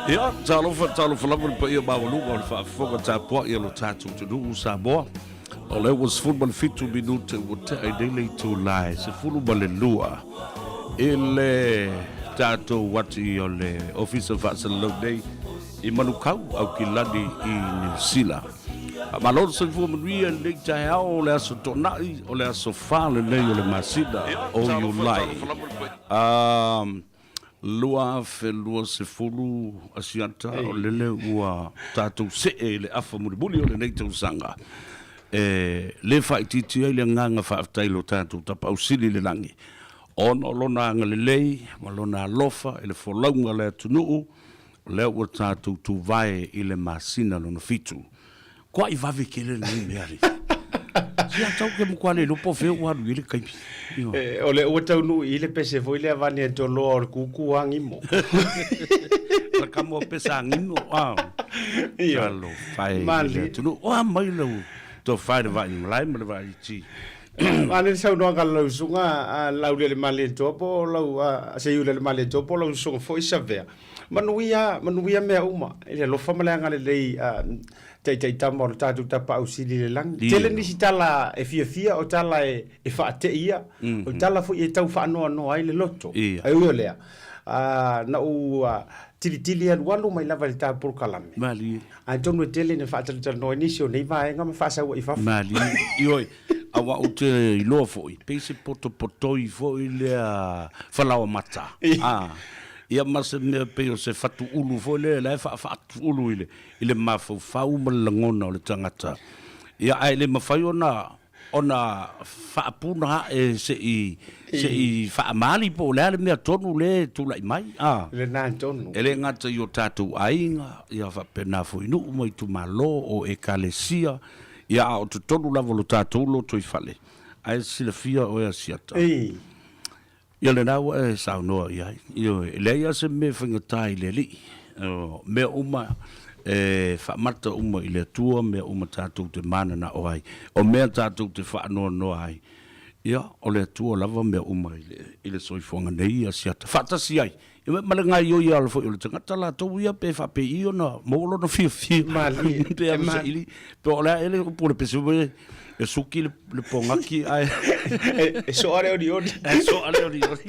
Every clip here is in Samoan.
Ia, talofa, talofa lava le paia maualuga o le faafofoga tapuai a lo tatou atunuu Samoa. O lea ua 17 minute ua tea i nei le itula e 12 i le tatou ati o le Ofisa Faasalalau nei i Manukau, Aukilani i Niu Sila. Faamalo le soifua manuia i lenei taeao o le aso Toonai, o le aso 4 lenei o le masina o Iulai. 2020 Asiata, o lele ua tatou see i le afa mulimuli o lenei tausaga e le faaitiitia ai le agaga faafetai i lo tatou Tapaau Sili i le lagi ona o Lona agalelei ma Lona alofa i le folauga o le atunuu, o lea ua tatou tuvae i le masina lona fitu. Kuai vave tele lenei mea alii. Sia tau ke matua le iloa po o fea ua alu i ai le taimi. Ioe. O lea ua taunuu i le pese foi lea vane e toloa o le kuku a gimo. La kamo pesa gimo. Ah. Ioe. Talofa e i le atunuu. O a mai lau tofa i le vaa i malae ma le vaa i ti. A le saunoaga a lau susuga a Laulelemalie po o lau Seiulele po o lau susuga foi Savea. Manuia, manuia mea uma i le alofa ma le agalelei a Taitaitama o le tatou Tapaau Sili i le Lagi. Tele nisi tala e fiafia, o tala e faateia, o tala foi e tau faanoanoa ai le loto. Ae ui o lea, na ou tilitili alualu mai lava i le ta polokalame. Atonu e tele ina faatalatalanoa ai nisi o nei vaega ma faasauai i fafo. Malie. Ioe, aua ou te iloa foi, pei se potopotoi foi lea falaoamata. A, ia ma se mea pei o se fatuulu foi lea la e faafaatuulu i le, i le mafaufau ma le lagona o le tagata. Ia, ae le mafai ona ona faapuna ae se i se i faamali po o le a le mea tonu lea e tulai mai, a. Lena tonu. E le gata i o tatou aiga, ia faapena foi nuu ma itumalo o ekalesia, ia a o totonu lava o lo tatou lotoifale, ae silafia oe Asiata. Ia lena ua e saunoa i ai. Ioe, e leai lava se mea e faigata i le Alii. O mea uma e faamata uma i le Atua, mea uma tatou te mananao ai, o mea tatou te faanoanoa ai, ia, o le Atua lava mea uma i le, i le soifuaga nei, ia siata faatasi ai. Ia, ma le gaoioi ala foi o le tagata latou ia pe faapei ona maua lona fiafia. Malie. Pe a saili, pe o le a ea le upu o le pese foi e suki le pogaki ae E soa le olioli. E soa le olioli.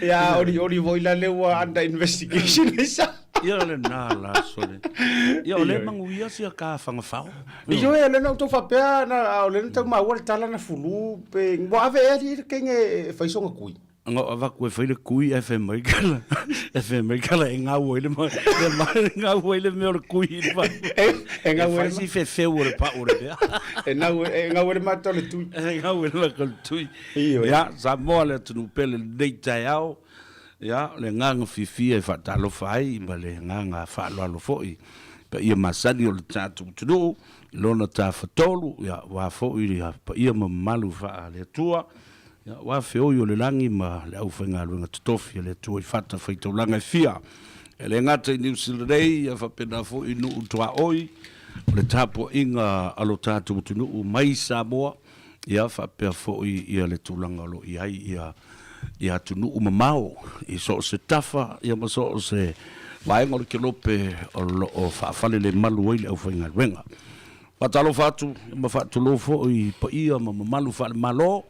Ia olioli foi la lea ua under investigation ai sa. Ia lena la sole. Ia o le manuia sia ka whangawhao. Ioe, o lea na outou faapea, na, o lea na tau maua le tala na fulu, pe, ua ave ea le kenge e fai sona kui. Nga o avaku e fai le kui ae fai mai kala e fai mai kala e ngau ai le ma le ma ngau ai le mea o le kui i le pa E ngau ai si fefeu o le pa o le mea E ngau e ngau ai le mata o le tui. E ngau ai le mata o le tui. Ia Samoa le atunuu pele lenei taeao ia le agaga fiafia e faatalofa ai ma le agaga faaaloalo foi paia masani o le tatou atunuu i lona tafatolu ia aua foi le paia ma mamalu faale-Atua. Ia, aua feoi o le lagi ma le aufaigaluega totofi a le Atua i fatafaitaulaga e fia. E le gata i Niu Sila nei, ia faapena foi i nuu tuaoi o le tapuaiga a lo tatou atunuu mai Samoa, ia faapea foi ia le tulaga o lo o i ai ia ia atunuu mamao i so o se tafa ia ma so o se vaega o le kelope o lo o faafalelemalu ai le aufaigaluega. Faatalofa atu ma faatulou foi i paia ma mamalu faale-Malo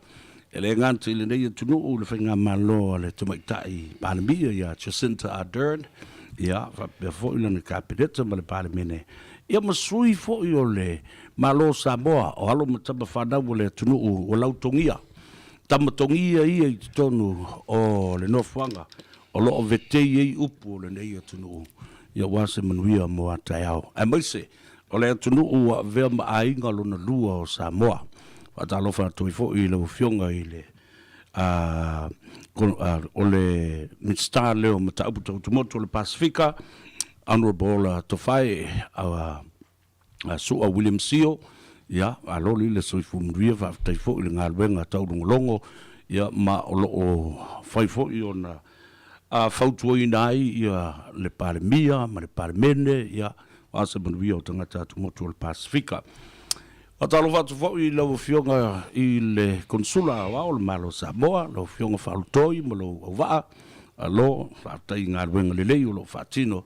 e le gata i lenei atunuu i le Faigamalo a le Tamaitai Palemia ia Jacinta Ardern, ia faapea foi lana Kapeneta ma le Palemene, ia ma sui foi o le Malo o Samoa, o alo ma tama fanau o le atunuu ua lautogia, tama togia ia i totonu o le nofoaga o lo o vetei ai upu o lenei atunuu, ia aua se manuia mo a taeao, aemaise O le atunuu ua avea ma aiga lona lua o Samoa. Faatalofa atu ai foi i lau Afioga i le o le Minisita lea o Mataupu Tau Tumotu o le Pasefika, Honourable Tofae Su'a William Sio, ia, malo le soifua manuia, faafetai foi i le galuega taulogologo, ia, ma o lo o fai foi ona fautuaina ai le Palemia ma le Palemene, ia, aua se manuia o tagata atumotu o le Pasefika. Faatalofa atu foi i lau Afioga i le Konesula Aoao o le Malo o Samoa, lau Afioga Faalutoi ma lou auvaa. Malo, faafetai i galuega lelei o lo o faatino,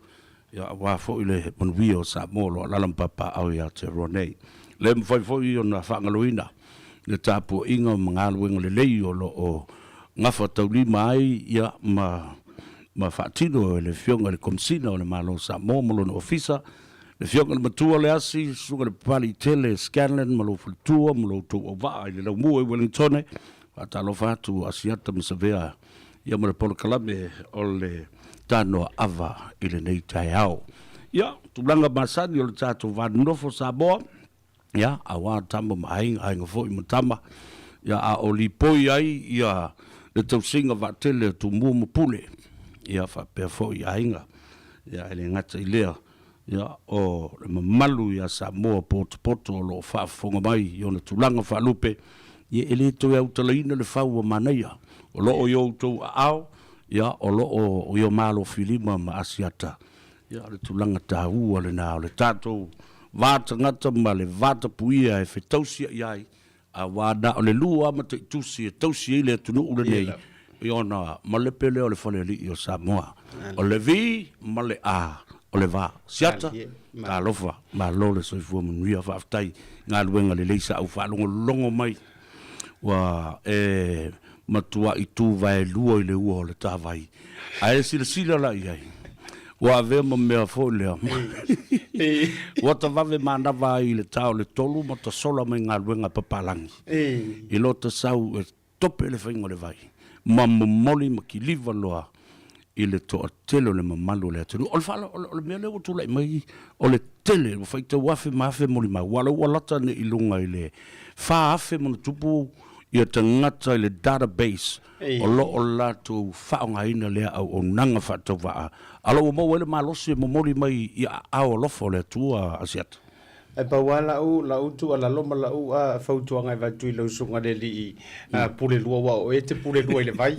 ia aua foi le manuia o Samoa o lo o alaala ma papaaao i Aotearoa nei. Le mafai foi ona faagaloina le tapuaiga ma galuega lelei o lo o gafataulima ai ia ma ma faatino e le Afioga i le Komesina o le Malo o Samoa ma lona Ofisa, le Afioga i le Matua o le Asi, Susuga i le Papaliitele Scanlan ma lou faletua ma lo outou auvaa i le laumua i Wellingtone. Faatalofa atu Asiata ma Savea ia ma le polokalame o le Tanoa Ava i lenei taeao. Ia, tulaga masani o le tatou va nonofo Samoa, ia, aua tama ma aiga, aiga foi ma tama, ia, a o lipoi ai ia le tausiga vaatele a Tumua ma Pule, ia, faapea foi aiga, ia, e le gata i lea, Ia, o le mamalu ia Samoa potopoto o lo o faafofoga mai i ona tulaga faalupe, ia e le toe autalaina le fau ua manaia. O lo o i outou aao, ia, o lo o i o Malofilima ma Asiata. Ia, o le tulaga taua lena o le tatou va tagata ma le va tapuia e fetausia'i ai Aua na o le lua lava mataitusi e tausi ai le atunuu lenei i ona malepe lea o le Falealii o Samoa. O le V ma le A o le va. Siata, talofa, malo le soifua manuia, faafetai i galuega lelei sa ou faalogologo mai ua e matuai tuvaelua i le ua o le tavai. Ae silasila la i ai, ua avea ma mea foi lea, ua ta vave manava ai i le ta o le tolu ma ta sola mai galuega a papalagi, i lo ta sau e tope le faiga o le vai, ma momoli ma kiliva loa i le toatele o le mamalu o le atunuu. O le faala, o le mea lea ua tulai mai, o le tele, ua faitau afe ma afe molimau, aua o lea ua lata nei i luga i le 4,000 ma ona tupu ia tagata i le database o lo o latou faaaogaina lea auaunaga faatauvaa, a o lo o ua maua ai le malosi e momoli mai i aao alofa o le Atua Asiata. Ae pau lava lau, lau tuualalo ma lau fautuaga e avatu i lau susuga i le alii pule lua, aua o oe e te pule lua i le vai,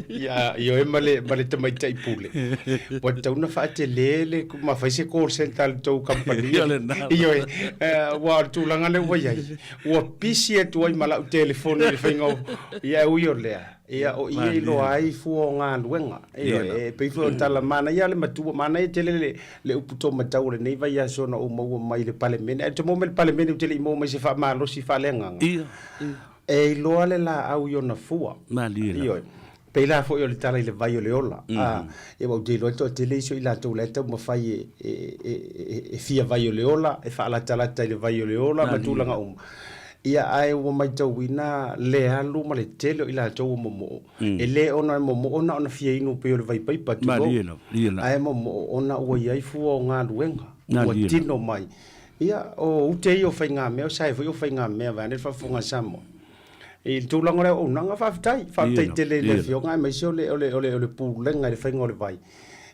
i oe ma le, ma le tamaitai pule. Ua tatau ona faatele le, ma fai se call centre a le tou kamupani. Ioe, aua o le tulaga lea ua i ai, ua pisi atu ai ma lau telefoni i le faiga o, ia e ui o lea, ia o i e iloa ai fua o galuega. Ioe, e pei foi o le tala manaia lava le matua, manaia tele le, le upu taumatau o lenei vaiaso na ou maua mai le Palemene. Ae ou te maua mai le Palemene ou te le i maua mai se faamalosi faaleagaga. Ia, ia. E iloa le laau i ona fua. Malie lava. Ioe. Pei la foi o le tala i le vai o le ola. A, ia aua ou te iloa e toatele isi o i latou la e taumafai e, e, e, e, e fia vai o le ola, e faalatalata i le vai o le ola ma tulaga uma. Ia, ae ua maitauina le alu ma le tele o i latou ua momoo. E le ona e momoo na ona fia inu pei o le vai paipa, tulou, ae momoo ona ua i ai fua o galuega ua tino mai. Ia, o ute ia o faigamea, o sae foi o faigamea vaeane le faafofoga a Samoa. I le tulaga o le auaunaga, faafetai, faafetai tele i le Afioga aemaise o le, o le, o le, o le Pulega i le faiga o le vai.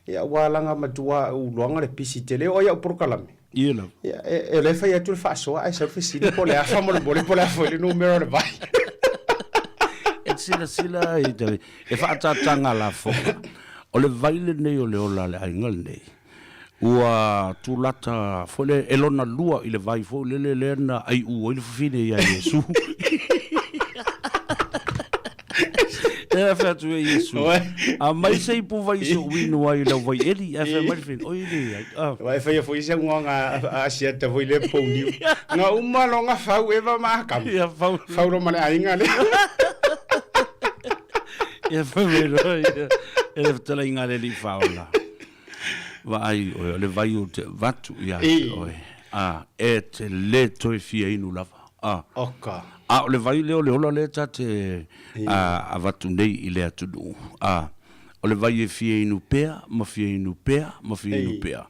Ia, ua alaga matua uloaga le pisi tele, e oo i au polokalame. Ia lava. Ia, e, o lea e fai atu le faasoa ae sau le fesili po o le a faamolemole po o le a foi le numera o le vai. E silasila i te, e faaataataga lafoga. O le vai lenei o le ola a le aiga lenei, ua tulata foi lea, e lona lua i le vai foi lele lea na aiu ai le fafine ia Iesu. E fai atu e Iesu, aumai se ipu vai se ou inu ai i lau vaieli. Ae fai mai le fafine, oi leai. Ah. Aua e faia foi se uaga a Asiata foi lea pouniu. Na uma loga fau Eva ma Akamu. Ia fau. Fau lo ma le aiga lea. Ia fai mai loa ia e le fetalaiga a le Alii Faaola. Vaai oe, o le vai ou te avatu ia te oe. A, e te le toe fia inu lava. A. Oka. A o le vai lea o le ola lea ta te avatu nei i le atunuu. A, o le vai e fia inu pea ma fia inu pea ma fia inu pea.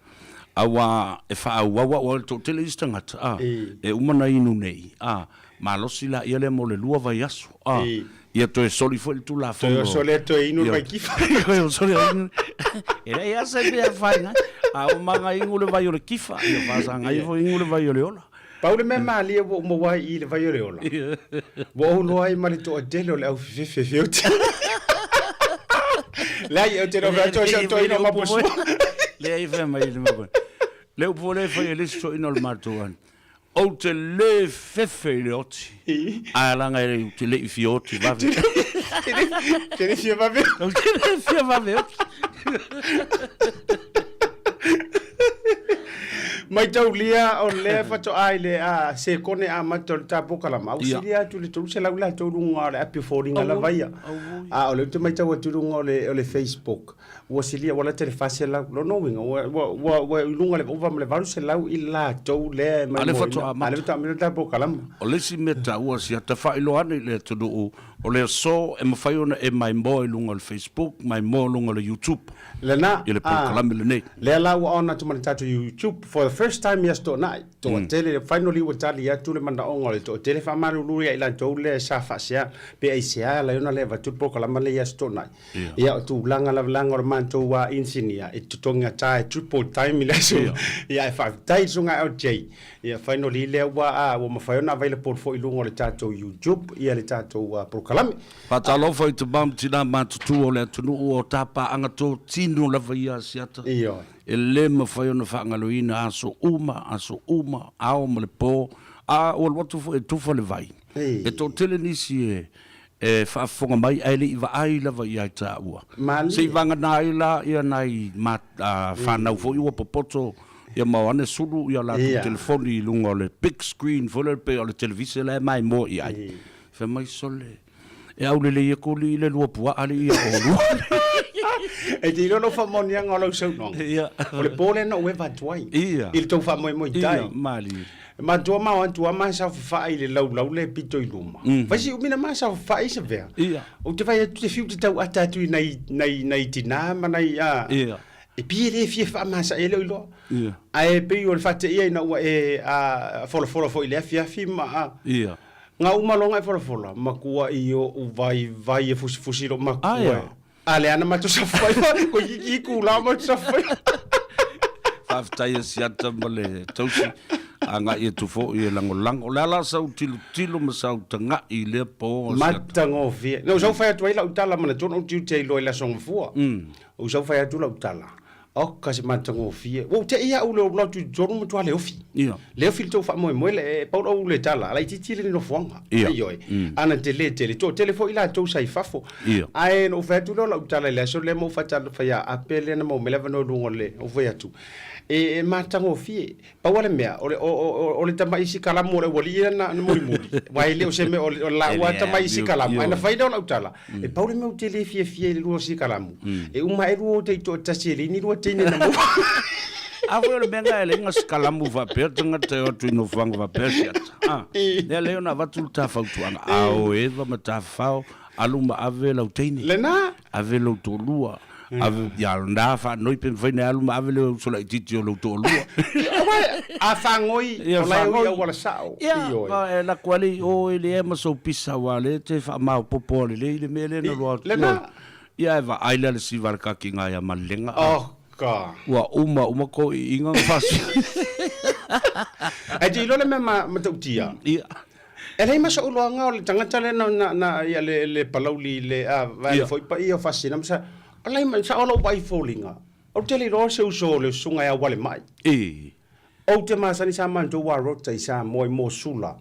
Aua e faaauau aua o le toatele isi tagata, a, e uma ona inu nei, a, malosi laia lea mo le lua vaiaso, a, ia toe soli foi le Tulafono. Toe oso lea toe inu le vai kifa. Toe oso lea inu. E leai lava se mea e afaina ai. A uma ona inu le vai o le kifa, ia faasaga ifo inu le vai o le ola. Pau le mea malie ua ou maua ai i le vai o le ola, ua ou iloa ai ma le toatele o le au fefefe o te. Leai, ou te le o fai atu ai si au toeaina o Maposua. Leai, fai mai le mea. Le upu lea e fai e le isi toeaina o le matou aiga, Ou te le fefe i le oti, ae leaga ou te le i fia oti vave. Te le fia vave. Ou te le fia vave oti. Maitaulia o lea faatoa i le sekone amata o le ta polokalama, au sili atu i le 300 latou i luga o le api o foliga lava ia. A o lea ou te matau atu i luga o le Facebook, ua silia ua lata i le 400. Lona uiga, ua i luga i le ova ma le 800 i latou lea e maimoaina. A lea faatoa amata le ta polokalama. O le isi mea taua sia ta faailoa ane i le atunuu, o le aso e mafai ona e maimoa i luga o le Facebook, maimoa i luga o le YouTube Lena, i le polokalame lenei. Lea la ua on atu ma le tatou YouTube for the first time i Aso Toonai. Toatele, finally ua tali atu le manaoga o le toatele faamalulu ia i latou lea sa faasea pe aisea e ala ai ona le avatu le polokalama lea i Aso Toonai. Ia o tulaga lava leaga o le matou engineer e totogi ata e triple time i le aso. Ia ae faafetai i le susuga LJ. Ia finally lea ua ua mafai ona available foi i luga o le tatou YouTube ia le tatou polokalame. Faatalofa i tama ma tina matutua o le atunuu o tapaaga totino lava ia Asiata. Ioe. E le mafai ona faagaloina aso uma, aso uma, ao ma le po, a ua alu atu foi e tufa le vai. E toatele nisi e e faafofoga mai ae le i vaai lava ia i taua. Se i vagana ai la ia nai fanau foi ua popoto ia ma o ane sulu ia latou telefoni i luga o le big screen foi lele pei o le televise la e maimoa i ai. Fai mai, Sole, e aulelei atu alii le lua puaa alii ia oulua. E te iloa lau faamaoniaga o lau saunoaga. O le po lea na ou eva atu ai. I le tou faamoemoe i tai. Ia, malie. E matua ma o atu a ma saofafai i le laulau le pito i luma. Fai si umi na ma saofafai se vea. Ou te vaai atu te fiu te tau ata atu i nai, nai, nai tinā ma nai, a, e pei e le fia faamasae e le o iloa. Ae pei o le faateia ina ua e a, folafola foi i le afiafi ma a, Nga uma loa e folafola, matua i oʻu vaivai e fusifusi lou matua. A lea na matou safai, ko iki ku la matou safai. Faafetai e Siata ma le tausi agai atu foi e lagolago. O le a la sau tilotilo ma sau taga'i i lea po, Siata? Matagofie. Na ou sau fai atu ai lau tala manatua na ou tiute ai loa i le Aso Gafua. Ou sau fai atu lau tala. Oka se matagofie. Ua ou te'i au i le alu atu i totonu matua le ofi. Le ofi le tou faamoemoe le e pau lau le tala, a laitiiti le nofoaga. Ioe. Ana tele tele, toatele foi latou sa i fafo. Ae na ou fai atu lea o lau tala i le aso lea ma ou faatalofa ia Ape lea na maua mai le avanoa i luga o le, ou fai atu, e matagofie. Pau lava le mea, o le, o, o, o le tama'i sikalamu o le aualii ia na, na mulimuli, aua e le o se mea, o le, o le laua lava tama'i sikalamu. Ae na fai lea o lau tala, e pau le mea ou te le fiafia i le lua o sikalamu, e uma ae lua o taitoatasi e leai ni lua teine na maua. A foi o le mea lena e leai na sikalamu faapea tagata e o atu i nofoaga faapea siata. A, lea lea ona avatu le ta fautuaga, a o eva ma tafafao, alu ma ave lau teine. Lena. Ave lou toalua, ave, ia na faanoi pe mafai ona e alu ma ave le uso laitiiti o lou toalua. Aua a fagoi, o la e o i auala sao. Ia, e lako ale i o e leai ma sou pisa aua o lea e te faamaopoopo lelei le mea lea na loa atu. Lena. Ia e vaai la le siva a le kakiga ia Malilega. Oka. Ua uma uma kou iiga na fasi. Ae te iloa le mea matautia. Ia. E leai ma soʻu iloaga o le tagata lea na, na, na ia le, le Palauli le a, vaega foi paia o Faasisina ma sa, o leai ma, sao lou vaai foliga, ou te le iloa se uso o le susuga e auale mai. Ou te masani sa matou a rota i Samoa i Mosula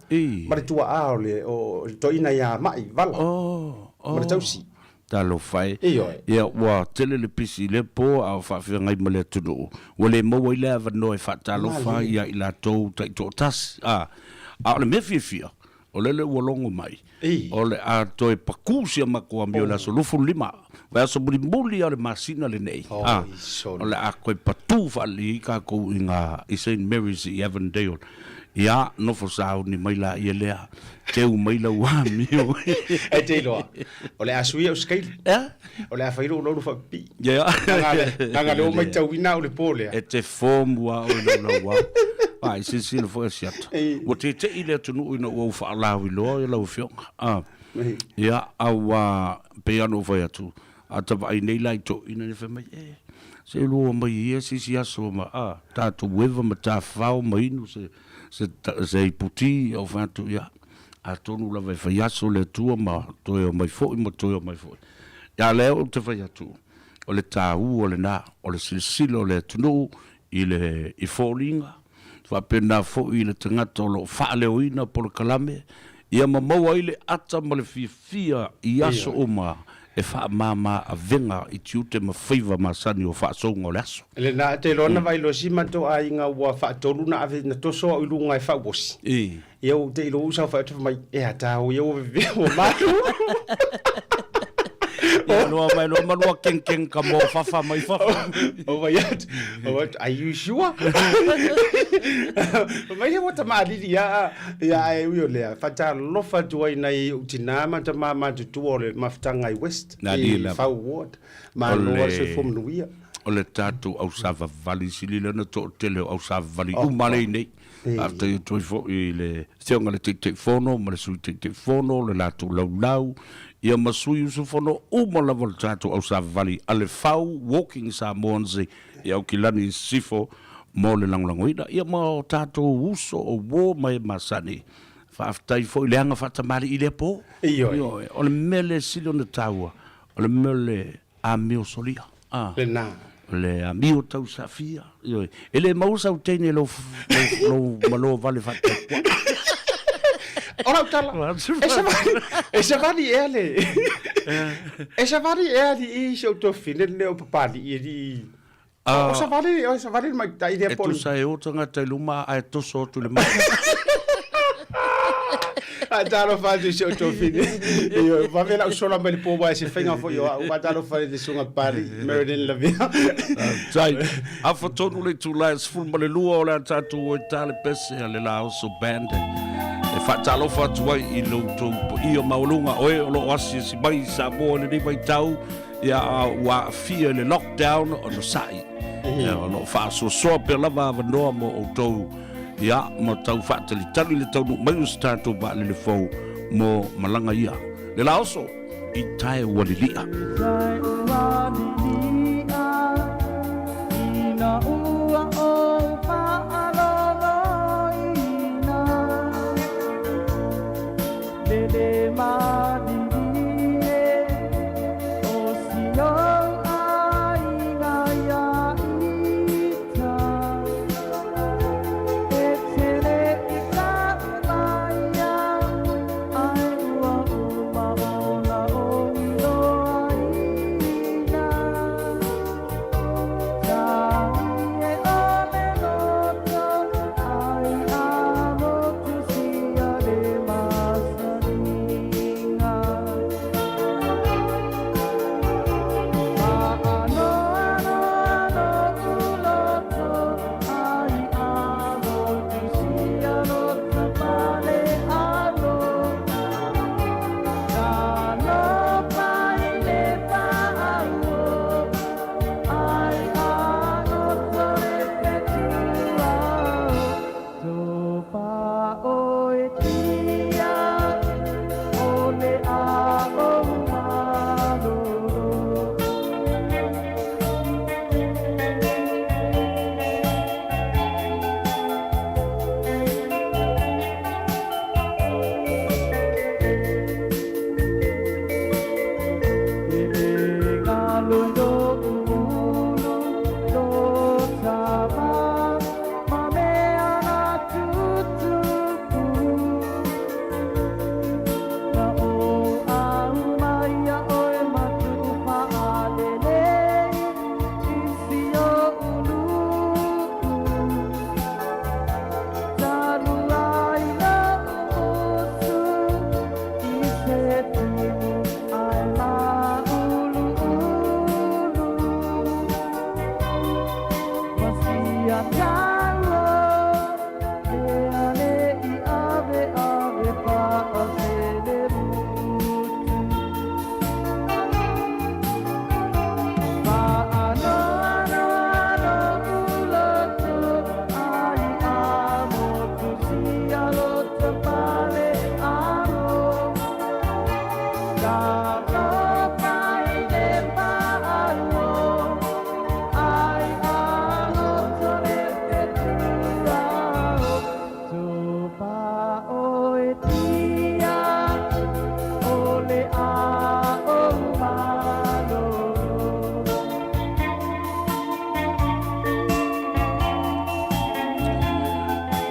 ma le tuaa o le, o le toeaina ia Ma'i Vala ma le tausi. Talofa e. Ia, ua tele le pisi i lea po a o faafeagai ma le atunuu, ua le maua ai le avanoa e faatalofa ai ia i latou taitoatasi. A, a o le mea fiafia, o lele ua logo mai, o le a toe pakū si a matou amio i le aso 25, vaiaso mulimuli lava o le masina lenei, a, o le a toe patū faalelei ai tatou i ngā, i Saint Mary's i Avondale. Ia, nofo sauni mai laia lea, teu mai lau amio. E te iloa, o le a sui au scale. O le a fai lou loulu faapipii. Leaga lea ua matauina au i le po lea. E te fomu lava oe i lou lauao. Ai, silasila foi a Siata. Ua tete'i le atunuu ina ua ou faalauiloa lau Afioga. Ia, a ua pei lava ona ou fai atu, A ta vaai nei la i toeaiina nei fai mai, e, se lua mai ia se isi aso ma, a, tatou eva ma tafafao ma inu se, se, se iputi, ou fai atu, ia, atonu lava e fai aso le Atua ma toe omai foi ma toe omai foi. Ia lea ou te fai atu, o le taua lena, o le silasila o le atunuu i le, i foliga, faapena foi i le tagata o lo o faaleoina polokalame, ia ma maua ai le ata ma le fiafia i aso uma. e faamama avega i tiute ma faiva masani o faasouga o le aso. Lena, te iloa na vaai loa si matou aiga ua faatolu na ave na toso au i luga e faauosi. Ia ou te iloa ou saofai atu fai mai, e a tāu ia ua vevea ua malu. Ia loa mai loa ma lua kengkeng ka mo fafa mai fafa. Ou vai atu, ou vai atu, are you sure? Fai mai, ua tamalili ia, ia ae ui o lea, faatalofa atu ai nai ou tina ma tama matutua o le mafutaga i West, i Fau Ward. Malo lava le soifua manuia. O le tatou ausavavali sili lea ona toatele o ausavavali uma lea i nei. Faafetai atu ai foi i le Afioga i le Taitaifono ma le Sui Taitaifono, le latou laulau, ia ma sui usufono uma lava o le tatou ausavavali a le Fau Walking Samoans i Aukilani i Sisifo mo le lagolagoina, ia ma o tatou uso o uo ma e masani. Faafetai foi i le aga faatamalii i lea po. Ioe. O le mea lea e sili ona taua, o le mea o le amio solia. A. Lena. O le amio tausafia. Ioe. E le maua sau teine i lou, lou, lou malo vale faataupua. O lau tala, e savali, e savali ea le, e savali ea alii si ou tuafafine lenei o Papalii alii. O savali, o savali le tamaitai lea po o le... E tusa e o tagata i luma ae toso atu i le malu. Faatalofa atu i si ou tuafafine. Ioe, vave lau sola mai le po aua e se faiga foi o au. Faatalofa i le susuga Papalii, Marilyn Lavea. Faafetai. Afa tonu le itula e 12 o le a tatou o i ta le pese a le Laoso Band e faatalofa atu ai i lo outou paia maualuga o e o lo o asiasi mai i Samoa i lenei vaitau. Ia, ua aafia i le lockdown onosai. Ia, o lo o faasoasoa pea lava avanoa mo outou, ia, ma tau faatalitali le taunuu mai o se tatou vaalele fou mo malaga ia. Le la oso i tae ua lilia.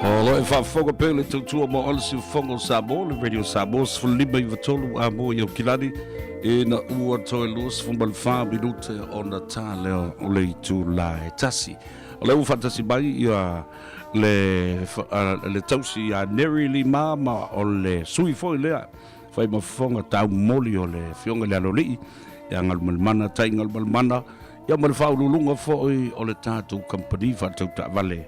O lo e faafofoga pea le tautua mo Ole Siufofoga o Samoa, le Radio Samoa 15 i 3 a mo i Aukilani. Ina ua toe 24 minute ona tā lea o le itula e 1. O lea ua faatasi mai ia le, le tausi ia Neri Lima ma o le sui foi lea fai ma fofoga taumoli o le Afioga i le Aloalii ia Galumalemana Tai Galumalemana ia ma le faauluuluga foi o le tatou kamupani faatau taavale.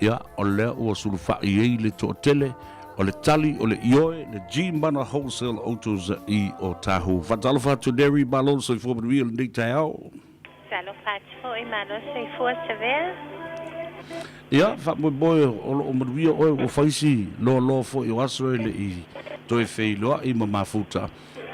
Ia o lea ua sulufai ai le toatele o le tali o le ioe le G-Mana Wholesale Autos i Otahuhu. Faatalofa atu Neri, malo le soifua manuia i lenei taeao. Talofa atu foi, malo soifua Savea. Ia, faamoemoe o lo o manuia oe ua fai si loaloa foi o aso e le i toe feiloai ma mafuta.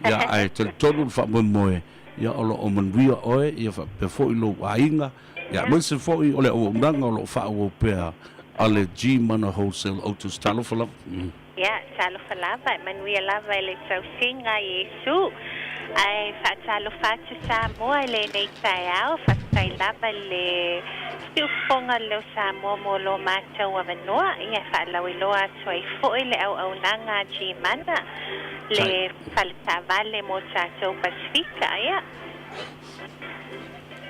Ia, ae talitonu le faamoemoe, ia o lo o manuia oe, ia faapea foi lou aiga, ia aemaise foi o le auaunaga o lo o faaauau pea a le G-Mana Wholesale Autos. Talofa lava. Ia, talofa lava, e manuia lava i le tausiga a Iesu. Ae faatalofa atu Samoa i lenei taeao, faafetai lava i le siufofoga o le leo Samoa mo lo matou avanoa. Ia, e faalauiloa atu ai foi le auaunaga a G-Mana, le fale taavale mo tatou Pasefika. Ia.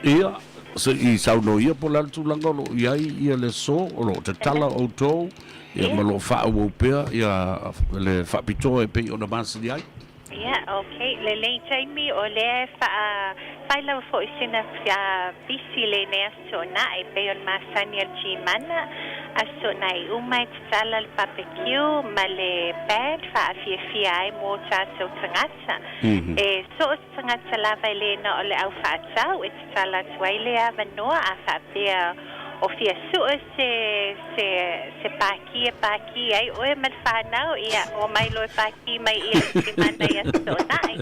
Ia, se i saunoa ia po o le a le tulaga o lo o i ai ia le aso, o lo o tatala outou, ia ma lo o faaauau pea ia le faapitoa e pei ona masani ai. Ia, ok. Lelei taimi, o lea e faa, fai lava foi sina pisi lenei Aso Toonai, e pei o le masani a le G-Mana, Aso Toonai uma e tatala le barbecue ma le band faafiafia ai mo tatou tagata. E so o se tagata lava e le na o le au faatau e tatala atu ai le avanoa a faapea o fia sue se se se pāki e pāki ai oe ma le whanau, ia, o mai loa e pāki mai ia i te mana i Aso Toonai.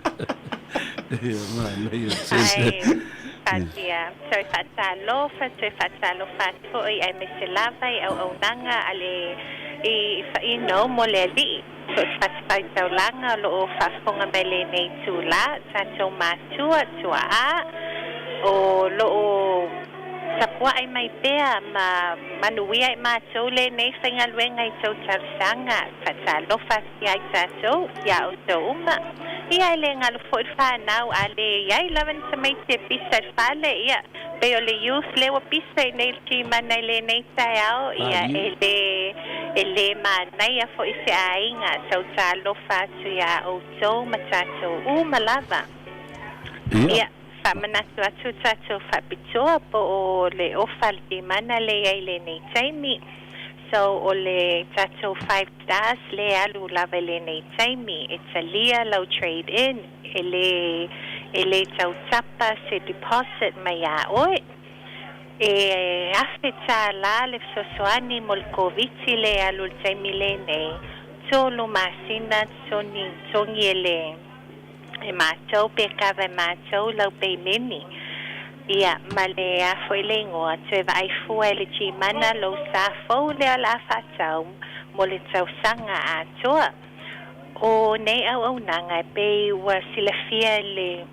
Ia, manaia tele. Ai, pākia, toe faatalofa, toe faatalofa atu foi aemaise lava i auaunaga a le i, you know, mo le Alii. So o se fatafaitaulaga o lo o faafofoga mai lenei itulā, tatou matua, tuaa, o lo o tapuai mai pea ma manuia i matou lenei faigaluega i tou talosaga, faatalofa atu ia i tatou, iā outou uma. Ia e le galo foi le fanau, a le i ai lava ni tamaiti e pisa i le fale, ia, pei o le youth lea ua pisa i nei le timana i lenei taeao, ia, e le, e le manaia foi se aiga, sau talofa atu iā outou ma tatou uma lava. Ia, faamanatu atu tatou faapitoa po o le ofa a le timana lea i ai i lenei taimi. So o le tatou five stars lea e alu lava i lenei taimi, e talia lau trade in, e le e le tau tapa se deposit mai iā oe. E $1,000 le fesoasoani mo le Koviti lea e alu i le taimi lenei, tolu masina totogi togi e le e matou pe kava e matou lau peimeni. Ia, ma le a foi le igoa, toe vaai fua e le G-Mana lou sa fou lea o le a faatau mo le tausaga atoa. O nei auaunaga e pei ua silafia e le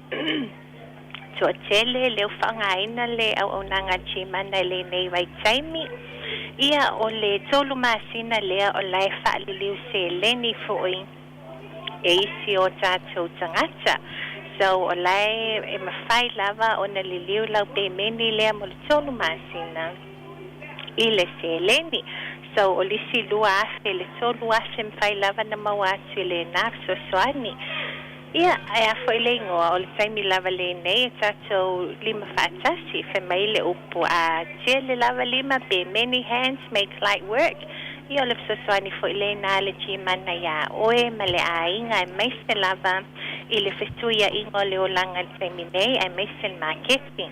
toatele lea ua faaaogaina le auaunaga a le G-Mana i lenei vaitaimi. Ia, o le tolu masina lea o la e faaliliu seleni foi e isi o tatou tagata. So, o la e mafai lava ona liliu lau pemeni lea mo le tolu masina i le seleni. So, o le isi 2,000 le 3,000 mafai lava na maua atu i lena fesoasoani. Ia, e a foi le igoa, o le taimi lava lenei e tatou lima faatasi, fai mai le upu a tele lava lima pe many hands make light work. Ia, o le fesoasoani foi lena a le G-Mana iā oe ma le aiga aemaise lava i le fesuiaiga o le olaga i le taimi nei aemaise le maketi.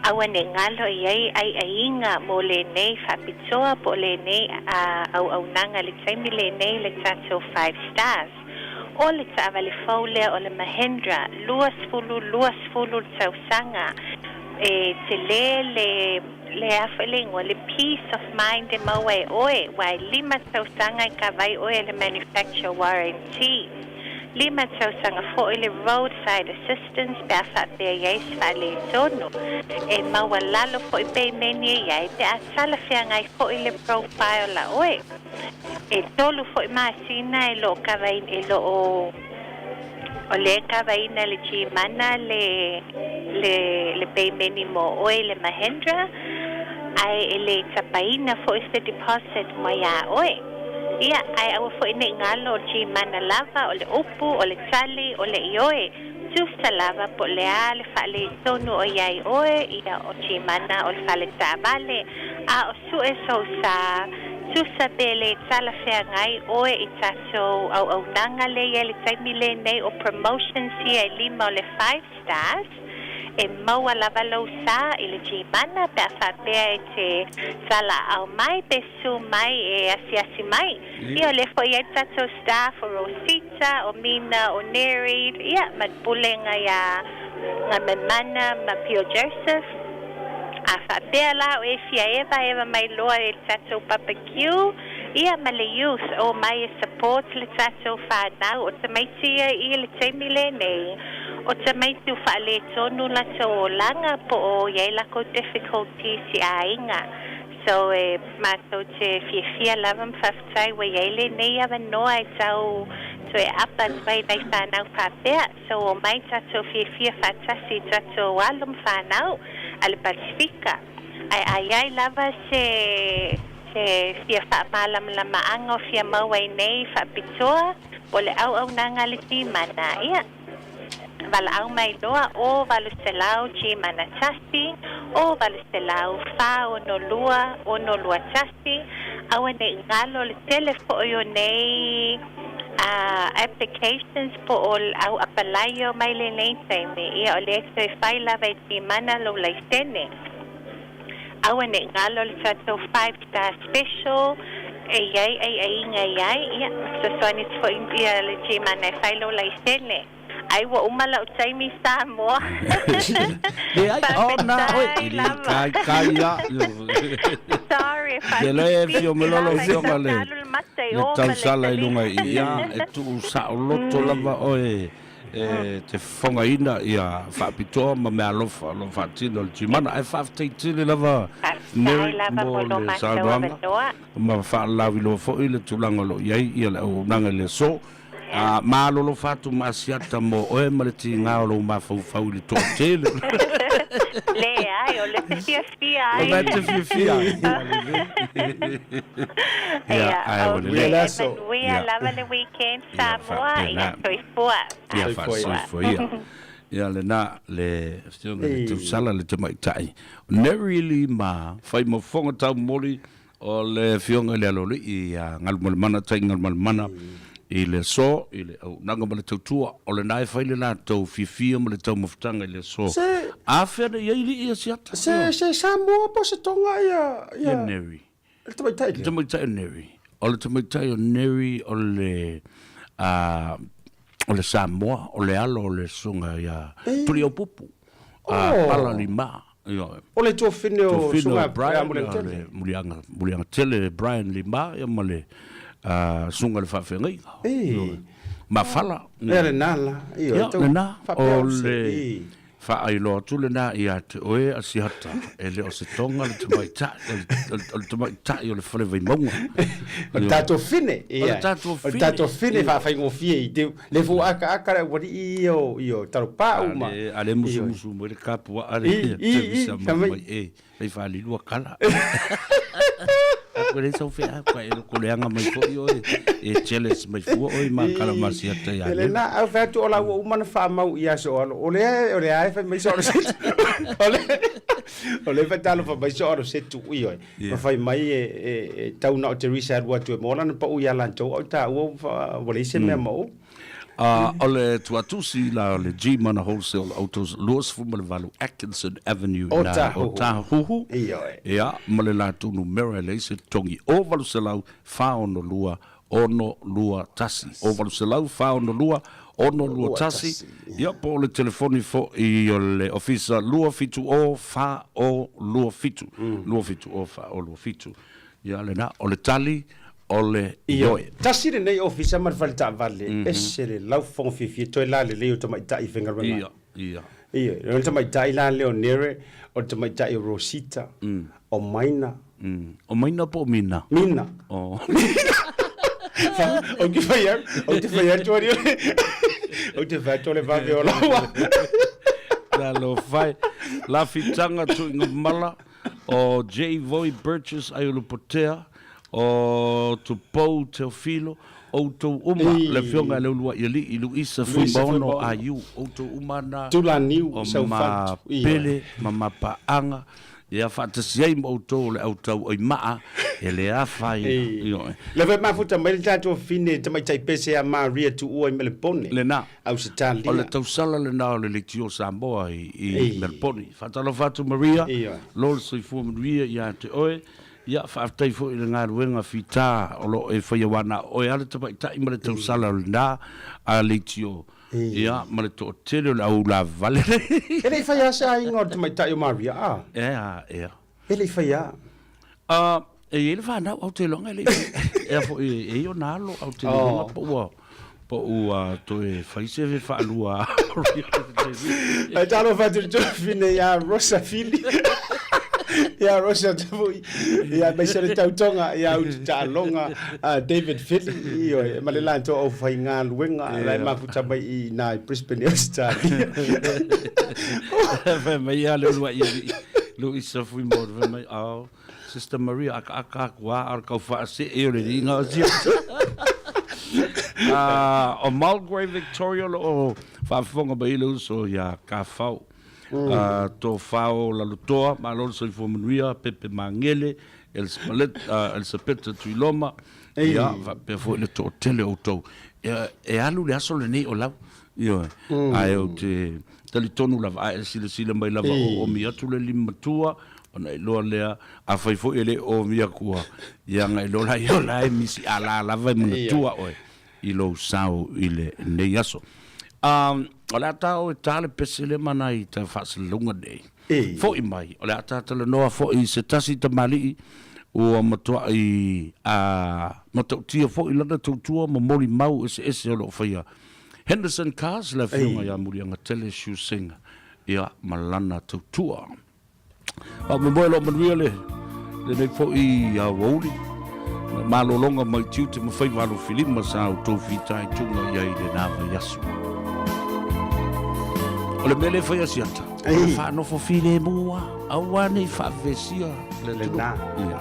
Aua ne galo i ai aiaiga mo lenei faapitoa po o lenei auaunaga i le taimi lenei le tatou Five Stars. O le taavale fou lea o le Mahindra 2020 le tausaga e tele le le a foi le igoa le peace of mind e maua e oe aua e lima tausaga e kava ai oe e le manufacture warranty. Lima tausaga foi le roadside assistance pe a faapea i ai se faaletonu. E maualalo foi peimeni e i ai pe a talafeagai foi le profile a oe. E tolu foi masina e lo o kavaina, e lo o O lea e kavaina e le G-Mana le, le, le peimeni mo oe i le Mahindra, ae e le tapaina foi se deposit maiā oe. Ia, ae aua foi ne i galo o le G-Mana lava, o le upu, o le tali, o le ioe. Tusa lava po o le a le faaletonu o i ai oe, ia, o G-Mana o le fale taavale, a o sue sou sa, tusa pe le talafeagai oe i tatou auaunaga lea i ai le taimi lenei o promotions ia e lima o le five stars, e maua lava lou sa i le G-Mana pe a faapea e te talaau mai pe su mai e asiasi mai. Ia o lea foi e i ai le tatou staff o Rosita, o Mina, o Nereid, ia ma le pulega ia Gamaemana ma Pio Joseph. A faapea la o e fia evaeva mai loa i le tatou barbecue, ia ma le youth o mai e support le tatou fanau o tamaiti ia i le taimi lenei. O tamaiti ua faaletonu latou olaga po o i ai lakou difficulties i aiga. So e matou te fiafia lava ma faafetai ua i ai lenei avanoa e tau toe apa atu ai nai fanau faapea. So omai tatou fiafia faatasi i tatou alo ma fanau a le Pasifika. Ae a i ai lava se se fia faamalamalamaga o fia maua ai nei faapitoa po o le auaunaga a le Timana, ia. Valaau mai loa o 800 G-mana tasi, o 800 462 621, aua ne i galo le tele foi o nei applications po o au apalaia mai lenei taimi, ia o lea e toe fai lava e G-mana lou laisene. Aua ne i galo le tatou five star special e i ai aiaiga i ai, ia, fesoasoani atu foi ia le G-mana e fai lou laisene. Ai ua uma lau taimi i Samoa. Leai, ona oe, Faafetai e le lava. kai kai a. Sorry, e Te le faapipisi fio me lolo lava i fioga le, tau alu le mata i le o ma le tausala i luga taliga. i ia, e tuu saoloto lava oe e te fofogaina ia faapitoa ma meaalofa o lo o faatino e le Timana. Ae faafetai tele lava Faafetai Mary lava mo mo lo le matou saunoaga avanoa. ma faalauiloa foi le tulaga o lo o i ai ia le auaunaga i le aso. A malolo fatu ma asiata mo oe ma le tiga o lou mafaufau i le toatele. Leai, o lea te fiafia O ai. lea te fiafia ai. Ia, Ia, ae ua ok, lelei. e manuia Ia. lava le weekend Ia, Samoa, ia faapena. soifua. Ia, Soifua ia. faasoifua ia. Ia lena le afioga i le tausala le tamaitai. Never really ma fai ma fofoga taumoli o le afioga i le Aloalii ia Galumalemana Tai Galumalemana i le aso i le auaunaga ma le tautua. O lena e fai le latou fiafia ma le taumafataga i le aso. Se Afea na i ai lii Asiata? Se se Samoa po o se Tonga ia Ia ia Neri. le tamaitai Le lea. tamaitai o Neri. O le tamaitai o Neri o le a o le Samoa, o le alo o le susuga ia Tuliaupupu, a Pala Lima. Ioe. O le tuafine o Tuafine o susuga Brian, ia Muliagatele. le Muliaga, Muliagatele Brian Lima ia ma le susuga i le faafeagaiga. Ioe. Mafala. Ia lena la. Ioe, Ia, tau lena, faapea o o se, le i. Faailoa atu lena ia te oe a Siata, e le o se tonga le tamaitai, o le tamaitai o le fale Vaimauga. O le tatou fine, O le tatou O le fine. tatou fine faafaigofie i te le fou akaaka le aualii ia o, ia o Talopau ma. A le musumusu mai le kapuaa le te visa mai e, fai faalilua kala. Aku e leai sau feau, ka e loko leaga mai foi oe, e jealous mai fua oe ma kala ma Siata ia E Neri. lena, au fai atu o la ua uma ona faamau i aso alo. O lea, o lea e fai mai so alo setu. O lea, o lea e faatalofa mai so alo setu i oe. Ma fai mai e, e, e tau na o Teresa alu atu e mola na pau ia lantou au ta ua ua leai se mea ma ou. A o le tuatusi la o le G Mana Wholesale Autos 28 Atkinson Avenue O ina Tāhuhu. o Tāhuhu. Ioe. Ia, ma le latou numera e leai se togi o 800 462 621. O 800 462 621. Ia, po o le telefoni foi o le ofisa 270 4027. 270 4027. Ia lena, o le tali o le Ioe. ioe. Tasi lenei ofisa ma le fale taavale, ese le laufofoga fiafia toe la lelei o tamaitai i faigaluega ai. Ia, ia. Ioe, o le tamaitai la lea o Nere, o le tamaitai o Rosita, o Maina. O Maina po o Mina? Mina. O. Ou te fai atu, ou te fai atu, Ou te fai atu o le vave o lau. Talofa e. Lafitaga tuuina mala o J. Voi Burgess Aiolupotea, o Tupou Teofilo, outou uma, le Afioga i le Uluai Alii Luisa Fuimaono AU, outou uma na Tulaniu o ma pele ma mapaaga, ia faatasi ai ma outou o le autauaimaa e le afaina. Ioe. Le foi mafuta mai le tatou fine tamaitai pese ia Maria Tuua i Melepone. Lena. Ausetalia. O le tausala lena o le Leitio Samoa i Melepone. Faatalofa atu Maria, lo le soifua manuia ia te oe. Ia, faafetai foi i le galuega fita o lo o e faia aua na o oe lava le tamaitai ma le tausala lena a Leitio, ia, ma le toatele o le au ulavavale. E le i faia se aiga o le tamaitai o Maria, a? Ea, ea. E le i faia. A, e i ai le fanau, ou te iloga e le i faia. Ea foi, e i ai ona alo, ou te iloga po ua, po ua toe fai se faalua a Maria. Ae talofa atu i le tuafafine ia Rosa Fili. Ia Rosa Tavui. Ia aemaise le tautoga ia Utu Taaloga David Fili. Ioe, ma le latou aufaigaluega la e mafuta mai i ina i Brisbane i Ausetalia. Fai mai ia le uluai alii Luisa Fuimono, fai mai, oh, Sister Maria, akaaka aku lava, a o le kau faasee o le liiga o sia. O Mulgrave Victoria o lo o faafofoga mai le uso ia Kafau. Tofao Lalotoa, malo le soifua manuia, Pepe Magele, Elisapeta Tuiloma, ia, faapea foi le toatele o outou. E alu le aso lenei o lau, ioe, ae ou te talitonu lava, a e silasila mai lava o oomi atu le limamatua, ona iloa lea, afai foi e le oomi atua, ia ona iloa laia o la e misi ala lava e manatua oe i lou sao i lenei aso. O le a ta o e ta le pese lea ma nai ta faasalalauga nei. Foi mai, o le a ta talanoa foi i se tasi tamalii ua matuai matautia foi lana tautua ma molimau eseese o lo o faia. Henderson Cars, le afioga ia Muliagatele Siu Sing, ia ma lana tautua. Faamoemoe lo manuia le lenei foi aoauli. Malologa mai tiute ma faiva alofilima sa outou fitaituga i ai i lena vaiaso. O le mea lea e fai Asiata, o le faanofo filemu lava, aua ne i faavevesia le atunuu. Lena. Ia.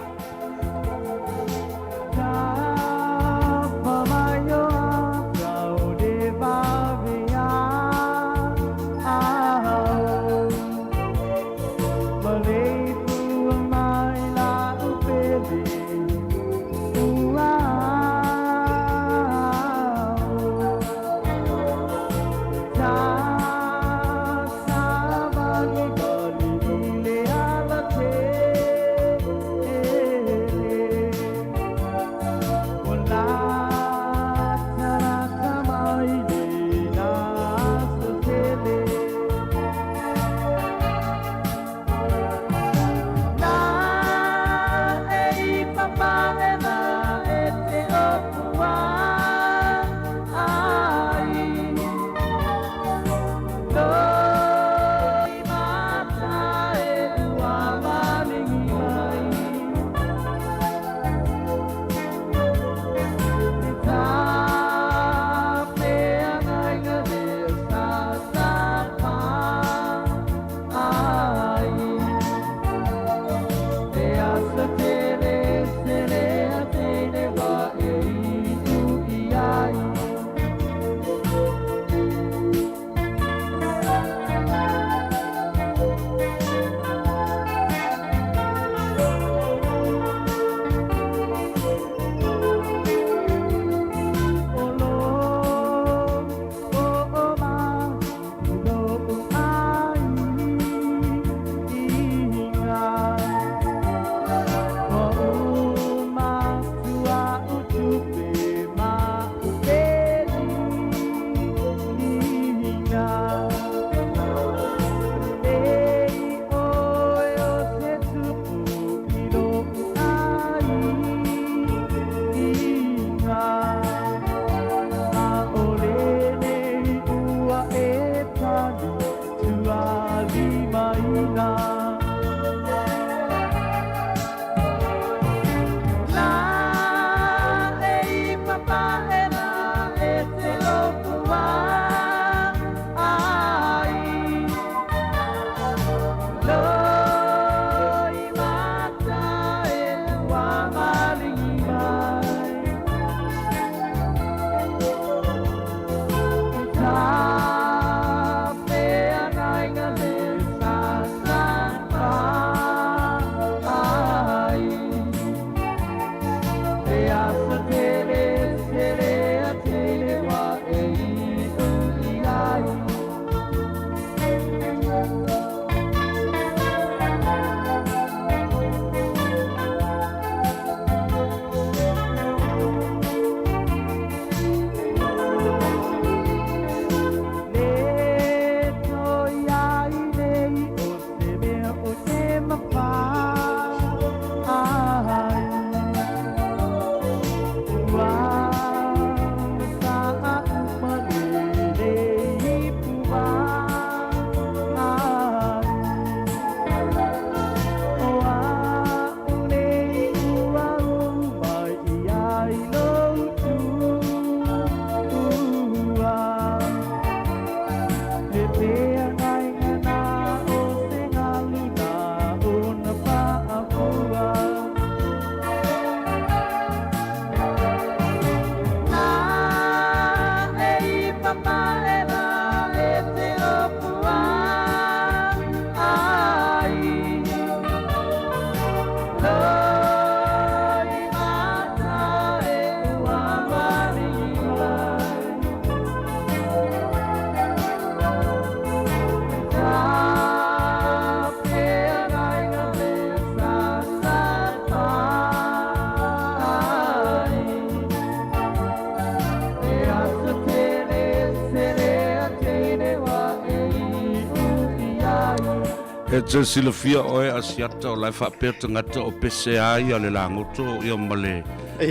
E te silafia oe Asiata o la e faapea tagata o pese a ia le lagoto ia ma le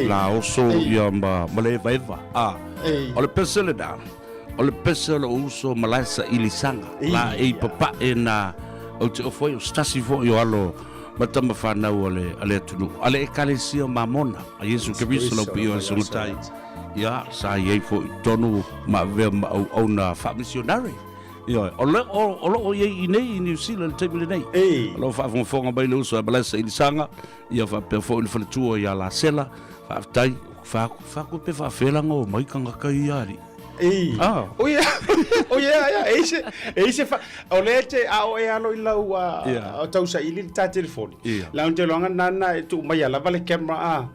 laoso ia ma, ma le evaeva. A, o le pese lena, o le pese o lou uso ma la e sailisaga, la e i papae na ou te ofo ai o se tasi foi o alo ma tama fanau a le, a le atunuu, a le Ekalesia Mamona a Iesu Keriso lau Paia o le Sugatai. Ia, sa i ai foi i totonu ma avea ma auauna faamisionare. Ioe, o, le, o, o loo i ai i nei i New Zealand i le taimi lenei. Ei. O loo faafogafoga mai le uso a Malae Sailisaga, ia faapea foi le faletua ia Lasela. Faafetai, fa, fa pe faafelaga o mai tagata ia alii. Ei. Ah. O ia, o ia, ia, e ise, e ise fa, o le te a o e alo i lau a, Ia. o tausaili le ta telefoni. Ia. La un te loanga nana e tu mai lava le camera a.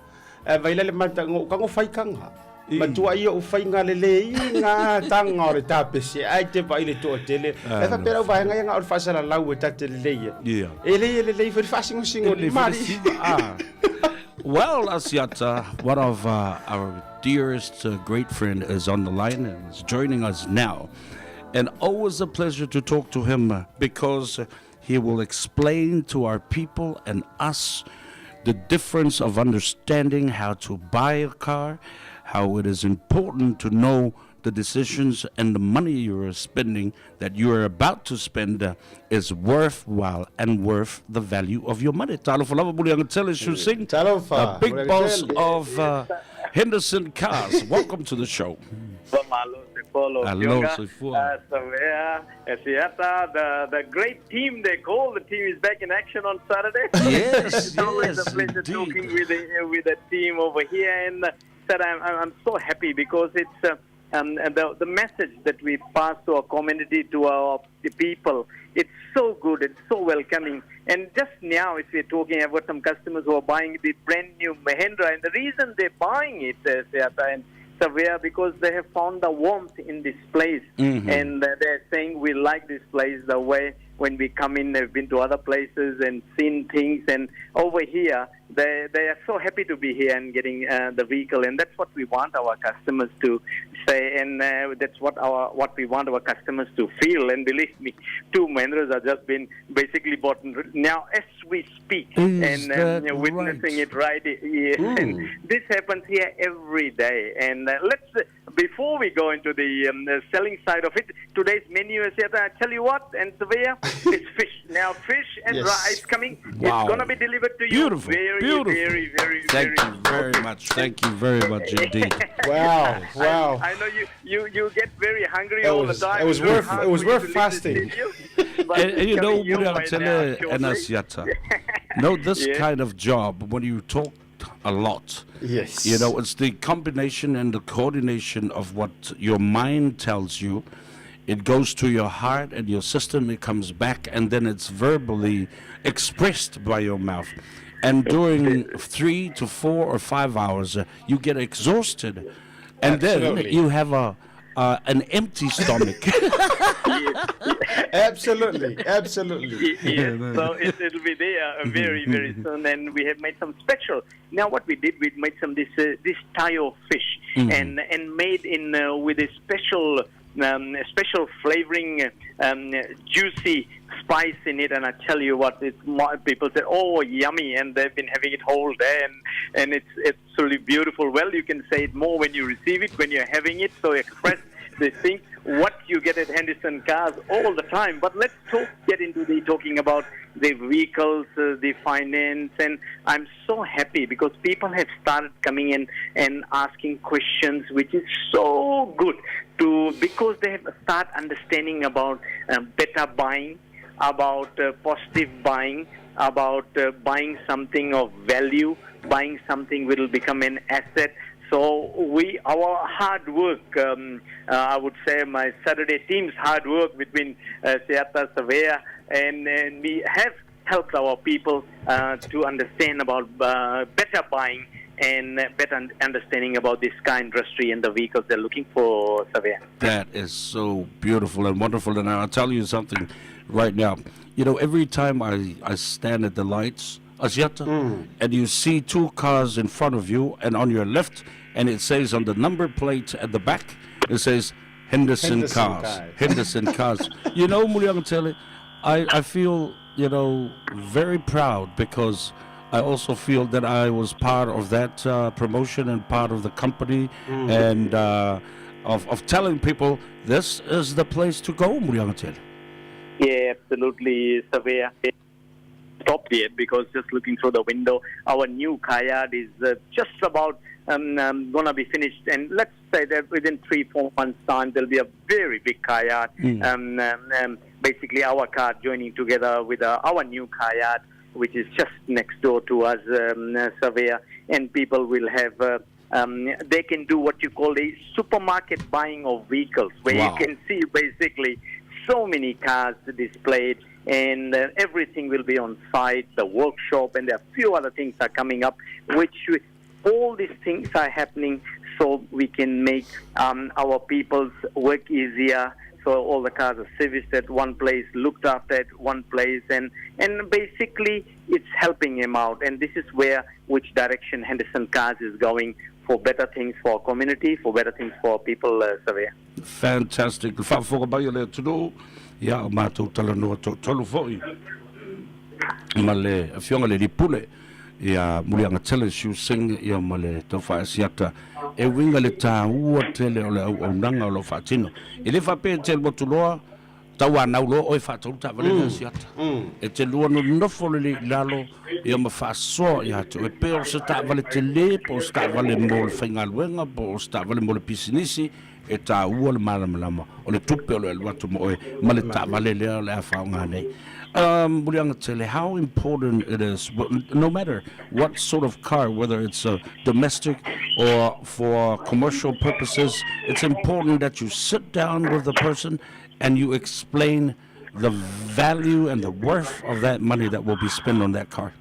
E vai le mata ngo ka ngo fai kanga. Matua ia o fai nga le le i nga tanga o le tapese ai te vai le toa tele. E fa pera vai nga nga o le fasala lau e tate le ia. Ia. E le le le foi fasingo singo Le le mari. Ah. Well, Asiata, one of our dearest great friend is on the line and is joining us now. And always a pleasure to talk to him because he will explain to our people and us the difference of understanding how to buy a car, how it is important to know the decisions and the money you are spending that you are about to spend is worthwhile and worth the value of your money. Talofa lava Muliagatele Shu Singh, Talofa, the big boss Muliagatele. of Henderson Cars. Welcome to the show. Malo Sefolo Alo, Fionga, Sefua. Savea, Esiata, the great team they call. The team is back in action on Saturday. Yes, It's always yes, a pleasure indeed. talking with the team over here. And said I'm so happy because it's and the message that we pass to our community, to our the people, it's so good, it's so welcoming. And just now, if we're talking, I've got some customers who are buying the brand new Mahindra, and the reason they're buying it, Seata and Savea, because they have found the warmth in this place, and they're saying we like this place the way when we come in, they've been to other places and seen things, and over here they are so happy to be here and getting the vehicle, and that's what we want our customers to say, and that's what we want our customers to feel. And believe me, two Mahindras have just been basically bought now as we speak, Is and that you're witnessing right? it right here. And this happens here every day. And let's before we go into the selling side of it, today's menu is here. I tell you what, and Savea, it's fish. Now fish and Yes. rice coming. Wow. It's going to be delivered to you. Beautiful, Very, beautiful. very, very, Thank very you very much. Thank you very much indeed. Wow, wow. I know you get very hungry It all was- the time. it was It's very worth- hard it was for you worth to leave the fasting. studio, but And you it's know, coming your way now Muliagatele and shortly. Asiata, no, this Yeah. kind of job, when you talk a lot, Yes. you know, it's the combination and the coordination of what your mind tells you. It goes to your heart and your system, it comes back, and then it's verbally expressed by your mouth. And during 3 to 4 or 5 hours, you get exhausted. And then Absolutely. you have a an empty stomach. Absolutely, absolutely. Yes, so it'll be there very, very soon. And we have made some special. Now, what we did, we made some this this tayo fish and made in with a special flavoring, juicy spice in it. And I tell you what, it's more, people say, oh, yummy, and they've been having it whole day, and it's absolutely beautiful. Well, you can say it more when you receive it, when you're having it. So express the thing, what you get at Henderson Cars all the time. But let's get into the talking about the vehicles, the finance, and I'm so happy because people have started coming in and asking questions, which is so good to because they have start understanding about better buying, about positive buying, about buying something of value, buying something will become an asset. So our hard work, I would say my Saturday team's hard work between Seata, Savea, and me have helped our people to understand about better buying and better understanding about this car industry and the vehicles they're looking for, Savea. That is so beautiful and wonderful. And I'll tell you something right now. You know, every time I stand at the lights, Asiata, and you see two cars in front of you and on your left, and it says on the number plate at the back, it says Henderson, Henderson Cars. Cars. Henderson Cars. You know, Muliagatele, I feel you know, very proud because I also feel that I was part of that promotion and part of the company and of, of telling people this is the place to go, Muliagatele. Yeah, absolutely, Savea. Stopped yet because just looking through the window, our new car yard is just about gonna be finished. And let's say that within 3, 4 months' time, there'll be a very big car yard. Basically, our car joining together with our new car yard, which is just next door to us, Savea, and people will have. They can do what you call a supermarket buying of vehicles, where you can see basically so many cars displayed, and everything will be on site, the workshop, and there are a few other things are coming up, which all these things are happening so we can make our people's work easier. So all the cars are serviced at one place, looked after at one place, and basically it's helping him out. And this is where which direction Henderson Cars is going for better things for our community, for better things for our people, Savea. Fantastic. Faafofoga mai a le atunuu, ia o matou talanoa toatolu foi ma le afioga le Lipule ia Muliagatele Siusega ia ma le Taufa Asiata e uiga le taua tele o le auaunaga o lo o faatino. E le faapea e te alu atu loa tauanau loa oe faatau le taavale lea Asiata. E te lua nonofo lelei i lalo ia ma faasoa ia te oe pe o se taavale tele po o se taavale mo le faigaluega po o se taavale mo le pisinisi e taua le malamalama o le tupe o le alu atu ma oe ma le taavale lea o le a faaaoga nei. Muliagatele, how important it is, no matter what sort of car, whether it's a domestic or for commercial purposes, it's important that you sit down with the person and you explain the value and the worth of that money that will be spent on that car.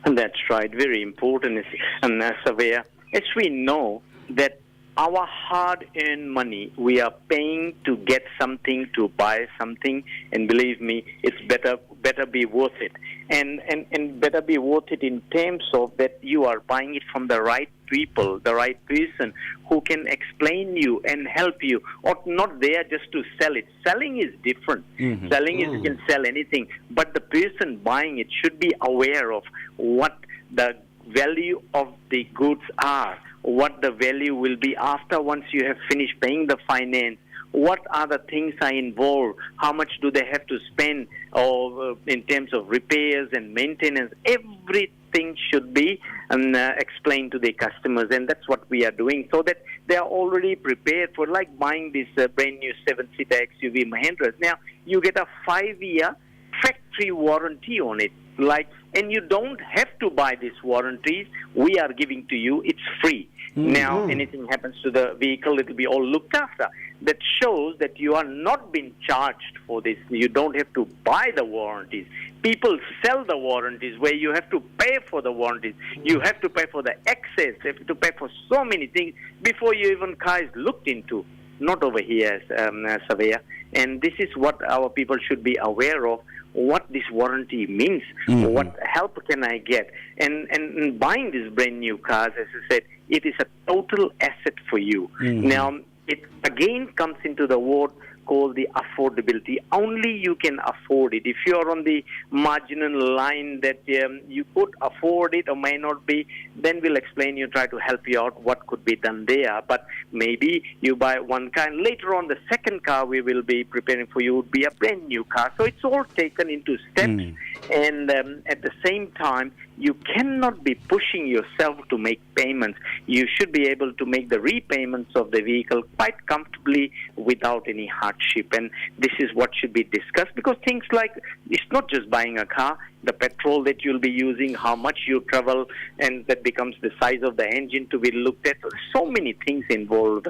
And that's right, very important, is, Savea. As we know that our hard-earned money, we are paying to get something, to buy something, and believe me, it's better be worth it. And better be worth it in terms of that you are buying it from the right people, the right person who can explain you and help you, or not there just to sell it. Selling is different. Selling is you can sell anything, but the person buying it should be aware of what the value of the goods are, what the value will be after once you have finished paying the finance, what are the things are involved, how much do they have to spend or in terms of repairs and maintenance. Everything should be explained to the customers, and that's what we are doing so that they are already prepared for like buying this brand new 7-seater XUV Mahindras. Now, you get a 5-year factory warranty on it, like, and you don't have to buy these warranties. We are giving to you. It's free. Now, anything happens to the vehicle, it will be all looked after. That shows that you are not being charged for this. You don't have to buy the warranties. People sell the warranties where you have to pay for the warranties. You have to pay for the excess. You have to pay for so many things before you even car is looked into. Not over here, Savea. And this is what our people should be aware of, what this warranty means, what help can I get. And buying these brand new cars, as I said, it is a total asset for you. Now, it again comes into the word called the affordability. Only you can afford it. If you are on the marginal line that you could afford it or may not be, then we'll explain you, try to help you out what could be done there. But maybe you buy one car, and later on the second car we will be preparing for you would be a brand new car. So it's all taken into steps. And at the same time, you cannot be pushing yourself to make payments. You should be able to make the repayments of the vehicle quite comfortably without any hardship. And this is what should be discussed, because things like, it's not just buying a car, the petrol that you'll be using, how much you travel, and that becomes the size of the engine to be looked at. So many things involved,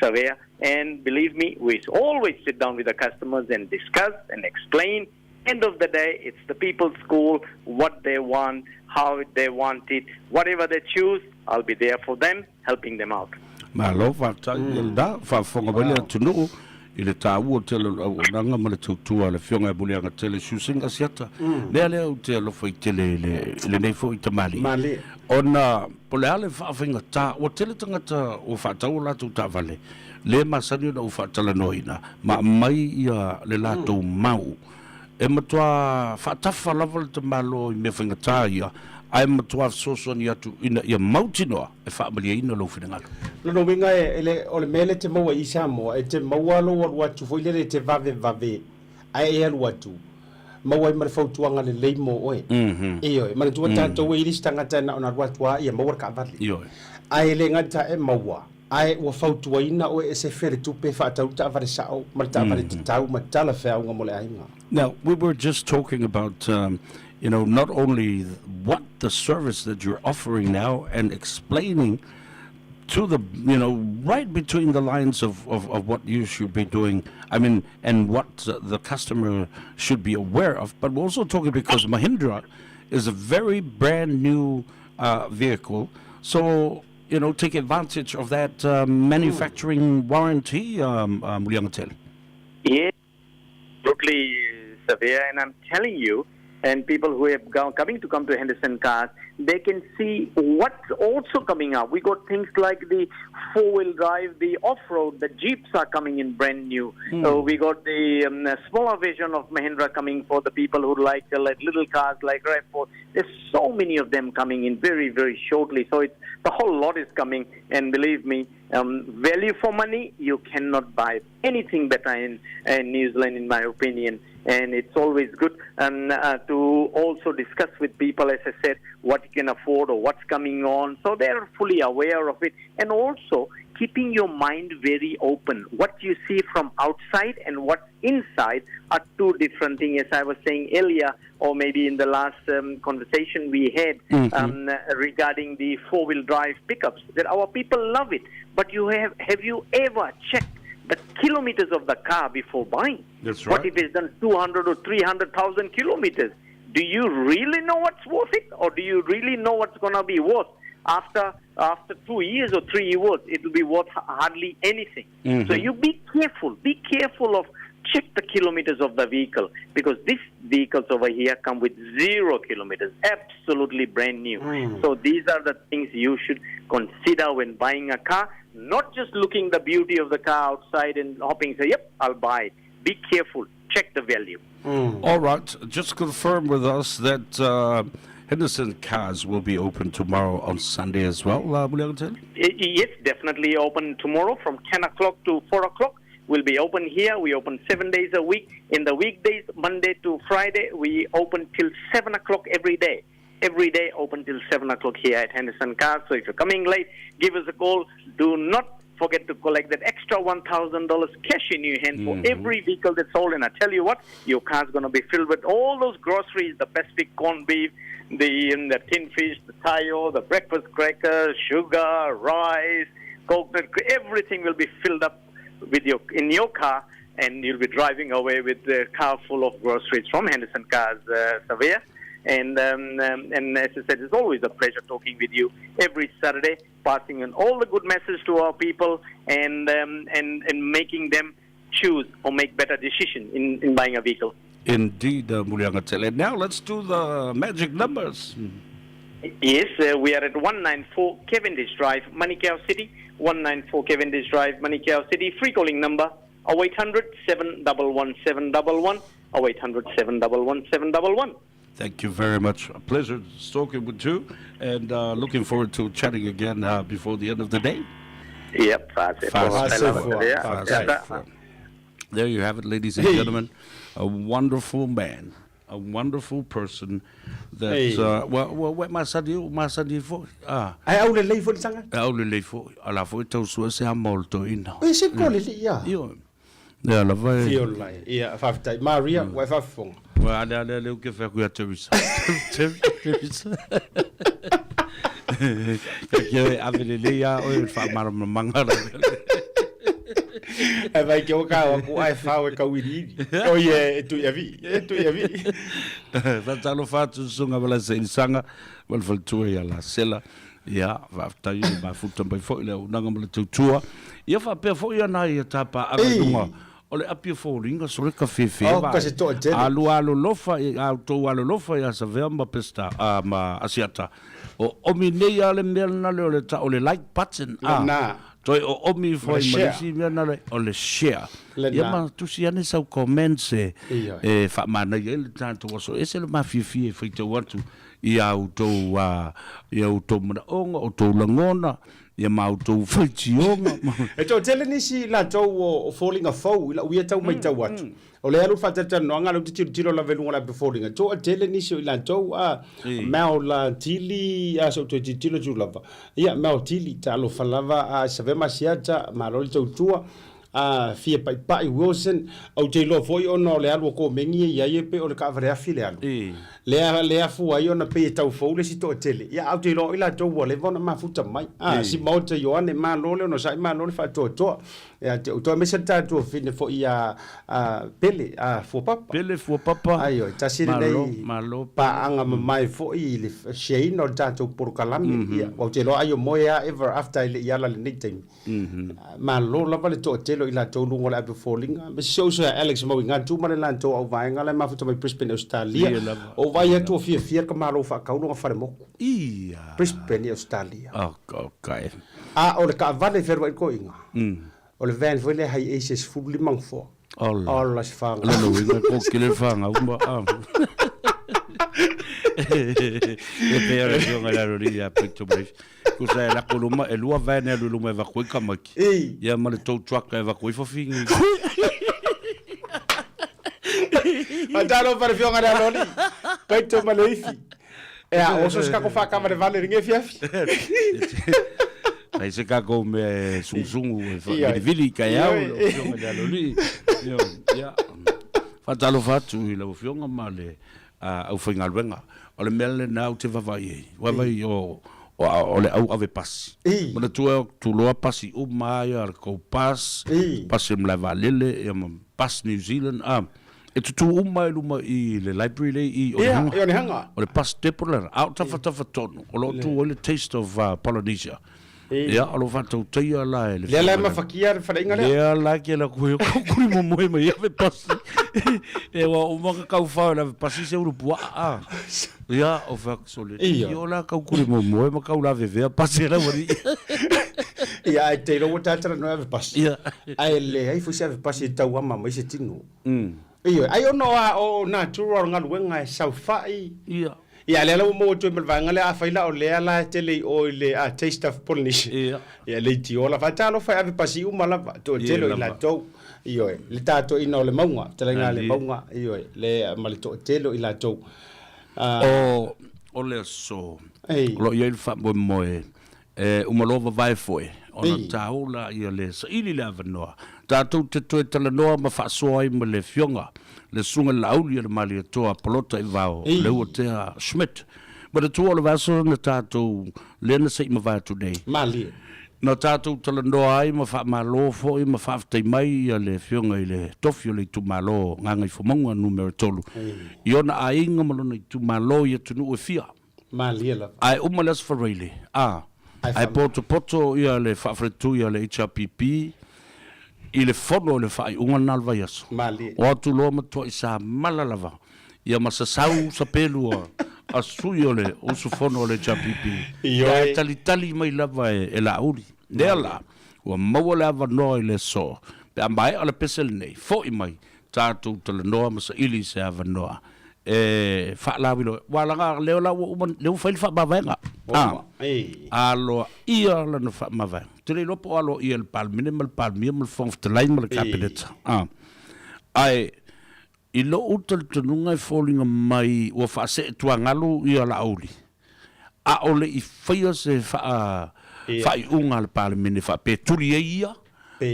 Savea. And believe me, we always sit down with the customers and discuss and explain. End of the day, it's the people's call, what they want, how they want it, whatever they choose, I'll be there for them, helping them out. Malo faafetai lena faafofoga mai le atunuu i le taua tele o le auaunaga ma le tautua a le Afioga ia Muliagatele Siusega Asiata. Lea lea ou te alofa i tele i le i lenei foi tamalii Malie. Ona po o le a le faafaigata ua tele tagata ua faatau a latou taavale le masani ona ou faatalanoaina ma aumai ia le latou mau. E matua faatafa lava le tamaloa i mea faigata ia, ae matua fesoasoani atu ina ia mautinoa e faamalieina lou finagalo. Lona uiga e le, o le mea lea e te maua i Samoa, e te maua lou alu atu foi lele e te vavevave ae e alu atu, maua ai ma le fautuaga lelei mo oe. Ioe, manatua tatou e i le isi tagata e na ona alu atu lava ia maua le taavale. Ioe. Ae le gata e maua, Ae ua fautuaina oe e se feletupe e faatau le taavale sao ma le taavale tatau ma talafeauga mo le aiga. Now, we were just talking about, you know, not only what the service that you're offering now and explaining to the, you know, right between the lines of, of, of what you should be doing, I mean, and what the customer should be aware of, but we're also talking because Mahindra is a very brand new uh, vehicle. So, you know, take advantage of that uh, manufacturing warranty, um, um, Muliagatele. Yeah, totally, Savea. And I'm telling you, and people who have gone, coming to come to Henderson Cars, they can see what's also coming up. We got things like the four-wheel drive, the off-road, the Jeeps are coming in brand new. Mm. So we got the um, smaller version of Mahindra coming for the people who like, uh, like little cars like RAV4. There's so many of them coming in very, very shortly. So it's the whole lot is coming. And believe me, um, value for money, you cannot buy anything better in, in New Zealand, in my opinion. And it's always good um, uh, to also discuss with people, as I said, what you can afford or what's coming on. So they're fully aware of it. And also keeping your mind very open. What you see from outside and what's inside are two different things. As I was saying earlier, or maybe in the last um, conversation we had mm-hmm. um, regarding the four-wheel drive pickups, that our people love it. But you have have you ever checked the kilometers of the car before buying? That's right. What if it's done 200 or 300,000 kilometers? Do you really know what's worth it, or do you really know what's going to be worth? After after two years or three years, it will be worth hardly anything. Mm-hmm. So you be careful. Be careful of check the kilometers of the vehicle because these vehicles over here come with zero kilometers, absolutely brand new. Mm. So these are the things you should consider when buying a car, not just looking the beauty of the car outside and hoping, say, yep, I'll buy it. Be careful. Check the value. Mm. All right. Just confirm with us that uh, Henderson Cars will be open tomorrow on Sunday as well, uh, Yes, definitely open tomorrow from 10 o'clock to 4 o'clock. We'll be open here. We open seven days a week. In the weekdays, Monday to Friday, we open till 7 o'clock every day. Every day, open till 7 o'clock here at Henderson Cars. So if you're coming late, give us a call. Do not forget to collect that extra $1,000 cash in your hand mm-hmm. for every vehicle that's sold. And I tell you what, your car's going to be filled with all those groceries, the Pacific corned beef, the, um, the tin fish, the tayo, the breakfast crackers, sugar, rice, coconut, everything will be filled up with your in your car, and you'll be driving away with a car full of groceries from Henderson Cars, uh, Savea. And, um, um, and as I said, it's always a pleasure talking with you every Saturday, passing on all the good messages to our people and, um, and, and making them choose or make better decision in, in buying a vehicle. Indeed, uh, Mulianga Now let's do the magic numbers. Yes, uh, we are at 194 Cavendish Drive, Manukau City. 194 Cavendish Drive, Manukau City. Free calling number 0800 711 711. 0800 711 711. Thank you very much. A pleasure talking with you and uh, looking forward to chatting again uh, before the end of the day. Yep, Fast, fast, There you have it, ladies and gentlemen. A wonderful man a wonderful person that hey. uh, well, well, well, masani o masani fo ah ai au lelei fo le tagata au lelei fo ala fo tau sua se ama o le toeaina e se ko lelei ia io ia lava e fiola ia faafetai Maria mm. ua e faafofoga ua ale ale ale ke fai ku ia Teresa Teresa Ka kia e ave lelei a oe le faamalamalamaga la E vai ke o ka wa ku ai whau e kauiriiri. O ie, e tui avi, e tui avi. Faatalofa atu susuga ma la seilisanga ma le faletua ia Lasela. Ia, faafetai i le mafuta mai foi le auaunaga ma le tautua. Ia faapea foi ana ia tapaaga i luga o le api o foliga sole ka fefe Oh, ka se toatele. A lua alolofa i a outou alolofa ia Savea ma Peseta a ma Asiata. O omi nei a le mea lena lea o le ta o le like button a. Lena. Toe oomi Ma ifo le ai ma le share. isi mea na le, o le share. Lena. Ia ma tusi ane sau comments e, Ioe. e faamanaia ai le tatou aso. E ese le mafiafia e faitau atu i a outou, a, i a outou manaoga, outou lagona, ia ma outou faitioga. E toatele nisi i latou o foliga fou i lau ia tau matau atu. O lea alu le faatalatalanoaga, lea ou te tilotilo lava i luga o le ape foliga, toatele nisi o i latou, a, mea o la tili, a, se i ou toe tilotilo atu lava. Ia, mea o tili, talofa lava, a, Savea Masiata, malo le tautua, a, fia paipai Wilson, ou te iloa foi ona o le alu a komeni e i ai e pei o le taavale afi le alu. Lea, lea fua ai ona pei e tau fou le isi toatele. Ia, a ou te iloa o i latou ua leva ona mafuta mai. A, Simaota Ioane, malo le onosai, malo le faatoatoa. Ia te outou aemaise le tatou afine foi ia Pele a Fuapapa. Pele Fuapapa. Aioe, tasi lenei paaga mamae foi i le share-ina o le tatou polokalame. Ia, ou te iloa ai o moe lava ever after e le i ala lenei taimi. Malo lava le toatele o i latou luga o le ave foliga. Ma si ou uso ia Alex Mauigatu ma le latou auvaega la e mafuta mai Brisbane, Ausetalia. Ou vaai atu ua fiafia le tamaloa faatau lona falemotu. Brisbane, Ausetalia. A o le taavale e fealuai le toeaina, o le van foi lea hai ace e 15 nofoa. Ola. Ola se whāngau. Lona uiga e kōkele le whāngau ma a. E pei o le afioga i le Alolii ia Peter Maifi. Tusa e lako luma, e lua van e alu i luma e vaku ai tamaiti. Ia ma le tow truck e vaku ai fafine. Faatalofa i le afioga i le Alolii, Peter Maleifi. Ea, oso se kako whakavalevale ringe fiafi. Ai se kako mea e sungusungu e whavilivili i kai au, lau afioga i le Alolii. Ia, faatalofa atu i lau afioga ma le aufaigaluega. O le mea lena ou te vaavaai ai, vaavaai o o le au ave pasi. Manatua e tuloa pasi uma ia le kou pas, pasi o le malae vaalele, ia ma bus New Zealand, a. E tutū uma i luma i le library lea i Onehunga. Ia, i Onehunga. O le bus depot lena, a o tafatafa tonu, o lo o tu ai le Taste of Polynesia. Ia, o lo o faatautaia la e le Lea la e mafakia le faleaiga lea. Lea la ke la koe o kuri momoe mai ave pasi. E ua uma ka kau whao le ave pasi se uru puaa. A. Ia, o whak sole. Ia. I o la kau kuri momoe ma kau la vevea pasi la wari. Ia, ai te iloa ua tātara noe ave pasi. Ia. Ai leai foi se ave pasi e tauama mai se tino. Ioe, ai ona o a o natura o le galuega e saofai. Ia. Ia, lea la ua maua atu ai ma le vaega lea, afai la o lea la e tele i o i le Taste of Polynesia. Ia. Ia, leitioa la faatalofa e ave pasi uma lava, toatele o i latou. Ioe, le tatoina o le mauga, fetalaiga a le mauga, ioe, le ma le toatele o i latou. O, o le aso, o lo o i ai le faamoemoe E uma loa vavae foe, ona taola ia le saili le avanoa. Tatou te toe talanoa ma faasoa ai ma le Afioga, le Susuga i le Laauli a le Malietoa Palota i Vao, Leuatea Schmidt. Manatua o le vaiaso na tatou lea na se i mavae atu nei. Malie. Na tatou talanoa ai ma faamalo foi ma faafetai mai ia le Afioga i le Tofi o le Itumalo Gagaifomauga Numera 3 i ona aiga ma lona itumalo i atunuu e fia. Malie lava. Ae uma le Aso Faraile, a, ae potopoto ia le faafaletui a le HRPP i le fono i le faaiuga lena o le vaiaso. Malie. O atu loa matuai samala lava ia ma sasau sapelu a sui o le usufono o le HRPP. Ioe. Ae talitali mai lava e Laauli. Lea la, ua maua le avanoa i le aso, pe a maea le pese lenei, foi mai tatou talanoa ma saili i se avanoa e faalauiloa. Ua laga lea la ua uma, lea ua fai le faamavaega. Ua uma, ei. Aloaia lana faamavaega. Ou te le iloa po o aloaia e le Palemene ma le Palemia ma le Fofoga Fetalai ma le Kapeneta. Ae i lou talitonuga e foliga mai ua faaseetuagalu ia Laauli, a o le i faia se faaiuga a le Palemene faapea e tuli ai ia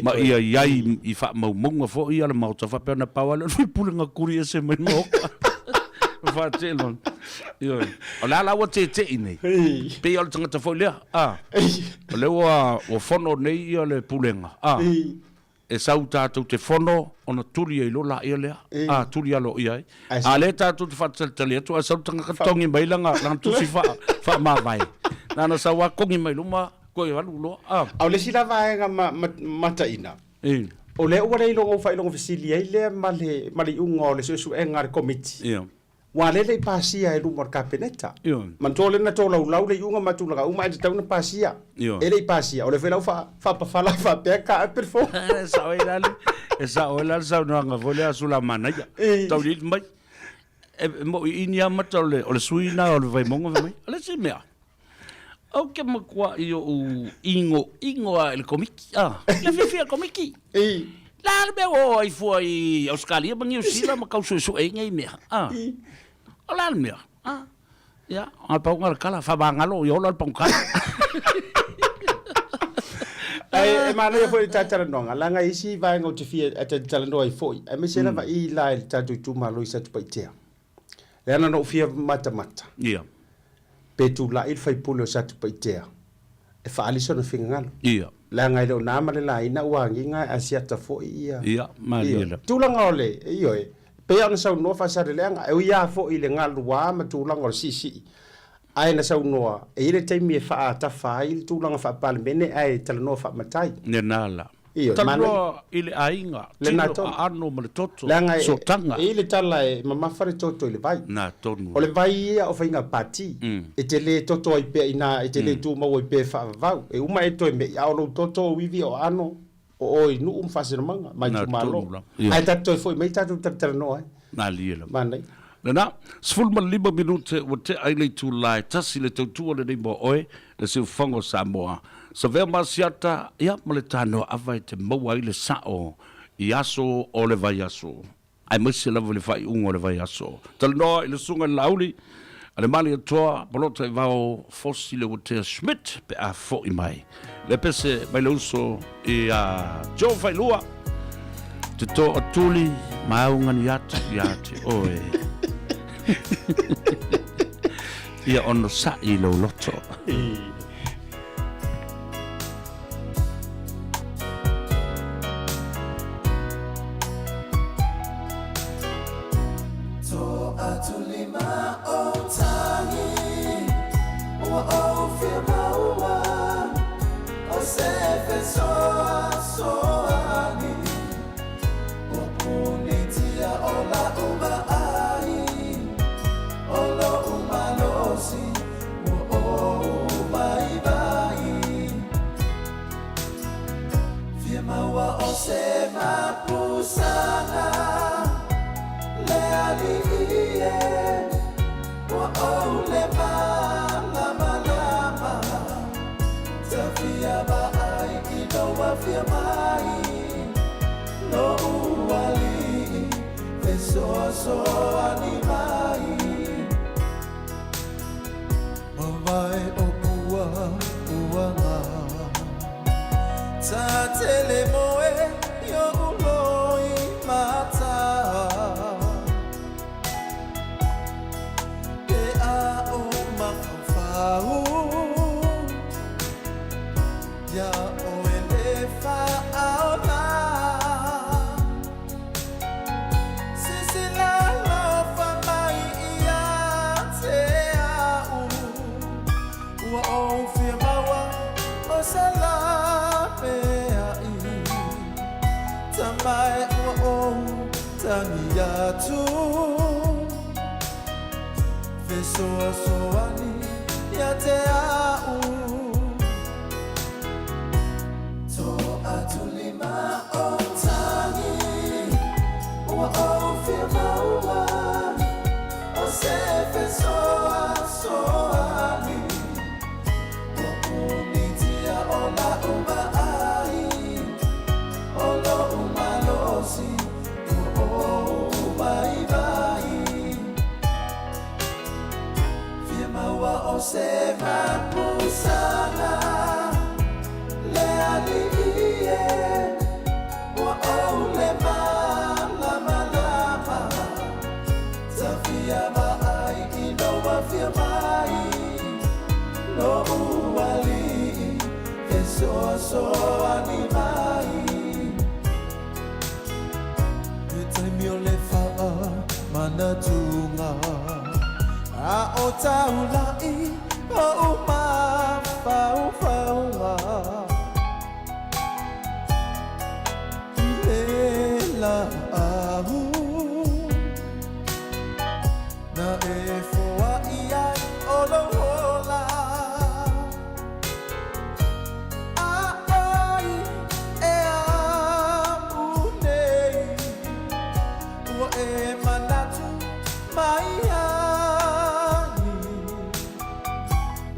ma ia i ai i faamaumauga foi a le Maota faapea na pau lava lea o le faipule na tuli ese mai le Maota. Faatele. Ioe. O le a la ua tete'i nei? Pei o le tagata foi lea, a. O lea ua fono nei ia le Pulega, a. E sau tatou te fono ona tuli ai loa laia lea, a, tuli aloaia ai. A lea tatou te faatalitali atu ae sau le tagata togi mai lana, lana tusi faa, faamavae. Na ona sau lava togi mai luma, toe alu loa, a. A o le isi la vaega ma, ma, mataina, o lea ua le iloga ua faailoga fesili ai lea ma le, ma le iuga o le suesuega a le Komiti. Ia. Aua lea e le i pasia i luma o le Kapeneta. Ioe. Manatua o lea na tolaulau le iuga ma tulaga uma ae tatau ona pasia. Ioe. E le i pasia, o lea foi la ua faa, faapafala faapea ka ape le fono. E sao ai la le, e sao ai la le saunoaga foi lea a Sulamanaia. Ĩ. Tauliili mai, e, e mo'i i ni amata o le, o le sui usufono lena o le Vaimauga fai mai, o le isi mea, ou te matuai ou igoigo lava i le Komiti, a, le fiafia i le Komiti. Ĩ. Le a le mea ua o ai fua i Ausetalia ma Niu Sila ma tau suesue ai nei mea, a? O le a le mea, a? Ia, na pau lena o le tala, faamagalo ia ola le pagutala. Ae e manaia foi le ta talanoaga, leaga e i ai isi vaega ou te fia talanoa ai foi, aemaise lava i la i le tatou itumalo i Satupaitea. Leaga na ou fia matamata. Ia. Pe tulai le sui usufono o Satupaitea e faaali sona finagalo. Ia. Leaga e le o na ma le laina ua agiga e asiata foi ia. Ia, malie lava. Tulaga o le, ioe, e pei lava ona saunoa Faasaleleaga, e ui lava foi i le galua ma tulaga o le siisii, ae na saunoa, e i ai le taimi e faatafa ai le tulaga faa-Palemene ae talanoa faamatai. Lena la. Ioe, Talanoa i le aiga, Lena tino, tonu. aano ma le toto, Leaga e, sootaga. e i ai le tala e mamafa le toto i le vai. Na tonu. O le vai ia o faiga pati, e te le toto ai pea inā, e te le tumau ai pea e faavavau. E uma e toe me'i, a o lou toto o ivi o aano, o oe i nuu ma faasilamaga, ma Na itumalo. tonu lava. Ia. Ae tatou toe foi mai tatou talatalanoa ai. Malie lava. Manaia. Lena, 15 minute ua tea ai le itula e tasi le tautua lenei mo oe, le siufaga o Samoa. Savea ma Asiata, ia ma le tanoa ava e te maua ai le sao i aso o le vaiaso, aemaise lava i le faaiuga o le vaiaso. Talanoa i le Susuga i le Laauli a le Malietoa Bolota i Vao Fosi Leuatea Schmidt pe a fo'i mai. Le pese mai le uso ia Joe Failua, te toatuli ma augani atu ia te oe. Ia onosa'i lou loto.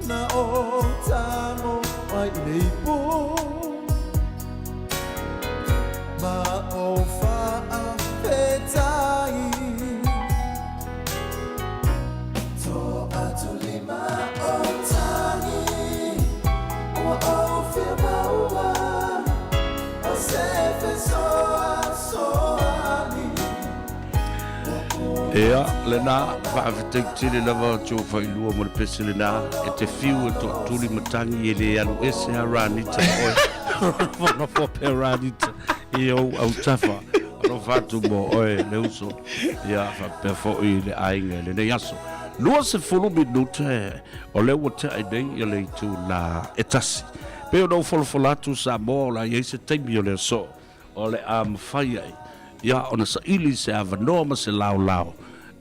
Na o tago mai i le ipu Ma o faafetai Toatulima o tagi Ua ou fia maua O se fesoasoani Ia, lena, faafetai tele lava o Failua mo le pese lena, e te fiu e toatuli matagi e le alu ese a Ranita oe. Nofo pea Ranita i ou autafa. Alofa atu mo oe le uso. Ia, faapea foi le aiga i lenei aso. 20 minute o lea ua tea nei ia le itula e 1. Pei ona ou folafola atu Samoa o le a i ai se taimi o le aso o le a mafai ai ia ona saili se avanoa ma se laolao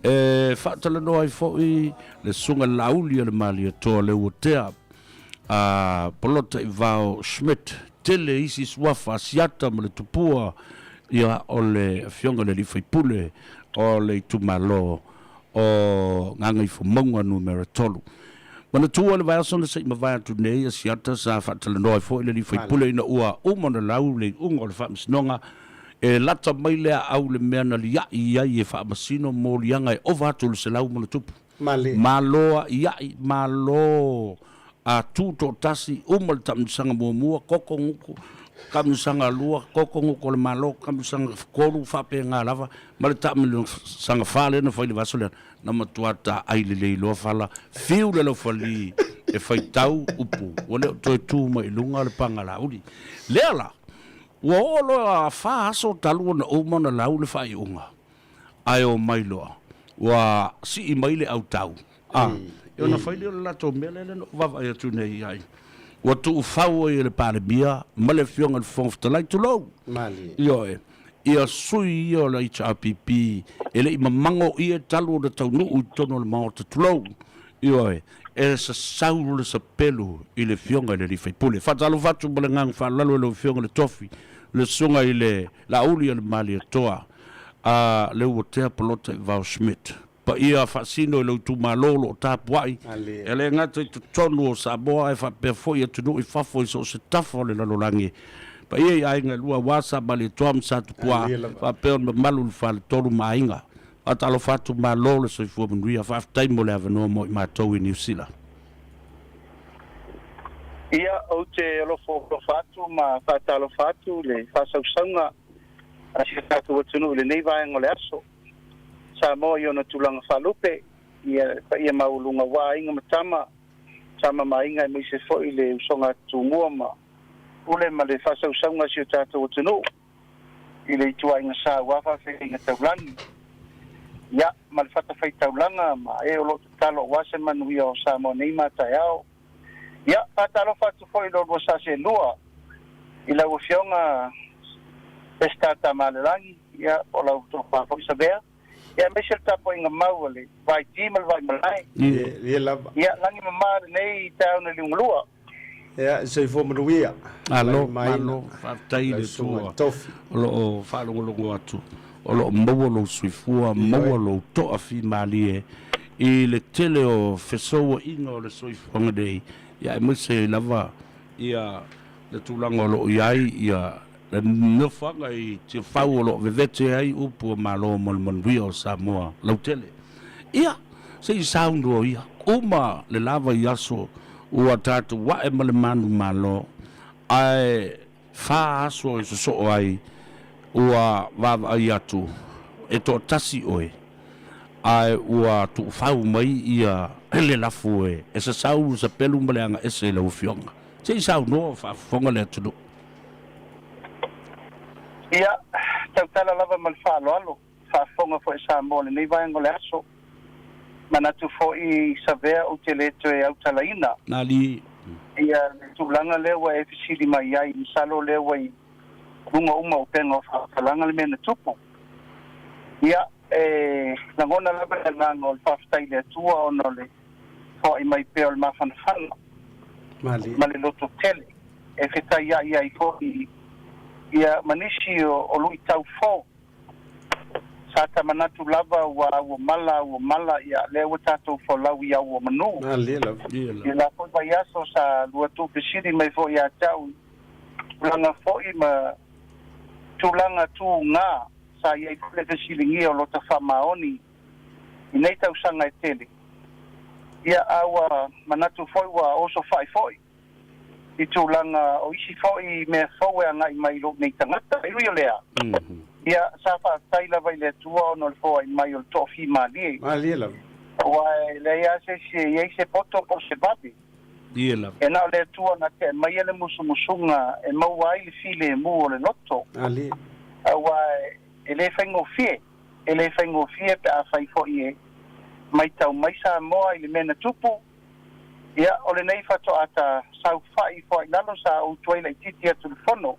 e faatalanoa ai foi le Susuga Laauli a le Malietoa Leuatea a Polota Ivao Schmidt. Tele isi suafa Asiata ma le Tupua ia o le Afioga i le Alii Faipule o le itumalo o Gagaifomauga Numera 3. Manatua le vaiaso na se i mavae atu nei Asiata sa faatalanoa ai foi le alii faipule ina ua uma ona lau le iuga o le faamasinoga e lata mai le aau le mea na lia'i i ai e faamasino moliaga e ova atu i le 100+. Malo a'ia'i, malo a tutoatasi, uma le taamilosaga muamua, koko guku, taamilosaga lua, koko guku o le Malo, taamilosaga tolu, faapena lava, ma le taamilosaga fa lea na fai i le vaiaso lea, na matua taai lelei loa fala, fiu le laufali e faitau upu, ua le o toe tu mai i luga le pagalauli. Lea la, ua oo loa fa aso talu ona uma ona lau le faaiuga, ae omai loa, ua sii mai le autau, a, e ona fai lea o le latou mea lea na ou vaavaai atu nei i ai, ua tuufau ai e le Palemia ma le Afioga i le Fofoga Fetalai, tulou, ioe, ia sui ia o le HRPP e le i mamago ia talu ona taunuu i totonu o le Maota, tulou, ioe, e sasau le sapelu i le Afioga i le alii faipule. Faatalofa atu ma le agaga faaaloalo i lau Afioga i le Tofi, le Susuga i le Laauli a le Malietoa, a Leuatea Polota Ivao Schmidt. Paia faasino i lou itumalo o lo o tapuai, e le gata i totonu o Samoa ae faapea foi atunuu i fafo i so o se tafa o le lalolagi. Paia i aiga e lua aua Sa Malietoa ma Sa Tupua, faapea ona mamalu i le faletolu ma aiga. Faatalofa atu, malo le soifua manuia, faafetai mo le avanoa mo i matou i Niu Sila. Ia, ou te alofa alofa atu ma faatalofa atu i le faasausauga a si o tatou atunuu i lenei vaega o le aso. Samoa i ona tulaga faalupe, ia le paia maualuga aua aiga ma tama, tama ma aiga aemaise foi le usoga a Tumua ma Pule ma le faasausauga a si o tatou atunuu i le ituaiga sa aua faafeagaiga taulagi, ia, ma le fatafaitaulaga ma e o lo o tatalo aua se manuia o Samoa nei ma taeao. Ia, faatalofa atu foi i lo lua sa seelua i lau Afioga Peseta Tamalelagi, ia, po o lau tofa foi Savea, ia, aemaise le tapuaiga mau a le Vaiti ma le Vaimalae. Ia lava. Ia, lagi mama lenei taeao na liugalua. Ia, soifua manuia. Malo, malo, faafetai i le Atua o lo o faalogologo atu, o lo o maua lou soifua, maua lou toafimalie i le tele o fesouaiga o le soifuaga nei, ia aemaise lava ia le tulaga o lo o i ai ia le nofoaga i Tiafau o lo o vevete ai upu o Malo mo le manuia o Samoa lautele. Ia, se i saunoa ia, uma le lava i aso ua tatou ae ma le manumalo, ae fa aso e sosoo ai ua vaavaai atu e toatasi oe, ae ua tuufau mai ia le lafu e sasau sapelu ma le agaese i lau afioga. Se i saunoa o faafofoga le atunuu. Ia, tautala lava ma le faaaloalo, faafofoga foi Samoa i lenei vaega o le aso. Manatu foi Savea ou te le toe autalaina. Nali. Ia le tulaga lea ua e fesili mai ai, masalo lea ua i luga uma o upega o faamatalaga le mea na tupu. Ia, e lagona lava le agaga o le faafetai i le Atua ona o le foai mai pea o le mafanafana ma le loto tele e fetaiai ai foi ia ma nisi o luitau fou. Sa ta manatu lava ua ua mala ua mala, ia lea ua tatou folau i au o manu. Malie lava. I la foi vaiaso sa lua tuufesili mai foi ia te au i tulaga foi ma tulaga tuga sa i ai foi le fesiligia o lota faamaoni i nei tausaga e tele. Ia, a ua manatu foi ua osofa'i foi i tulaga o isi foi mea fou e agai mai i lou nei tagata. E ui o lea, ia, sa faafetai lava i le Atua ona o le foai mai o le toafimalie. Malie lava. Aua e leai lava se isi e i ai se poto po o se vave. Ie lava. E na o le Atua na te aumaia le musumusuga e maua ai le filemu o le loto. Malie. Aua e le faigofie, e le faigofie pe afai foi e maitau mai Samoa i le mea na tupu. Ia, o lenei faatoa ta saofai foai lalo sa ou tuai laitiiti atu i le fono,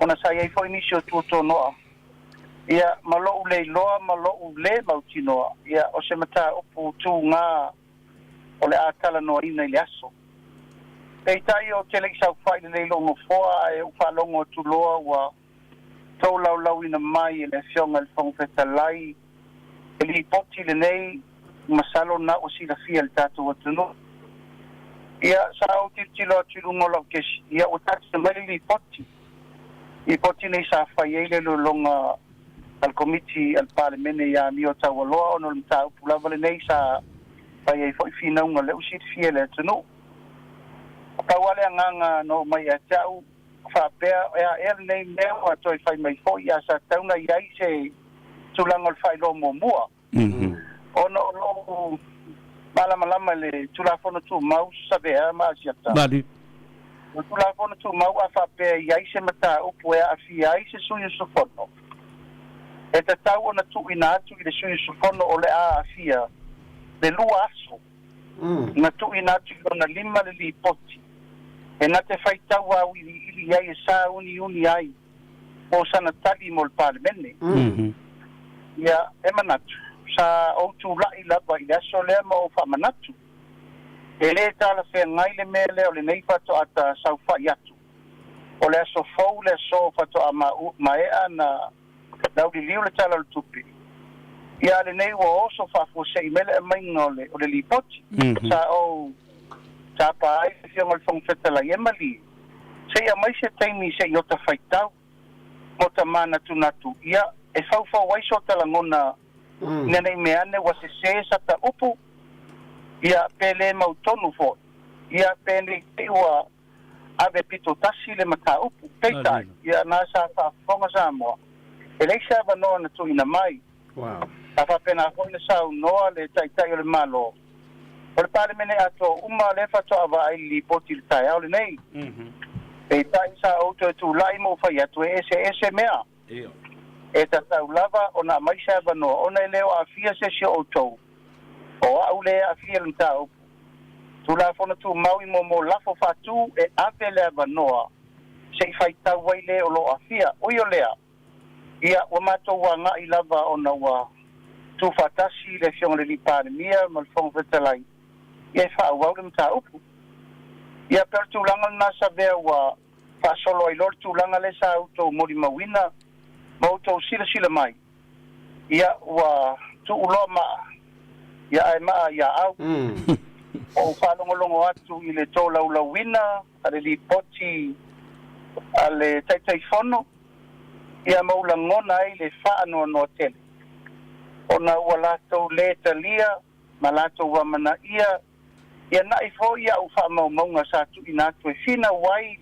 ona sa i ai foi nisi o tuatonoa, ia, ma lo'u le iloa ma lo'u le mautinoa, ia, o se mataupu tuga o le a talanoaina i le aso. Peitai ou te le i saofai lelei lou nofoa ae ou faalogo atu loa ua tolaulauina mai e le Afioga i le Fofoga Fetalai le lipoti lenei, masalo na ua silafia e le tatou atunuu. Ia, sa ou tilotilo atu i luga o lau kesi, ia ua taatia mai le lipoti. Lipoti nei sa fai ai le iloiloga a le Komiti a le Palemene ia Amio Taualoa ona o le mataupu lava lenei sa fai ai foi finauga lea ua silafia e le atunuu. Pau lava le agaga na oo mai ia te au, faapea, e a ea lenei mea ua toe fai mai foi a sa tatau ona i ai se tulaga o le faailoa muamua. Ona o lou malamalama i le Tulafono Tumau Savea ma Asiata. Mali. O le Tulafono Tumau a faapea e i ai se mataupu e aafia ai se sui usufono, e tatau ona tuuina atu i le sui usufono o le a aafia le lua aso na tuuina atu i lona lima le lipoti e na te faitau auiliili i ai e sāuniuni ai mo sana tali mo le Palemene. Ia, e manatu, sa ou tula'i lava i le aso lea ma ou faamanatu, e lē talafeagai le mea lea o lenei faatoa ta saofa'i atu, o le aso fou le asō faatoa maea na lauliliu le Tala o le Tupe. Ia a lenei ua oso faafuasei mai le aumaiga o le o le lipoti. Sa ou tapa ai le Afioga i le Fofoga Fetalai e malie, se i aumai se taimi se i ota faitau mo ta manatunatu, ia e faufau ai so ta lagona ina nei mea ane ua sesē sa ta upu, ia pe lē mautonu foi, ia pe nei te i ua ave pito tasi le mataupu. Peitai, ia na sa faafofoga Samoa, e leai se avanoa na tuuina mai. Sa faapena foi ona saunoa le Taitai o le Malo, o le Palemene atoa uma lea faatoa vaai i le lipoti i le taeao lenei. Peitai, sa ou toe tulai ma ou fai atu e eseese mea. E tatau lava ona aumai se avanoa ona e le o aafia se isi o outou. O au lea e aafia i le mataupu. Tulafono Tumau i momo lafo faatu e ave le avanoa se i faitau ai le o lo o aafia. Ui o lea, ia, ua matou agai lava ona ua tuufaatasi le Afioga i le Alii Palemia ma le Fofoga Fetalai ia e faaauau le mataupu. Ia, pei o le tulaga lena Savea ua faasolo ai loa le tulaga lea sa outou molimauina ma outou silasila mai, ia ua tuu loa maa, ia ae maa ia au. Ou faalogologo atu i le tolaulauina a le lipoti a le Taitaifono, ia ma ou lagona ai le faanoanoa tele, ona ua latou le talia ma latou amanaia Ia na'i foi a'u faamaumauga sa tuuina atu e finau ai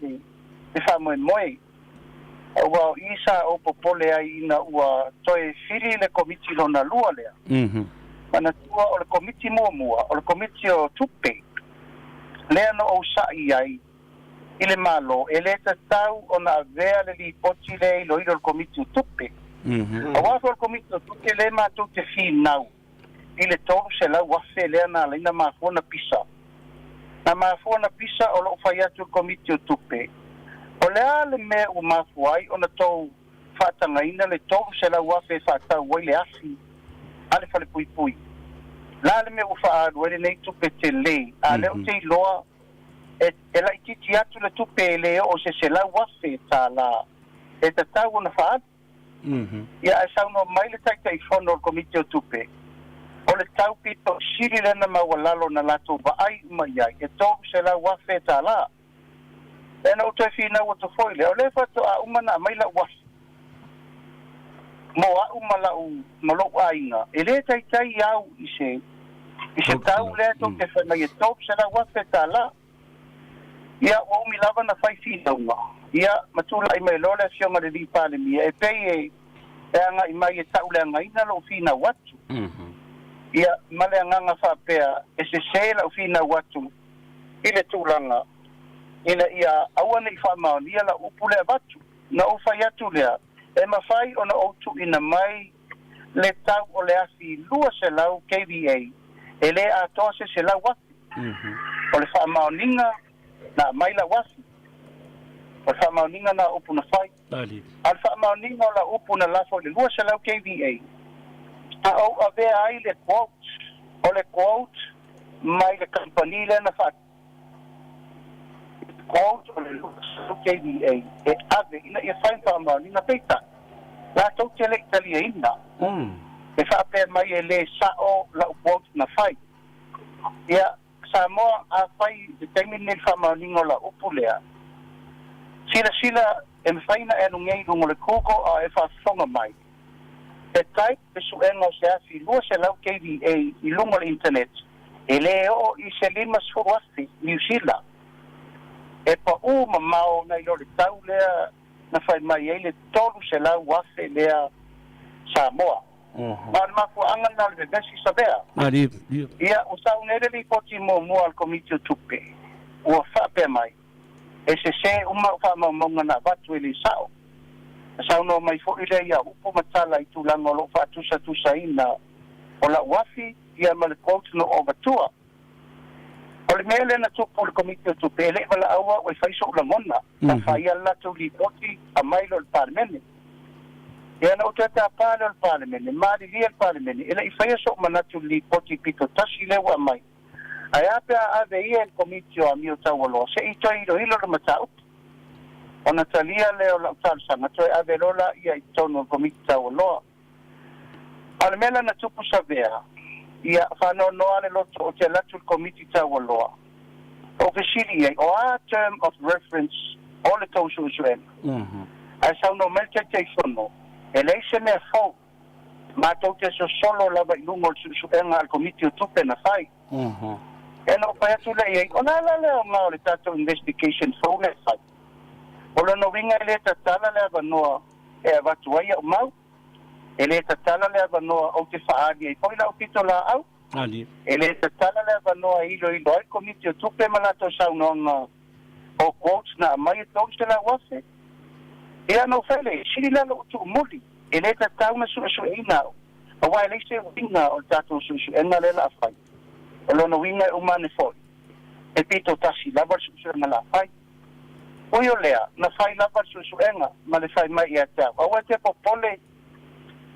le faamoemoe, aua o i sa ou popole ai ina ua toe fili le Komiti lona lua lea. Manatua o le Komiti muamua o le Komiti o Tupe lea na ou sa'i ai i le Malo e lē tatau ona avea le lipoti lea e iloilo e le Komiti o Tupe. Aua foi o le Komiti o Tupe lea matou te finau i le 300,000 lea na ala ai na mafua na pisa. Na mafua na pisa o lou fai atu i le Komiti o Tupe, o le a le mea ua mafua ai ona tou faatagaina le 300,000 e faatau ai le afi a le falepuipui? La le mea ua faaalu ai lenei tupe tele, a lea ou te iloa e, e laitiiti atu le tupe e le oo se $100,000 e tatau ona faaalu. Ia ae saunoa mai le Taitaifono o le Komiti o Tupe, o le tau pito sili lea na maualalo na latou vaai uma i ai, e $300,000 tala. Ia na ou toe finau atu foi lea, o lea faatoa uma ona aumai lau afi mo au ma lau ma lou aiga, e le taitai au i se i se tau lea tou te fai mai e $300,000 tala. Ia, ua umi lava na fai finauga, ia, ma tulai mai loa le Afioga i le Alii Palemia e pei e e agai mai e tauleagaina lou finau atu. Ia, ma le agaga faapea e sese lau finau atu i le tulaga ina ia aua ne i faamaonia lau upu le avatu. Na ou fai atu lea, e mafai ona ou tuuina mai le tau o le afi 200 kVA e le atoa se 100,000. O le faamaoniga na aumai lau afi, o le faamaoniga na o upu na fai. A o le faamaoniga o lau upu na lafo i le 200 kVA, a ou avea ai le quote, o le quote mai le kamupani lea na faa quote o le 200 kVA e ave ina ia fai ma faamaoniga, peitai, latou te le i taliaina, e faapea mai e le sao lau quote na fai. Ia, Samoa, afai i le taimi lenei le faamaoniga o lau upu lea, silasila e mafai ona e alu nei i luga o le Google a o e faafofoga mai, e type le suega o se afi 200 kVA i luga o le internet, e le oo i se 50,000 Niu Sila. E pau mamao nai lo le tau lea na fai mai ai le 300,000 lea Samoa. Ma o le mafuaaga lena o le vevesi Savea. Ia, ua sau nei le lipoti muamua a le Komiti o Tupe, ua faapea mai, e sese uma au faamaumauga na avatu e le sao. Na saunoa mai foi lea ia upu ma tala i tulaga o lou faatusatusaina o lau afi ia ma le quote na ou avatua. O le mea lea na tupu i le Komiti o Tupe, e le i valaau au e fai so'u lagona, na fai a le latou lipoti aumai loa i le Palemene. Ia na ou toe tapa lea o le Palemene, malilie le Palemene, e le i faia so'u manatu i le lipoti pito tasi lea ua aumai. Ae a pe a ave ia i le Komiti o Amio Taualoa se i toe iloilo le mataupu? Ona talia lea o lau talosaga, toe ave loa laia i totonu o le Komiti Taualoa. A o le mea la na tupu Savea, ia, faanoanoa le loto ou te alu atu i le Komiti Taualoa, ou fesili i ai, o a term of reference o le tou suesuega? Ae saunoa mai le Taitaifono, e leai se mea fou, matou te sosolo lava i luga o le suesuega a le Komiti o Tupe na fai. Ia na ou fai atu lea i ai, o le a la le aoga o le tatou investigation fou lea e fai? O lona uiga e le tatala le avanoa e avatu ai au mau. E le tatala le avanoa ou te faaali ai foi lau pitolaau. E le tatala le avanoa e iloilo ai le Komiti o Tupe ma latou saunoaga o quotes na aumai e $300,000. Ia na ou fai lea, sili la lou tuumuli, e le tatau na suesueina au, aua e leai se uiga o le tatou suesuega lea la a fai. O lona uiga e uma ane foi, e pito tasi lava le suesuega la a fai. Ui o lea, na fai lava le suesuega ma le fai mai ia te au, Aua e te popole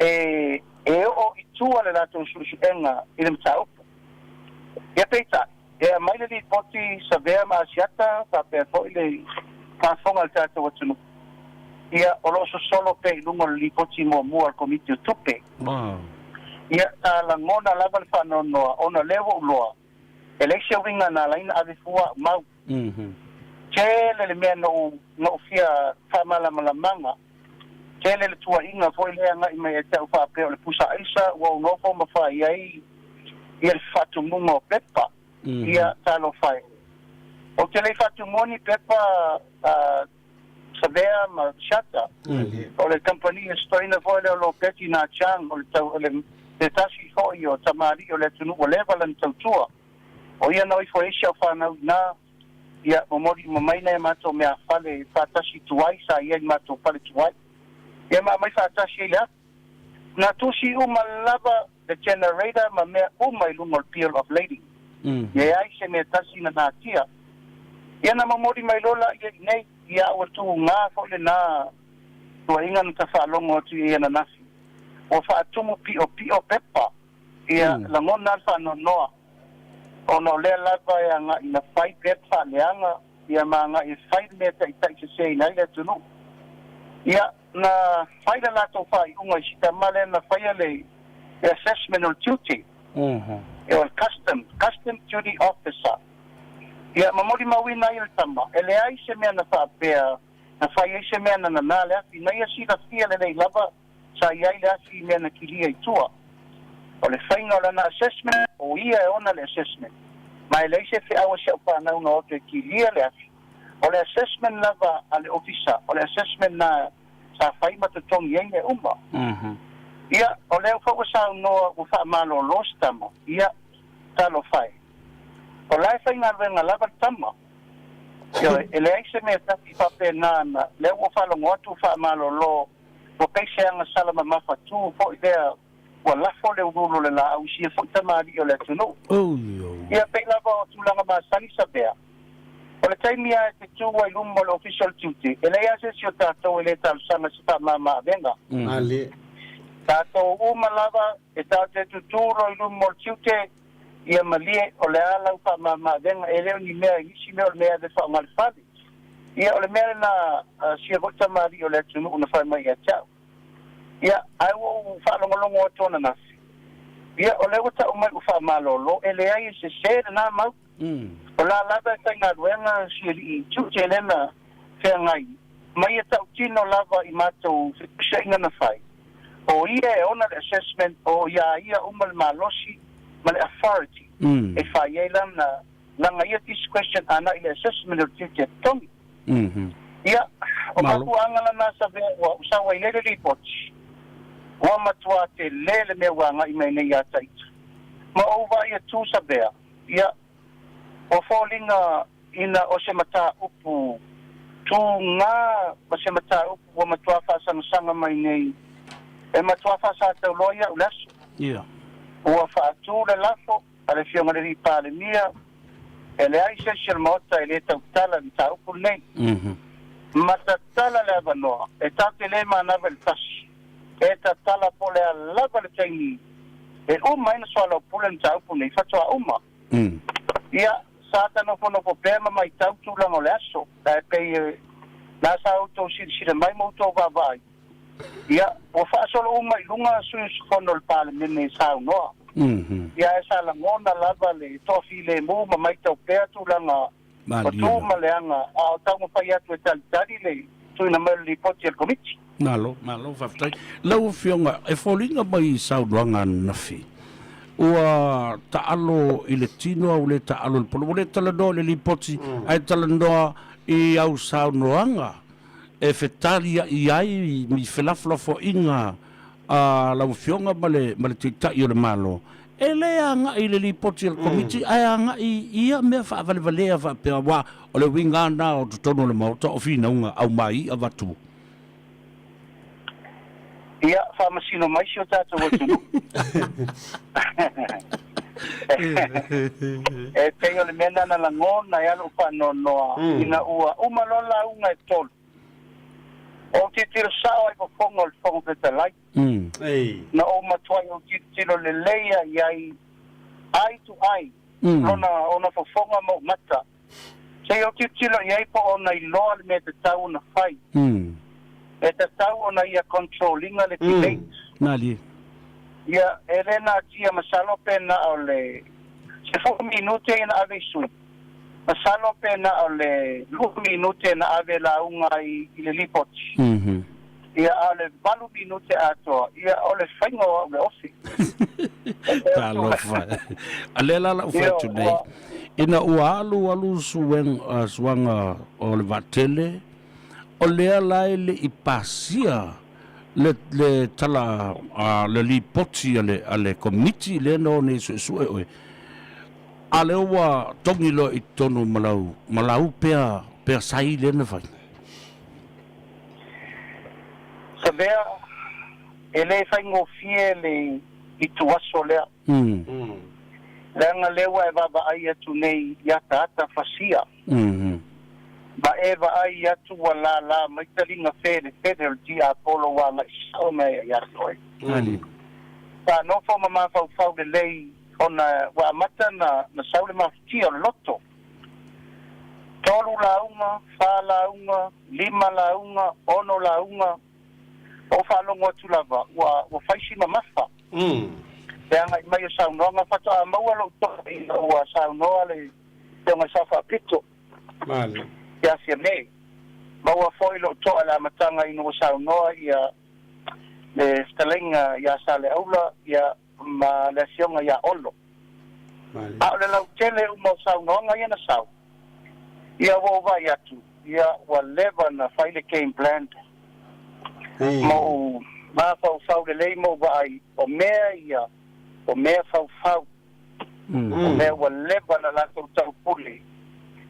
e e oo i tua le latou suesuega i le mataupu. Ia peitai, e aumai le lipoti Savea ma Asiata faapea foi le faafofoga a le tatou atunuu, ia, o lo o sosolo pea i luga o le lipoti muamua a le Komiti o Tupe. Ia, sa lagona lava le faanoanoa ona o lea ua ou loa, e leai se uiga na ala ai ona ave fua au mau. Tele le mea na ou na ou fia faamalamalamaga, tele le tuuaiga foi lea e agai mai ia te au faapea o le pusa aisa ua ou nofo ma fai ai ia le faatumuga o pepa. Ia, talofa e. Ou te le i faatumua ni pepa a Savea ma Shata. O le kamupani e stoina foi lea o Lopeti Na Chang, o le tau, o le se tasi foi o tamalii o le atunuu ua leva lana tautua. O ia na ifo ai si au fanau iina, ia momoli uma mai nai a matou meafale faatasi tuai sa i ai le matou fale tuai. Ia ma aumai faatasi ai le afi. Na tusi uma lava le generator ma mea uma i luga o le bill of lading. Leai se mea tasi na natia. Ia na momoli mai loa laia i nei, ia ua tuga foi lena tuaiga na tafaalogo atu i ai ananafi. Ua faatumu piopio pepa. Ia lagona le faanoanoa ona o lea lava e agai na fai pepa faaleaga ia ma agai e fai le mea e taitaiseseina ai le atunuu. Ia. Na fai le latou faaiuga i si tama lea na faia le assessment o le tiute, e o le custom, custom duty officer. Ia, ma molimauina ai e le tama, e leai se mea na faapea na fai ai se mea na nanā le afi. Na ia silafia lelei lava sa i ai le afi i mea na kilia i tua. O le faiga o lana assessment, o ia e ona le assessment. Ma e leai se feau a si au fanau na o atu e kilia le afi. O le assessment lava a le ofisa, o le assessment na sa fai ma totogi ai mea uma. Ia, o lea foi ua saunoa ua faamalolo se tama, ia, talofa e. O la e faigaluega lava le tama. Ioe, e leai se mea tasi faapena na, lea ua faalogo atu ua faamalolo, ua pei se agasala mamafa tu foi lea ua lafo le uluulu o le laau i sia foi tamalii o le atunuu. Ia pei lava o tulaga masani Savea. O le taimi lava e te tu ai luma o le Ofisa o le Tiute, e leai lava se isi o tatou e le talosaga i se faamama-avega. Tatou uma lava e tatou te tutū loa i luma o le tiute, ia malie, o le a lau faamama-avega, e le o ni mea i nisi mea o le mea e ave faaaoga le fale. Ia o le mea lena a sia foi tamalii o le atunuu na fai mai ia te au. Ia, ae ua ou faalogologo atu ananafi, ia, o lea ua tau mai ua faamalolo, e leai e sese lena mau. O la lava e faigaluega si alii tiute lea na feagai mai e tautino lava i matou fetusiaiga na fai, o ia e ona le assessment, o iā ia uma le malosi ma le authority e fai ai lana lana ia discretion ana i le assessment o le tiute e totogi. Ia, o mafuaaga lana Savea ua sau ai nei le lipoti, ua matua tele le mea ua agai mai nei ia Taita. Ma ou vaai atu Savea, ia, ua foliga ina o se mataupu tugā ma se mataupu ua matua faasagasanga mai nei e matua faasatauloa ia'u le aso. Ua faatu le lafo a le Afioga i le Alii Palemia, e leai se isi o le Maota e le tautala i le mataupu lenei. Ma tatala le avanoa e tatou te le manava i le tasi, e tatala po o le a lava le taimi e uma ai ona soalaupule le mataupu lenei, faatoa uma. Ia, sa ta nofonofo pea ma matau tulaga o le aso, ae pei na sa outou silasila mai ma outou vaavaai. Ia, ua faasolo uma i luga sui usufono o le Palemene e saunoa. Ia, ae sa lagona lava le toafilemu ma maitau pea tulaga o tu ma leaga a o taumafai atu e talitali le tuuina mai o le lipoti a le Komiti. Malo, malo faafetai. Lau Afioga, e foliga mai i saunoaga ananafi, ua taalo i le tino a ua le taalo i le polo. Ua le talanoa i le lipoti, ae talanoa i au saunoaga e fetaliai ai i felafolafoaiga a lau Afioga ma le ma le Taitai o le Malo, e le agai i le Lipoti a le Komiti ae agai i ia mea faavalevalea faapea, aua o le uiga lava lena o totonu o le Maota o finauga aumai avatu. Ia, faamasino mai si o tatou atunuu. E pei o le mea lena na lagona ai lou faanoanoa ina ua uma loa lauga e tolu. Ou tilotilo sao ai fofoga o le Fofoga Fetalai. Na ou matuai ou tilotilo lelei ai i ai, eye to eye, lona ona fofoga ma ou mata. Seia ou tilotilo i ai po o ona iloa le mea e tatau ona fai. E tatau ona ia control ina le debate. Malie. Ia, e le natia masalo pe na o le 10 minute ia na ave i sui. Masalo pe na o le 2 minute na ave lauga ai i le lipoti. Ia, a o le 8 minute atoa, ia, o le faiga o au le ofi. Talofa. A lea la lau fai atu nei, ina ua alu alu suaga o le vaatele, o lea la e le i pasia le, le tala, le lipoti a le, a le komiti lea na o nei suesue oe, a lea ua togi loa i totonu ma lau, ma lau pea, pea sai lea na fai. Savea, e le faigofie le ituaso lea. Leaga lea ua e vaavaai atu nei i ataata fasia. Ma e vaai atu ua lālā mai taliga felefele o le tiapolo ua agai sao mai ai ia te oe. Sa nofo ma mafaufau lelei ona ua amata na sau le mafatia o le loto. Tolu lauga, fa lauga, lima lauga, ono lauga. Ou faalogo atu lava ua ua fai si mamafa. Le agai mai o saunoaga faatoa maua lou toa ina ua saunoa le Afioga i le Sao Faapito ia Fiame. Maua foi lou toa i le amataga ina ua saunoa ia le fetalaiga ia Saleaula ia ma le Afioga ia Olo. A o le lautele uma o saunoaga ia na sau, ia ua ou vaai atu, ia ua leva na fai le game plan ma ou mafaufau lelei ma ou vaai, o mea ia, o mea faufau, o mea ua leva na latou taupule,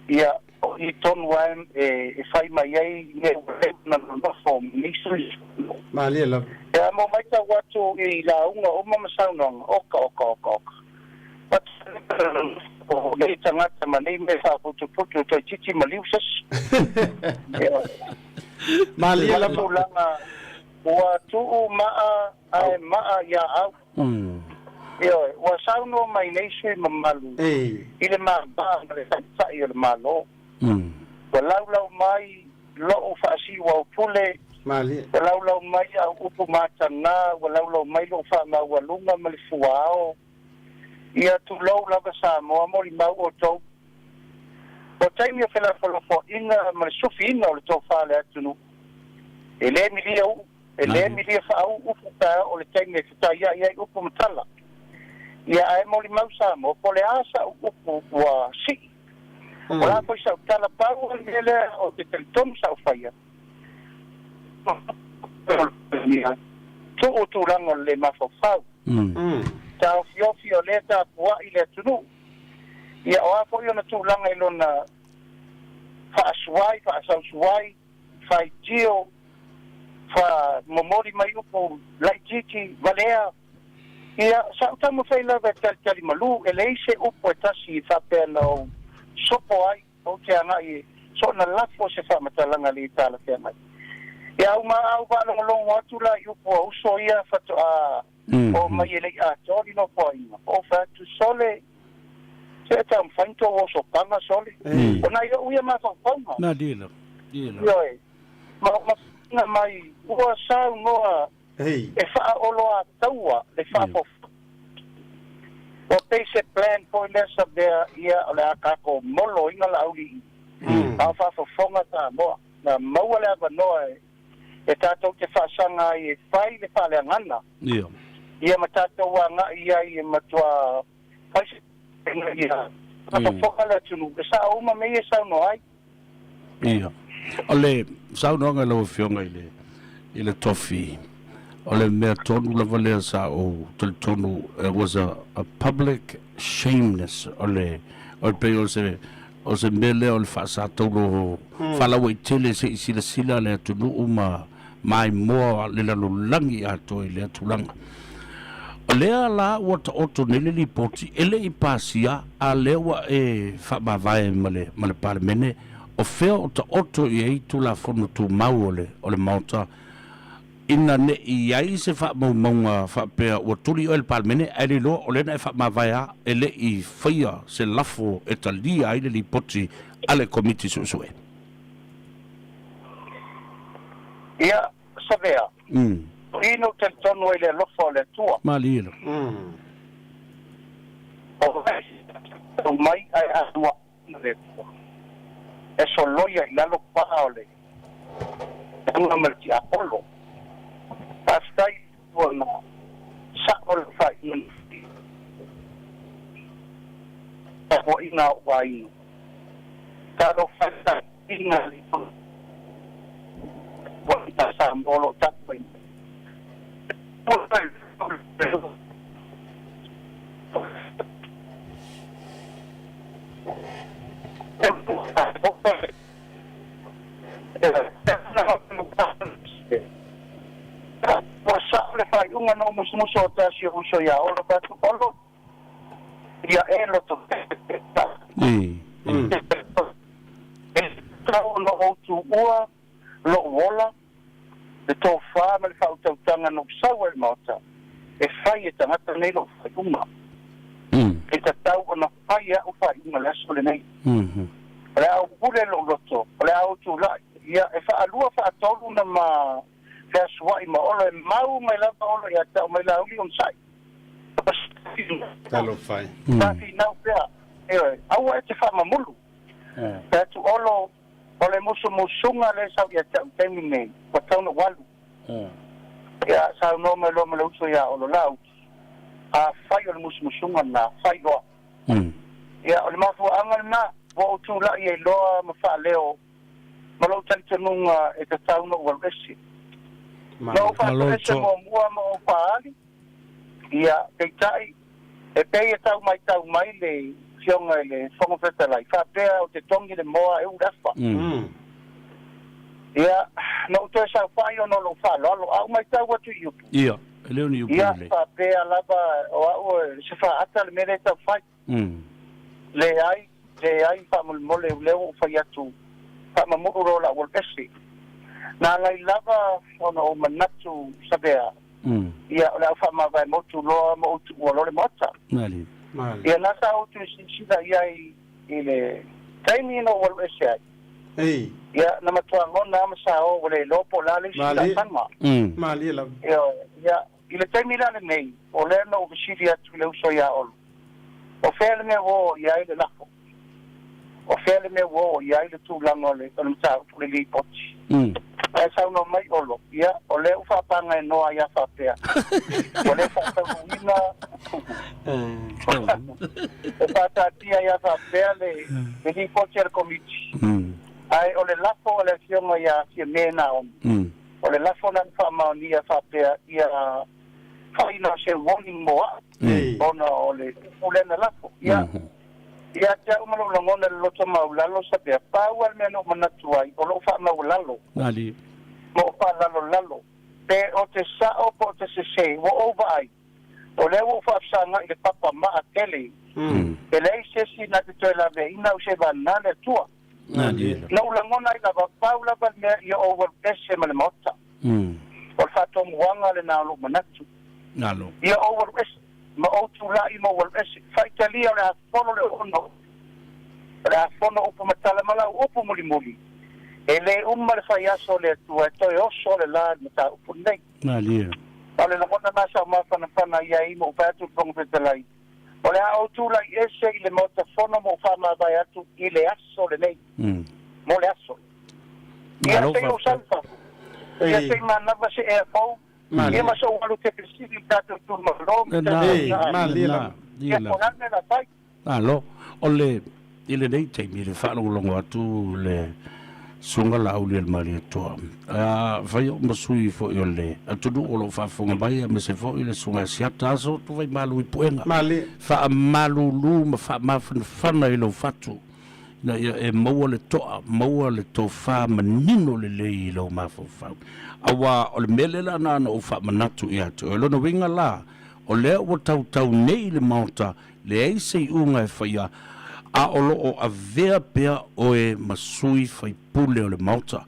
ia o i tonu lava e fai mai ai mea ua leva na nonofo ma nei sui usufono. Malie lava. Ia ma ou matau atu i lauga uma ma saunoaga, oka, oka, oka, oka. O nei tagata ma nei mea faaputuputu toeitiiti maliu se isi. Malie lava. Tulaga ua tuu maa ae maa ia au. Ioe, ua saunoa mai nei sui mamalu i le mava ma le taitai o le Malo. Ua laulau mai lou faasiuau pule, ua laulau mai au upu mataga, ua laulau mai lou faamaualuga ma le fuaao. Ia tulou lava Samoa, molimau outou. O taimi o felafolafoaiga ma le sufiina o le tofa a le atunuu, e le milia uu, e le milia faauu upu pe a oo le taimi e fetaiai ai upu ma tala. Ia ae molimau Samoa, po o le a sa'u upu ua sii, o le a foi sa'u tala, pau o le mea lea ou te talitonu sa ou faia, tuu tulaga o le le mafaufau. Taofiofi o lea tapuai le atunuu. Ia o a foi ona tulaga i lona faasuai, faasausuai, faitio, faamomoli mai upu laitiiti, valea. Ia, sa ou taumafai lava e talitali malu, e leai se upu e tasi i faapea na ou sopo ai, ou te agai e soona lafo se faamatalaga le talafeagai. Ia, au ma au faalogologo atu la i upu a uso ia faatoa oo mai e le i atoa le nofoaiga, ou fai atu, Sole, se e taumafai ni tou osopaga, sole. O nai o'u ia mafaufauga. Ioe, ma o mai ua saunoa e faaoloataua le faafofoga. Ua pei se plan foi lea Savea ia o le a tatou moloina le auli'i a o faafofoga Samoa. Na maua le avanoa e tatou te faasaga ai e fai le faaleagana ia ma tatou agai ai e matuā fai se ina ia faafofoga le atunuu e sao uma mea ia e saunoa ai. Ia. O le saunoaga i lau Afioga i le, i le tofi, o le mea tonu lava lea sa ou talitonu, it was a, a public shameness, o le, o le pei o se, o se mea lea o le faasataulo mm. faalauaitele se i silasila le atunuu ma maimoa le lalolagi atoa i lea tulaga. O lea la ua taoto nei le lipoti e le i pasia, a lea ua e faamavae ma le, ma le Palemene, o fea o taoto i ai Tulafono Tumau o le, o le Maota, ina ne i i ai se faamaumauga faapea ua tuli oe e le Palemene, ae le iloa o lea na e faamavae a e le i faia se lafo e talia ai le lipoti a le Komiti Suesue. Ia, Savea, o i na ou talitonu ai i le alofa o le Atua. Malie la. O tau mai ae alu le Atua. E soloia i lalo pa o le taga ma le tiapolo. Faafetai i le Atua na sa'o le faaiuga na fai. Tapuaiga a ou aiga. Talofa e. Ina le Tapuaiga Samoa o lo o tapuai mai. Ua sao le faaiuga na ou musumusu o tasi o uso ia Olo fai atu, Olo, ia e loto E tatau ona ou tuua lou ola, le tofa ma le faautautaga na ou sau ai i le Maota e fai e tagata nei lou faaiuga. E tatau ona fai e a'u faaiuga i le aso lenei. O le a ou pule lou loto, o le a ou tulai, ia e faalua faatolu na ma. Feasua'i ma Olo e mau mai lava Olo ia te au mai Laauli onosai. Talofa e. Sa finau pea, ioe, aua e te faamamulu. Fai atu Olo, o le musumusuga lea e sau ia te au i le taimi lenei, ua tatau ona ou alu. Ia, saunoa mai loa ma le uso ia Olo, Laauli, afai o le musumusuga lena, fai loa. Ia, o le mafuaaga lena ua ou tulai ai loa ma faaleo ma lou talitonuga e tatau ona ou alu ese. Na ou faatoese muamua ma ou faaali, ia, peitai, e pei e tau maitau mai le Afioga i le Fofoga Fetalai, faapea ou te togi le moa e u le afa. Ia, na ou toe saofai ona o lou faaaloalo, a ou maitau atu i upu, Ia, e le o ni upu ia, lelei. faapea lava o au se faata le mea lea e tau fai. Leai, leai, faamolemole, o lea ua ou fai atu, faamamulu loa lau alu ese. Na alai lava ona ou manatu Savea, ia, o le a ou faamavae motu loa ma ou tuua loa le maota. Ia, na sa ou toe silasila i ai i le taimi na ou alu ese ai. Ia, na matua gona lava ma sa o, ua le iloa po o le a le isi laasaga. Ioe, ia, I le taimi la lenei, o lea na ou fesili atu i le uso iā Olo, O fea le mea ua oo i ai le lafo? O fea le mea ua oo i ai le tulaga o le mataupu, le lipoti? Ae saunoa mai Olo, Ia, o lea ua faapagaenoa ai a faapea, ua le faataunuuina, e faataatia ai a faapea le lipoti a le Komiti, ae o le lafo a le Afioga ia Fiame Naomi, O le lafo lena na faamaonia faapea ia fai na o se warning mo a'u ona o le upu lea na lafo. Ia, ia te a'u ma lo'u lagona i le loto maulalo Sabea, pau a le mea na ou manatu ai o lo'u faamaualalo ma ou faalalolalo pe o te sa'o po o te sesē ua ou vaai o lea ua ou faafesaga'i i le papa ma'a tele e leai se isi na te toe laveaiina au seivagana le Atua. Na ou lagona ai lava, pau lava le mea ia ou alu ese ma le Maota. O le faatomuaga lena o lou manatu. Ia ou alu ese, ma ou tulai ma ou alu ese. Faitalia o le a folo le ono, o le a fono upu matala ma lau upu mulimuli. E le uma le fai aso o le Atua e toe oso le la i le mataupu lenei. A o le lagona lena sa ou mafanafana i ai ma ou fai atu i le Fofoga Fetalai, O le a ou tulai ese i le Maota Fono ma ou faamavae atu i le aso lenei, mo le aso. Ia se i ou sau i fafo, ia se i manava se ea fou, ia ma sou alu te fesili i le tatou itumalo ma tatou aiga, ia po o le a le mea o le a fai. Malo. O le, i lenei taimi, i le faalogologo atu le Susuga Laaulialemalietoa, a fai o'u ma sui foi o le atunuu o lo o faafofoga mai, aemaise foi le Susuga Asiata Aso Tuvaimalu i Puega, faamalulu ma faamafanafana i lou fatu, ina ia e maua le to'a, maua le tofa manino lelei i lou mafaufau. Aua o le mea lea la na ona ou faamanatu ia te oe. O lona uiga la, o lea ua tautau nei i le Maota, Leai se iuga e faia, a o lo o avea pea oe ma sui faipule o le Maota.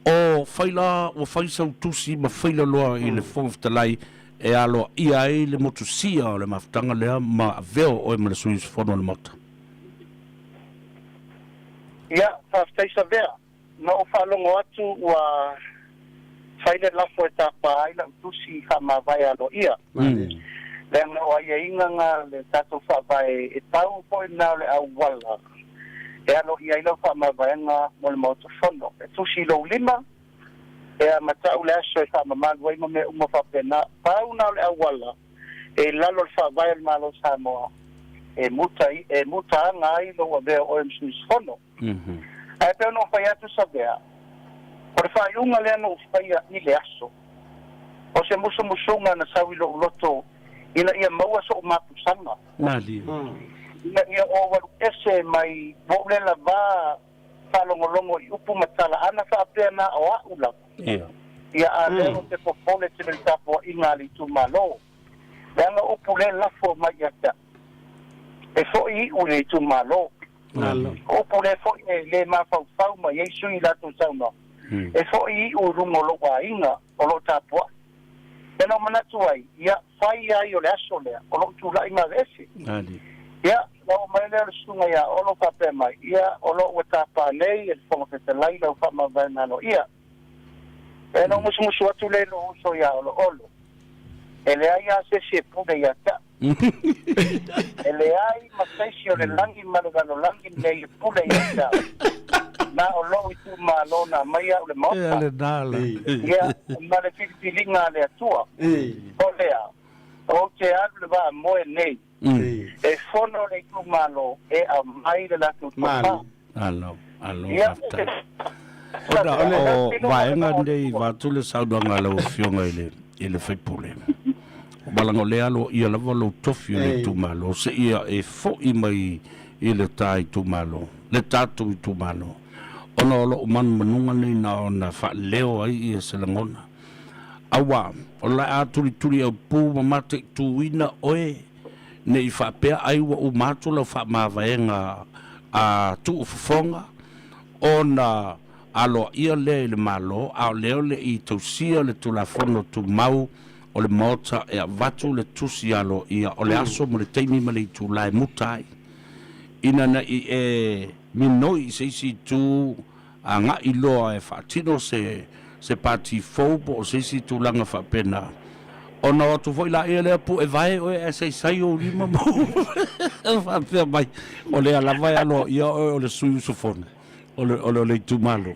O fai la ua fai sau tusi ma faila loa i le Fofoga Fetalai e aloaia ai le motusia o le mafutaga lea ma avea oe ma le sui usufono o le Maota. Ia, faafetai Savea. Na ou faalogo atu ua fai le lafo e tapa ai lau tusi faamavae aloaia. Leaga o aiaiga na le tatou Faavae e tau foi na o le auala e aloaia ai lau faamavaega mo le Maota Fono. E tusi i lou lima, e amata'u le aso e faamamalu ai ma mea uma faapena. Pau na o le auala e i lalo o le Faavae o le Malo o Samoa e muta, e mutaaga ai lou avea o oe ma sui usufono. Ae pei ona ou fai atu Savea, o le faaiuga lea na ou faia i le aso, o se musumusuga na sau i lou loto ina ia maua so'u mapusaga, ina ia ou alu ese mai ua ou le lavā faalogologo i upu ma tala ana faapea na o a'u lava. Ia a lea ou te popole tele i le tapuaiga a le itumalo, leaga upu le lafo mai ia te a'u, e fo'i iʻu i le itumalo. O upu lea foi e le mafaufau mai ai sui i latou saunoaga, e foi iu i luga o lou aiga o lo o tapuai. Ia na ou manatu ai, ia, fai ai o le aso lea o lou tulai ma aveese. Ia, na oo mai lea o le susuga ia Olo faapea mai, ia, o lo ua tapa nei e le Fofoga Fetalai lau faamavaega aloaia. Ia ona ou musumusu atu lea i lou uso ia Oloolo, E leai lava se isi e pule ia te au. E leai ma se isi o le lagi ma le lalolagi nei e pule ia te au, na o lou itumalo na aumai au i le Maota, ia, ma le filifiliga a le Atua. O lea, ou te alu i le vaamoe nei, e fono le itumalo e aumai le latou tofa. Malo, malo faafetai. Ona o vaega nei vaeatu le saunoaga a lau Afioga i le i le sui usufono, malaga o lea aloaia lava lou tofi o le itumalo seia e foi mai i le ta itumalo, le tatou itumalo, ona o lou manumanuga nei na ona faaleo ai ia se lagona. Aua o le a tulituli aupu ma mataituina oe ne i faapea ai ua uma atu lau faamavaega a tuufofoga ona aloaia lea i le Malo, a o lea o le i tausia le Tulafono Tumau o le Maota e avatu le tusi aloaia o le aso ma le taimi ma le itula e muta ai, ina ne i e minoi i se isi itu agai loa e faatino se se pati fou po o se isi tulaga faapena, ona o atu foi laia lea pu'e vae oe ae saisai ou lima ma ou faapea mai, o lea lava e aloaia oe o le sui usufono o le, o le, o le itumalo.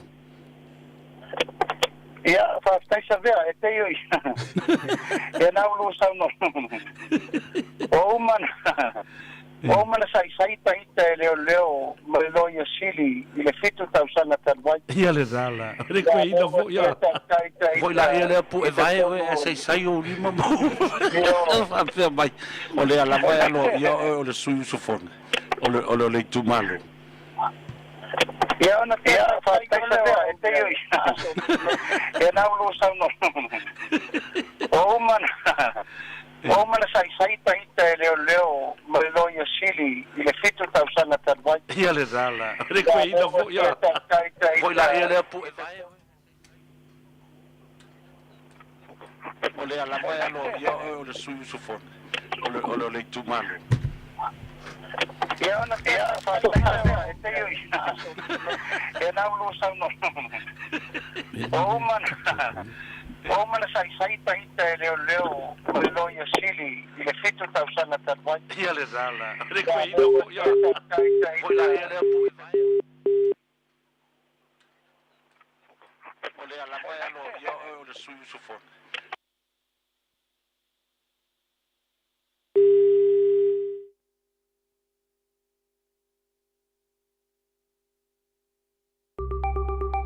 Ia, faafetai Savea, e pei o ia na ulu saunoa. O uma na, o uma na saisai ta ita e leoleo ma le loia sili i le fitu tausaga talu ai. Ia le lala, o le koe ina foi ia. Foi la ia lea pu'e vae oe ae saisai ou lima ma ou faapea mai, o lea lava e aloaia oe o le sui usufono o le, o le, o le itumalo. Ia ona Ia, faafetai Savea, e pei o ia na ulu saunoa. O uma na, o uma na saisai ta ita e leoleo ma le loia sili i le fitu tausaga talu ai. Ia le lala, le koe ina foi ia, foi la ia lea pu'e vae oe. O lea lava e aloaia oe o le sui usufono o le, o le, o le itumalo. Ia ona Ia, faafetai Savea, e pei o ia na ulu saunoa. O uma na, o uma na saisai ta ita e leoleo ma le loia sili i le fitu tausaga talu ai. Ia le lala, le koe ina foi ia, foi la ia lea pu'e vae oe. O lea lava e aloaia oe o le sui usufono.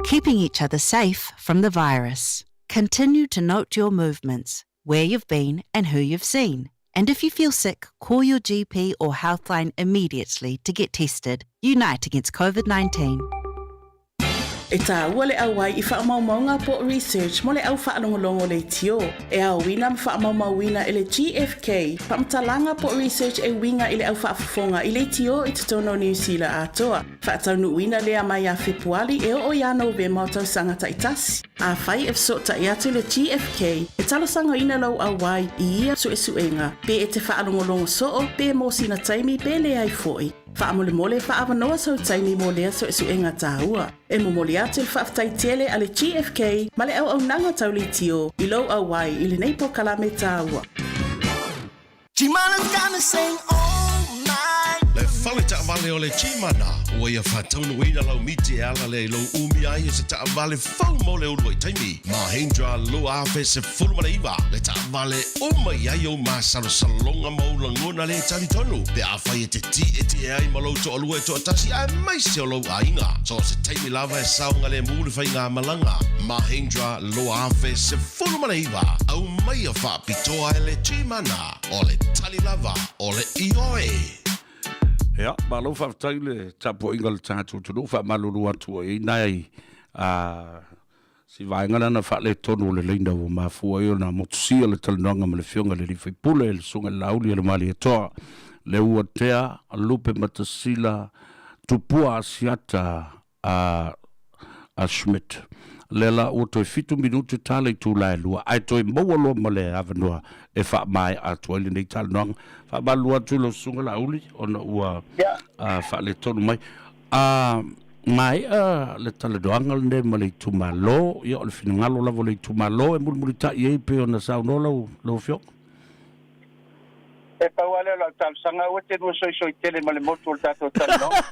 Keeping each other safe from the virus. Continue to note your movements, where you've been and who you've seen. And if you feel sick, call your GP or Healthline immediately to get tested. Unite against COVID-19. E tāua le auai i faamaumauga po o research mo le au faalogologo leitio. E aoina ma faamaumauina e le GFK faamatalaga po o research e uiga i le au faafofoga i leitio i totonu o Niu Sila atoa. Faataunuuina lea mai ia Fepuali e oo ia Novema o tausaga taitasi. Afai e fesootai atu le GFK, e talosagaina lou auai i ia suesuega, pe e te faalogologo soo, pe mo sina taimi pe leai foi. Faamolemole faaavanoa sou taimi mo lea suesuega taua. E momoli atu le faafetai tele a le GFK ma le auaunaga tau leitio i lou auai i lenei polokalame taua. Gmana's got me saying oh my. Le fale taavale o le Gmana, ua ia faataunuuina lau miti e ala lea i lou umi ai o se taavale fou mo le uluai taimi. Mahindra 2019, le taavale uma i ai ou masalosaloga ma ou lagona le talitonu pe afai e te tietie ai ma lou toalua e toatasi aemaise o lou aiga. So o se taimi lava e saogalemu le faigamalaga. Mahindra 2019, aumaia faapitoa e le Gmana. O le tali lava o le ioe. Ia, malo faafetai i le tapuaiga a le tatou atunuu, faamalulu atu ai nai a si vaega lea na faaletonu o le laina ua mafua ai ona motusia le talanoaga ma le Afioga i le Alii Faipule, le Susuga i le Laauli o le Malietoa, Leuatea Lupematasila Tupua Asiata a a Schmidt. Lea la ua toe fitu minute ta le itula e lua, ae toe maua loa ma le avanoa e faamaea atu ai lenei talanoaga. Faamalulu atu i lau Susuga Laauli ona ua faaletonu mai. Maea le talanoaga lenei ma le itumalo, ia o le finagalo lava o le itumalo e mulimulitai ai pei ona saunoa lau lau Afioga. E pau lava lea o lau talosaga, aua e te lua soisoi tele ma le motu o le tatou talanoaga.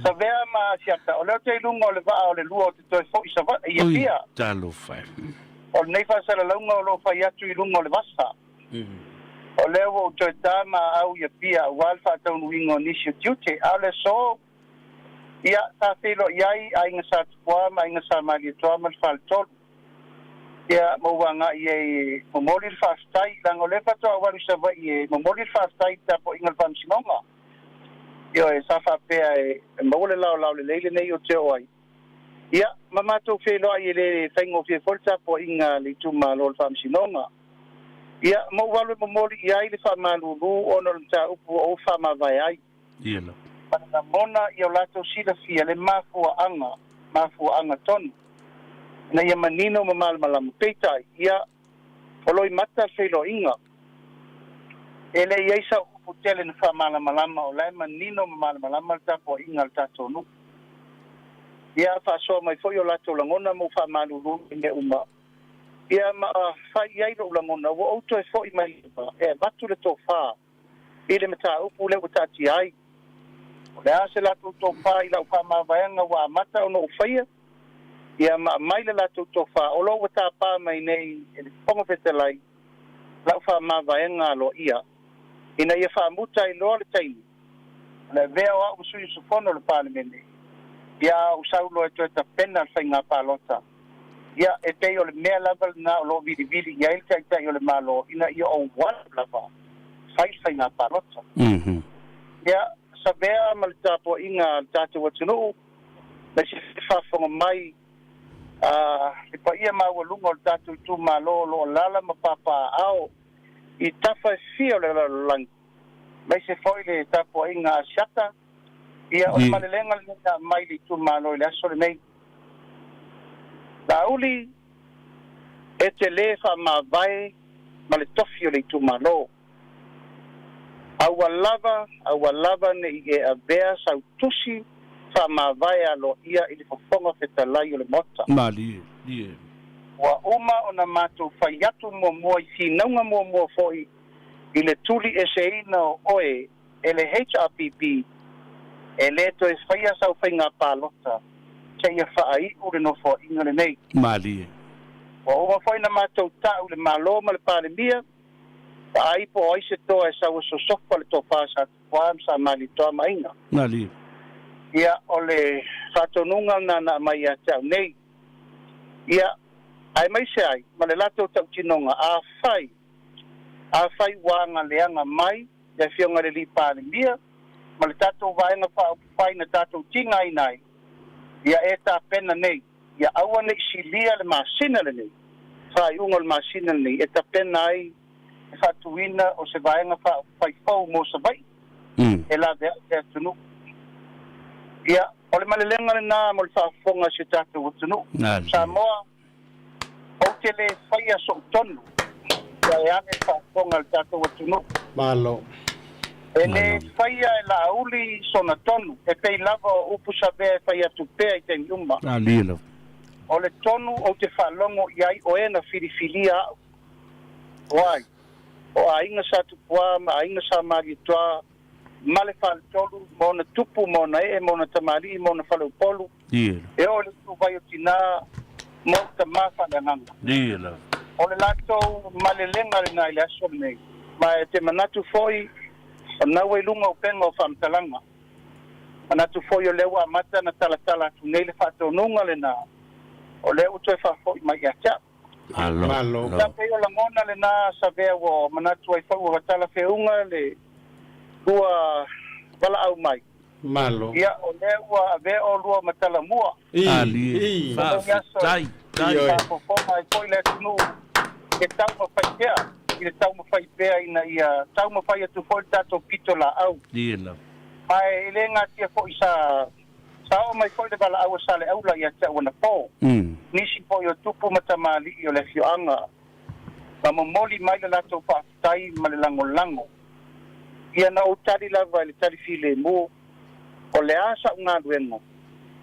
Savea ma Asiata, o lea ou te i luga o le vaa o le lua ou te toe foi i Savaii, i Apia. Talofa e. O lenei faasalalauga o lo o fai atu i luga o le vasa. O lea ua ou toe ta ma au i Apia aua le faataunuuina o nisi o tiute. A o le aso, ia, sa feiloai ai Aiga Sa Tupua ma Aiga Sa Malietoa ma le Faletolu. Ia, ma ua agai ai e momoli le faafetai, leaga o lea faatoa ou alu i Savaii e momoli le faafetai i le tapuaiga a le Faamasinoga. Ioe, sa faapea e maua le laolao lelei lenei ou te oo ai. Ia, ma matou feiloai e le faigofie foi le tapuaiga a le itumalo o le Faamasinoga. Ia, ma ou alu e momoli i ai le faamalulu ona o le mataupu ua ou faamavae ai. Ia lava. Ma le lagona ia o latou silafia le mafuaaga, mafuaaga tonu, ina ia manino ma malamalama. Peitai, ia, o loimata le feiloaiga. E le i ai sau upu tele na faamalamalama o la e manino ma malamalama le tapuaiga a le tatou nuu. Ia, faasoa mai foi o latou lagona ma ou faamalulu i mea uma. Ia, ma fai i ai lou lagona, ua ou toe foi mai lava e avatu le tofa i le mataupu lea ua taatia ai. O le a se latou tofa i lau faamavaega ua amata ona ou faia? Ia, ma aumai le latou tofa o lo ua tapa mai nei e le Fofoga Fetalai lau faamavaega aloaia, ina ia faamuta ai loa le taimi o le avea o au ma sui usufono o le Palemene, ia a ou sau loa e toe tapena le faiga palota. Ia, e pei o le mea lava lena o lo o vilivili i ai le Taitai o le Malo ina ia ou alu lava fai le faiga palota. Ia, savea ma le tapuaiga a le tatou atunuu, ma se faafofoga mai a le paia maualuga o le tatou itumalo o lo o alaala ma papaaao i tafa e fia o le lalolagi, aemaise foi le tapuaiga a Asiata. Ia, o le malelega lenei na aumai i le itumalo i le aso lenei. Laauli, e te lē faamavae ma le tofi o le itumalo. Aua lava, aua lava ne i e avea sau tusi faamavae aloaia i le Fofoga Fetalai o le Maota. Malie, lie. Ua uma ona matou fai atu muamua i finauga muamua foi i le tuli eseina o oe e le HRPP e le toe faia sau faiga palota seia faaiu le nofoaiga lenei. Malie. Ua uma foi ona matou tau i le Malo ma le Palemia, Vaai po o ai se toa e sau e sosofa le tofa a Satupua ma Samalitoa ma Aiga. Malie. Ia, o le faatonuga lena na aumai ia te au nei. Ia, aemaise ai ma le latou tautinoga, afai, afai ua agaleaga mai le Afioga i le Alii Palemia ma le tatou Vaega Faaupufai na tatou tigaina ai, ia e tapena nei. Ia aua ne i silia le masina lenei, faaiuga o le masina lenei, e tapena ai le faatuina o se vaega faaupufai fou mo Savaii e laveai le atunuu. Ia, o le malelega lena mo le faafofoga a si o tatou atunuu. Samoa, ou te le faia sou tonu, ia e ane le faafofoga a le tatou atunuu. Malo. E le faia e Laauli sona tonu, e pei lava o upu savea e fai atu pea i taimi uma. O le tonu ou te faalogo i ai o e na filifilia au. O ai? O aiga Sa Tupua ma aiga Sa Malietoa ma le Faletolu ma ona tupu ma ona ee ma ona tamalii ma ona faleupolu, e oo i le ituvai o tinā ma ou tamā faaleagaga. O le latou malelega lena i le aso lenei, ma e te manatu foi o lena ua i luga o upega o faamatalaga. Manatu foi o lea ua amata ona talatala atu nei le faatonuga lena, o lea ua toe faafoi mai ia te au. Malo. Ia pei o lagona lena Savea ua manatu ai foi ua talafeuga le lua valaau mai. Malo. Ia, o lea ua avea olua ma talamua. Alie. Faafetai. Faafofoga ai foi le atunuu e taumafai pea i le taumafai pea ina ia taumafai atu foi le tatou pitolaau. Ia lava. Ma e le gatia foi sa sa oo mai foi le valaau a Saleaula ia te au anapo. Nisi foi o tupu ma tamalii o le afioaga ma momoli mai le latou faafetai ma le lagolago. Ia na ou tali lava i le tali filemu. O le a sa'u galuega,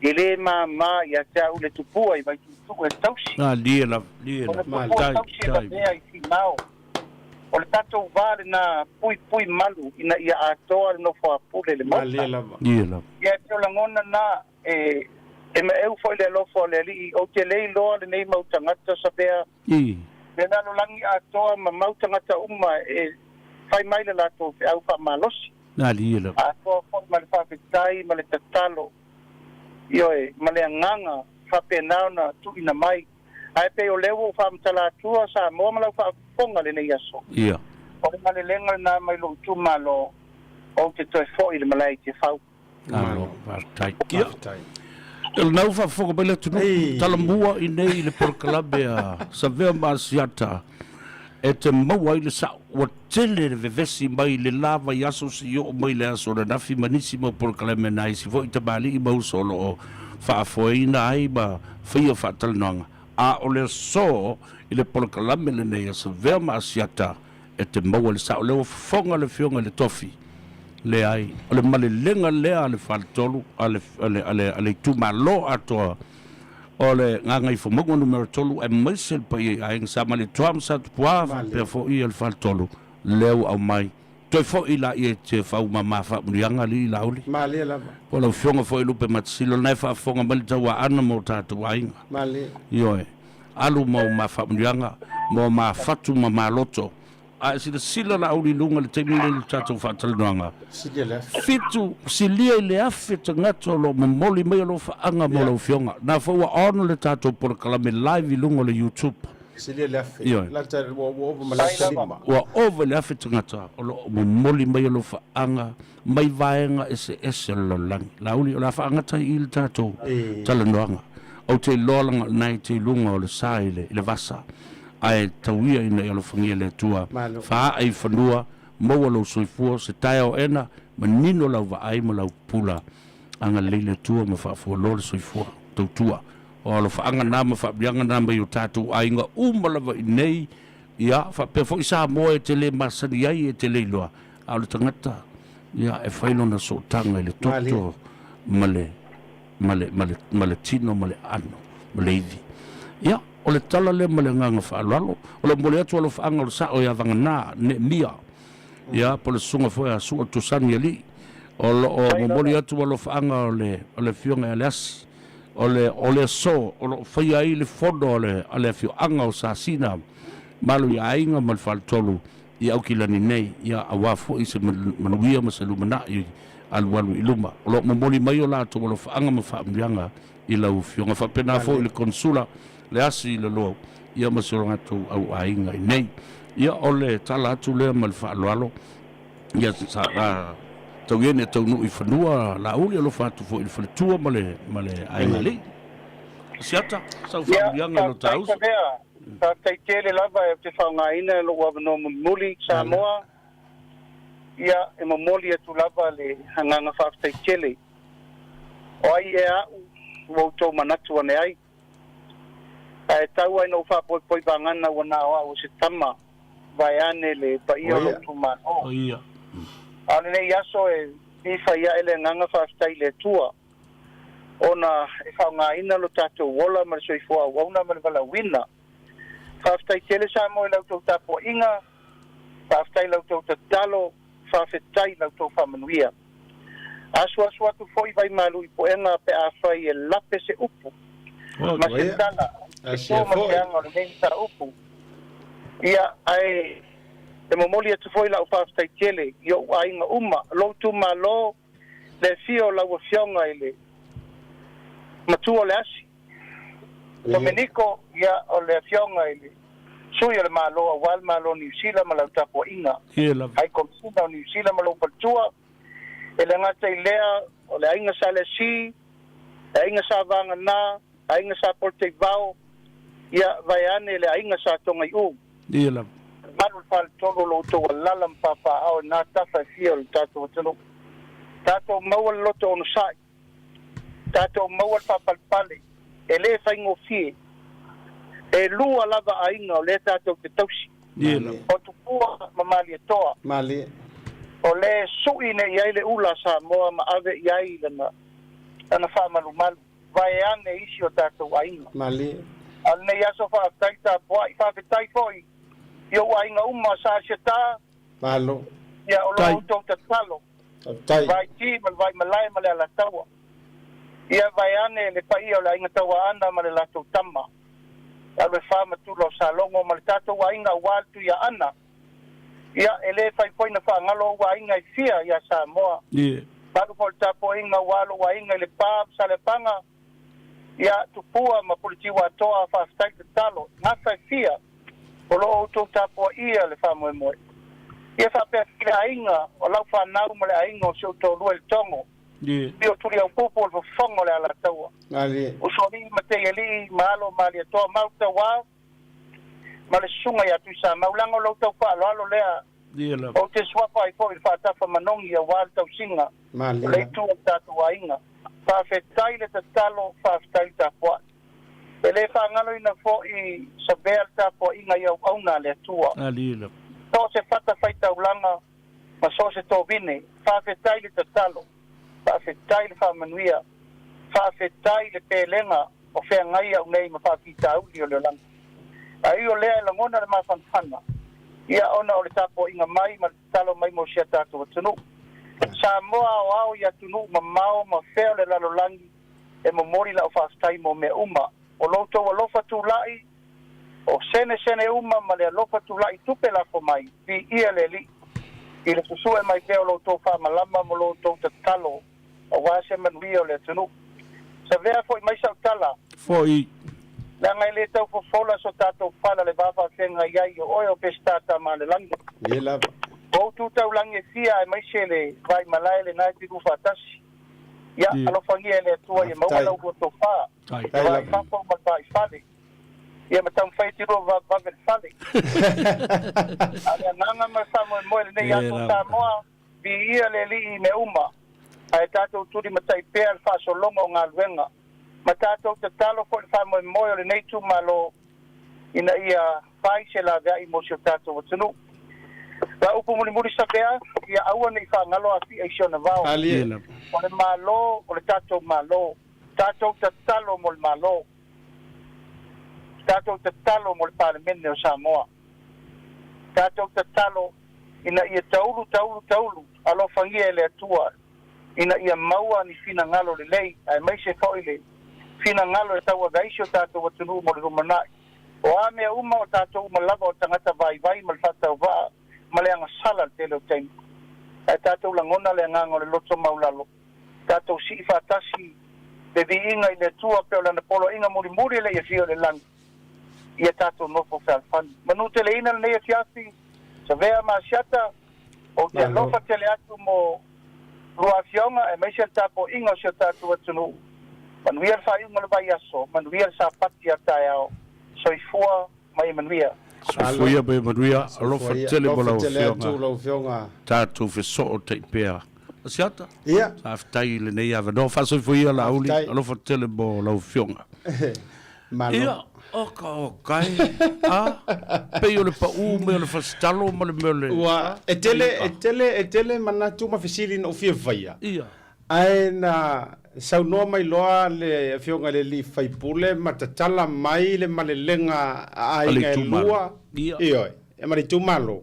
e lē māmā ia te a'u le tupua i Vaituutuu e tausi. Malie lava, lie O le lava. tupua Tai, tausi e tai. lavea i Finao. O le tatou vā lenā puipui malu ina ia atoa le nofo a pule i le Malie Maota. lava. Lie lava. Ia e pei o lagona na e e maeu foi le alofa o le Alii, ou te le iloa lenei mau tagata Savea, I. le lalolagi atoa ma mau tagata uma e fai mai le latou feau faamalosi. Malie lava. Atoa foi ma le faafetai ma le tatalo, ioe, ma le agaga faapena ona tuuina mai. Ae pei o lea ua ou faamatala atua Samoa ma lau faafofoga lenei aso. Ia. O le malelega lenā mai lou itumalo, ou te toe foi i le malae i Tiafau. Malo, faafetai. Ia. Faafetai. O lena ua faafofoga mai le atunuu, Ei. talamua i nei i le polokalame a Savea ma Asiata e te maua ai le sa'o. Ua tele le vevesi mai le la vaiaso seia oo mai le aso ananafi ma nisi mau polokalame na isi foi tamalii ma uso o lo o faafoeina ai ma faia faatalanoaga. A o le aso i le polokalame lenei a Savea ma Asiata e te maua le sa'o. Lea ua fofoga le Afioga i le Tofi, leai, o le malelega lea a le faletolu, a le, a le, a le, a le itumalo atoa o le Gagaifomauga Numera 3, aemaise le paia i aiga Sa Malietoa ma Sa Tupuā, faapea foi le faletolu lea ua aumai. Toe foi laia i Tiafau ma ma faamanuiaga alii Laauli. Malie lava. Po o lau Afioga foi Lupe Matasilo, lena e faafofoga mai le tauaana mo tatou aiga. Malie. Ioe. Alu ma o ma faamanuiaga, ma o ma fatu ma ma loto. A e silasila Laauli i luga i le taimi lenei i le tatou faatalanoaga. Silia le afe. Fitu, silia i le afe tagata o lo o momoli mai alofaaga mo lau Afioga. Na foi ua on le tatou polokalame live i luga o le YouTube. Silia le afe. Ioe. Lata ua ua ova ma le Mai afe lava. lima. Ua ova i le afe tagata o lo o momoli mai alofaaga mai vaega eseese o le lalolagi. Laauli, o le a faagata i i le tatou talanoaga. Ou te iloa leaga o lena e te i luga o le sa i le, i le vasa, ae tau ia ina ia alofagia e le Atua, Malo. faaee i fanua, maua lou soifua, se taeao ena, manino lau vaai ma lau pupula. Agalelei le Atua ma faafualoa le soifua. Tautua. O alofaaga na ma faamanuiaga na mai o tatou aiga uma lava i nei, ia, faapea foi Samoa e te le masani ai, e te le iloa, a o le tagata, ia, e fai lona sootaga i le toto ma le, ma le, ma le, ma le tino ma le aano ma le ivi. Ia, o le tala lea ma le agaga faaaloalo. O le momoli atu alofaaga o le sao ia Vagana, Neemia, ia, po o le susuga foi a Sua Tusani Alii. O lo o momoli atu alofaaga o le, o le Afioga ia Leasi, o le, o le aso o lo o faia ai le fono a le, a le afioaga o Sasina, Malu i Aiga ma le Faletolu i Aukilani nei, ia, aua foi se manuia ma se lumanai alualu i luma. O lo o momoli mai o latou alofaaga ma faamanuiaga i lau Afioga. Faapena foi i le Konesula, le asi i le Loau, ia ma si o latou au aiga i nei. Ia, o le tala atu lea ma le faaaloalo, ia, sa, a, tau ia ina taunuu i fanua Laauli, alofa atu foi i le faletua ma le, ma le aiga alii. Asiata, sau Ia, faamanuiaga i lo ta faafetai uso. Savea. Faafetai tele lava ou te faaaogaina lou avanoa mulimuli, Samoa. Ia, e momoli atu lava le agaga faafetai tele. O ai ea a'u ua outou manatu ane ai? Ae tau ai na ou faapoipoi vagana ua na o a'u o se tama, vaeane le paia o lou itumalo. A o lenei aso e fifai a'e le agaga faafetai i le Atua, ona e faaaogaina lo tatou ola ma le soifua auauna ma le valaauina. Faafetai tele Samoa i la outou tapuaiga, faafetai i la outou tatalo, faafetai i la outou faamanuia. Asuasu atu foi vaimalu i puega pe afai e lape se upu ma se tala i se to ma se aga o lenei mataupu. Ia, ae e momoli atu foi lau faafetai tele i ou aiga uma, lou itumalo, le afio o lau Afioga i le Matua o le Asi, Domeniko, ia, o le Afioga i le Sui o le Malo aua le Malo o Niu Sila ma lau tapuaiga, Hai Komisina o Niu Sila ma lou faletua, e le gata i lea, o le aiga sa Lesi, le aiga sa Vagana, aiga sa Polataivao, ia, vaeane le aiga sa Togai'u. Ia lava. Malu le faletolu o lo outou alala ma papaaao i na tafa e fia o le tatou atunuu. Tatou maua le loto onosai. Tatou maua le faapalepale. E le faigofie. E lua lava aiga o lea tatou te tausi. Ia lava. O Tupua ma Malietoa. Malie. O le e su'i nei i ai le ula a Samoa ma ave i ai lana, lana faamalumalu, vaeane isi o tatou aiga. Malie. A o lenei aso faafetai tapua'i, faafetai foi i ou aiga uma sa asiata, Malo. ia o lo outou tatalo, Faafetai. Vaiti ma le Vaimalae ma le Alataua. Ia vaeane le paia o le Aiga Tauaana ma le latou tama, Aluefa ma Tula o Salogo ma le tatou aiga aua le Tuiaana. Ia, e le fai foi na faagalo ou aiga e fia ia Samoa. Malu foi le tapuaiga aua lou aiga i Lepa ma Saleapaga, ia, Tupua ma Puletiuatoa, faafetai tatalo, gafa e fia o lo o outou tapuaia le faamoemoe. Ia faapea foi le aiga o lau fanau ma le aiga o si ou toalua i Letogo, i o Tuliaupupu o le fofoga o le Alataua, Usoalii ma Teialii ma alo o Malietoa, Mautaua, ma le susuga ia Tuisamau, leaga o lou tau faaaloalo lea, ou te suafa ai foi i le faatafa manogi aua le tausiga o le itu o le tatou aiga. Faafetai le tatalo, faafetai le tapuai. E le faagaloina foi Savea le tapuaiga i auauna a le Atua. So o se fatafaitaulaga ma so o se tovine, faafetai le tatalo. Faafetai le faamanuia, faafetai le pelega o feagai au nei ma faafitauli o le olaga. A ui o lea e lagona le mafanafana, ia ona o le tapuaiga mai ma le tatalo mai mo si a tatou atunuu. Samoa aoao i atunuu mamao ma fea o le lalolagi e momoli lau faafetai mo mea uma. O lo outou alofa tulai, o senesene uma ma le alofa tulai tupe lafo mai, viia le Alii, i le susue mai pea o lo outou faamalama ma lo outou tatalo aua se manuia o le atunuu. Savea foi mai sau tala. Foi. Leaga e le tau fofola so tatou fala le va faafeagai ai o oe o Peseta tama a le lagi. Ye lava. O ou tu taulagi e fia aemaise le vaimalae lena e tiluu faatasi. Ia, alofagia e le Atua ia maua lau lua tofa. Le va i fafo ma le va i fale. Ia ma taumafai atu lua vavevave le fale. A o le agaga ma le faamoemoe lenei aso Samoa, viia le Alii i mea uma, ae tatou tulimatai pea le faasologa o galuega, ma tatou tatalo foi le faamoemoe o lenei itumalo ina ia fai se laveai mo si o tatou atunuu. La upu mulimuli Savea, ia aua ne i faagalo Afia i si ona vao. O le Malo, o le tatou Malo. Tatou tatalo mo le Malo. Tatou tatalo mo le Palemene o Samoa. Tatou tatalo ina ia taulu, taulu, taulu, alofagia e le Atua ina ia maua ni finagalo lelei aemaise foi le finagalo e tauave ai si o tatou atunuu mo le lumanai. O a mea uma, o tatou uma lava o tagata vaivai ma le faatauvaa ma le agasala i le tele o taimi. Ae tatou lagona le agaga o le loto maulalo. Tatou sii faatasi le viiga i le Atua pei o Lana poloaiga mulimuli e le i afio i le lagi, ia tatou nofo fealofani. Manuteleina lenei afiafi, Savea ma Asiata, ou te alofa tele atu mo lua afioga aemaise le tapuaiga o si o tatou atunuu. Manuia le faaiuga o le vaiaso, manuia le Sapati a taeao. Soifua ma ia manuia. Soifua ia ma ia manuia. Alofa tele mo lau Afioga. Tatou fesoo tai pea. Asiata. Ia. Faafetai i lenei avanoa. Faasoifua ia Laauli. Alofa tele mo lau Afioga. Malo. Ia, oka oka e. A, pei o le paū mai o le fasitalo ma le mea o le... Ua, e tele, e tele, e tele manatu ma fesili na ou fia faia. Ia. Ae na saunoa mai loa le Afioga i le alii faipule ma tatala mai le malelega a aiga e lua, ioe, ma le itumalo,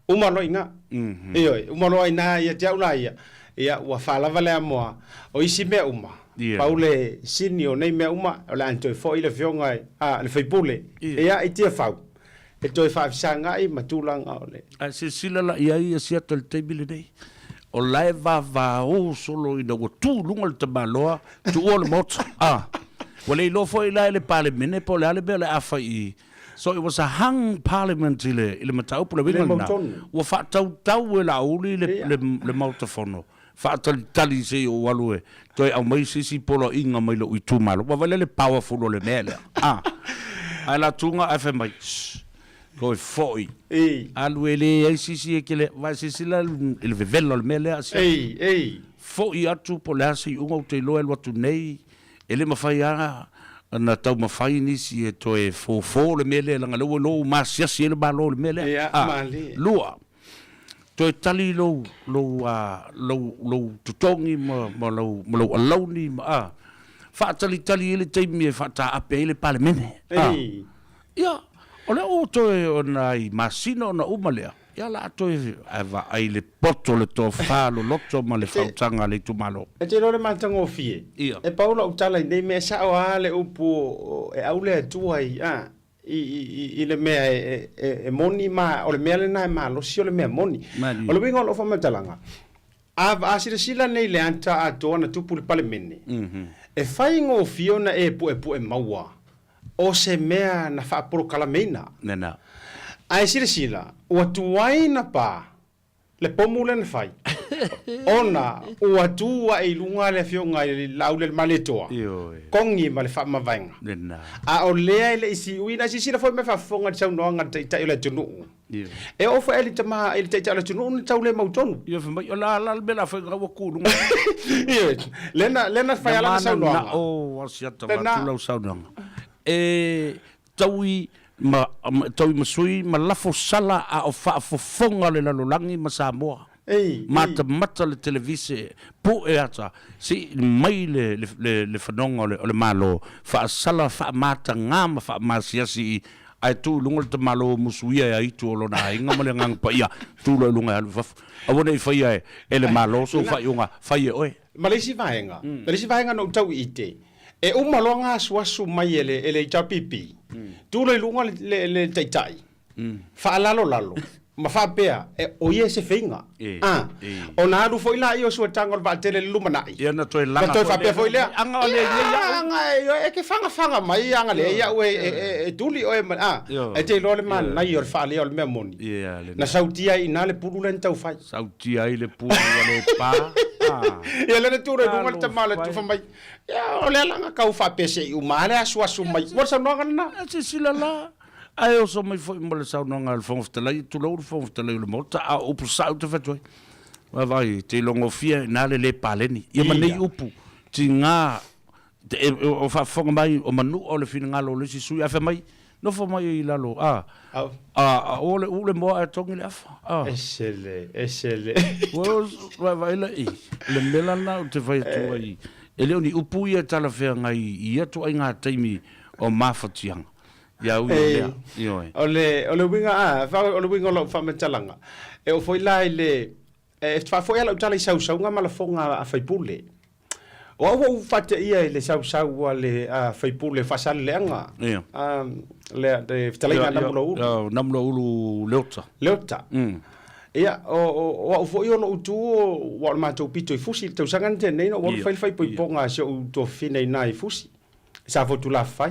uma loa i ina. Ioe, uma loa i ina ia te au la ia, ia ua faalava le amoa o isi mea uma, pau le sini o nei mea uma, o le a toe foi le Afioga i le faipule, ia i Tiafau, e toe faafesagai ma tulaga o le. Ae silasila la i ai Asiata i le taimi lenei, o la e vavao solo ina ua tu i luga le tamaloa, tuua le Maota. A, ua le iloa foi la e le Palemene po o le a le mea o le a fai i So it was a hung parliament i le, i le mataupu, le uiga lena, ua faatautau e Laauli le, le, le Maota Fono, faatalitali se i ou alu e toe aumai se isi poloaiga mai lou itumalo. Ua vaai la le powerful o le mea lea. A, ae latuga ae fai mai, shh, toe foi. Alu e leai se isi e kele, vaai silasila i le vevela o le mea lea. Foi atu po o le a se iuga ou te iloa e alu atu nei, E le mafai lava ona taumafai nisi e toe fofo le mea lea, leaga o lea ua iloa ua masiasi ai le Malo i le mea lea. Ia, malie. Lua, Toe tali lou, lou, a, lou, lou totogi ma, ma lau, ma lou alauni ma, a, faatalitali ai le taimi e faataape ai le Palemene. A, ia, o lea ua toe o nai masina ona uma lea, ia o le a toe vaai le poto, le tofa loloto ma le faautaga a le itumalo. E te iloa le matagofie, e pau lau tala i nei mea, e sao lava le upu o, e au le Atua i, a, i le mea e moni ma o le mea lena e malosi o le mea moni. O le uiga o lou faamatalaga, a silasila nei le ata atoa na tupu i le Palemene, e faigofie ona e puepue maua o se mea na faapolokalameina. Ae silasila, ua tuai na pa le pomu lea na fai, ona ua tu ae i luga le afioga i le Laaulialemalietoa, Kogi ma le faamavaega. A o lea e le i siuina, silasila foi ma faafofoga i le saunoaga a le Taitai o le atunuu. E oo foi i le tama i le Taitai o le atunuu na tau le mautonu. Ia fai mai, o la la le mea la fai ua tu i luga. Ioe, lea na lea na fai lana saunoaga. Na mananao Asiata vaeatu lau saunoaga. E Taui ma taui ma sui ma lafo sala a o faafofoga le lalolagi ma Samoa. Matamata le televise pue ata sii mai le le le fanoga o le o le Malo faasala faamatagā ma faamasiasi i ae tuu i luga le tamalo musuia e aitu o lona aiga ma le Agaga Paia tu loa i luga e alu i fafo. Aua ne i faia e le Malo sou faaiuga fai e oe. Ma le isi vaega, ma le isi vaega na ou tau i te, e uma loa ga asuasu mai e le, e le HRPP, tu loa i luga le, le, le taitai, faalalolalo, ma faapea, e, o ia e se feiga. A, ona alu foi laia o suataga o le vaatele i le lumanai, Ia na toe laga na toe foi faapea lea, foi lea, Aga o le ia, ia au. aga e, e ke fagafaga mai aga le ia au e, e, e, e tuli oe ma, a, e te iloa le manaia o le faalea o le mea moni. Ia, lena. Na sautia ai i ina le pulu lea na tau fai. Sautia ai le pulu a le pa. Ia lea na tu loa i luga le tama o le tufa mai, ia o le alaga kau faapea se i uma lava le asuasu mai. Ua le saunoaga lena. Ia silasila la, ae oso mai foi ma le saunoaga a le Fofoga Fetalai, tulou le Fofoga Fetalai o le Maota, a o upu sao ou te fai atu ai. Vaavaai, e te iloagofie i ina le le paleni. Ia ma nei upu, tiga, o faafofoga mai o Manua o le finagalo o le isi sui, ae fai mai, Nofo mai i lalo, a, a, o le u le moa ae togi le afa, a. Ese le, ese le. Ua vaevae la i le mea la lena ou te fai atu ai, e le o ni upu ia e talafeagai i ia ituaiga taimi o mafatiaga. Ia ui o lea, ioe. O le, o le uiga, a, o le uiga o lau faamatalaga, e oo foi la i le, E faafoi lava lau tala i sausauga ma lafoga a faipule. O au ua ou faateia i le sausau a le faipule Faasaleleaga, le fetalaiga a Namulauulu. Namulauulu Leota. Leota. Ia, o au foi o lou tu, aua o le matou pito i Fusi i le tausaga na tea nei, na ou alu fai le faaipoipoga a si ou tuafafine i ina i Fusi. Sa Fotulafai.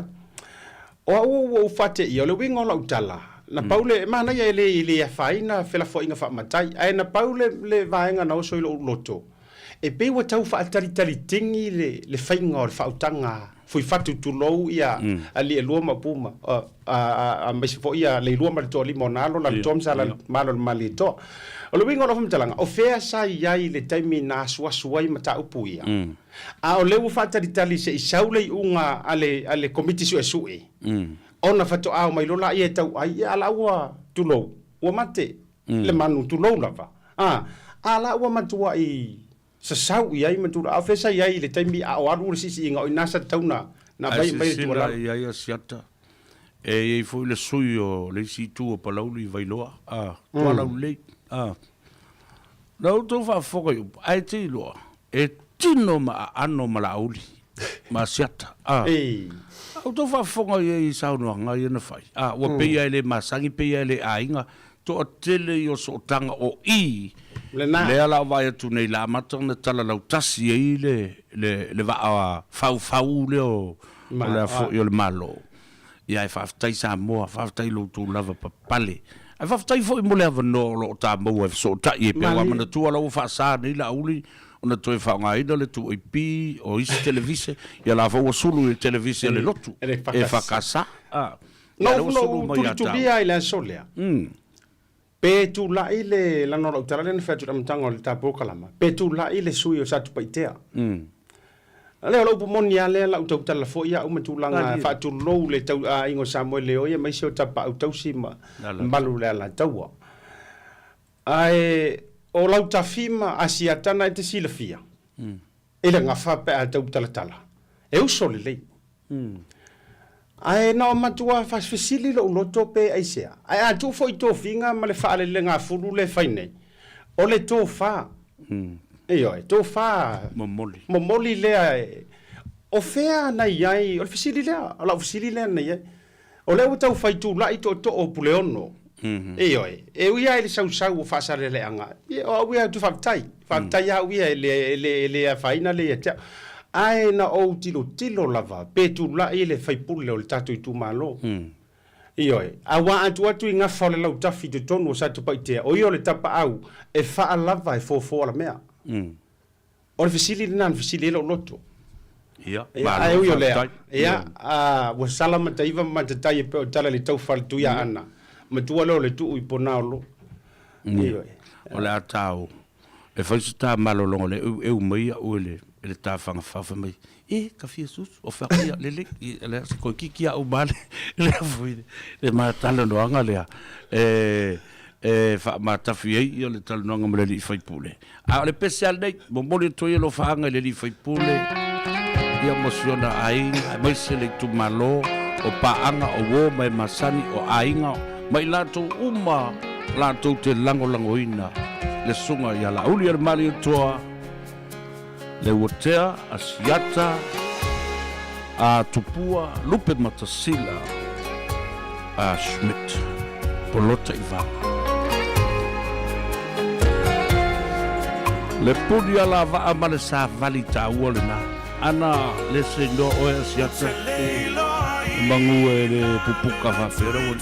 O au ua ou faateia, o le uiga o lau tala, na pau le, e manaia e le, e le afaina felafoaiga faamatai, ae na pau le, le vaega na oso i lou loto, e pei ua tau faatalitalitigi le, le faiga o le faautaga fuifatu tulou ia alii e lua ma upu ma, a, a, aemaise foi ia Leilua ma le Toalima o Nalo, Lalotoa ma Sa Malo le Malietoa. O le uiga o lau faamatalaga, o fea sa i ai i le taimi na asuasu ai mataupu ia? A o lea ua faatalitali se i sau le iuga a le, a le Komiti Suesue, ona faatoa omai loa laia e tau ai, ia a la ua, tulou, ua mate le manu, tulou lava, a, a la ua matuai sasau i ai ma tulaga, a o fea sa i ai i le taimi a o alu le siisiiga, o i ina sa tatau na, na Ae aumai mai le silasila tuualalo. i ai Asiata, e i ai foi le sui o le isi itu o Palauli i Vailoa, a, Tualaulelei, a. Na outou faafofoga i upu, ae te iloa, e tino ma aano ma Laauli, ma Asiata, a. A outou faafofoga i ai i saunoaga ia na fai, a, ua pei lava e le masani, pei lava e le aiga, toatele i o sootaga o i, lea la o vaai atu nei, la amata ona talalautasi ai le, le, le vaa faufau lea o, o le a foi o le Malo. Ia ae faafetai Samoa, faafetai i lo outou lava papale. Ae faafetai foi mo le avanoa o lo o ta maua e fesootai ai pea. Ua manatua la ua faasa nei Laauli ona toe faaaogaina le 2AP o isi televise, ia la foi ua sulu i le televise a le lotu EFKS. A, ia lea ua sulu mai ia te au. Na ou tulitulia i le aso lea, pe tulai le, leaga o lau tala lea na fai atu i le amataga o le ta polokalama, pe tulai le sui o Satupaitea. Lea o le upu moni lava lea, lau tautala foi au ma tulaga faatulou le tau, aiga o Samoa e leoi aemaise o Tapaau tausi ma malu o le Alataua. Ae o Lautafi ma Asiata na e te silafia, e le gafa pe a tau talatala, e uso lelei. Ae na o matua fesili lou loto pe aisea, ae a tuu foi tofiga ma le faalelegafulu lea e fai nei, o le tofa, ioe, tofa Momoli. momoli lea e, o fea na i ai, o le fesili lea, o lau fesili lea na i ai. O lea ua tau fai tulai tootoo o Puleono. Ioe, e ui lava i le sausau o Faasaleleaga, ia, o au ia ou te faafetai. Faafetai lava au ia e le, e le, e le afaina lea ia te au. Ae na ou tilotilo lava pe tulai le faipule o le tatou itumalo. Ioe, aua a tuu atu i gafa o le Lautafi i totonu o Satupaitea, o ia o le tapaau e faalava e fofo alamea. O le fesili lena na fesili ai lou loto. Ia, Ia, malo ae ui o lea, faafetai. ia, a, ua sala mataiva ma matatai e pei o tala i le taufa a le Tuiaana, matua lea o le tuu i Ponaolo. Ia, o le a tau e fai se ta malologa le eu mai au e le e le ta fagafau fai mai, e ka fia susu o fea ia lelei i le se koe kiki au ma le le foi le ma talanoaga lea e e faamatafi ai ia le talanoaga ma le alii faipule. A o le pese lava lenei, momoli atu ai alofaaga i le alii faipule, ia ma si ona aiga, aemaise le itumalo, o paaga, o uo ma e masani, o aiga, ma i latou uma latou te lagolagoina le Susuga ia Laaulialemalietoa, Leuatea, Asiata, a Tupua, Lupe Matasila, a Schmidt, Polota Ivaga. Le puni a la vaa ma le savali taua lena. Ana le se inoa oe Asiata, e magu e le pupuka faapea ua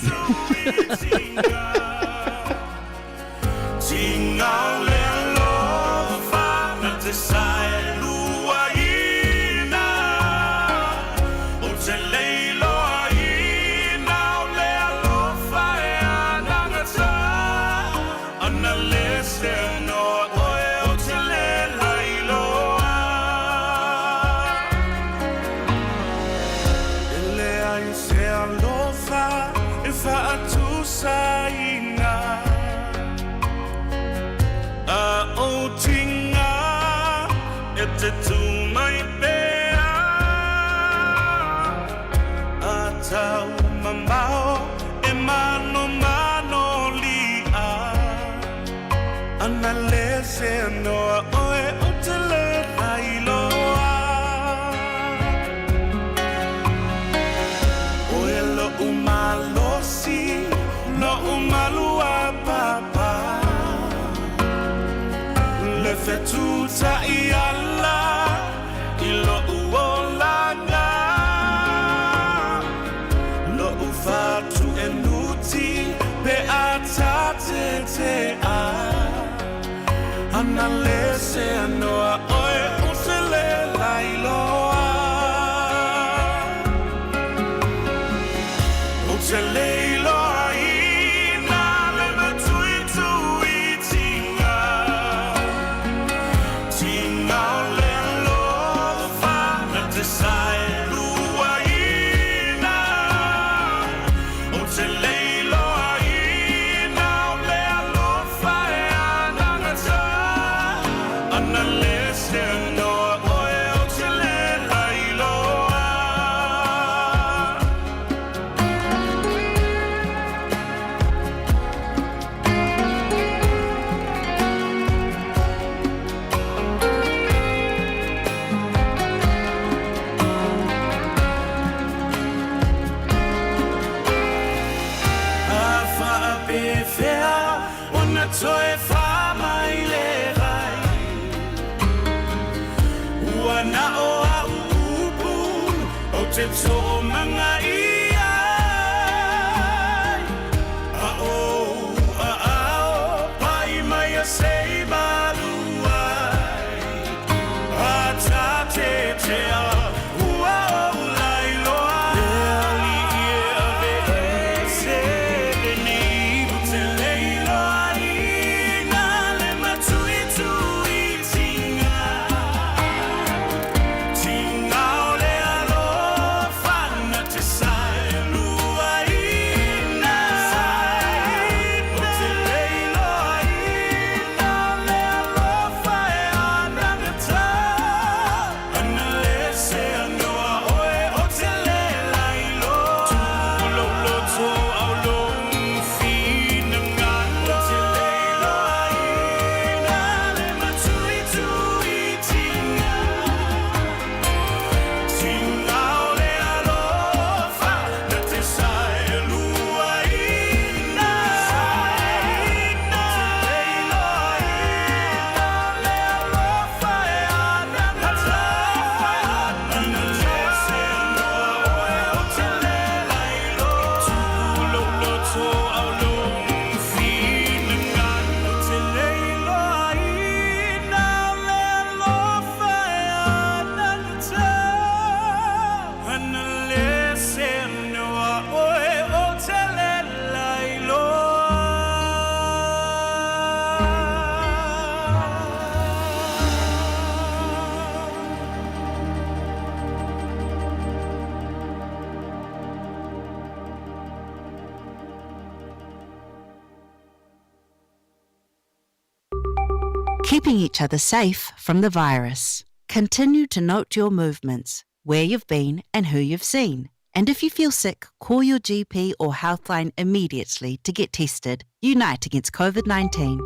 Keeping each other safe from the virus. Continue to note your movements, where you've been and who you've seen. And if you feel sick, call your GP or Healthline immediately to get tested. Unite against COVID 19.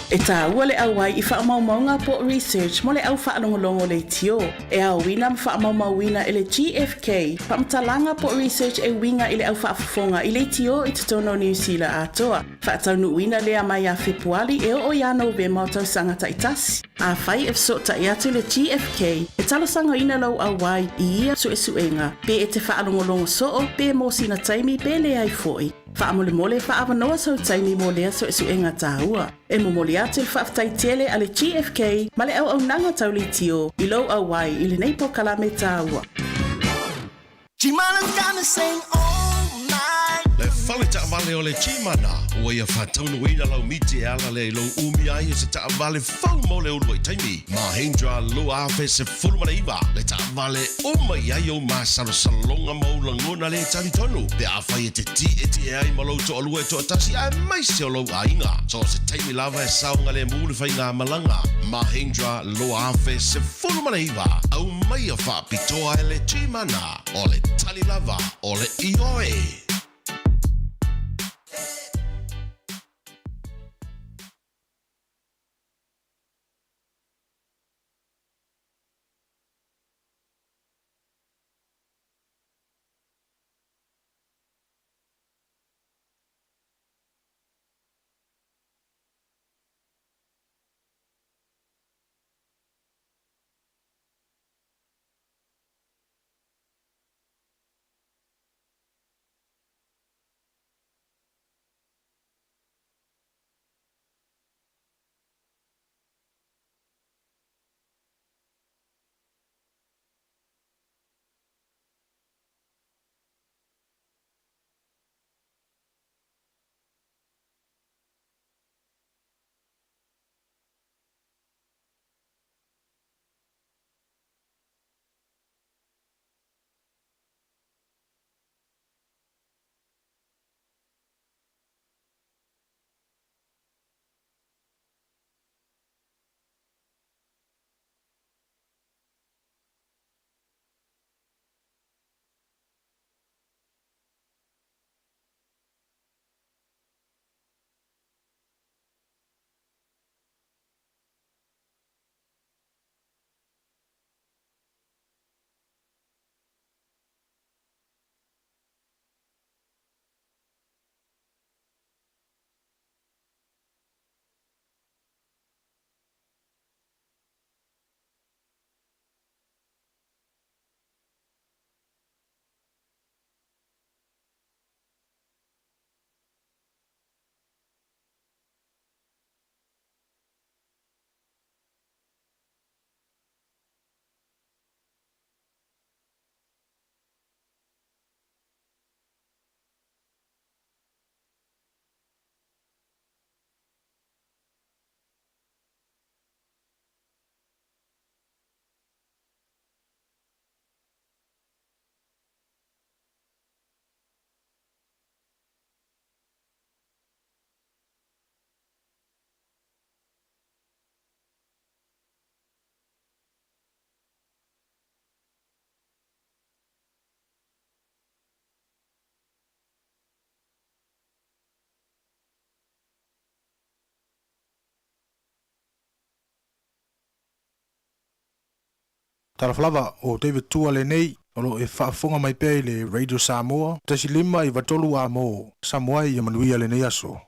E tāua le auai i faamaumauga po o research mo le au faalogologo leitio e aoina ma faamaumauina e le GFK faamatalaga po o research e uiga i le au faafofoga i leitio i totonu o Niu Sila atoa. Faataunuuina lea mai ia Fepuali e oo ia Novema o tausaga taitasi. Afai e fesootai atu le GFK e talosagaina lou auai i ia suesuega, pe e te faalogologo soo, pe mo sina taimi pe leai foi. Faamolemole faaavanoa sou taimi mo lea suesuega taua. E momoli atu le faafetai tele a le GFK ma le auaunaga tau leitio i lou auai i lenei polokalame taua. Gmana's got me saying oh my. Le fale taavale o le Gmana, ua ia faataunuuina lau miti e ala lea i lou umi ai o se taavale fou mo le uluai taimi. Mahindra 2019, le taavale uma i ai ou masalosaloga ma ou lagona le talitonu pe afai e te tietie ai ma lou toalua e toatasi aemaise o lou aiga. So o se taimi lava e saogalemu le faigamalaga. Mahindra 2019, aumaia faapitoa e le Gmana, o le tali lava o le ioe. Talofa lava, o David Tua lenei, o lo o e faafofoga mai pea i le Radio Samoa, 1.5 93 a mo Samoa ia manuia lenei aso.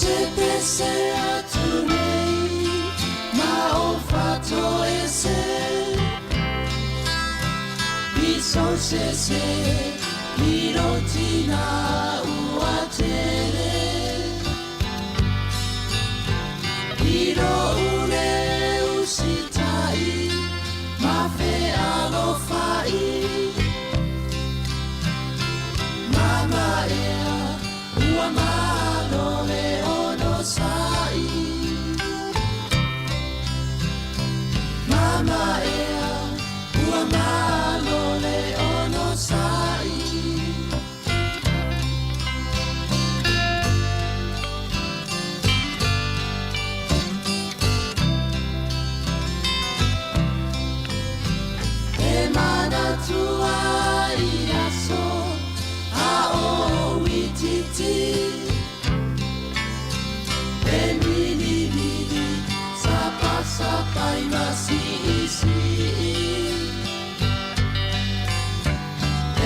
te pese atu nei ma o fatoese I so se se i ro tina ua tere I ro ure usitai ma fe alofai Mama ea ua malo le ono sai Mama ea ua malo le ono sai E manatua i aso a o itiiti E milimili sapasapai ma siisii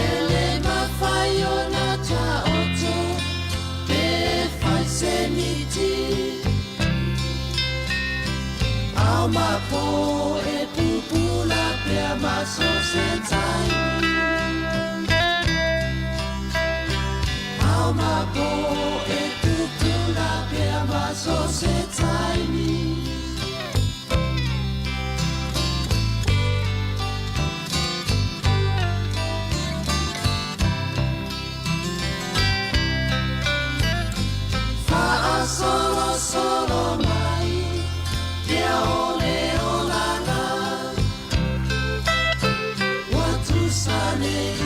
E le mafai ona taoto pe fai se miti Ao ma po e pupula pea ma so se taimi Ao ma po e pupula pea ma so se taimi Faasolosolo mai pea o le olaga Ua tusa nei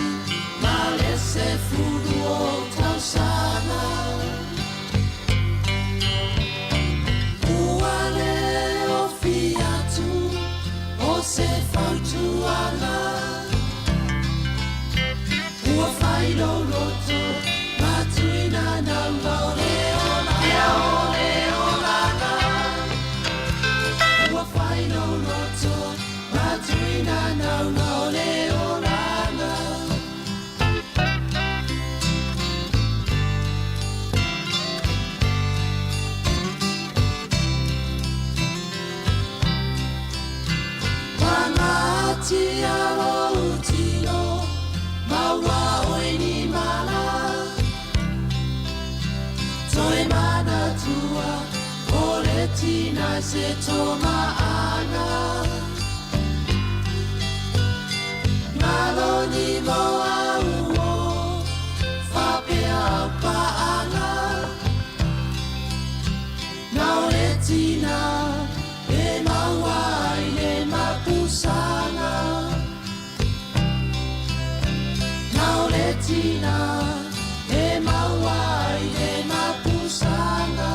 ma le 10 o tausaga Ua le ofi atu o se fautuaga Ua fai lou loto ma tuina nauna o le olaga o le olaga Ua fai lou loto ma tuina nauna o le olaga Pagatia lou tino ma ua oe ni mala Toe manatua o le tina se tomaaga Malo ni moa uo faapea au paaga Na o le tina e maua ai le mapusaga Na o le tina e maua ai le mapusaga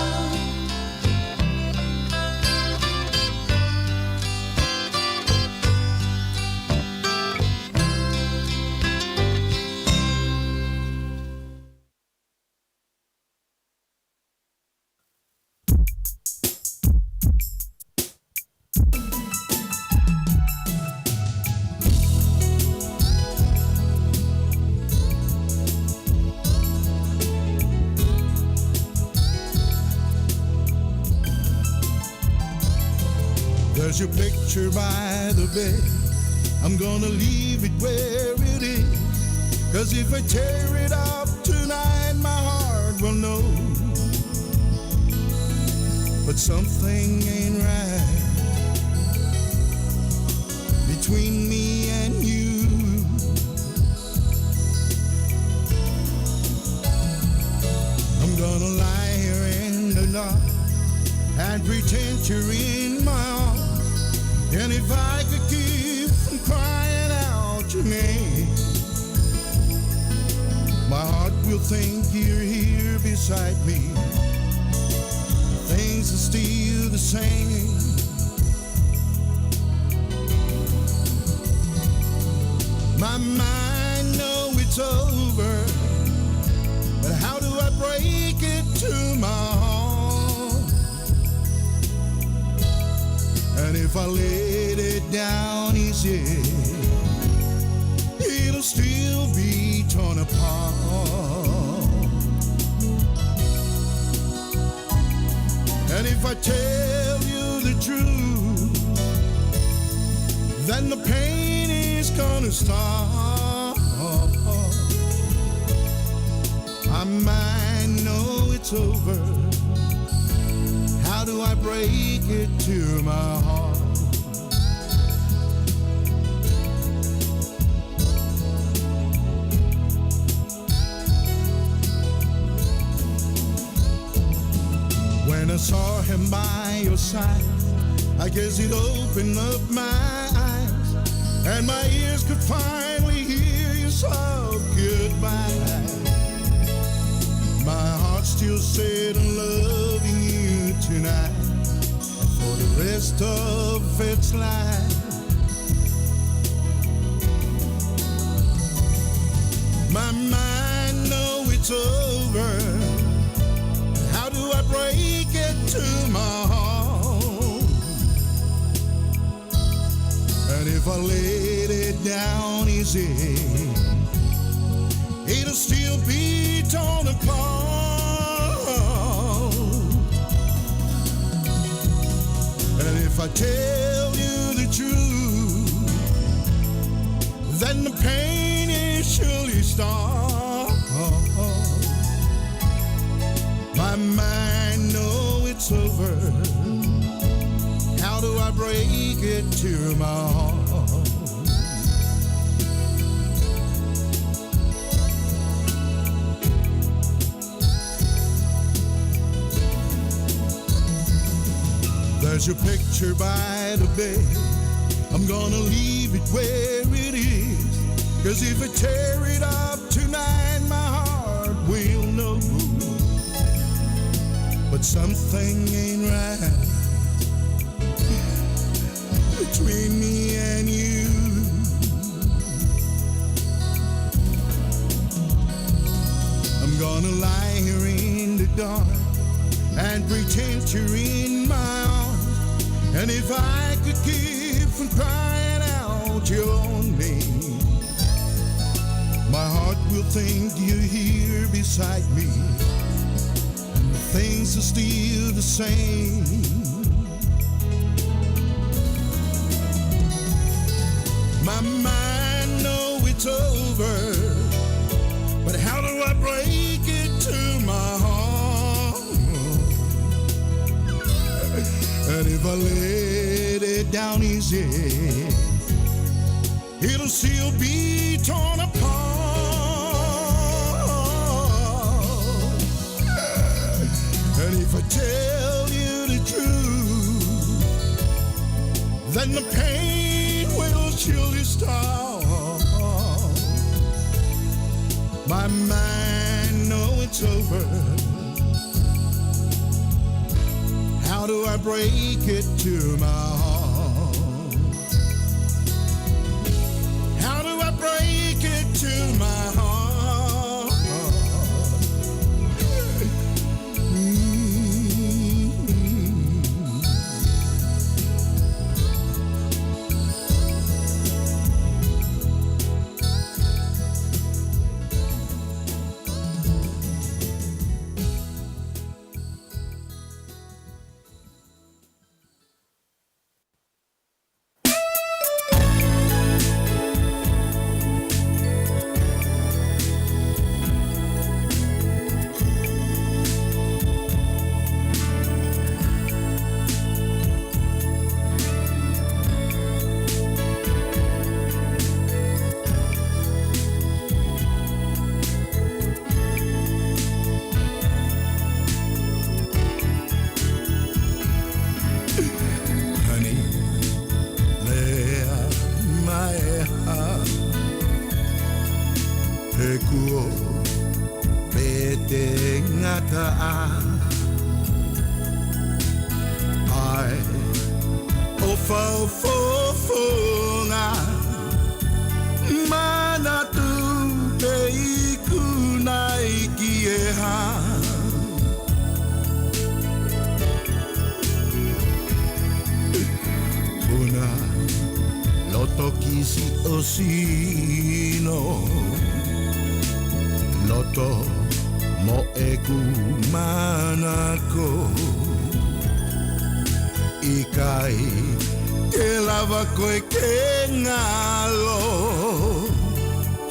There's your picture by the bed. I'm gonna leave it where it is. Cause if I tear it up tonight, my heart will know. But something ain't right between me and you. I'm gonna lie here in the dark and pretend you're in my arms. And if I could keep from crying out your name, my heart will think you're here beside me. Things are still the same. My mind know it's over, but how do I break it to my heart? And if I laid it down easy, it'll still be torn apart. And if I tell you the truth, then the pain is gonna stop. I might know it's over. How do I break it to my heart? When I saw him by your side, I guess it opened up my eyes, and my ears could finally hear you soft goodbye. My heart still said I'm loving you tonight, and for the rest of its life. My mind know it's over. How do I break it to my heart? And if I laid it down easy, it'll still be torn apart. And if I tell you the truth, then the pain is surely start. My mind know it's over. How do I break it to my heart? There's your picture by the bed. I'm gonna leave it where it is. 'Cause if I tear it up tonight, my heart will know. But something ain't right between me and you. I'm gonna lie here in the dark and pretend you're in my arms. And if I could keep from crying out your name, my heart will think you're here beside me, and things are still the same. My mind know it's over, but how do I break it to my heart? And if I laid it down easy, it'll still be torn apart. And if I tell you the truth, then the pain will surely stop. My mind know it's over. How do I break it to my heart? How do I break it to my heart? Honey, lea mai he kuo pe te ngata a ai o whaufofonga mana tu te ikuna i ki e ha. Una loto kisi o sino, loto mo e ku manako. i kai Ke lava koe ke ngalo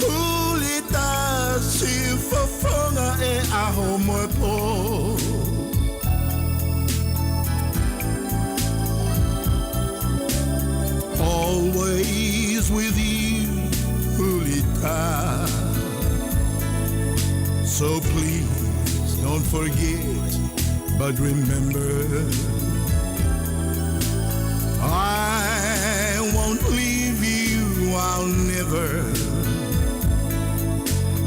Hulita si fofonga e aho moe po Always with you, Hulita So please don't forget, but remember I won't leave you, I'll never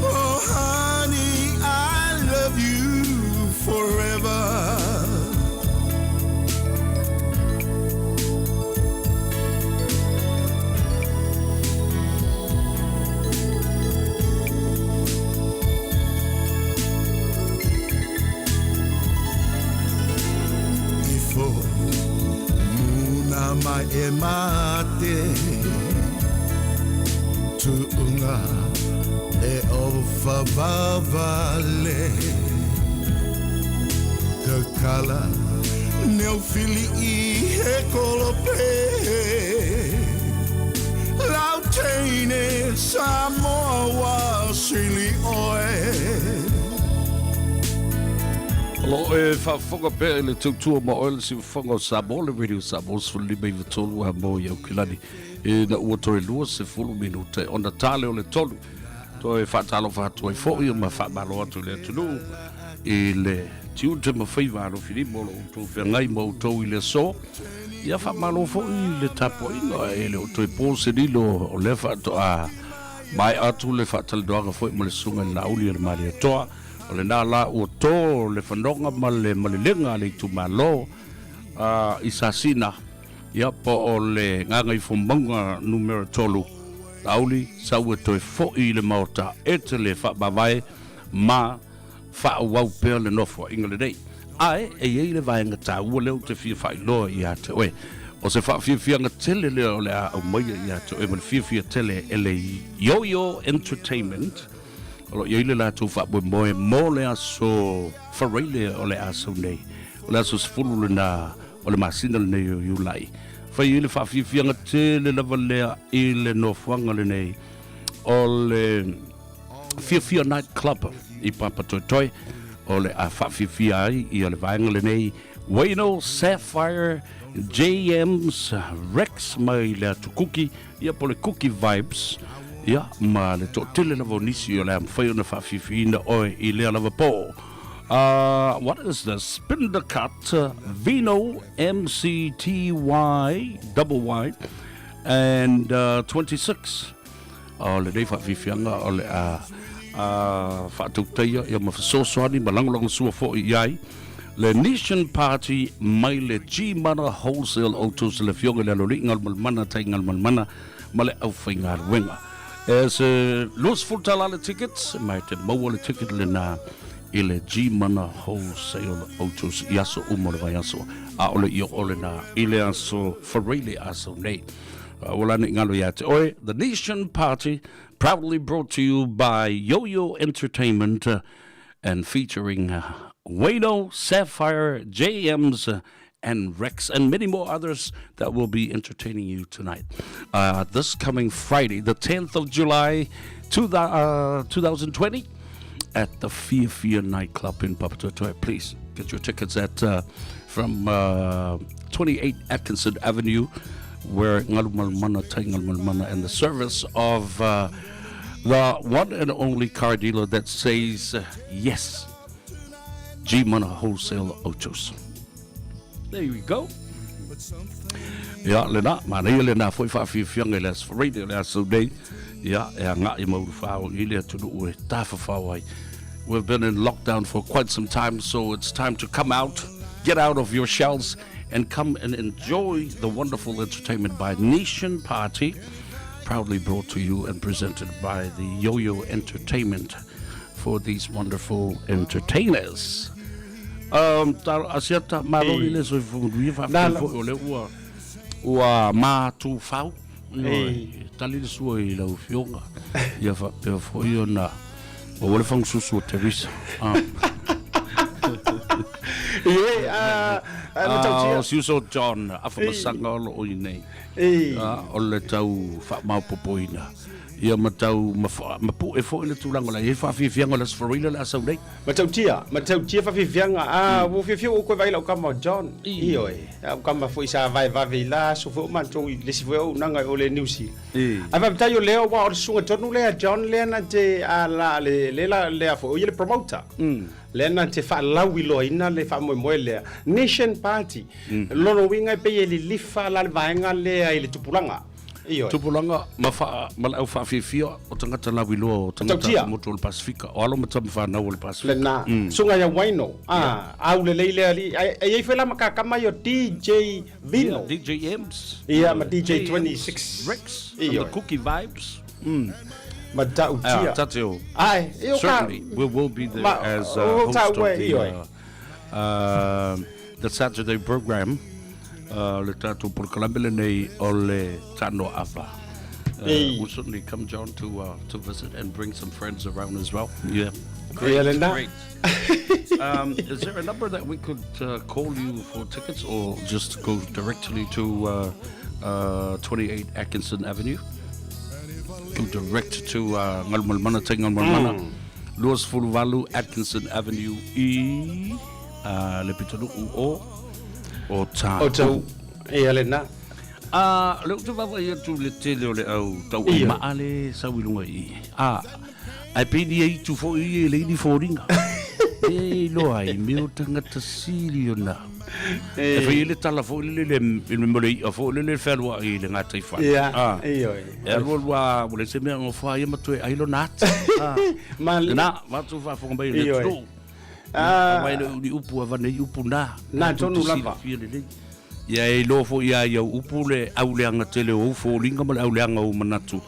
Oh honey, I love you forever Ifo muna mai e mate Tuunga e o whawawale Kakala neo fili i he kolope Lau teine Samoa wa sili oe. O lo o e faafofoga pea i le tautua ma oe le siufofoga o Samoa, le Radio Samoa 15 93 a mo i Aukilani ina ua toe 20 minute ona tale o le tolu. Toe faatalofa atu ai foi ma faamalo atu i le atunuu i le tiute ma faiva alofilima o lo outou feagai ma outou i le aso. Ia faamalo foi i le tapuaiga e le o toe po se lilo o lea faatoa maea atu le faatalanoaga foi ma le Susuga i le Laauli a le Malietoa. O lena la ua to le fanoga ma le malelega a le itumalo i Sasina, ia po o le Gagaifomauga Numera 3, Laauli, sau e toe foi i le Maota e te le faamavae ma faaauau pea le nofoaiga lenei. Ae e i ai le vaega taua lea ou te fia faailoa ia te oe. O se faafiafiaga tele lea o le a aumaia ia te oe ma le fiafia tele e le Yoyo Entertainment, o lo o i ai le latou faamoemoe mo le aso Faraile o le a sau nei, o le aso 10 lena o le masina lenei o Iulai. Fai ai le faafiafiaga tele lava lea i le nofoaga lenei o le Fiafia Night Club i Papatoetoe, o le a faafiafia ai ia le vaega lenei Wayno Sapphire JM's Rex mai le atu Kuki, ia po le Kuki Vibes, ia ma le toatele lava o nisi o le a mafai ona faafiafiaina oe i lea lava po. What is this? Spin the Cut, Vino MCTY, double Y, and 26. O lenei faafiafiaga o le a faatautaia ia ma fesoasoani ma lagolagosua foi i ai le Nation Party mai le G-Mana Wholesale Autos le Afioga i le Aloli'i Galumalemana Tai Galumalemana ma le aufaigaluega. E se $20 le ticket, ma e te maua le ticket lena i le G-Mana Wholesale Autos i aso uma o le vaiaso, a o le i oo lena i le aso Faraile aso nei. Ua lani i galo ia te oe, The Nation Party, proudly brought to you by Yo-Yo Entertainment and featuring Wayno, Sapphire, JMs, and Rex, and many more others that will be entertaining you tonight. This coming Friday, the 10th of July, 2020, at the Fiafia Nightclub in Papatoetoe. Please get your tickets at from 28 Atkinson Avenue, where Ngalumalmana, Tai Ngalumalmana, and the service of the one and only car dealer that says yes, G Mana Wholesale Autos. There you go. Ia, lena, manaia lena foi faafiafiaga i le Aso Faraile o le aso nei, ia, e agai ma ulufao i le atunuu e tafafao ai. We've been in lockdown for quite some time, so it's time to come out, get out of your shells, and come and enjoy the wonderful entertainment by Nation Party, proudly brought to you and presented by the Yo-Yo Entertainment for these wonderful entertainers. Um, ta, asiata, maloli le soifua faafetai foi o le ua ua mātūfau. Ioe, tali le sua i lau afioga. Ia faapea foi ona ua le fagususu o Teresa. Ah. Ie, a, a, matautia. O si uso John, Afamasaga o lo o i nei. O le tau faamaopoopoina. Ia ma tau mapu'e foi le tulaga o la e i ai faafiafiaga o le Aso Faraile o le a sau nei. Matautia, matautia faafiafiaga. A, ua fiafia ua ou toe vaai i lau kama o John. Ioe, au kama foi sa vaevave i la aso foi o matou i le isi foi auaunaga i o le Niu Sila. Ae faafetai o lea aua o le susuga tonu lea John lea na te a la le le la lea foi o ia le promoter. Lea na te faalauiloaina le faamoemoe lea Nation Party. Lona uiga e pei e lilifa la le vaega lea i le tupulaga. Ioe. Tupulaga ma faa ma le au faafiafia o tagata lauiloa o tagata Matautia. motu o le Pasefika, o alo ma tama fanau o le Pasefika. Lena. Susuga ia Waino. Ah, aulelei lea alii. Ae e i ai foi la ma kakama ia o DJ Vino. Ia, DJ Ems. Ia, ma DJ 26. Rex. And the Ioe. Cookie Vibes. Matautia. Ah, tate o. Ae, e o ka... Certainly, we will be there Ma, as o host tau of e, the, ioe. the Saturday program, le tatou polokalame lenei o le Tano Ava. Ei. We'll certainly come, John, to, to visit and bring some friends around as well. Yeah. Ia lena. Great. Is there a number that we could call you for tickets or just go directly to 28 Atkinson Avenue? Go direct to Ngalumalumana, tai Ngalumalumana. 28 Atkinson Avenue i le pitonuu o o O Tahu. Ia lena. A, o lea ou te vaavaai atu i le tele o le au tauai Ia. maa le sau i luga i i. A, ae pei ni aitu foi ia e leai ni foliga. E iloa ai mea o tagata sili ona. E fai ai le tala foi lele le i le mea o le i'a foi lele e fealuai i le gataifale. Ia, A, ioe. e alu alu lava ua leai se mea e gofa ai ma toe ai lona ata. A, Ma le- lena, vaeatu faafofoga mai o le Ioe. atunuu. Ah. Aumai le uli upu avane i upu na. Na Tou te tonu lava. silafia lelei. Ia e iloa foi ia i au upu le auleaga tele o ou foliga ma le auleaga o ou manatu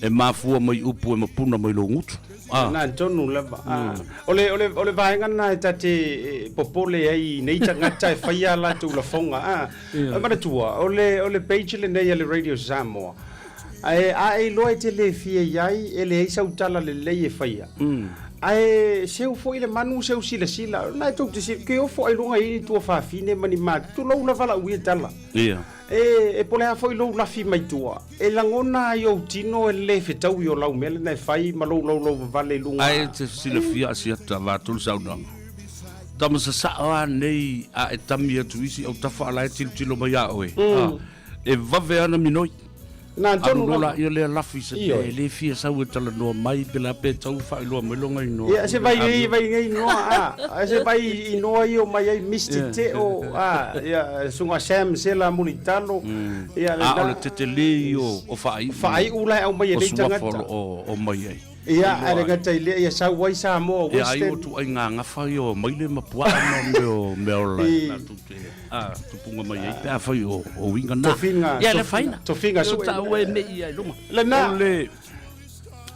e mafua mai upu e mapuna mai lou gutu. Ah. Na tonu lava. Ah. O le, o le, o le vaega lena e ta te popole ai i nei tagata e faia a latou lafoga. Ah. Ia. Manatua, o le, o le page lenei a le Radio Samoa, ae a e iloa e te le fia i ai, e leai sau tala lelei e faia. Ae seu foi le manu seu silasila, na e tou te sila, ke ofo ai luga i ni tuafafine ma ni matu, tulou lava lau ia tala. Ia. E, e po o le a foi lou lafi mai tua, e lagona ai ou tino e le fetaui o lau mea lena e fai ma lou laulau vavale i luga. Ae te silafia a siata vatou le saunoaga. Tama sasao a nei a e tami atu isi autafa a la e tilotilo mai a oe. E vave ana minoi. Na Alu tonu loa lava. laia lea lafi se Ioe. pe le fia sau e talanoa mai pe la pe tau faailoa mai lona inoa. Ia, se vai nei, vai nei inoa, a. Se vai inoa ia o mai ai Misty Teo, a. Ia, susuga Sam Sela Mulitalo. Ia, A o lena. le tetele ia o faaiu. Faaiu la e aumai e O nei suafa tagata. o lo o omai ai. Ia, ae le gata i lea, ia sau ai Samoa Ia ai o Western. tuaiga gafa ia o maile ma puaa ma mea o mea o la I. tatou te a tupuga mai ai pe afai o o uiga na. Tofiga, Ia le tofiga, faina. tofiga Ia sue. taua e mei ia i luma. Lena. O le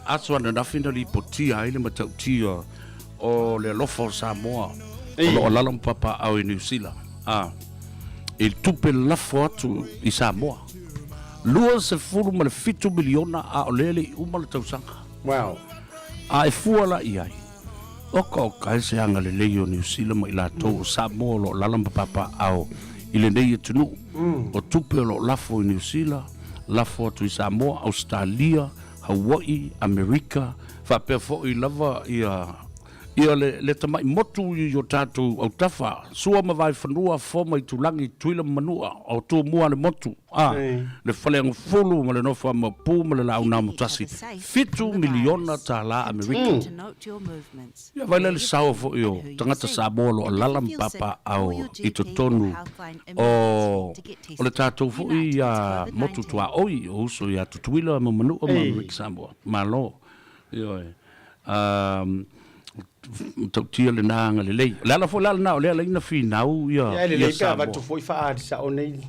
aso ananafi na lipotia ai le matautia o le alofa o Samoa o lo o alaala ma papaaao i Niu Sila. A i le tupe lafo atu i Samoa. 27 miliona a o lea e le i uma le tausaga. Wow. A e fua la i ai. Oka oka e se agalelei o Niu Sila ma i latou o Samoa o lo o alaala ma papaaao i lenei atunuu. O tupe o lo o lafo i Niu Sila, lafo atu i Samoa, Ausetalia, Hawaii, Amerika, faapea foi lava ia ia le, le tama'i motu i o tatou autafa, sua ma vaefanua, foma i tulagi, Tutuila ma Manua, o Tumua le motu, a, le Faleagafulu ma le nofo a Maopu ma le Laau na Amotasi, 7 miliona tālā Amerika. Ia vaai la le sao foi o tagata Samoa o lo o alaala ma papaaao i totonu o, o le tatou foi a motu tuaoi o uso ia Tutuila ma Manua ma Amerika Samoa. Malo. Ioe. Um, matautia lena agalelei. O le ala foi la lena o lea e ala ai ona finau ia, Ia, e ia lelei pe Samoa. avatu foi faaali sao nei.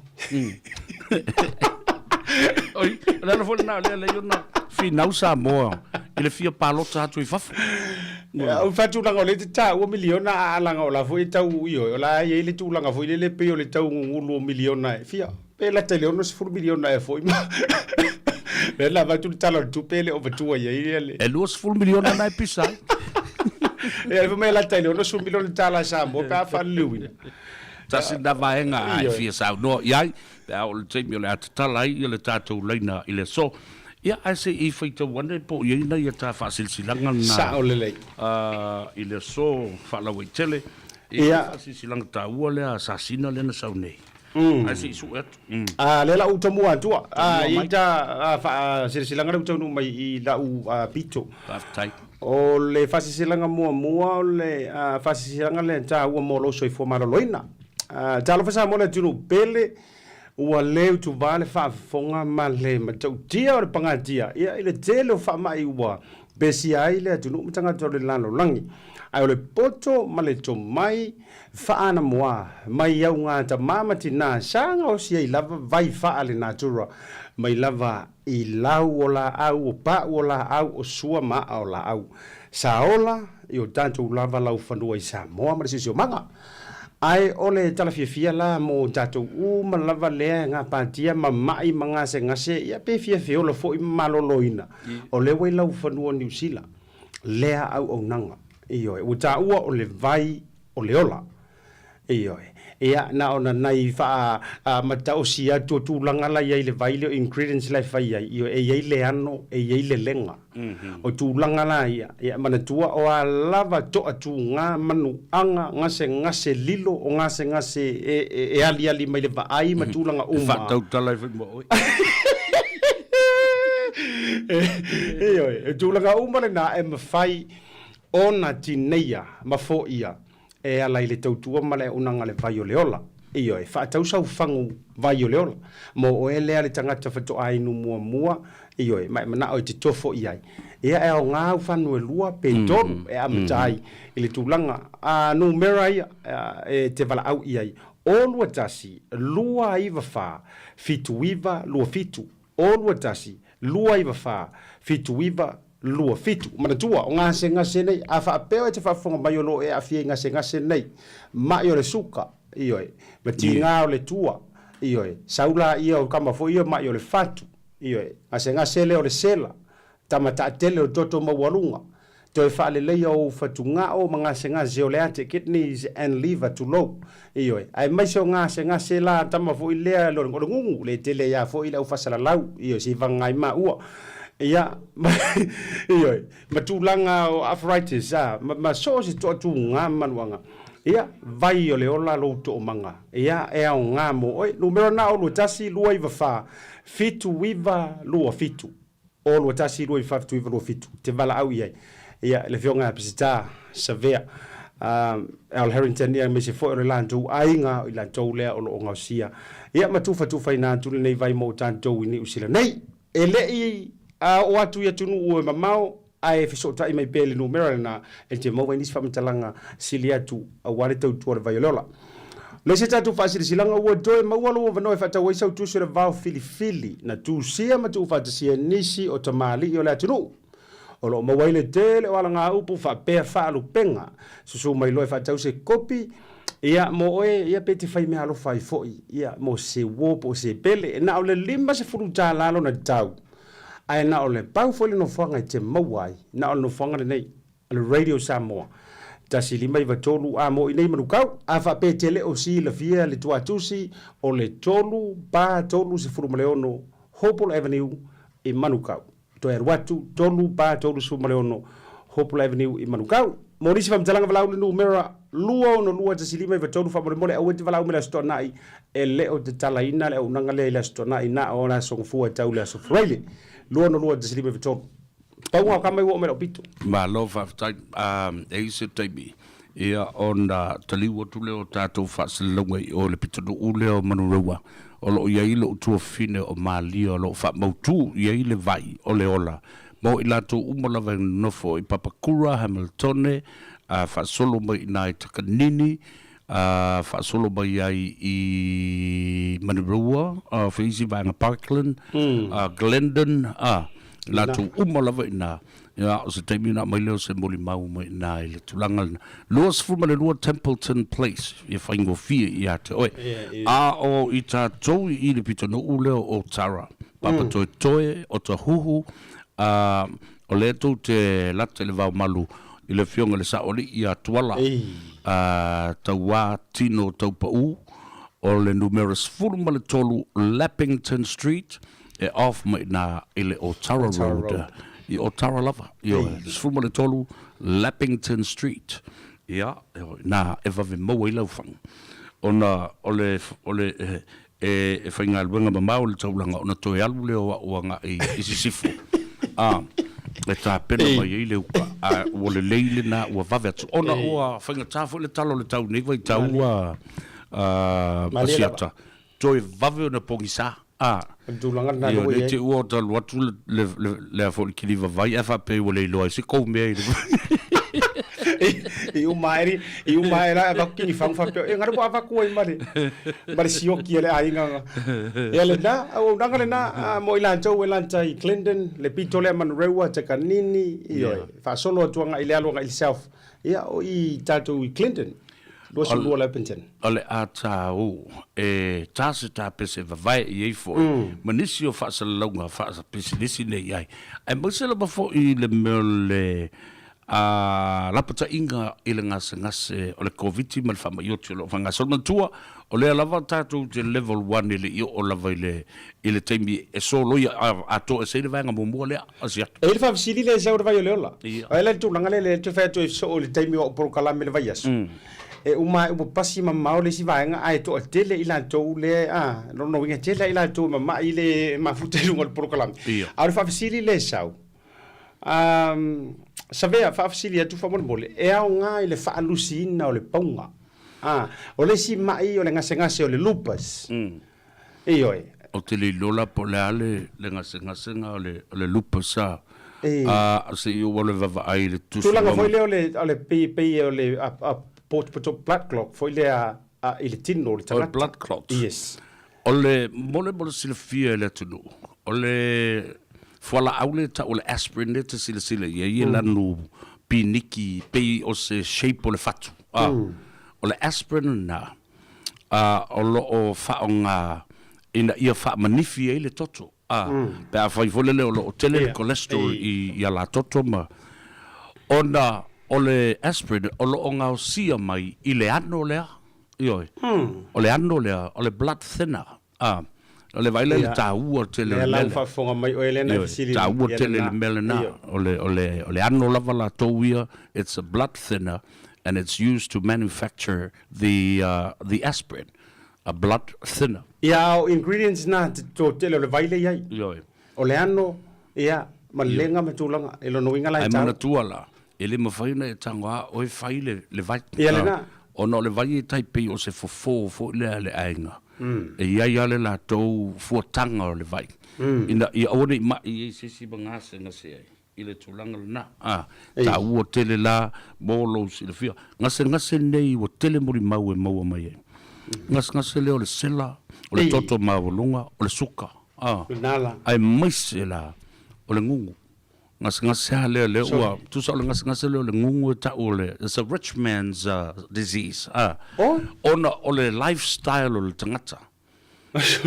Oi, o le ala foi lena o lea e ala ai ona finau Samoa i le fia palota atu i fafo. Ia, o faatulaga o lea e te taua miliona a alaga o la foi e tau ioe, o la e i ai le tulaga foi lele pei o le tau gugulu o miliona e fia. Pe lata i le 60 miliona ea foi ma. Lea na avatu le tala o le tupe e le o avatua i ai ia le. E 20 miliona na e pisa ai. Ia, fai mai e lata i le 60 miliona tala Samoa pe a faaliliuina. Tasi lena vaega a e fia saunoa i ai, pe a oo i le taimi o le a tatala ai le tatou laina i le aso. Ia, ae se i faitau ane po o i ai nai a ta faasilasilaga na. Sao lelei. I le aso faalauaitele. Ia. Faasilasilaga taua lea a Sasina lea na sau nei. Ae se i sue atu. A lea la ou tamua atua. A i ta faasilasilaga lea ua taunuu mai i lau pito. Faafetai. O le faasilasilaga muamua o le faasilasilaga lea taua mo lou soifua maloloina. Talofa Samoa le atunuu pele, ua le utuva le faafofoga ma le matautia o le pagatia ia i le tele o faamai ua pesia ai le atunuu ma tagata o le lalolagi. Ae o le poto ma le tomai Faaanamoa mai au ngā tamā ma tinā sa gaosi ai lava vai faa le natura mai lava i lau o laau o pa'u o laau o sua ma a'a o laau sa ola i o tatou lava lau fanua i Samoa ma le siosiomaga. Ae o le tala fiafia la mo tatou uma lava lea e gapatia ma ma'i ma gasegase ia pe fia feola foi ma maloloina o lea ua i lau fanua o Niu Sila lea auaunaga. Ioe, ua taua o le vai o le ola. Ioe. Ia, na ona nai faa mataosi atu o tulaga la i ai le vai lea o ingredients la e fai ai, ioe, e i ai le ano, e i ai le lega. O tulaga la ia, ia manatua o a lava toatuga, manuaga, gasegase lilo, o gasegase e aliali mai le vaai ma tulaga uma. E faatautala ai foi ma oe. Ioe, o tulaga uma lena e mafai ona tineia ma foia e ala i le tautua ma le auaunaga a le vai o le ola. Ioe, faatau sau fagu vai o le ola mo oe lea le tagata faatoa inu muamua, ioe, ma e manao e te tofo i ai. Ia e aoga au fanu e lua pe tolu e amata ai i le tulaga a numera ia e te valaau i ai, o 21 294 79 27. O 21, 294, 79, 27. Manatua, o gasegase nei, a faapea oe e te faafofoga mai o lo o e aafia i gasegase nei, ma'i o le suka, ioe, ma tiga o le tua, ioe, sau laia o kama foi ia ma'i o le fatu, ioe, gasegase lea o le sela, Tama taatele o toto maualuga, toe faaleleia ou fatugao ma gasegase o le ate, kidneys and liver, tulou. Ioe, aemaise o gasegase la tama foi lea o le gugu, le tele ai a foi le au faasalalau, ioe, se i vaga ai maua. Ia, ioe, ma tulaga o arthritis, a, ma, ma so o se toatuga ma manuaga. Ia, vai o le ola lou toomaga, ia, e aoga mo oe. Numera na o 21 294 79 27. O 21 2 4 7 9 2 7 te valaau i ai ia le Afioga ia Peseta Savea Al Harrington ia aemaise foi o le latou aiga o i latou lea o lo o gaosia ia ma tufatufaina atu lenei vai mo tatou i Niu Sila nei. E le i oo atu i atunuu e mamao ae fesootai mai pea i le numera lena e te maua ai nisi faamatalaga sili atu aua le tautua o le vai o le ola. Le isi tatou faasilasilaga ua toe maua lou avanoa e faatau ai sau tusi o le vao filifili na tusia ma tuufaatasia nisi o tamalii o le atunuu. O lo o maua ai le tele o alagaupu faapea faalupega. Susu mai loa e faatau se kopi ia mo oe ia pe te fai meaalofa ai foi ia mo se uo po o se pele. Na o le $50 lona tau ae na o le pau foi le nofoaga e te maua ai. Na o le nofoaga lenei. Le Radio Samoa 1593 a mo i nei Manukau, a faapea e te le o silafia le tuatusi o le 3 pa 36 Hopewell Avenue i Manukau. Toe alu atu, 3 pa 36 Hopewell Avenue i Manukau. Mo nisi faamatalaga valaau le numera 262 1593 faamolemole aua e te valaau mai le Aso Toonai e le o tatalaina le auaunaga lea i le Aso Toonai na o le Aso Gafua e tau i le Aso Faraile. 262 1593. Pauga o ka mai ua oo mai lau pito. Malo faafetai. E i se taimi ia ona taliu atu lea o tatou faasalalauga i o i le pitonuu lea o Manurewa o lo o i ai lou tuafafine o Malia o lo o faamautu i ai le vai o le ola mo i latou uma lava e nonofo i Papakura, Hamiltone, a faasolo mai i ina i Takanini, a faasolo mai ai i Manurewa, a fai isi vaega Parkland, a Glendon, a latou uma lava i ina. Ia, o se taimi ona aumai lea o se molimau mai ina i le tulaga lena. 22 Templeton Place, ia faigofie ia te oe. A o i tatou i le pitonuu lea o Otara, Papatoetoe, Otahuhu, a, o lea tou te lata i le vaomalu. i le Afioga i le Saoalii ia Tuala Tauā Tino Taupaū, o le numera 13 Leppington Street, e off mai i ina i le Otara Road, i Otara lava, ioe, 13 Leppington Street, ia, ina e vave maua ai lau faga, ona o le, o le, e faigaluega mamao le taulaga ona toe alu lea o au agai i sisifo, a, e tapena mai ai le uka, a ua lelei lena ua vave atu, ona ua faigata foi le tala o le tau i lenei vaitau a, a Asiata, toe vave ona pogisa, a. O le tulaga lena lea ua i ai. Ne i te i ua ota alu atu le, le, le, le a foi le kiliva vai ae faapea ua le iloa ai se kou mea i le I uma ae i uma ae la avatu kini fagu faapea e ngare ua avatu ai ma le ma le sioki a le aiga ia lena auaunaga lena mo i latou e lata i Glendon le pito lea Manurewa Takanini ioe faasolo atu agai i le alu agai i le south ia o i tatou i Glendon 22 Leppington. O le a tāu e tā se tāpese vavae i ai foi ma nisi o faasalalauga faapisinisi nei i ai, aemaise lava foi le mea o le a lapataiga i le gasegase o le Koviti ma le faamai oti o lo o faagasolo. Manatua, o lea lava tatou te level one e le i oo lava i le i le taimi e soloia atoa ese ai le vaega muamua lea a si atu. E i ai le faafesili lea e sau i le vai o le ola. O ai la le tulaga lea lea toe fai atu ai soo i le taimi o au polokalame i le vaiaso. E uma ae ua pasi mamao le isi vaega ae toatele i latou lea a, lona uiga e tele lava i latou e mamai le mafuta i luga o le polokalame. A o le faafesili lea e sau, a, Savea, faafesili atu faamolemole, e aoga i le faalusiina o le pauga? A, o le isi mai o le gasegase o le lupus. Ioe. Ou te le iloa la po o le a le gasegasega o le lupus a, a se i ou alu e vaavaai i le tusi. Tulaga foi lea o le, o le pei, pei o le a, a, blood clot foi lea a, i le tino o le tagata. O le blood clot. Yes. O le mole mo le silafia e le atunuu, o le fualaau lea e tau o le aspirin lea e te silasila i ai, e lanu piniki pei o se shape o le fatu. A, o le aspirin lena, a, o lo o faaaoga ina ia faamanifi ai le toto. A, pe afai foi lele o lo o tele le cholesterol i a la toto ma, ona o le aspirin o lo o gaosia mai i le ano lea. Ioe. O le ano lea, o le blood thinner. A, o le vaai lea i le taua tele o le mea lea. Lea la ua faafofoga mai oe lea na e fesili. Taua tele le mea lena. O le, o le, o le ano lava latou ia, it's a blood thinner and it's used to manufacture the, the aspirin, a blood thinner. Ia, a o ingredients na te tele o le vai lea i ai. Ioe. O le ano, ia, ma le lega ma tulaga, e lona uiga la e tau. Ae manatua la, e le mafai ona e tago a oe fai le, le vai. Ia lena. Ona o le vai e tai pei o se fofo foi lea a le aiga. E i ai lava le latou fuataga o le vai, ina ia aua ne i mai ai se isi ma gasegase ai i le tulaga lena. A, taua tele la mo lou silafia. Gasegase nei ua tele molimau e maua mai ai. Gasegase lea o le sela, o le toto maualuga, o le suka. A, aemaise la o le gugu. Gasegase lava lea, lea ua, tusa o le gasegase lea o le gugu e tau o le, it's a rich man's disease, a, ona o le lifestyle o le tagata,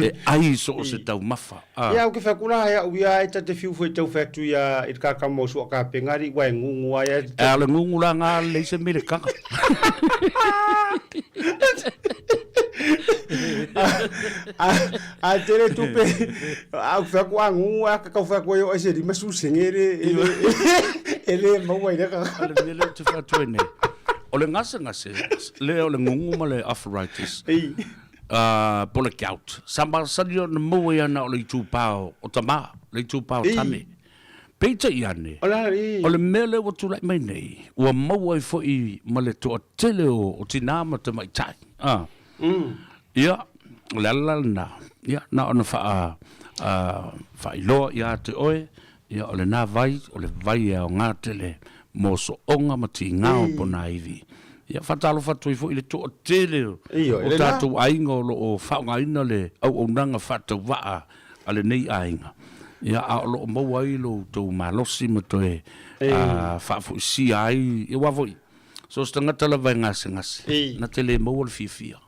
e ai so o se taumafa, a. Ia, ou te fai atu la e au ia, e ta te fiu foi e tau fai atu ia i le kakama o sua kapenga, alii ua e gugu a ia. A o le gugu la nga leai se mea i le kaga. A tele tupe, a fai atu a gugu a ka tau fai atu ai o ai se 50 sene e le, e le, e le maua i lea O le mea lea ou te fai atu ai nei, o le gasegase lea o le gugu ma le arthritis, po o le gout, sa masani ona maua ia na o le itupa o tama, le itupa o tane. Peitai ane, o le mea lea ua tulai mai nei, ua maua ai foi ma le toatele o tinā ma tamaitai. A. Ia, o le ala la lena, ia, na ona faa, faailoa ia te oe, ia, o lena vai, o le vai e aoga tele mo sooga ma tiga o ponaivi. Ia, faatalofa atu ai foi i le toatele o tatou aiga o lo o faaaogaina le auaunaga faatauvaa a lenei aiga, ia, a o lo o maua ai lo outou malosi ma toe faafoisia ai, ia aua foi, so o se tagata lava e gasegase, na te le maua le fiafia.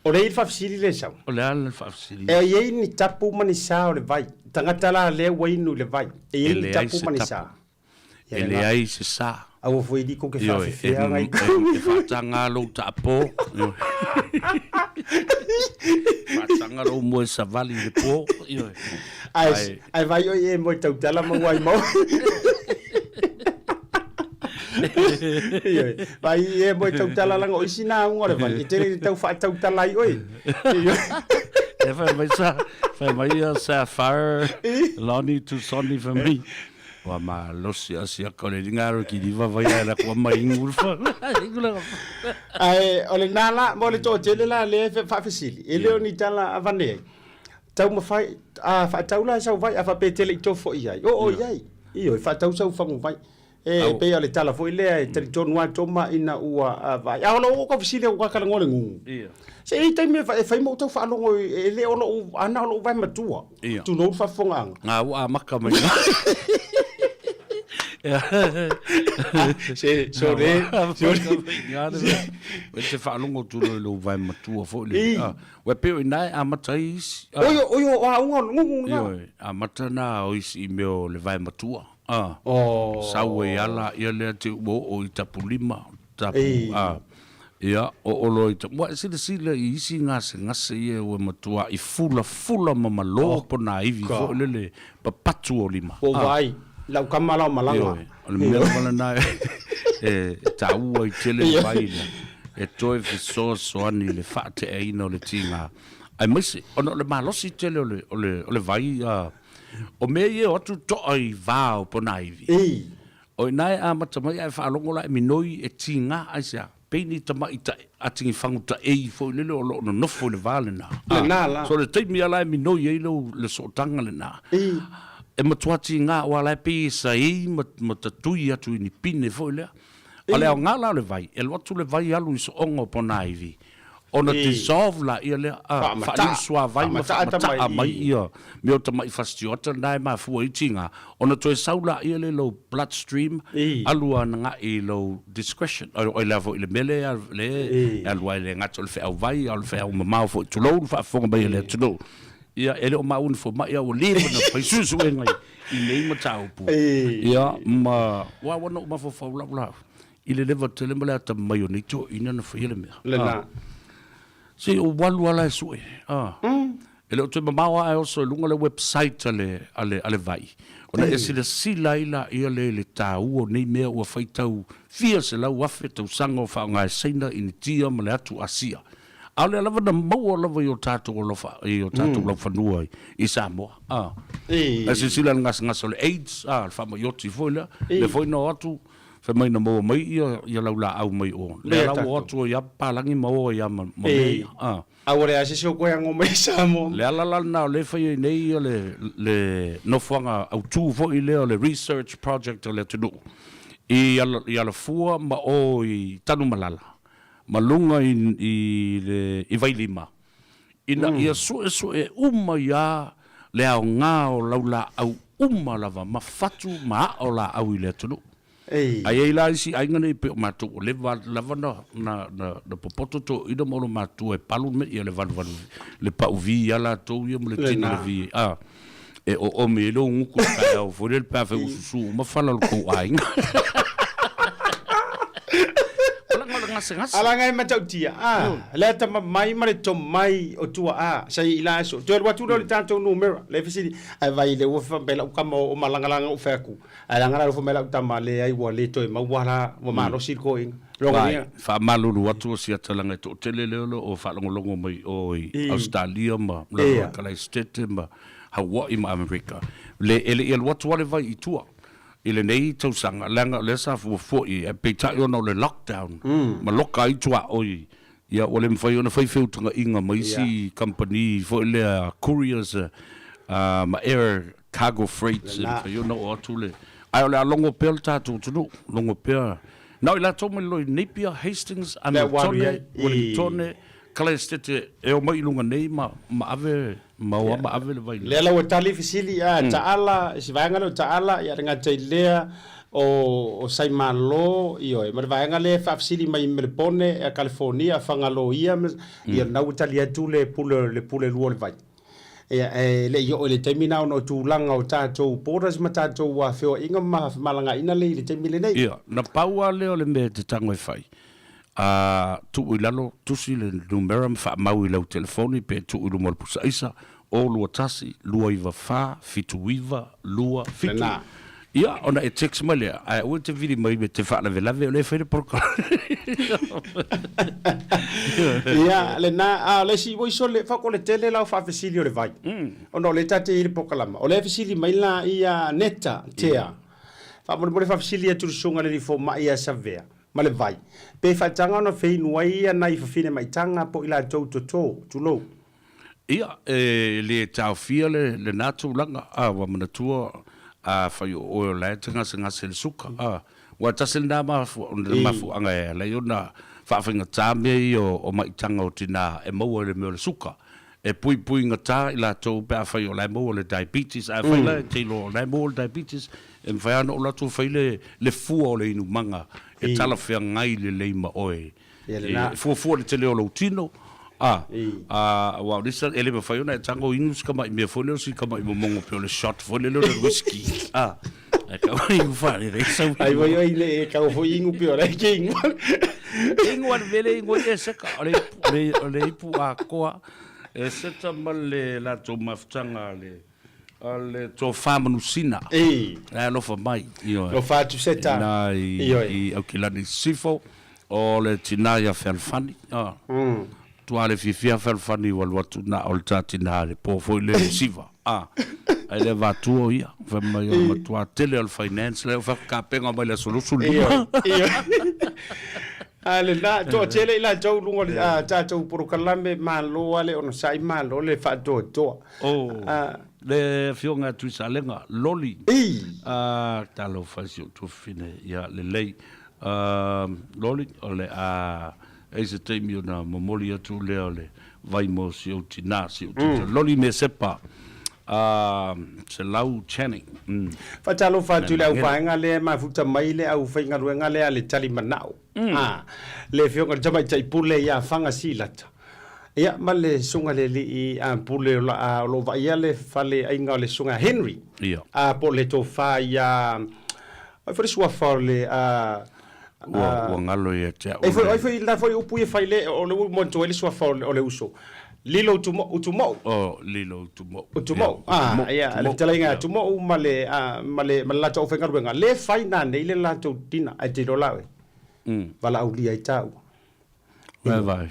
O lea e i ai le faafesili lea e sau. O le a le faafesili? E i ai ni tapu ma ni sa o le vai? Tagata la lea ua inu i le vai, e i ai ni tapu ma ni sa? E leai se sa. Aua foi alii kou te Ioe, e, faafefeaga i e, e faataga lou taapo. Ioe. Faataga lou moe savali i le po. Ioe. Ae, Ae, ae vai oi e moe tautala ma ua ai mau. Ioe. Vai e moe tautala langa o isi nā unga o le vai. E tele i tau faatautala ai oe. Ioe. E fai mai sa, fai mai ia Sapphire, Lonnie Tusoni fai mai. Ua malosi a siaka o le linga aro ki liva vai ai la kua mai ingu le fa. Ae o lena la, mo le toatele la lea e faafesili, e le o ni tala avane ai. Taumafai, a faatau la e sau vai, a faapea e te le i tofo i ai, oo i ai. Ioe, faatau sau fagu vai. E pei o le tala foi lea e talitonu lava Toma ina ua vaai. A o lou ka fesili ua talanoa le gugu. Se i taimi e fai ma ou tau faalogo e le o lou ana o lou vae matua. Tulou le faafofogaaga. Ngā ua amaka mai. Se, sore, sore. E te faalogo tulou i lou vae matua foi le. Ua pei o i ina e amata ai isi. Oio, oio, o auga o le gugu lena. Ioe, amata na o isi i mea o le vae matua. A, Oh. sau e ala ia lea te ua oo i Tapulima, tapu, Ei. a, ia, oo loa i ta, ua e silasila i isi gasegase ia ua matua i fulafula ma malo Oh, pona ivi ka. foi lele papatu o lima. Ua ou A, vaai, lau kama la o malaga. ioe, o le mea lava lena e, e taua i tele le vai lea, e toe fesoasoani i le faateaina o le tiga. Aemaise, ona o le malosi tele o le, o le, o le vai, a, O mea ia e o atu toa i va o Ponaivi. Ei. O ina e amata mai ae faalogo la e minoi e tiga aisea, pei ni tamaʻi ta atigifagu taʻei foi lele o lo o nonofo i le va lena. Lena la. So le taimi a la e minoi ai lou le sootaga lena. Ei. E matua tiga aua la e pei e saei ma, ma tatui atu i ni pine foi lea. A le aoga la o le vai, e alu atu le vai alu i sooga o Ponaivi. Ona dissolve laia lea, a, faaliu suavai ma faamataa mai ia mea o tamai fastioata na e mafua ai tiga, ona toe sau laia lea i lou blood stream, alu anagai i lou discretion, oi lea foi i le mea lea e alu ai le gata o le feau vai, a o le feau mamao foi, tulou le faafofoga mai a le atunuu. Ia, e le o maua ni fomai, a ua leva ona fai suesuega i nei mataupu. Ia, ma, ua ua na ou mafaufau lau la, I le leva tele ma le atamai o nei toeaiina na faia le mea. Lena. Ah. Se o walu ala e sue. Ah. E le o toe mamao lava e oso i luga le website a le, a le, a le vai. Ona e silasila ai laia lea i le taua o nei mea ua faitau fia 100,000 tausaga o faaaoga e Saina, Initia ma le atu Asia. A o lea lava na maua lava i o tatou alofa, i o tatou laufanua i Samoa. Ah. Ae silasila i le gasegase o le AIDS, ah, le faamai oti foi lea, lea foi na o atu Fai mai na maua mai ia ia lau laau mai o. Lea la ua o atu ai a papalagi ma o ai a ma ma mea ia. A. A ua leai se isi o koe ago mai i Samoa. Le ala la lena o lea e fai ai nei ia le le nofoaga autu foi lea o le research project o le atunuu i ala i Alafua ma o i Tanumalala ma luga i i le i Vailima ina ia suesue uma ia le aoga o laulaau uma lava ma fatu ma ao laau i le atunuu. Ei. Ae i ai la isi aiga nei pei o matou ua leva lava na na na popoto toeaina ma ona matua e palu le mea le valuvalu le pau vi a latou ia ma le tino le vi a e oomi ai le uguku i le taeao foi lele pe afai ua susu uma fala o le tou aiga. O laga o le gasegase. Alaga e matautia, a, le atamamai ma le tomai o tuaa sa i la aso. Toe alu atu lea o le tatou numera, le fesili, ae vai le ua fai mai lau tama o malagalaga ou fai atu, ae leaga la alofa mai lau tama, leai ua le toe maua la, ua malosi le toeaina. Loga Vai, ia. faamalulu atu o si atalaga e toatele lea o lo o faalogologo mai o i Ausetalia ma lalo i Kalaesetete ma Hawaii ma Amerika. Le, e le i alu atu lava le vai i tua i lenei tausaga, leaga o lea sa fuafua i ai, ae peitai ona o le lockdown ma loka ai tuaoi, ia ua le mafai ona fai feutagaiga ma isi kamupani foi lea couriers ma air cargo freights e mafai ona oo atu le... Ae o le a logo pea le tatou atunuu, logo pea. Na o i latou mai lalo i Napier, Hastings, Hamiltone, Wellingtone, Kalaestete e omai i luga nei ma ma ave ma o ma ave le vai. Lea la ua tali fesili a Taala, i si vaega lea o Taala, ia le gata i lea o o Saimalo, ioe, ma le vaega lea e faafesili mai i Melepone, a Kalifonia, Fagaloia, ia lena ua tali atu le pule le pule lua o le vai. Ia, e le i oo i le taimi na ona o tulaga o tatou borders ma tatou feoaiga ma femalagaaiga lea i le taimi lenei. Ia, na pau lava lea o le mea e te tago e fai, a tuu i lalo, tusi le numera ma faamau i lau telefoni pe tuu i luma o le pusa aisa, 0 21 294 79 27. Lena. Ia, ona e text mai lea, ae aua e te vili mai e te faalavelave o lea e fai le polokalame. Ia, lena, a o le isi, ua iso le, fak o le tele la o faafesili o le vai. Ona o lea ta te i le polokalama. O lea e fesili mai la ia Neta Tea. Faamolemole faafesili atu i le susuga i le alii fomai ia Savea ma le vai, pe faataga ona feinu ai ia nai fafine maitaga po o i latou toto, tulou. Ia, e le taofia le, lena tulaga, a, ua manatua, a fai o oe o la e te gasegase i le suka, a, ua tasi lena mafuaaga e ala ai ona faafaigata mea ia o maitaga o tina e maua i le mea o le suka. E puipuigata i latou pe afai o la e maua le diabetes, ae afai la e te iloa o la e maua le diabetes, e mafai lava ona ou alu atu fai le, le fua o le inumaga e talafeagai lelei ma oe. E fuafua i le tele o lou tino, a, a, aua o le isi, e le mafai ona e tago inu si tamai mea foi lea o si tamai momogo pei o le shot foi lele o le whisky, a, ae tau inu faalelei sau Ai foi oi le e kau foi inu pei o le ke inu. Inu a le mea le inu ai e seka, o le, o le, o le ipu atoa e seta ma le latou mafutaga a le, A le tofa manusina. I. E alofa mai. Ioe. Alofa atu Seta. Ina i, Ioe. i Aukilani Sisifo, o le tina ia Fealofani. A. Mm. Tua le fiafia Fealofani ua alu atu na o le ta tina le po foi le siva. A. Ai le vatua o ia. Fai mai o le matua tele o le finance lea o whakakapenga mai le aso 25. Ioe. A lena, toatele i latou i luga o le tatou polokalame, malo lava le onosai, malo le faatoatoa. Oh, le afioga ia Tuisalega, Loli. Ah, talofa i si ou tuafafine, ia lelei. Ah, Loli, o le a i ai se taimi ona momoli atu lea o le vai mo si ou tina, si ou tita. Loli Mesepa, ah, Selau Channing. Mm. Faatalofa atu i le auvaega lea e mafuta mai le aufaigaluega lea a le Talimanao. A, le afioga i le Tamaitai Pule ia Faga Silata. Ia, ma le Susuga i le Alii a Pule o la, o lo o vaaia le fale aiga o le Susuga Henry. Ia. A, po o le tofa ia, ai foi le suafa o le, a, Ua, ua galo ia te au Ai foi, ai foi, la foi upu ia fai le, o le ua manatua ai le suafa o le, o le uso. Lilo Utumo, Utumou. Oh, Lilo Utumou. Utumou, ah, ia, le fetalaiga ia Tumou ma le, ah, ma le, ma le latou aufaigaluega, le fai nanei le latou tina, ae te iloa la oe, valaaulia ai taua. Vai, vai.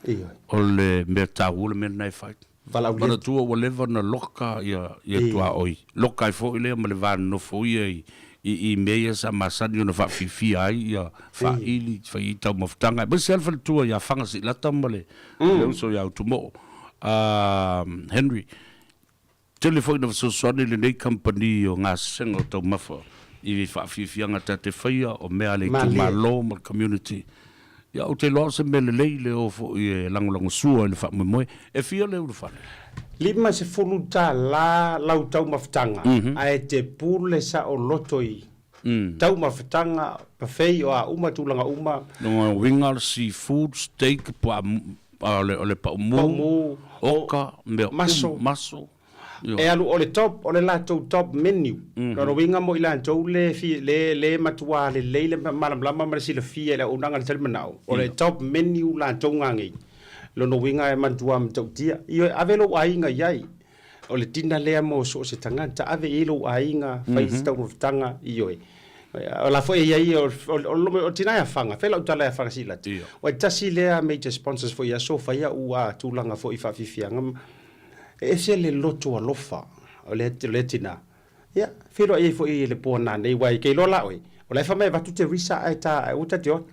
Ioe. O le mea taua le mea lena e fai. Valaaulia. Manatua ua leva ona loka ia, ia tuaoi. Loka ai foi lea ma le va nonofo ia i, i i mea ia sa masani ona faafiafia ai ia faaili, fai ai taumafataga. Aemaise lava le faletua ia Fagasiilata ma le, le uso ia Utumoo, a Henry. Tele foi ina fesoasoani lenei kamupani o gasesega o taumafa i faafiafiaga ta te faia o mea a le itumalo ma le community. Ia ou te iloa o se mea lelei le o foi e lagolagosua i le faamoemoe. E fia le ulufale? $50 lau taumafataga ae te pule saoloto i taumafataga, buffet o a uma tulaga uma. Lona uiga o le seafood, steak, puaa, o le paumu, oka, mea uma, maso. E alu o le top, o le latou top menu. Lona uiga mo i latou le le le matua lelei le malamalama ma le silafia i le auaunaga a le talimanao, o le top menu latou gagei. Lona uiga e matua matautia. Ioe, ave lou aiga i ai. O le dinner lea mo so o se tagata, ave i ai lou aiga, fai se taumafataga, ioe. O la foi e i ai, o o tina e afaga, fai lau tala e afaga silati. Ua tasi lea major sponsors foi i aso fai au a tulaga foi i faafiafiaga. E ese le loto alofa o lea, o lea tina. Ia, feiloai ai foi i le po nanei, aua e te iloa la oe, o la e fai mai e avatu te visa ae ta, ae ua ta te o atu.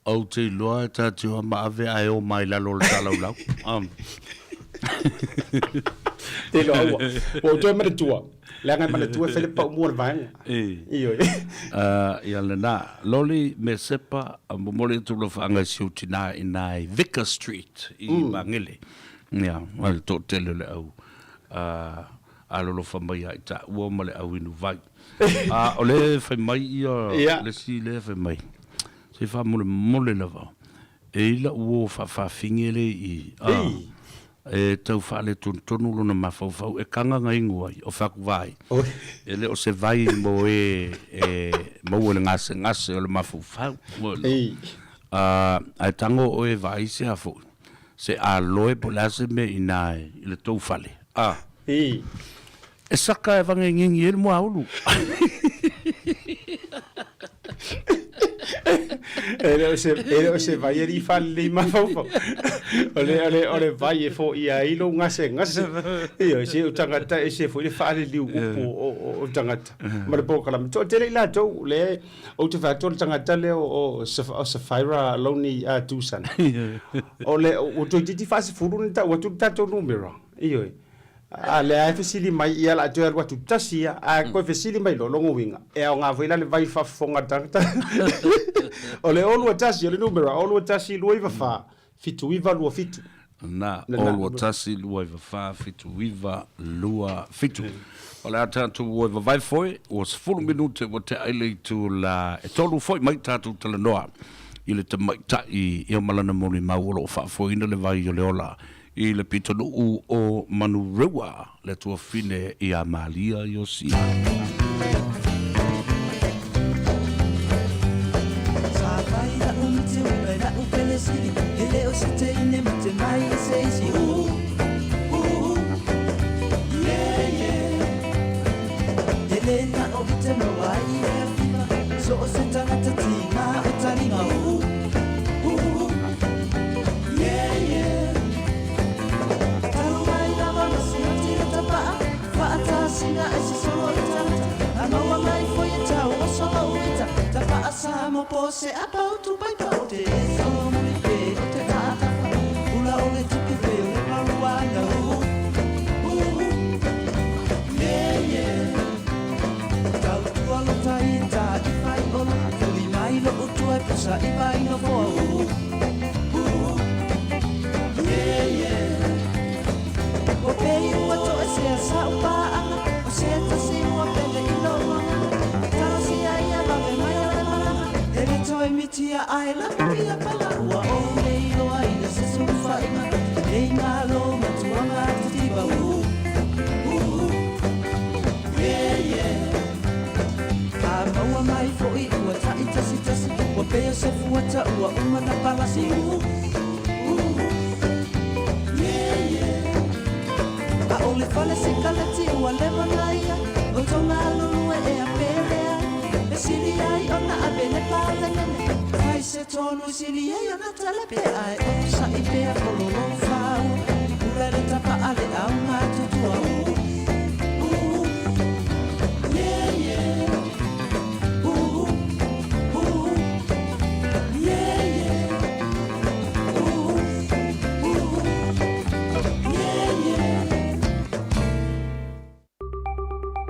Ou te iloa e ta te o ma ave ae o mai lalo o le talaulau. Te iloa ua, ua ou toe manatua, leaga e manatua e fai le pau mua o le vaega. Ioe. Ia lena, Loli Mesepa, momoli atu lau faaaga i si ou tina i ina i Vicar Street i Magele. Ia, ma le toatele o le au alolofa mai ia i taua ma le au inu vai. A o lea e fai mai ia le isi lea e fai mai, se faamolemole lava, e i ai lau uo faafafine lea i i. E tau faaletonutonu lona mafaufau e kagagainu ai, o fakuvai. E le o se vai mo e e maua i le gasegase o le mafaufau. Ae tago oe e vaai se a foi, se aloe po o le a se mea i ina i le tou fale, a. E saka e vagegegi ai le muaulu. E le o se, e le o se vai e faalelei mafaufau. O le, o le, o le vai e foia ai lou gasegase. Ioe, se o tagata e ese foi le faaleliu upu o, o, o tagata. Ma le polokalame. Toatele i latou, le, ou te fai atu o le tagata lea o, o, o Sapphira Loney Tucson. O le, ua toeitiiti faasefulu ona tau atu le tatou numera. Ioe. A lea e fesili mai ia la toe alu atu tasi ia, a koe fesili mai loa, lona uiga, e aoga foi la le vai faafofoga a le tagata. O le 021, o le numera, 021 294 7927. Na, 021 294 7927. O le a tatou o e vavae foi, ua 10 minute ua tea i le itula e tolu foi mai tatou talanoa i le tamaitai ia ma lana molimau o lo o faafoeina le vai o le ola I le pitonuu o Manurewa le tuafine ia Malia Iosia.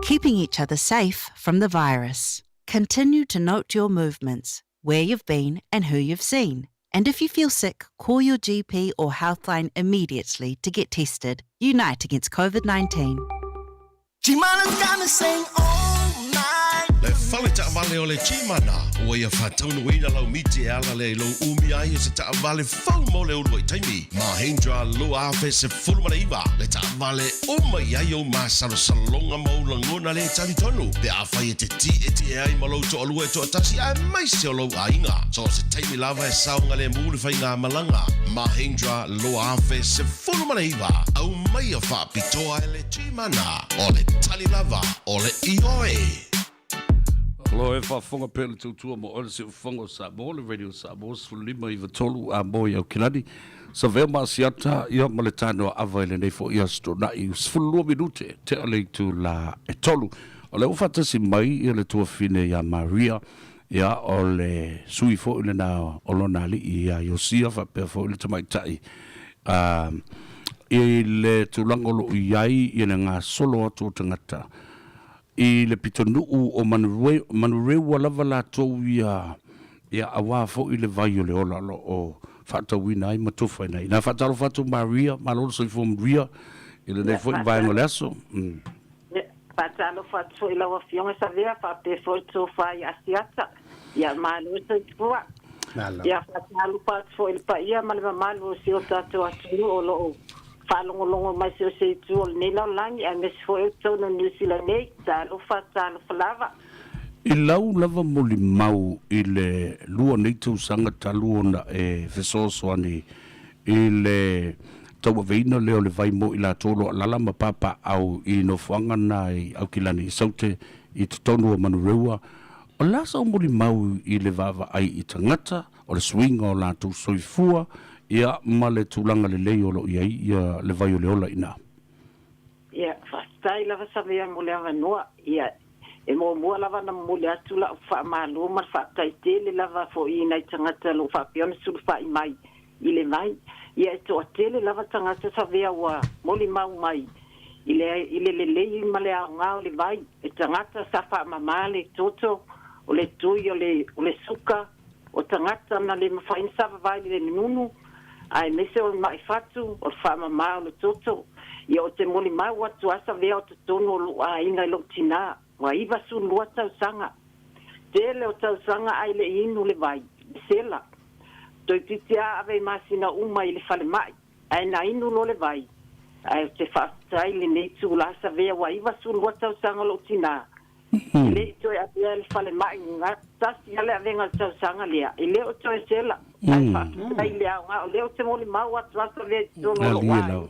Keeping each other safe from the virus. Continue to note your movements, where you've been and who you've seen. And if you feel sick, call your GP or Healthline immediately to get tested. Unite against COVID 19. Gmana's got me saying oh my. Le fale taavale o le Gmana, ua ia faataunuuina lau miti e ala lea i lou umi ai o se taavale fou mo le uluai taimi. Mahindra 2019, le taavale uma i ai ou masalosaloga ma ou lagona le talitonu pe afai e te tietie ai ma lou toalua e toatasi aemaise o lou aiga. So o se taimi lava e saogalemu le faigamalaga. Mahindra 2019, aumaia faapitoa e le Gmana, o le tali lava o le ioe. Alo e faafofoga pea le tautua mo oe le siufofoga o Samoa, le Radio Samoa 15 93 a mo i Aukilani. Savea ma Asiata ia ma le tanoa ava i lenei foi aso Toonai 12 minute tea le itula e tolu. O lea ua faatasi mai ia le tuafine ia Maria ia o le sui foi lena o lona alii ia Iosia faapea foi le tamaitai a i le tulaga o lo o i ai ia le gasolo atu o tagata I le pitonuu o Manurewa lava latou ia, ia auā foi le vai o le ola o lo o faatauina ai ma tofaina ai. Ina faatalofa atu Maria, malo le soifua manuia i lenei foi vaega o le aso. Faatalofa atu foi i lau Afioga Savea faapea foi le tofa i Asiata. Ia malo le soifua. Ia faatalofa atu foi i le paia ma le mamalu o si o tatou atunuu o lo o faalogologo mai so o se itu o lenei lalolagi aemaise foi o totonu o Niu Sila nei. Talofa, talofa lava. I lau lava molimau i le lua nei tausaga talu ona e fesoasoani i le tauaveina lea o le vai mo i latou o lo o alaala ma papaaao i nofoaga na i Aukilani i Saute i totonu o Manurewa, o le a sau molimau i le vaavaai i tagata, o le suiga o latou soifua, ia ma le tulaga lelei o lo o i ai ia le vai o le ola i ina? Ia, faafetai lava Savea mo le avanoa. Ia, e muamua lava ona momoli atu la'u faamalo ma le faafetai tele lava fo'i i nai tagata o lo o faapea ona sulufai mai i le vai. Ia, e toatele lava tagata Savea ua molimau mai i le i le lelei ma le aoga o le vai. E tagata sa faamama le toto, o le tui o le o le suka, o tagata na le mafai ona savavai i le nunu, aemaise o le ma'i fatu, o le faamama o le toto. Ia ou te molimau atu a Savea o totonu o lou aiga i lou tinā, ua 92 tausaga. Tele o tausaga ae le i inu le vai, le sela. Toeitiiti a ave i masina uma i le falemai, ae na inu loa le vai. Ae ou te faafetai i lenei itulā Savea ua 92 tausaga lou tinā, E le i toe avea i le falemai tasi lava le avega o le tausaga lea, e le o toe sela. Ae faafetai i le aoga, o lea ou te molimau atu lava Savea i totonu o lou aiga.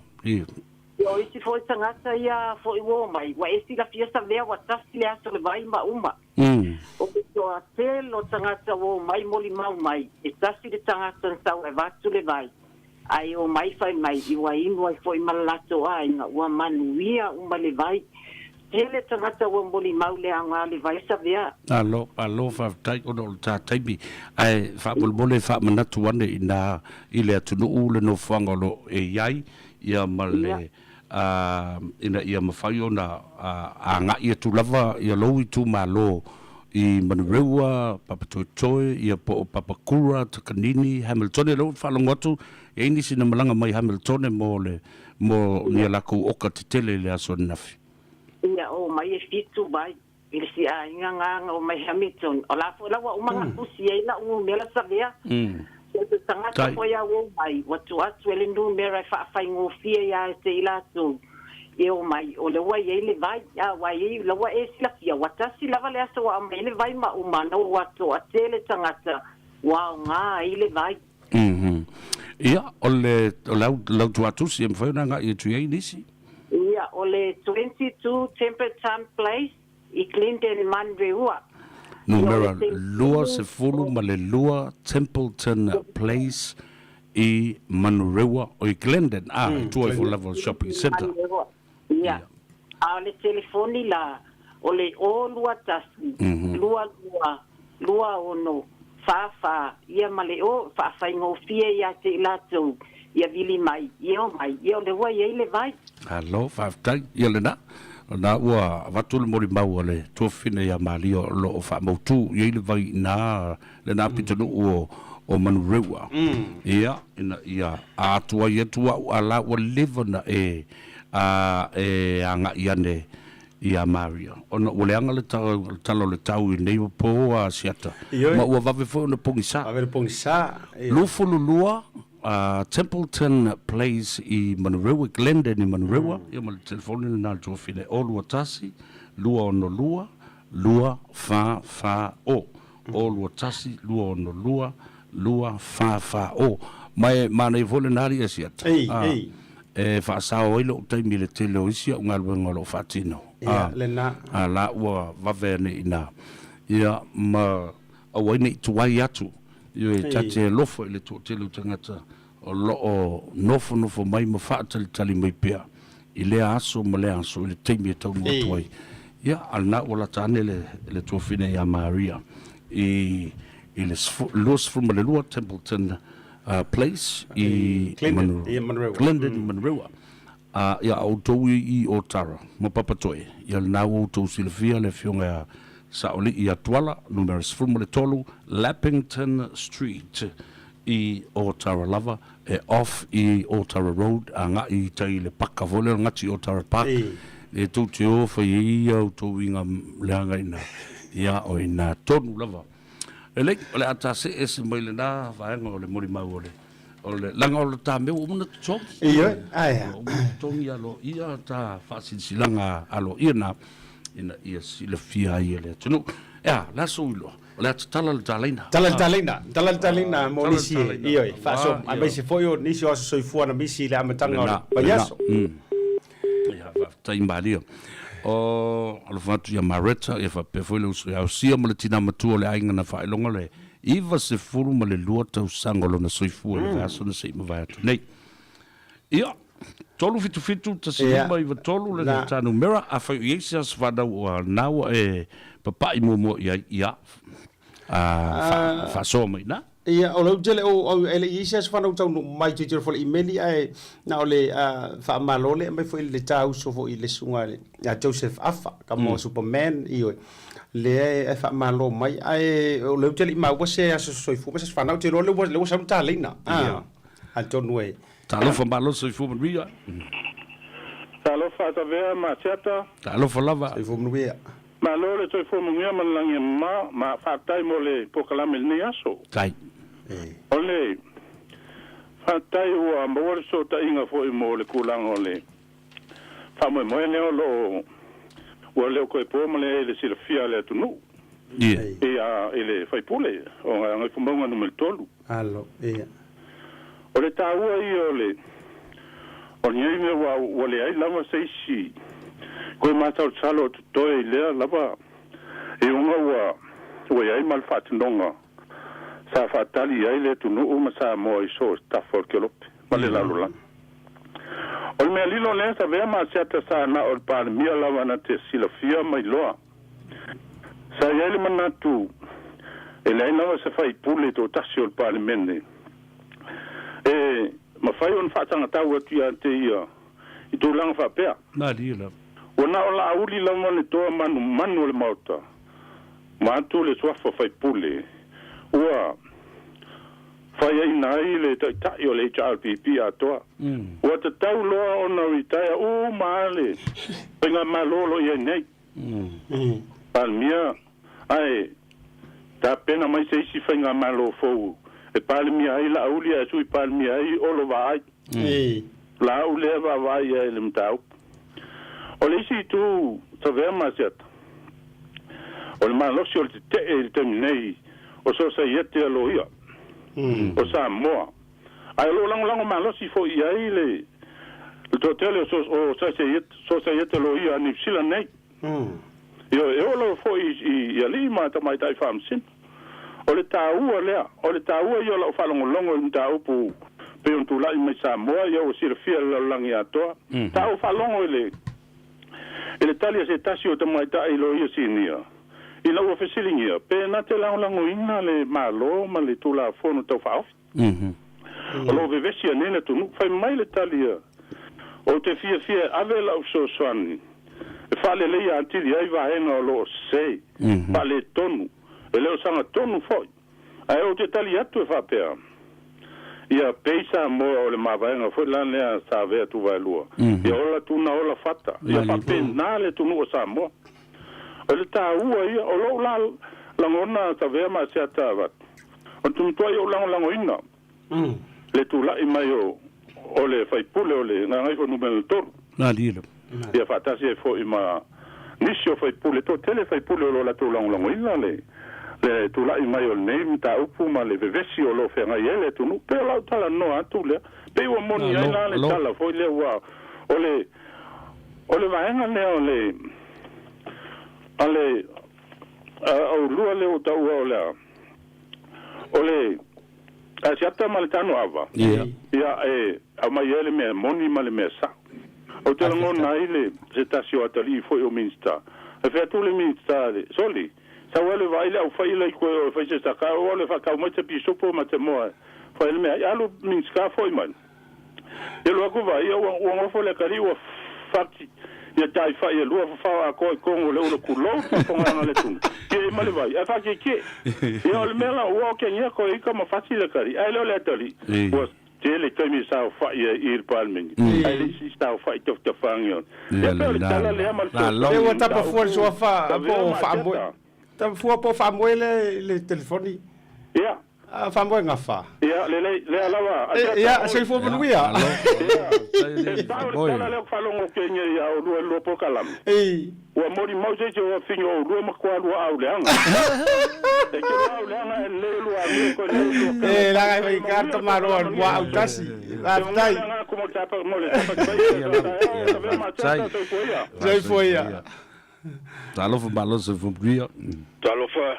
Ia o isi foi tagata ia foi ua omai, ua e silafia Savea ua tasi le aso o le vai ma uma. O le toatele o tagata ua omai molimau mai, e tasi le tagata na sau e avatu le vai, ae omai fai mai i ua inu ai foi ma le latou aiga, ua manuia uma le vai. Tele tagata ua molimau le aoga o le vai Savea. Alo, alo, faafetai ona o le ta taimi, ae faamolemole e faamanatu ane inā i le atunuu le nofoaga o lo o e i ai, ia ma le, a, ina ia mafai ona agai atu lava ia lou itumalo i Manurewa, Papatoetoe, ia po o Papakura, Takanini, Hamiltone, lea ua faalogo atu e i ai nisi na malaga mai Hamiltone mo le, mo ni a lakou oka tetele i le aso ananafi. Ia, omai e fitu mai i le si aiga gāga o mai Hamilton. O la foi la ua uma na tusi ai la'u numera Savea. So se tagata foi a ua omai, ua tuu atu e le numera e faafaigofie ia te i latou e omai, o lea ua i ai le vai. A ua i ai, la ua e silafia, ua tasi lava le aso ua aumai ai le vai ma uma ana ua toatele tagata ua aoga ai le vai. Ia, o le, o le au, lau tuatusi e mafai ona agai atu i ai nisi? Ia, o le 22 Templeton Place i Glendon Manurewa. Numera 22 Templeton Place i Manurewa, o i Glendon, a, i tua ifo lava o le shopping centre. Manurewa, ia. A o le telefoni la, o le 021 22 26 44, ia ma le o, faafaigofie ia te i latou, ia vili mai, ia omai, ia o lea ua i ai le vai. Malo, faafetai. Ia lena, o lena ua avatu le molimau a le tuafafine ia Malia o lo o faamautu i ai le vai i ina, lena pitonuu o, o Manurewa. Ia, ina ia a atu ai atu au a la ua leva ona e, a, e agai ane ia Maria, ona ua leaga le tala o le tau i nei po a Asiata, ma ua vave foi ona pogisa. Vave ona pogisa. 22 Templeton Place i Manurewa, Glendon i Manurewa, ia ma le telefoni lena a le tuafine, 021 262 2440. 021 262 2440. Ma e manaia foi lena alii Asiata, e faasao ai lou taimi i le tele o isi au galuega o lo o faatino. Ia, lena. A la ua vave ane i ina. Ia, ma aua ai ne i tuai atu. Ioe, ta te alofa i le toatele o tagata o lo o nofonofo mai ma faatalitali mai pea i lea aso ma lea aso i le taimi e taunuu atu ai. Ia, a lena ua lata ane le, le tuafine ia Maria i, i le 22 Templeton Place i Glendon, i Manurewa. Glendon i Manurewa. A, ia, a outou i, i Otara ma Papatoe, ia lena ua outou silafia le afioga ia Saolii ia Tuala, numera 13, Lappington Street i Ōtara lava, e off i Ōtara Road, agai i tai i le paka foi lea o le gati Ōtara Park, e tou te o fai ai ia outou uiga leaga ina, ia, o ina tonu lava. Lelei, o le a ta see ese mai lena vaega o le molimau o le. O le laga o le ta mea ua uma ona totogi. Ioe, ae a? Ua uma ona totogi aloaia ta faasilasilaga aloaia na ina ia silafia ai e le atunuu. E a, o le a sou iloa? O le a tatala le talaina. Tala le talaina, tala le talaina mo nisi e, ioe, faasoa, aemaise foi o nisi o aso soifua na misi i le amataga o le vaiaso. Ia, faafetai Maria. O, alofa atu ia Mareta, ia faapea foi le uso ia Osia ma le tina matua o le aiga na faailoga le 92 tausaga o lona soifua i le vaiaso na se i mavae atu nei. Ia, 377 1593 le ta numera, afai o i ai se aso fanau ua na ua e papai muamua i ai, ia, faasoa mai i ina. Ia, o lou tele o au e le i ai se aso fanau taunuu mai tilotilo foi i le imeli ae na o le faamalo lea aumai foi le ta uso foi i le susuga ia Joseph Afa, ka mo Superman, ioe, lea e faamalo mai ae o lea ou te le i maua se aso soifua ma se aso fanau, ou te iloa o lea ua sau le taleina, atonu e. Talofa malo soifua manuia. Talofa Tavea ma Asiata. Talofa lava. Soifua manuia. Malo le soifua manuia ma le lagi e mama ma faafetai mo le polokalame i lenei aso. Tai. O le faafetai ua maua le fesootaiga foi mo le tulaga o le faamoemoe lea o lo o ua le o toe po ma le le silafia a le atunuu ia i le faipule o Gagaifomauga Nu.3. Alo, ia. O le taua ia o le o lenei mea ua ua leai lava se isi koe masalosalo o totoe i lea lava iuga ua ua i ai ma le faatinoga sa faatali i ai le atunuu ma Samoa i so o se tafa o le kelope ma le lalolagi. O le mea lilo lea sa avea ma asiata sa na o le Palemia lava na te silafia ma iloa. Sa i ai le manatu e leai lava se faipule toatasi o le Palemene e mafai ona faatagatau atu ia te ia i tulaga faapea. Malie lava. Ua na o Laauli lava le toa manumanu o le Maota ma atu le suafa faipule ua faiaina ai le taitai o le HRPP atoa. Ua tatau loa ona retire uma le faigamalo o lo o i ai nei. Palemia, ae tapena mai se isi faigamalo fou e Palemia ai Laauli ae Sui Palemia ai Olo Vaai. Laau lea vaavaai i ai i le mataupu. O le isi itu Savea ma Asiata, o le malosi o le tetee i le taimi nei o Sosaiete a Loia o Samoa, ae o lo o lagolago malosi foi i ai le toatele o Sosaiete Loia a Niu Sila nei. Ioe, e oo lava foi i alii ma tamaitai faamasino. O le taua lea, o le taua ia o lau faalogologo i le mataupu pei ona tulai mai Samoa, ia ua silafia e le lalolagi atoa. Sa ou faalogo i le i le tali a se tasi o tamaitai loia sinia, ina ua fesiligia pe na te lagolagoina le Malo ma le Tulafono Tau Faaofi. O lo o vevesi anei le atunuu. Fai mai le tali ia, Ou te fiafia e ave lau fesoasoani e faaleleia atili ai vaega o lo o sese, faaletonu, e le o sagatonu foi. Ae ou te tali atu e faapea, Ia pei Samoa o le mavaega foi la lea sa avea Tuvaelua, ia ola tuna ola fata, ia faapena le atunuu o Samoa. O le taua ia, o lou la lagona sa avea ma Asiata avatu, o le matuai ou lagolagoina le tulai mai o o le faipule o le Gagaifo Numera 3. Ia faatasi ai foi ma nisi o faipule, toatele faipule o lo o latou lagolagoina le le tulai mai o lenei mataupu ma le vevesi o lo o feagai ai le atunuu. Pei o lau talanoa atu lea, pei ua moni ai la le tala foi lea ua o le o le vaega lea o le a le aulua lea ua taua o le a o le Asiata ma le tano ava, ia e aumai ai le mea moni ma le mea sao. Ou te lagona ai le se tasi o atalii foi o Minista. E fai atu le Minista le, Soli, sau ai le vaai le aufai la i koe o e fai se saka, o le faatau mai se pisopo ma te moa e fai le mea ai. Alu Minista foi mai. Ia alu aku vaai, ia ua nofo le atalii ua fati ia taifai e lua fafao atoa i totonu o le ula tulou faafogaga le tunu ia i ma le vai ae faakiekie. Ia o le mea la ua okegia koe ika ma fati le atalii ae le o le atalii ua tele taimi e saofai ai i le Palemene ae le isi saofai tafatafagia ona. Ia pei o le tala lea ma le fesoasoani Ua tapa fua le suafa po o faamoe. Tapa fua po o faamoe le telefoni. Ia. Faamoega fa. Ia, lelei, lea lava. Ia, soifua manuia. E sao le tala lea ou faalogo ke nei ia oulua i le lua polokalame. Ua molimau se isi o afine o oulua ma kualua au leaga. E te lua au leaga e lelei lua amio koe lelei lua kala. E laga e fai ka tamalo a lua au tasi. Faafetai. Soifua ia. Talofa malo soifua manuia. Talofa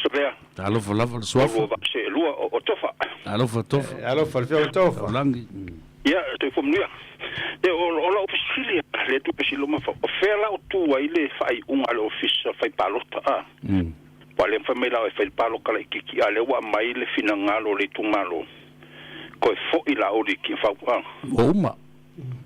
Savea. Talofa lava le suafa. Lua vaa se lua o Tofa. Talofa Tofa. Alofa le fia o Tofa. Taulagi. Ia, soifua manuia. E, o lau fesili lea tupe siloma fa, o fea la o tu ai le faaiuga a le ofisa fai palota a? Ua le mafai mai la e fai le paloka laitiiti, a lea ua aumai le finagalo o le itumalo, toe foi la oli ki fau a. Ua uma.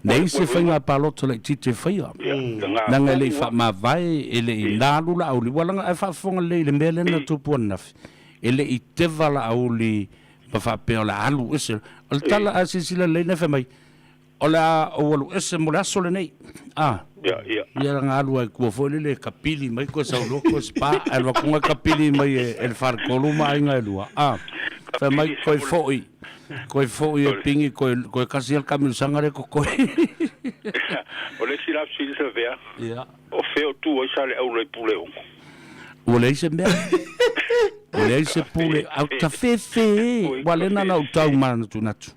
Nei se faiga palota laitiiti e faia. Leaga e le i faamavae, e le i nalu Laauli. Ua laga ae faafofoga lelei i le mea lea na tupu ananafi. E le i teva Laauli ma faapea o le a alu ese. O le tala a silasila lelei na fai mai, o le a ou alu ese mo le aso lenei. A. Ia laga alu ai tua foi lele e kapili mai koe sau loa koe spa, ae alu atu ga kapili mai e le faletolu ma aiga e lua. A. Fai mai koe foi. Koe foi e pingi koe koe kasi le kamiusaga le kokoe. O le isi la fesili Savea. Ia. O fea o tu ai sa le aula i Puleono? Ua leai se mea. Ua leai se pule. Au ta fefe e. Ua lena na ou tau manatunatu.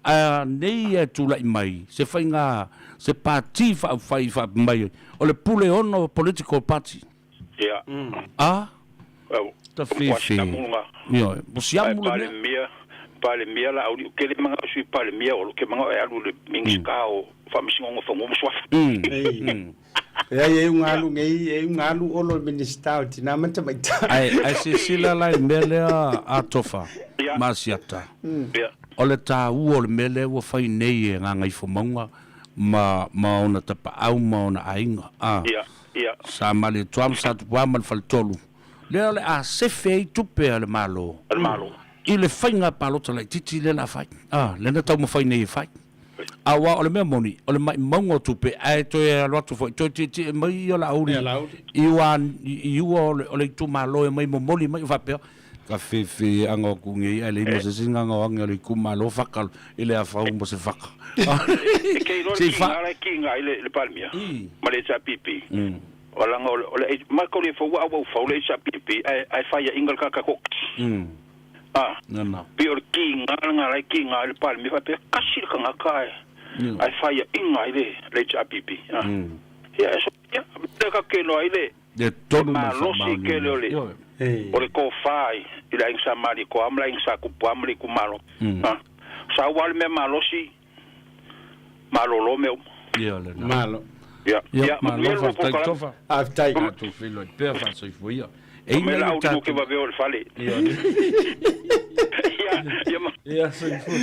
A nei e tulai mai se faiga se pati faaufai faapea mai o le Puleono Political Party. Ia. A. Ta fefe. Ioe. Ua siamu le mea. Palemia, Palemia la auli ke le manga sui Palemia o lo ke manga e alu le Minista o Faamasinoga o Fanua ma Suafa. Leai, e uga alu nei, e uga alu Olo i le Minisita o Tina ma Tamaitai. Ae, ae silasila la i le mea lea a Tofa ma Asiata, o le taua o le mea lea ua fai nei e Gagaifomauga ma, ma ona tapaau ma ona aiga, a, Sa Malietoa ma Satupua ma le Faletolu, lea o le a sefe ai tupe a le Malo i le faiga palota laitiiti lea o le a fai, a, lea na taumafai nei e fai. Aua o le mea moni, o le maimauga o tupe, ae toe alu atu foi, toe tietie mai ia Laauli i ua, i ua o le itumalo e omai momoli mai, faapea, ka fefe aga o aku nei, ae leai ma se isi gaga o age o le itumalo faka i le afau ma se faka. E kei loa le kiga la e kiga ai le Palemia ma le HRPP. O laga o le ma ko le fau au au fau le HRPP ae fai ia inga le kaka koki. A, pei o le kiga laga la e kiga ai le Palemia faapea kasi le kagaka ae ae fai ia inga ai le HRPP. Ia e so ia le ka ke loa ai le Le tonu ma le malosi kele o le o le tofa i le aiga sa Malietoa ma le aiga sa Tupua ma le itumalo. Sa ua le mea malosi malolo mea uma. Ia lena. Malo. Ia, Ia, ia, malo manuia le faafetai polokalame. Tofa. Faafetai. Tatou feiloai pea faasoifua ia. E Mai ina la i au tatou. ke vave o le fale. Ia. Ia, ia ma. Ia, soifua.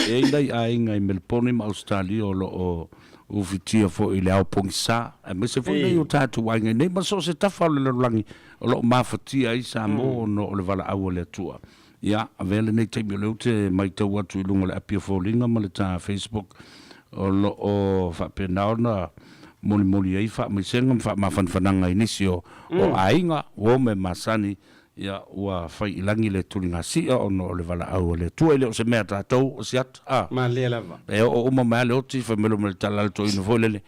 E i nai aiga i Melbourne ma Australia o lo o ufitia foi i le ao pogisa, aemaise foi nai o tatou aiga i nei ma so o se tafa o le lalolagi o lo o mafatia ai Samoa ona o le valaau a le Atua. Ia, avea lenei taimi o lea ou te matau atu i luga o le api o Foliga ma le ta Facebook o lo o faapena ona molimoli ai faamaisega ma faamafanafanaga i nisi o aiga, uo ma e masani, ia, ua fai i lagi le tuligasia ona o le valaau a le Atua. E le o se mea a tatou o siata, a. Malie lava. E oo uma mai lava le oti, fai mai loa ma le tala a le toeaina foi lele,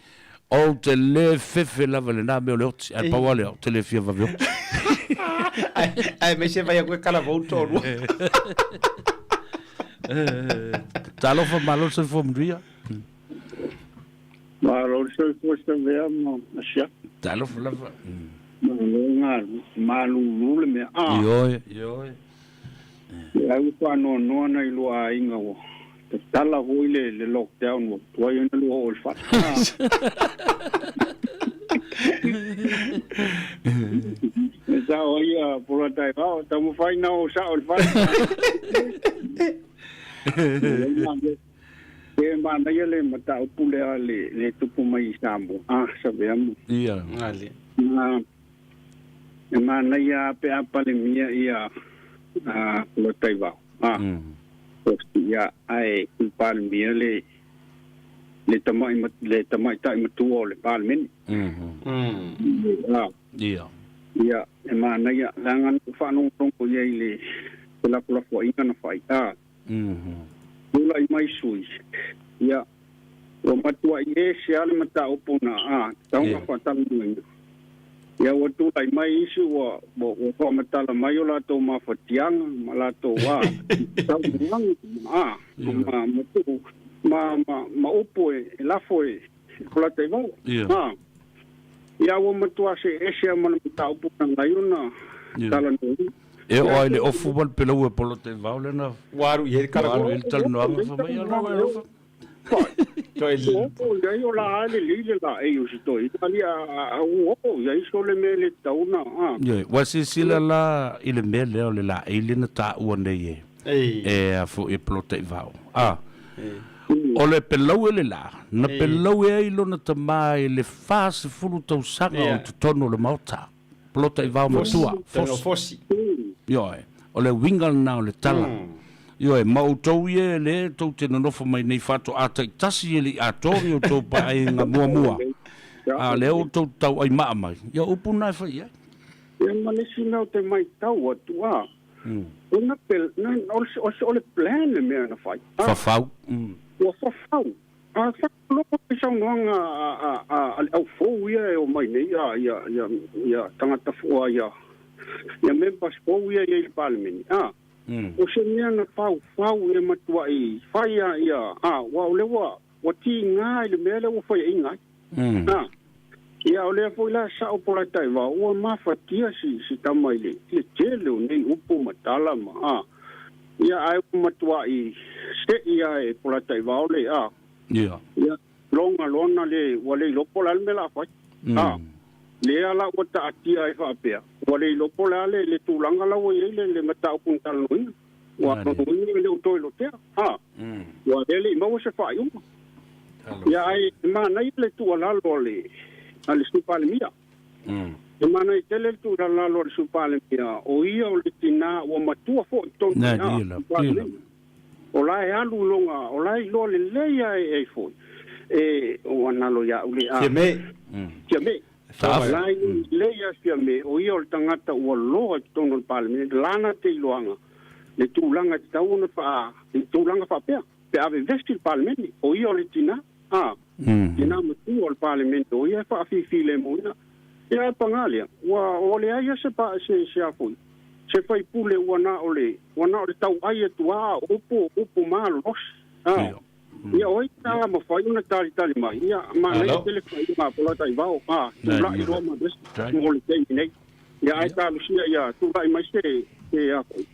Ou te le fefe lava i lena mea o le oti, ae pau lava lea, ou te le fia vave oti. Aemaise vai atu e kalavou le toalua. Talofa malo le soifua manuia. Malo le soifua Savea ma Asiata. Talofa lava. Malo galu, malulu le mea. Ah. Ioe, ioe. Le au faanoanoa nai lua aiga ua tatala foi le le lockdown ua tuai ona lua oo i le fale. E sao ai a Polataivao, taumafai na oo sao i le fale. E manaia le mataupu lea le le tupu mai i Samoa, ah, Savea ma. Ia. E manaia a pe a Palemia ia a Polataivao a ia ae i Palemia le le tamai le tamaitai matua o le Palemene. A Ia. Ia e manaia leaga na ou faalogologo i ai i le felafolafoaiga na fai a tula'i mai sui ia ua matua'i ese a le mataupu na a tatau ona faatalanoaina ia ua tula'i mai isi ua ua faamatala mai o latou mafatiaga ma latou a saunoaga a ma ma tuu ma ma ma upu e lafo e Polataivao a ia ua matuā se'ese a ma le mataupu na agai ona talanoaina. E oo ai le ofu ma le pelau e Polataivao lena ua alu i ai le talanoaga fai mai alo e alofa. Toe oo i ai o la a lelei le laei o si toeaina alii a ua oo i ai so le mea e le tatau ona a. Ioe, ua silasila la i le mea lea o le laei lea na taua nei e e a foi e Polataivao. A o le pelau e le la, na pelau e ai lona tama i le 40 tausaga o totonu o le Maota. Polataivao matua, Fosi. Ioe, o le uiga lena o le tala. Ioe, ma outou ia e le tou te nonofo mai nei faatoa taitasi e le i atoa ni outou paeaiga muamua, a o lea ua outou tauai maa mai, ia o upu lena e fai i ai. Ia ma le isi mea ou te maitau atu, a, o na pel, na, o le plan le mea na fai. Fafau. Ua fafau. A faalogologo i saunoaga a le au fou ia e omai nei, a ia ia ia tagata fou ia ia members fou ia e i ai i le Palemene, a o se mea na faufau ia matuai fai a ia, a aua o lea ua ua tiga i le mea lea ua faiaina ai. A ia o lea foi la sao Polataivao ua mafatia si si tama i le i le tele o nei upu ma tala ma a Ia ae ua matuai se'i a e Polataivao le a. Ia. Ia loga lona le ua le iloa po o le a le mea la fai. A. Lea la ua taatia ai faapea, ua le iloa po o le a le le tulaga la ua i ai le le mataupu na talanoaina. Ua talanoaina e le o toe lotea. A. Ua lea le i maua se faaiuga. Ia ae manaia le tuualalo a le a le Sui Palemia. E manaia tele le tuulalalo a le Sui Palemia, o ia o le tinā ua matua foi i totonu i ina i le Palemene. O la e alu i lona, o la e iloa lelei lava e ai foi, e, ua nalo ia au le a. Fiame. Fiame. O la e iloa lelei lava e Fiame, o ia o le tagata ua loa i totonu o le Palemene, lana te iloaga le tulaga e tatau ona faa, i tulaga faapea, pe a vevesi le Palemene, o ia o le tinā. A, ina matua o le Palemene o ia e faafifilemuina. Ia ae pagā lea, ua ua leai a se pa se se a foi, se faipule ua na o le ua na o le tauai atu a o upu o upu malolosi. A, ia o ai sa mafai ona talitali mai, ia manaia tele faaiuga a Polataivao, a, tula'i loa ma vesi mo le taimi nei. Ia ae talosia ia tula'i mai se se a foi,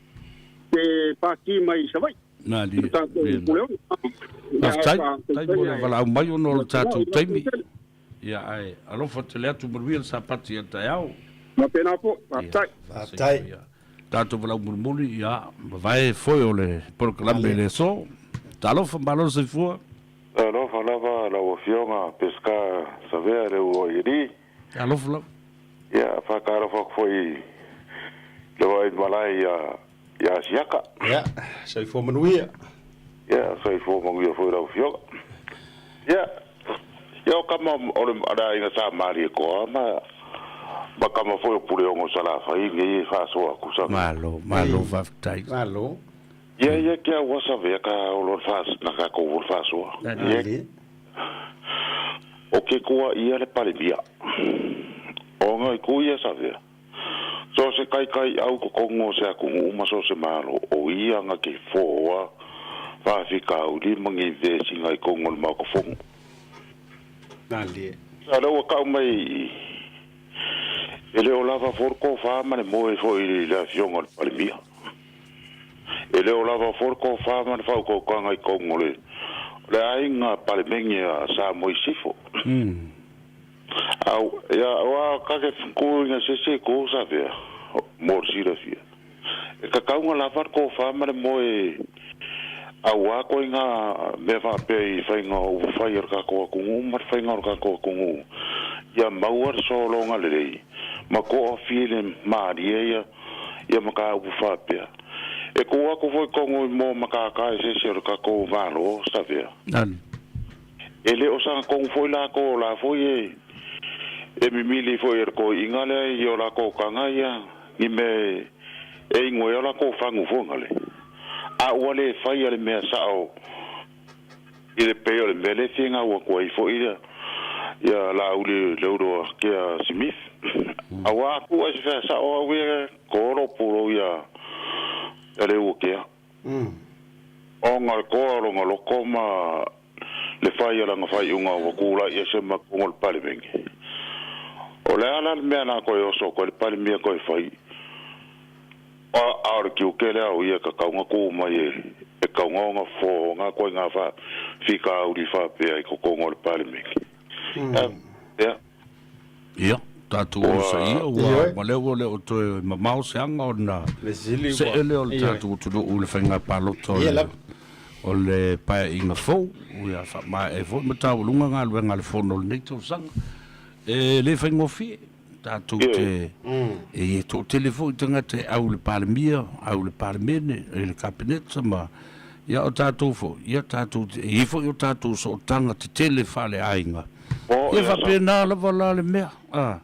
se pati mai Savaii. Malie. Faafetai, faafetai mo le valaau mai ona o le tatou taimi. Ia, ae alofa tele atu manuia le Sapati a taeao. Faapena foi, faafetai. Faafetai. Tatou valaau mulimuli, ia, mavae foe o le polokalame i le aso. Talofa, malo le soifua. Talofa lava lau Afioga Pesca Savea le UALI. Talofa lava. Ia, faatalofa atu foi i le vaai malae ia ia Siaka. Ia, soifua manuia. Ia, soifua manuia foi lau Afioga. Ia, ia o kama o le le aiga sa Malietoa ma ma kama foi o Puleono Salafai nei e faasoa atu sa. Malo, malo faafetai. Malo. Ia, ia ke au asa vea ka olo le faas na ka kou le faasoa. Ia, o ke kua ia le Palemia. O ngai ku ia sa vea. So se kaikai au totonu o se atunuu ma so se Malo, o ia na ke foa faafitauli ma ni vesiga i totonu o le Maota Fono. Malie. Sa lea ua tau mai i, e le o lava foi le tofa ma le moe foi i le Afioga i le Palemia. E le o lava foi le tofa ma le faautautaga i totonu o le, o le aiga Palemene a Samoa i Sisifo. Au, ia, aua ka ke ku ina se se ko sa vea, mo le silafia. E tatau ona lava le tofa ma le moe aua koe ngā mea faapea i faiga o upufai a le tatou atunuu ma le faiga o le tatou atunuu ia maua le sologa lelei ma toafia i le malie ia ia mataupu faapea. E tuu atu foi tonu i moa matata e se isi o le tatou Malo sa vea. E le o sagatonu foi latou o la foi e e mimili foi e le toeaiina lea i o latou taga ia ni mea E igoa ai o lakou fagu Fogale. A ua le faia le mea sao i le pei o le mea lea e fia gau atu ai foi ia ia Laauli Leuloa Kea Smith. Auā a tuu ai se fea sao au ia ko lo pulou ia ia Leuakea. Ona o le toa o lona loto ma le fai o lana faaiuga ua tulai ese ma totonu o le Palemene. O le a la le mea na toe oso atu ai le Palemia toe fai? A o le tiute lea o ia e tatau ona tu mai e tatau ona fofo ona ituaiga faafitauli faapea i totonu o le Palemene. Ia. Ia, tatou onosaia ua ua lea ua le o toe mamao se aga ona see lea o le tatou atunuu i le faiga palota o le o le Paeaiga fou, ia faamaea ai foi ma taualuga galuega a le Fono o lenei tausaga. E le faigofie, tatou te e toatele foi tagata e au i le Palemia, au i le Palemene, i le Kapeneta ma ia o tatou foi, ia tatou te, e i ai foi o tatou sootaga tetele faaleaiga. Ia faapena lava la le mea, a,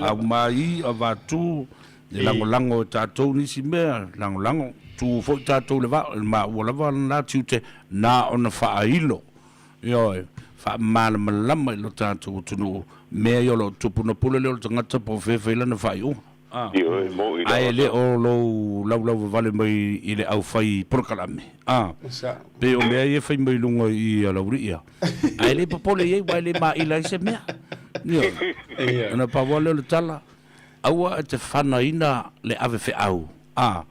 aumai, avatu, e lagolago e tatou nisi mea, lagolago, tu foi tatou i le vaa, maua lava lena tiute, na ona faailo, ioe, faamalamalama i lo tatou atunuu mea ia o lo o tupu. Ona pule lea o le tagata po o fea e fai lana faaiuga. A, ae le o lou laulauvavale mai i le aufai polokalame, a, pei o mea ia e fai mai luga i i a Laulii ia, ae le popole i ai aua e le maila ai se mea. Ioe. Ona pau lava lea o le tala, aua e te fanaina le ave feau, a,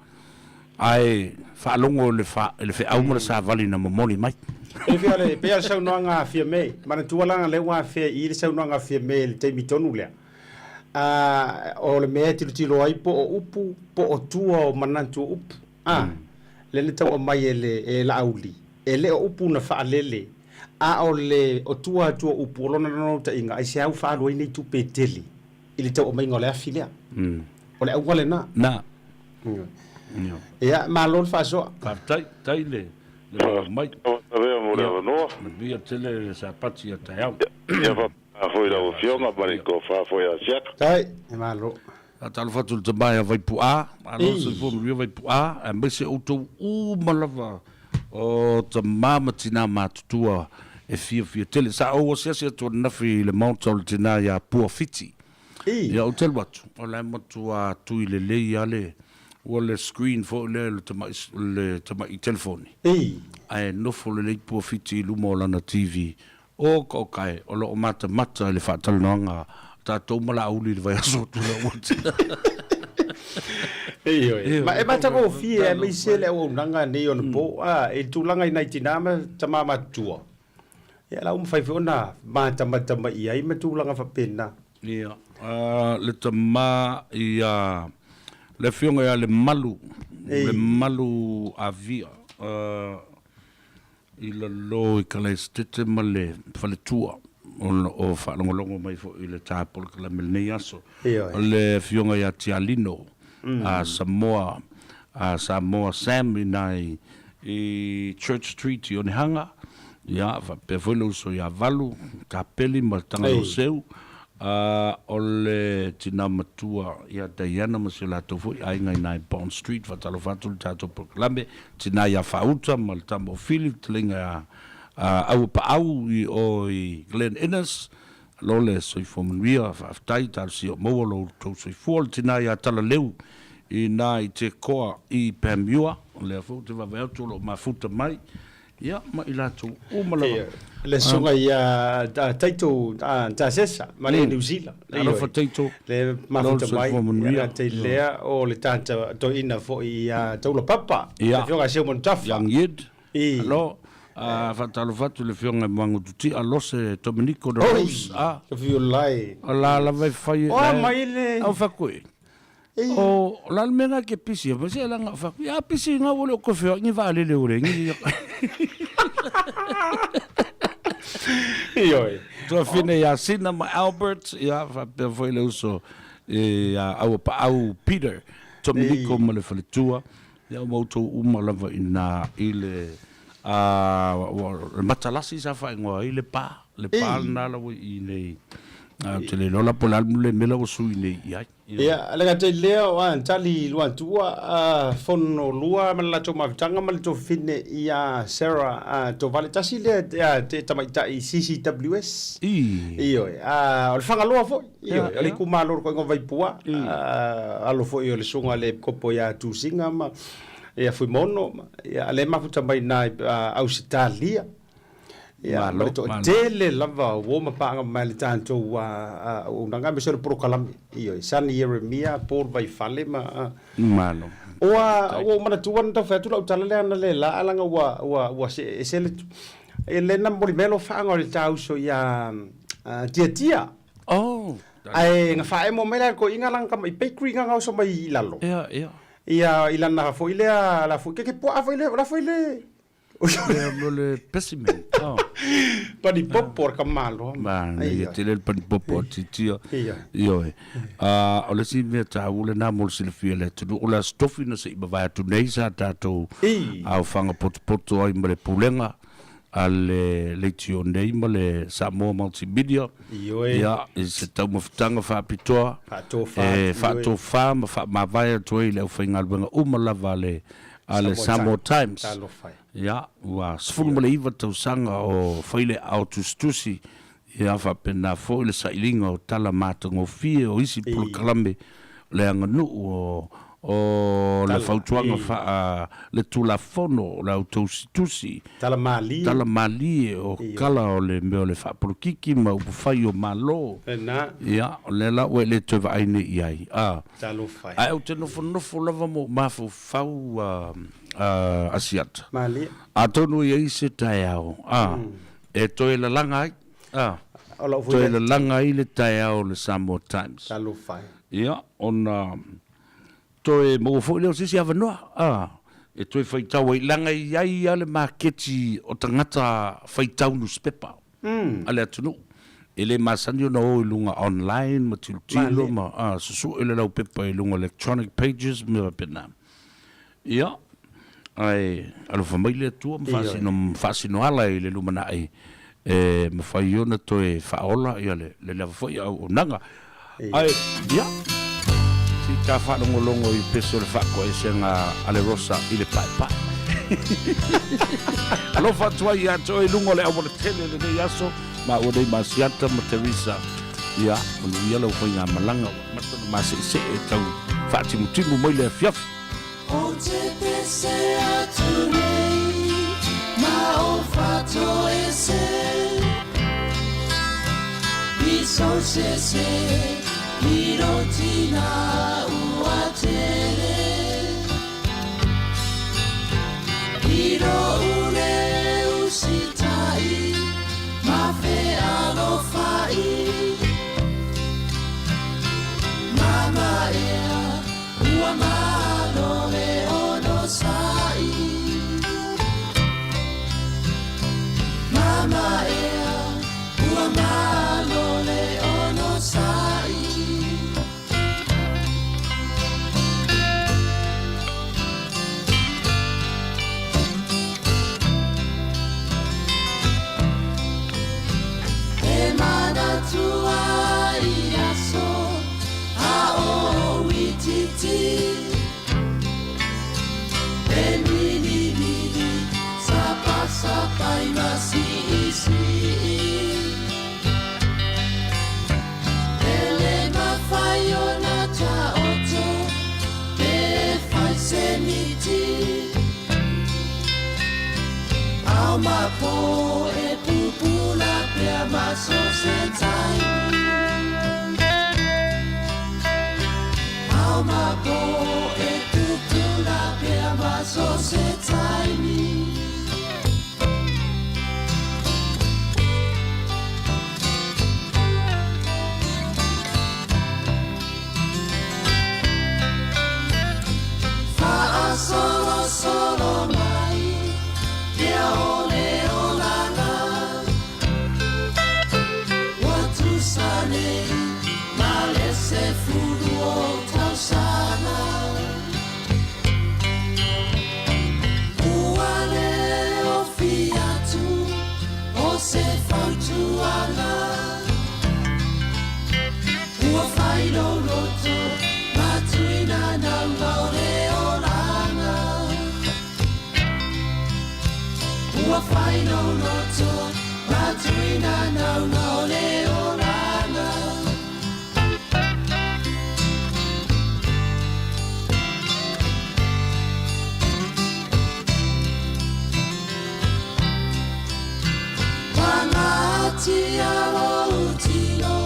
ae faalogo i le fa, i le feau ma le savali na momoli mai. E pei o le, pei o le saunoaga a Fiame, manatua leaga lea ua afea i i le saunoaga a Fiame i le taimi tonu lea. A, o le mea e tilotilo ai po o upu, po o tua o manatu o upu. A, lea na tau aumai e le, e Laauli, e le o upu na faalele, a o le, o tua atu o upu, o lona naunautaiga, aisea ua faaalu ai nei tupe e tele i le tau aumaiga o le afi lea. O le auga lena. Na. Ia, malo le faasoa. Faafetai, tai le, le valaau mai. Ia, mo le avanoa. Manuia tele le Sapati a taeao. Ia, faapena foi lau Afioga ma le tofa foi a Siaka. Tai, malo. Faatalofa atu i le tama ia Vaipu'a, malo le soifua manuia Vaipu'a, aemaise outou uma lava o tama ma tina matutua e fiafia tele. Sa ou asiasi atu ananafi i le maota o le tina ia Puafiti. Ia ou te alu atu, o la e matua tui lelei lava le, ua le screen foi lea le tamai, le tamai telefoni. Ae nofo lelei Puafiti i luma o lana TV O ka oka e, o lo o matamata i le faatalanoaga a tatou ma Laauli i le vaiaso atu lea ua tea. Ioe. Ma e matagofie aemaise le auaunaga nei ona po, a, i le tulaga i nai tina ma tama matutua. Ia, la ua mafai foi ona matamata mai i ai ma tulaga faapena. Ia, le tama ia, le afioga ia Lemalu, Lemalu Avia, I lalo i Kalaesetete ma le faletua o lo o faalogologo mai foi i le ta polokalame i lenei aso. O le Afioga ia Tialino a Samoa, a Samoa Sam i na i Church Street i Onehanga, ia faapea foi le uso ia Valu, Kapeli ma Tagaloaseu. A o le tina matua ia Diana ma si o latou foi aiga i na i Bond Street, faatalofa atu i le tatou polokalame, tina ia Faauta ma le tama o Fili, le taleiga ia Auapaau i o i Glen Innes, alo le soifua manuia, faafetai, talosia o maua lo outou soifua, le tina ia Talaleu i na i Tekoa i Panmure, o lea foi ou te vaavaai atu o lo o mafuta mai. Ia, ma i latou uma lava. Le susuga ia Taito Tasesa mai le Niu Sila. Alofa Taito. Le mafuta mai. Ia te lea o le tata toeaina foi ia Taula Papa. Le afioga ia Seu Manutafa. Young Yid. Alo, faatalofa atu i le afioga i Moagututia Lose Dominico de Rose. Oi, O la lava e fai. O a mai le. Au fai atu e. O la le mea na ke pisi ma se langa fa ya pisi nga wo le ko fe ni va le le ore ni Ioe. Tua fine ia Sina ma Albert ia faapea foi le uso ia Auapaau Peter Dominico ma le faletua ia ma outou uma lava i ina i le le matalasi sa faaigoa ai le pa le pa lena lava i nei. Ae ou te le iloa la po o le a le mea la ua sui nei i ai. Ia, le gata i lea, o a tali Luatua, a fono lua ma le latou mafutaga ma le tofine ia Sarah a Tovale, tasi lea a te tamaitai CCWS. Ioe, a o le Fagaloa foi, ioe, o le itumalo o le koiga o Vaipua, a alo foi o le susuga i le Epikopo ia Tusiga ma ia Fuimono, ia lea e mafuta mai i ina i Ausetalia. Ia, ma le toatele lava o uo ma paaga mai le tatou auaunaga aemaise o le polokalame. Ioe, Sonny Ieremia, Paul Vaifale ma. Malo. Ua ua ou manatua na tau fai atu lau tala lea ana le la leaga ua ua ua see ese le e le na momoli mai lou faaga o le ta uso ia Tiatia. Oh. Ae na faaemo mai la e le toeaina lana tamai bakery na gaoso mai i lalo. Ia, ia. Ia i lana foi lea la foi keke puaa foi le la foi le Lea mo le specimen. Oh. Pani popo o le tamaloa. Manaia tele le pani popo a Titia. Ioe. O le isi mea taua lena mo le silafia e le atunuu, o le Aso Tofi na se i mavae atu nei sa tatou aofaga potopoto ai ma le Pulega a le Leitio nei ma le Samoa Multimedia. Ioe. Ia, i se taumafataga faapitoa e faatofa ma faamavae atu ai i le aufaigaluega uma lava a le a le Samoa Times. Ia, ua 19 tausaga o fai le aao tusitusi, ia faapena foi le sailiga o tala matagofie o isi polokalame o le aganuu o o le fautuaga faa le Tulafono o le au tausitusi, tala malie, tala malie o kala o le mea o le faapolokiki ma upufai o Malo. Ia, o lea la ua e le toe vaai nei i ai, a. Talofa e. Ae ou te nofonofo lava ma ou mafaufau Asiata. Malie. Atonu e i ai se taeao, a, e toe lalaga ai, a, O lau foi toe lalaga ai le taeao o le Samoa Times. Talofa e. Ia, ona toe maua foi lea o se isi avanoa, a, e toe faitau ai, leaga e i ai lava le maketi o tagata faitau nusipepa. a le atunuu. E le masani ona o i luga online ma tilotilo ma susue le laupepa i luga electronic pages ma mea faapena. Ia, ae alofa mai le Atua ma faasino, faasino ala i le lumanai e mafai ona toe faaola ia le, le lava foi auaunaga. Ae, ia, se i ta faalogologo i pese o le faatoesega a le Rosa i le paepae. Alofa atu ai ia te oe i luga o le aualatele i lenei aso, maua nei ma Asiata ma Teresa. Ia, manuia lau faigamalaga ua amata ona maseesee e tau faatimutimu mai le afiafi. Ou te pese atu nei ma ou fatoese I sou sese i ro tina ua tere I ro ure usitai ma fealofai Mama ea Ua malo le onosai Mama ea Ua malo le onosai. Matuina nauga o le olaga. Pagatia lou tino,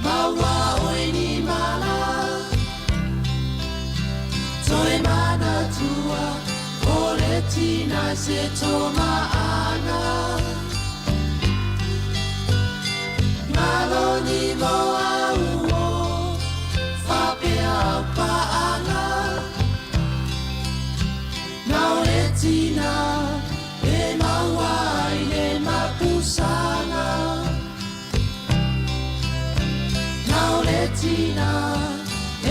maua oe ni mala. Toe manatua, o le tina se tomaaga. Malo ni mo au o, faapea au paaga. Na o le tina e maua ai le mapusaga. Na o le tina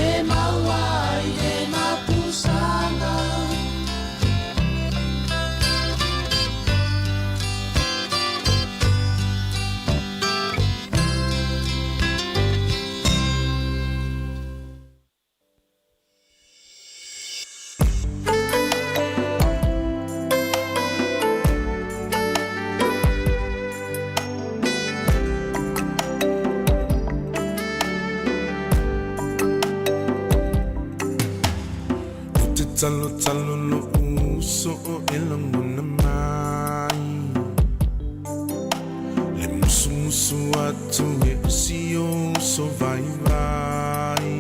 e maua ai le mapusaga. Ou te talotalo lo'u uso o e lagona mai Le musumusu atu e o si ou uso vaivai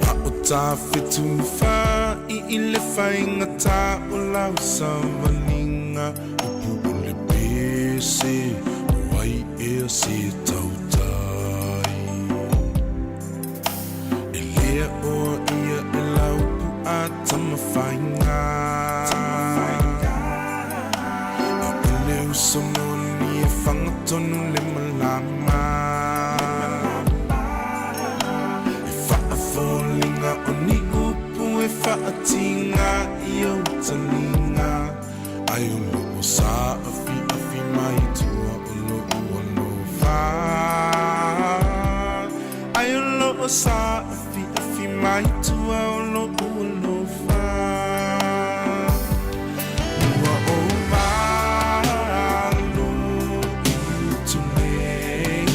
A o tafetufa'i i le faigatā o lau savaliga Upu o le pese o ai ea se tautai E le aʻoa ia e lau pu'a tamafaigā A o le uso moni e fagatonu le malama E faafoliga o ni upu e faatigā i ou taliga Ai o loo saafiafi mai tua o lou alofa Ai o loo saafiafi mai tua o lou alofa Ua ou alu i utu nei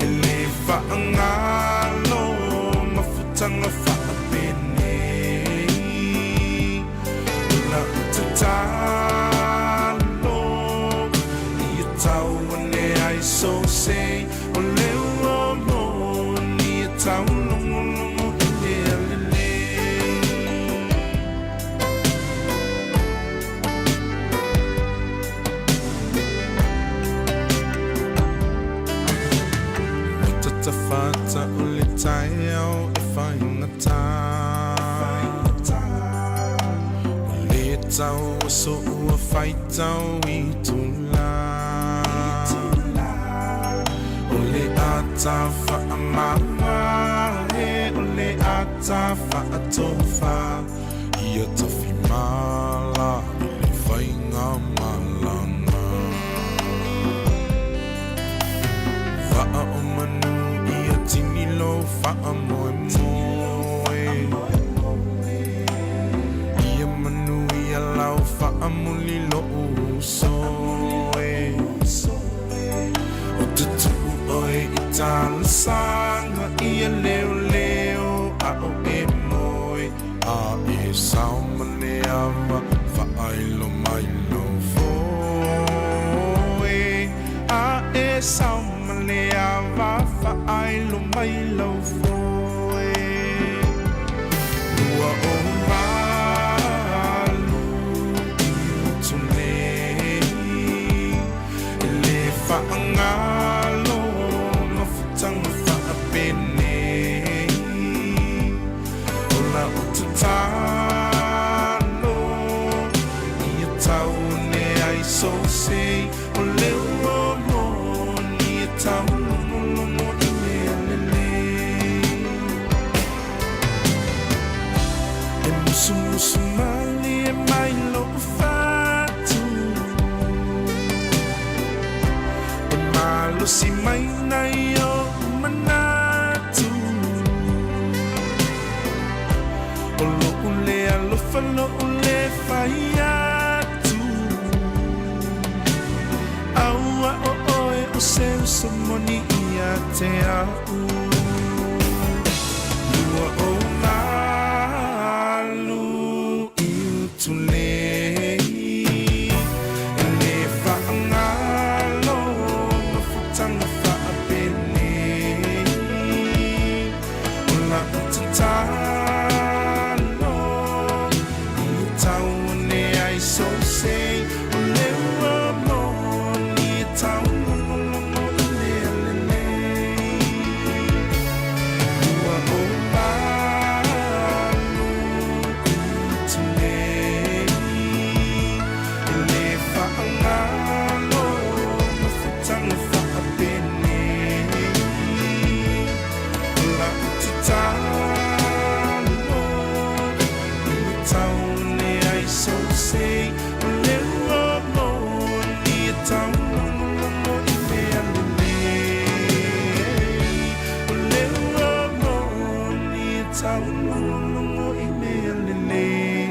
E lē faagalo mafutaga faapenei O lau tatalo ia tau ane ai sou sei O le ua moni e taulogologo i le alelei. Ua tatafata o le taeao e faigatā Ua lē tau aso ua faitau itulā O le ata faamamae o le ata faatofa Ia tafimala i le faigamalaga Vaa o manu ia tini lou faamoemoe Ia manuia lau faamuli lou uso e Ou te tuu oe i talosaga ia leoleo a o e moe A e sao ma le ava faailo mai lou foe A e sao ma le ava faailo mai lou foe Ua ou alu i utu nei E lē faagalo mafutaga faapenei O lau tatalo ia tau ane ai sou sei O le ua moni e taulogologo i le alelei E musumusu malie mai lou fatu E malosi mai nai o'u manatu O lo'u lē alofa lo'u lē fai atu. se uso moni ia te a'u. Ua ou alu i Utulei, e lē faagalo mafutaga faapenei. O la'u tatalo ia tau ane ai sou sei, o le ua moni e taulogologo i mea lelei. Ua ou alu i Utulei, e lē faagalo mafutaga faapenei. O la'u tatalo ia tau ane ai sou sei, o le ua moni e taulogologo i mea lelei. O le ua moni e taulogologo i mea lelei.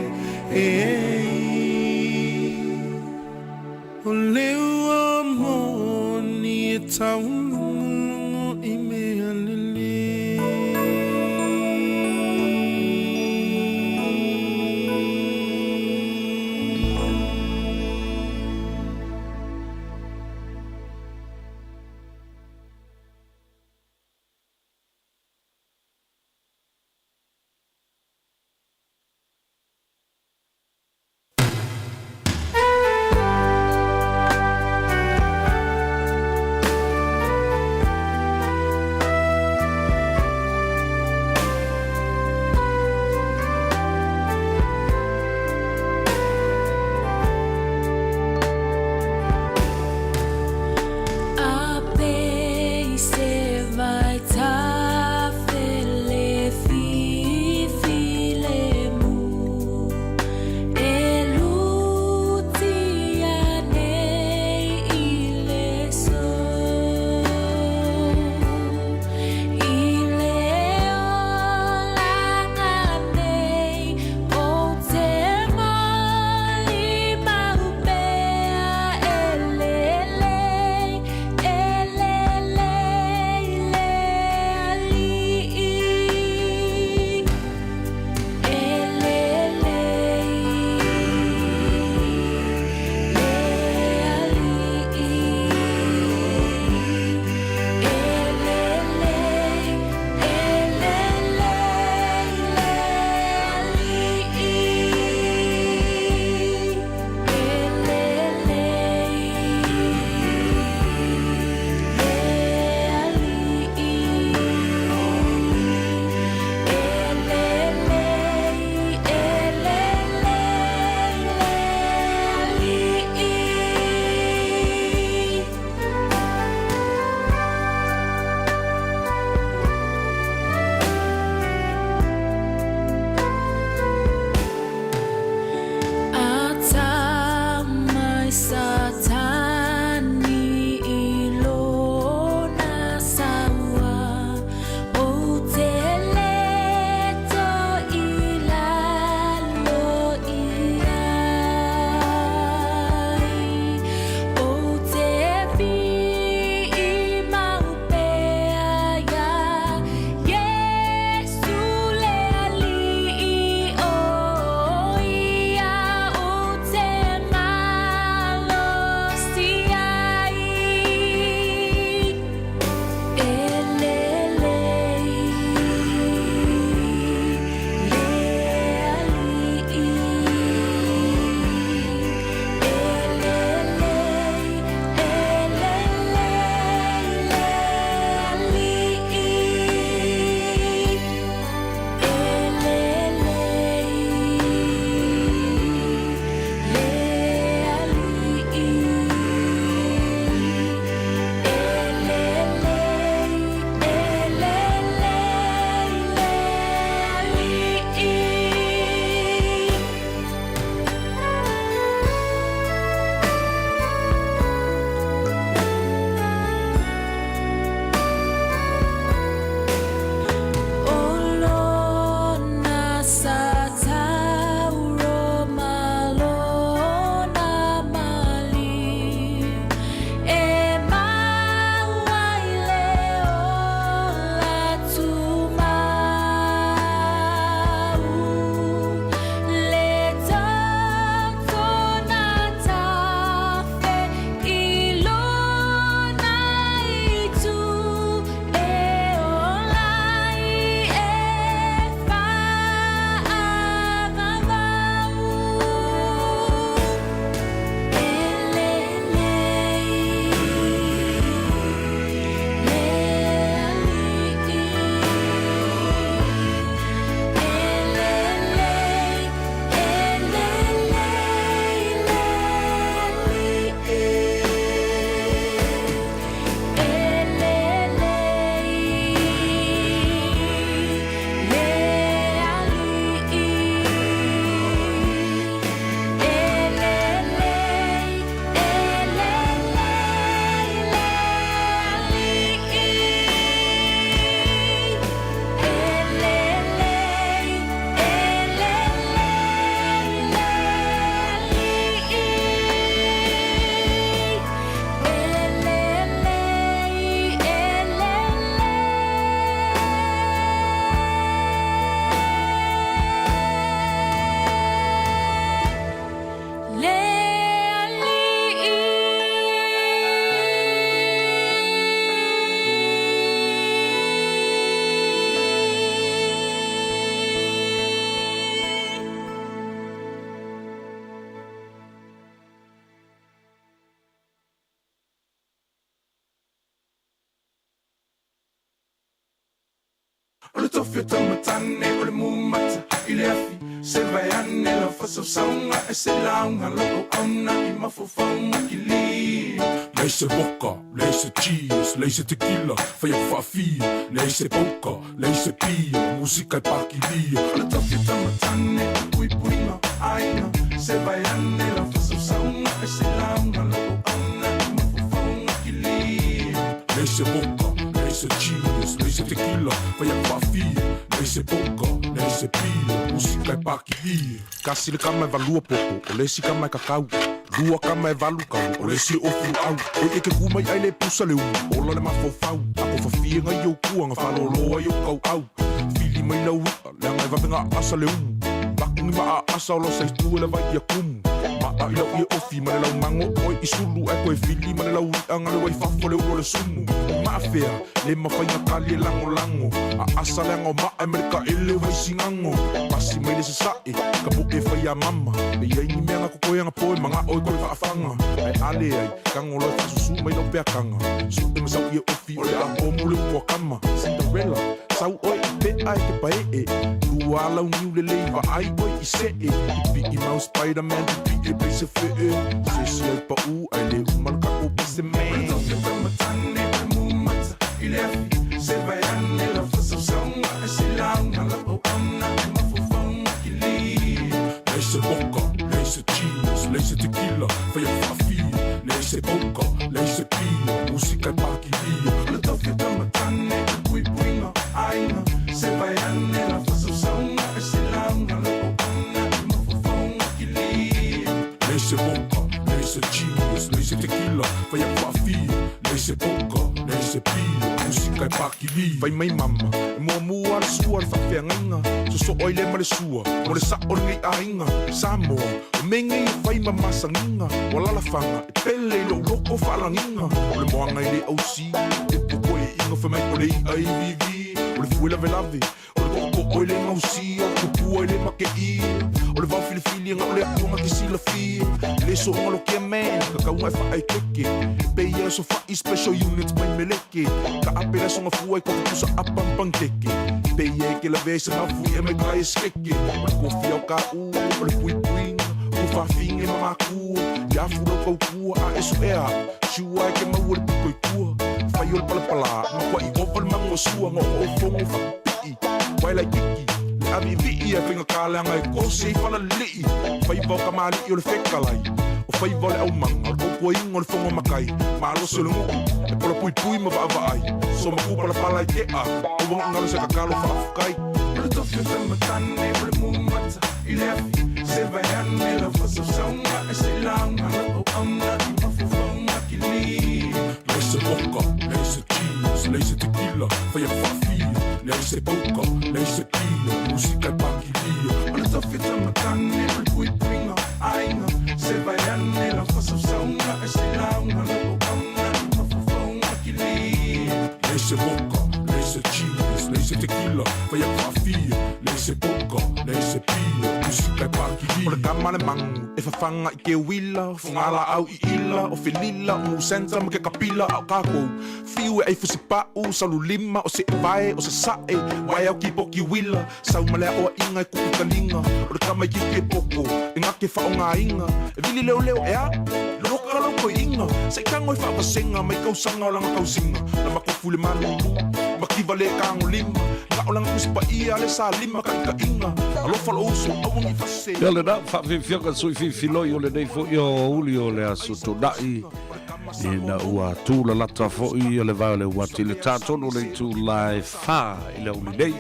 O le ua moni e taulogologo i mea lelei. O le tofi o taumatane o le mumata i le afi Se vaeane lau faasausauga e se lauga lou auauna i mafaufauga kili Leai se vodka, leai se cheers, leai se tequila, fai atu faafia, leai se poker, leai se pia, musika e pakilia. O le tofi o taumatane o le puipuiga aiga Se vaeane lau faasausauga e se lauga lou auauna i mafaufauga kili Leai se vodka, leai se cheers, leai se tequila, fai atu faafia, leai se poker, leai se pia, musika e pakilia. Kasi le kama e valua popo, o le isi kama e kakau. Lua kama e valu kau, o le isi e ofu luau. Oi e ke ku mai ai le pusa le umu, ola le mafaufau. A ko fafie ngai ou kua, nga falolo ai ou kauau. Fili mai lau i'a, leaga e vave nga aasa le umu. Vaku ni ma aasa o lo sa itu e le vai ia kumu. Ma'a i lau ie ofi ma le lau mago oe i sulu ae koe fili ma le lau i'a nga le wai fafo le ulu o le sumu. Ma'a fea, le mafai na kali e lagolago. Aasa leaga o ma'a e ma le ka'ele o Vaisigano. Pasi mai le sasae, ka po'e fai a mama. E i ai ni mea nga kokoe aga po e maga'o e koe faafaga. Ae a leai, tago loa e faasusū mai lau peakaga. Su'e ma sau ie ofi o le a komu le upu a kama. Cinderella, sau oe i pe'a e te pae'e. Lua a lau niu lelei vaai oe i se'e. Pipi'i mau Spiderman, pipi'i e pei se fe'e. Se isi ai pa'ū ae le uma le kako pese man. Leai se vodka, leai se cheers, leai se tequila, fai atu faafia, leai se poker, leai se pia, musika e pakilia. O le tofi o taumatane, o le puipuiga aiga, se vaeane lau faasausauga e se lauga lau auauna i mafaufauga kili. Leai se vodka, leai se cheers, leai se tequila, fai atu faafia, leai se poker, leai se pia, musika e pakilia. Fai mai mama, e muamua le sua le faafeagaiga, sosoo ai lea ma le sua, mo le sa'o lenei aiga. Samoa, o mea nei e fai ma masagiga, o alalafaga e pele i lou loko faalagiga. O le moaga e le ausi, upu koeʻiga fai mai o le iʻa iviivi, o le fue lavelave, O le toʻotoʻo e le gausia, o le tupua e le makeʻia, o le vao filifili ga o le Atua ga ke silafia. Le soʻoga lokia man, kakauga e faaekeke, e pei ia e sofaʻi special units mai meleke. Ka ape le asoga fua i kofi pusa apa ma pankeke, pei ia e ke lavea i se mafuiʻa mai ka e skeke. O le kofi ao ka u, o le puipuiga, o faafiga ma makua, ia fu lau kaukua a e suʻea au, siua e ke maua le piko i tua. Fai o le palapala, makuaʻi ova le mago o sua, ga o fogo faapipiʻi, wae laititi, le ʻaviʻiviʻi ae faigata leaga e kosi ai falaliliʻi. Faiva o kamaliʻi o le fekalai, o faiva o le aumaga, o le tautuaina o le fono makai, malosi o le nuʻu, e polapuipui ma vaavaai, somaku palapala i teʻa, aua gaʻi galo se kakalo faafetai. O le tofi o taumatane o le mumata i le afi Se vaeane lau faasausauga e se lauga lau auauna i mafaufauga kili. Leai se vodka, leai se cheers, leai se tequila, fai atu faafia, leai se poker, leai se pia, musika e pakilia. O le tofi o taumatane o le puipuiga aiga Se vaeane lau faasausauga e se lauga lau auauna i mafaufauga kili. Leai se vodka, leai se cheers, leai se tequila, fai atu faafia, leai se poker, leai se pia, musika e pakilia. O le kama a le magu e fafaga i ke uila, o fugalaau i ila, o felila, o musenta ma ke kapila, a o kakou fiu e ai fusipaʻu, saululima, o seʻevae, o sasaʻe, wae ao kipoki uila, sau ma le aʻoaʻiga e kuʻu kaliga, o le kama ikiki e poko, e gake faʻogaina, e vili leoleo ea, loka lau koiʻiga, se i tago e faavasega mai kausaga o laga tausiga, na makofu i le malulu, makiva le tagolima, na o laga tusi paia le salima kaʻikaʻiga, alofa lou uso, aua ne i fase. Ia lena, faafiafiaga sui filifiloi o lenei foi aoauli o le Aso Toonai, ina ua tūlalata foi le vae o le uati i le tā tonu o le itula e 4 i le aoauli nei.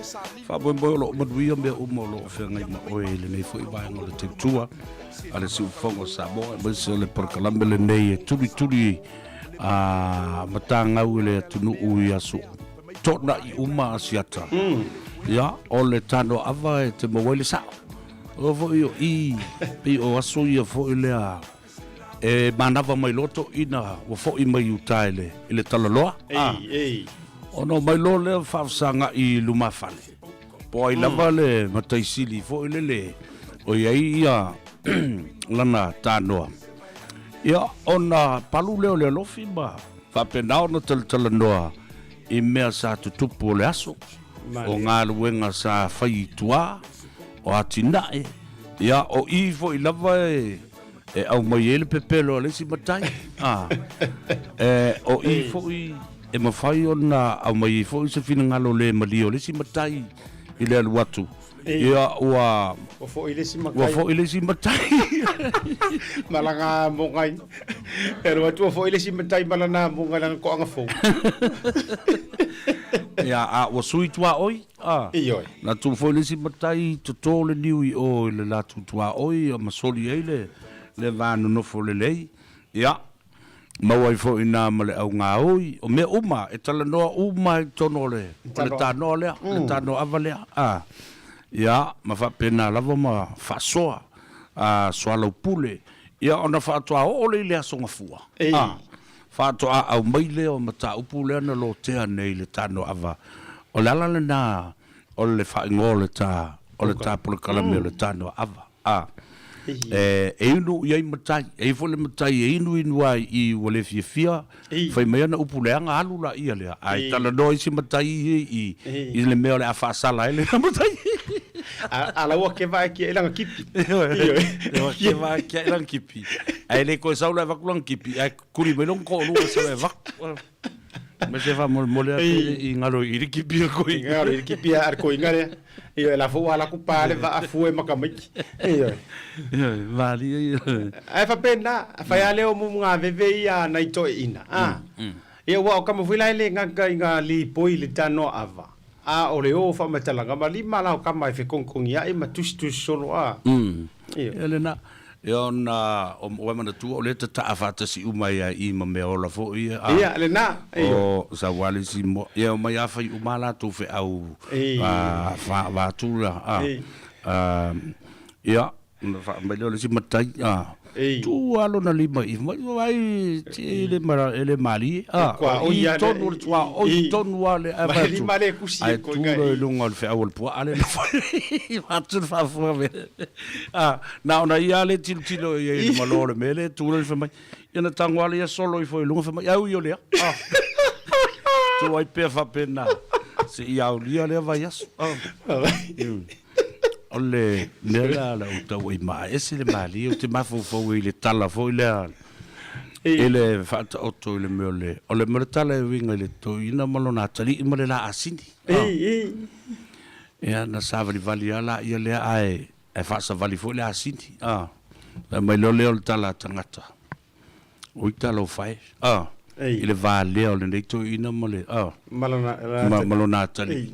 Faamoemoe o loo manuia mea uma o loo feagai ma oe i lenei foi vaega o le tautua a le Siufofoga o Samoa, aemaise o le polokalame lenei e tulituli a matagau i le atunuu i aso toonai uma Asiata. Ia, o le tanoaava e te maua ai le sao. O foi o i, pei o aso ia foi lea e manava mai loa toeaiina ua foi mai uta i le, i le talaloa. Ei, ei. Ona o mai loa lea faafesagaʻi i lumafale. Po ai lava le mataisili foi lele o i ai ia lana tanoa. Ia, ona palu lea o le alofi ma faapena ona talatalanoa i mea sa tutupu o le aso. O galuega sa fai i tua, o atinae, ia, o i foi lava e, e aumai ai le pepelo a le isi matai. A, e, o i foi e mafai ona aumai ai foi se finagalo le malie o le isi matai i le alu atu. Ia, ua... Ua foi le isi matai. Ua foi le isi matai. Ma lana amoga i... E alu atu ua foi le isi matai ma lana amoga i lana toaga fou. Ia, a ua sui tuaoi, a. Ioe. Na tu foi le isi matai toto le niu i o i le latou tuaoi ma soli ai le, le va nonofo lelei. Ia, maua ai foi i ina ma le augaoi, o mea uma, e talanoa uma ai i totonu o le, o le tanoa lea, le tanoa ava lea, a. Ia, ma faapena lava ma faasoa, a, soalaupule, ia ona faatoa oo lea i le Aso Gafua, a, faatoa aumai lea o mataupu lea na lotea nei i le tanoa ava. O le ala lena o le faaigoa o le ta, o le ta polokalame o le tanoa ava. A. E, e inu i ai matai. E i ai foi le matai e inu inu ai i ua le fiafia, fai mai ana upu leaga alu laia lea, ae talanoa isi matai ia i, i le mea o le a faasala ai lena matai. A, a la ua keva e kia i lana kipi. Ioe. Ua keva e kia i lana kipi. Ae le toe sau la e vaku lana kipi, ae kuli mai lona toalua e sau e vaku. Ma se faamolemole atu i galo i le kipi a koe. Galo i le kipi a le koiga lea. Ioe, la foi ua ala atu pa le vaa fue ma tamaiti. Ioe. Ioe, malie ia. Ae faapena, fai lava lea o mumugaveve ia a nai toeaiina, a. Ia aua o tama foi la e le gata i ngā lipoi i le tanoa ava, a o le o faamatalaga ma lima la o tama e fekogikogia'i ma tusitusi solo, a. Ioe. Ia lena. Ia ona o oe manatua o lea e tataa faatasi uma ai i ma mea ola foi ia. Ia, lena. O Saualisi mo, ia omai a fai uma a latou feau a vaatu la. Ia, ona faa mai lea o le isi matai, tu lava lona lima i mai, ai, e le malie. O i tonu o le tuaoi tonu lava le ava atu. Ae tu loa i luga o le feau o le puaa lea na fai. Vaeatu le faafofoga. A, na ona ia lava le tilotilo i ai i le malo o le mea lea, tu lea fai mai, ia na tago lava ia solo ifo i luga fai mai, au i o lea. A, tu ai pea faapena, seia aulia lea vaiaso. A, o le mea lea a lau tau ai maa ese le malie, ou te mafaufau ai i le tala foi lea, i le faataoto i le mea o le, o le mea o le tala e uiga i le toeaina ma lona atalii ma le la asini. A. Ia, na savalivali lava laia lea ae ae faasavali foi le asini, a. Fai mai loa lea o le tala a tagata, Oi talofa e, a, i le va lea o lenei toeaina ma le, a, ma, ma lona atalii,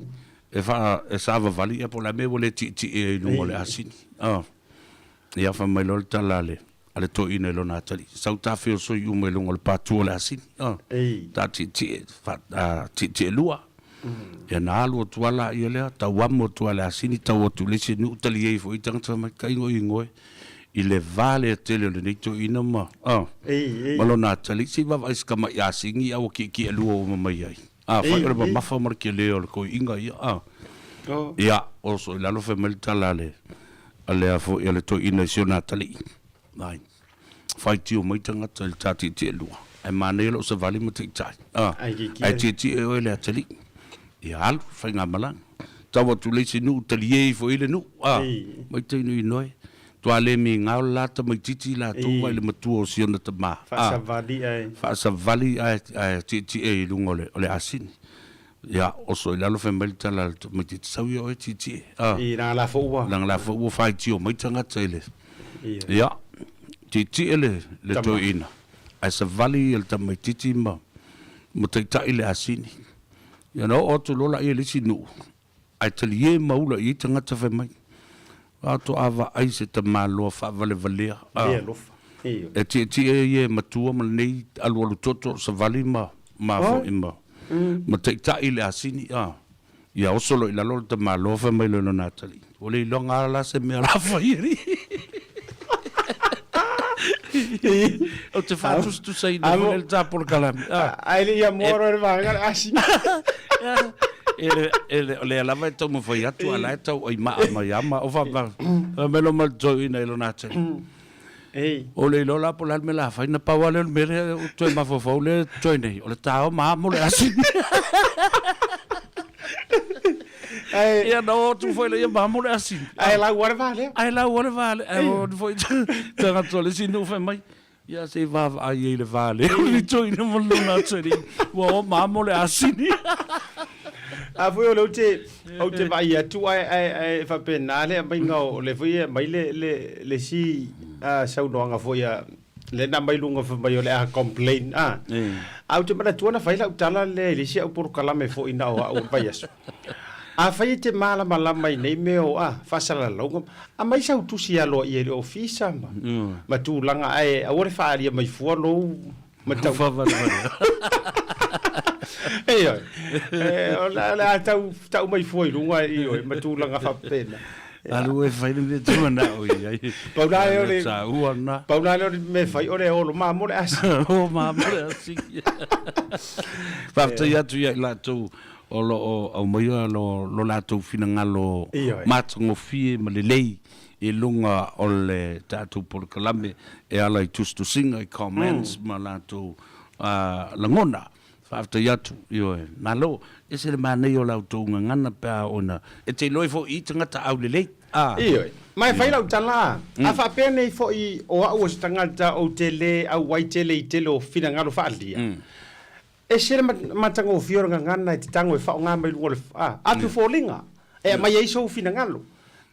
e faa, e savavali ia po o le a mea ua le tietie ai i luga o le asini, a. Ia, fai mai loa le tala a le, a le toeaina i lona atalii, Sau ta feosoi uma i luga o le patu o le asini, a, ta tietie, fa, a, tietie lua. Ia na alu atu lava laia lea, tau amo atu lava i le asini, tau atu i le isi nuu, taliai foi tagata fai mai, Taigo i goe i le va lea tele o lenei toeaina ma, a, ma lona atalii, se i vaavaai i se tamai asini a ua tietie lua uma mai ai. Afai o le mamafa ma le tele o le toeaina ia, a. Ia, oso i lalo fai mai le tala a le, a le a foi a le toeaina i si ona atalii. Ai. Faitio mai tagata i le ta tietie lua. Ae manaia lou savali ma taitai. A. Ae tietie oe i le atalii. Ia alu, faigamalaga. Tau atu le isi nuu, talie ifo i le nuu. A. Mai tainu inoi. Tua le migao le la tamaititi latou vai le matua o si ona tama. A. Faasavali ae. Faasavali ae, ae tietie i luga o le, o le asini. Ia, oso i lalo fai mai le tala a le tamaititi, sau ia oe tietie. A. I langa la foi ua. Langa la foi ua faitio mai tagata i le. Ia, tietie le, le toeaina, ae savali ia le tamaititi ma, ma taitai le asini. Ia na oo atu loa laia i le isi nuu, ae talie ma ula i ai tagata fai mai, Faatoa vaai se tamaloa faavalevalea, a, e tietie ia e matua ma lenei alualu toto o savali ma, ma foi ma, ma taitai le asini, a. Ia oso loa i lalo le tamaloa fai mai loa i lona atalii, Ua le iloga lava la se mea o le a fai alii. Ou te faatusatusaina foi lea i le ta polokalame. Ae le i amoa loa le vaega le asini. O lea lava e taumafai atu, a o la e tau ai maa mai lava ma fai mai loa ma le toeaina i lona atalii. O le iloa la po o le a le mea o le a fai, na pau lava lea o le mea lea ua toe mafaufau lea e totoe nei, o le tao ma amo le asini. Ia na o atu foi lea ma mo le asini. Ae lau ale va lea. Ae lau ale va lea. Ae o foi tagata o le isi nuu fai mai. Ia se i vaavaai ai i le va lea o le toeaina ma lona atalii. Ua o ma mo le asini. A foi o lea ou te, ou te vaai atu ae, ae, ae faapena le aumaiga o le foi e aumai le, le, le isi saunoaga foi a lea na aumai luga fai mai o le a complain a. Ae ou te manatua na fai lau tala lea i le isi au polokalame foi na o au i le vaiaso. Afai e te malamalama i nei mea o a, faasalalauga, aumai sau tusi aloaia i le ofisa ma, ma tulaga ae aua le faaalia mai fua lou matau. Ioe, o le a tau tau mai fua i luga, ioe, ma tulaga faapena. Alu e fai le mea e te manao i ai. Pau la lea o le taua lena. Pau la lea o le mea e fai o le olo mamo le asi. O mamo le asi. Faafetai atu ia i latou o lo o aumaia lo lo latou finagalo matagofie ma lelei i luga o le tatou polokalame e ala i tusitusiga, i comments ma latou lagona. Faafetai atu, ioe. Malo, ese le manaia o la outou gagana pe a oo ina e te iloa ai foi i tagata aulelei, a. Ioe. Ma e fai lau tala, a faapea nei foi o au o se tagata ou te le auai tele i tele o finagalo faaalia, Ese le matagofie o le gagana e te tago e faaaoga mai luga o le atu foliga e aumai ai sou finagalo,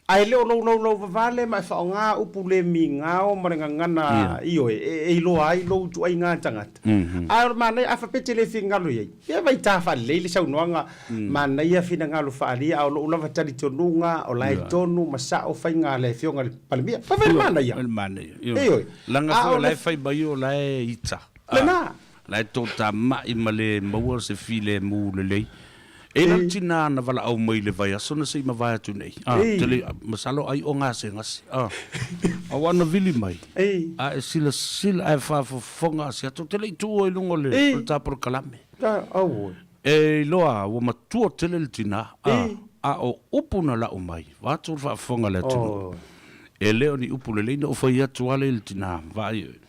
ae le o lou laulau vavale ma e faaaoga upu le migao ma le gagana ioe e iloa ai lou ituaiga tagata. Ae o le manaia, a faapea e te le finagalo i ai, ia vaita faalelei le saunoaga, manaia finagalo faaalia, a o lou lava talitonuga o la e tonu ma sao faiga a le Afioga i le Palemia. Fai le manaia. Le manaia, ioe. Leaga foi o la e fai mai o la e ita. Lena. La e toatamai ma le maua se filemu lelei. E la le tina na valaau mai le vaiaso na sei mavae atu nei. A, te le, masalo ai o gasegase. A, aua na vili mai. A e silasila, a e faafofoga asiata, ou te le i tuua i luga o le, o le tapolokalame. E iloa ua matua tele le tina, a, a o upu na lau mai, vaeatu le faafofoga a le atunuu. E le o ni upu lelei na ou fai atu lava lea i le tina, vaai oe.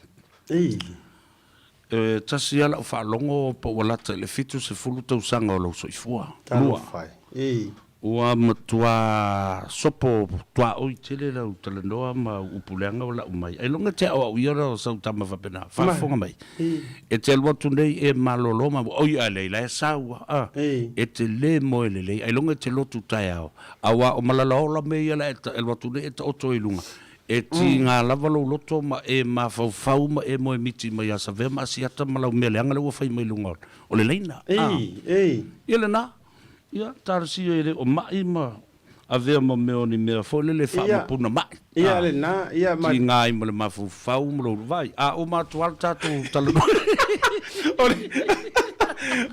E tasi lava lau faalogo pe ua lata i le 70 tausaga o lou soifua. Lua. Talofa e. Ua matua sopo tuaoi tele lau talanoa ma au upu leaga ua lau mai. Ailoga e te aoaoia o sau tama faapena. Faafofoga mai. E te alu atu nei e malolo ma ua oi a lei la e sau a. E te le moe lelei. Ailoga e te lotu taeao. Aua o malalaola mea ia la e alu atu nei e taoto ai i luga. E tiga lava lou loto ma e mafaufau ma e moe miti mai ia Savea ma Asiata ma lau mea leaga lea ua fai mai luga o le laina. A. Ia lena. Ia, talosia e le o mai ma avea ma mea o ni mea foi lele e faamapuna mai. Ia lena. Ia ma. Tiga ai ma le mafaufau ma lou vai. A uma atu lava le tatou talanoa. O le,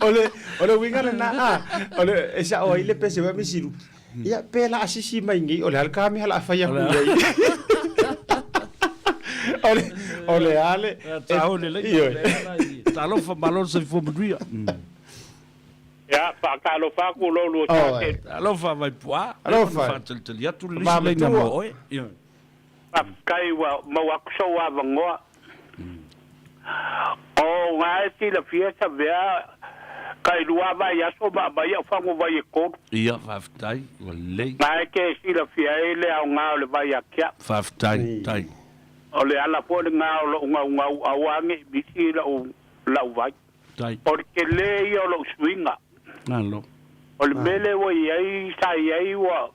o le, o le uiga lena, a, o le, e sao ai le pese ua misiluki. Ia, pe la asisi mai nei, o le a le ka mea la fai aku i ai. O le, o le a le... Tāo le lei, talofa malo le soifua manuia. Ia, faatalofa atu lo lua tate. Talofa Vaipua. Alofa. Faatalitali atu le isi laina mo oe. Faafetai ua maua atu sou avanoa. O nga e silafia Savea kai lua vaiaso ma aumai au faguvai e tolu. Ia, faafetai, ua lelei. Nga e te silafia ai le aoga o le vai a Kia. Faafetai, tai. O le ala foi lena o lou naunau aua ne i misi lau, lau vai. Tai. O le tele ia o lou suiga. Malo. O le mea lea ua i ai, sa i ai ua,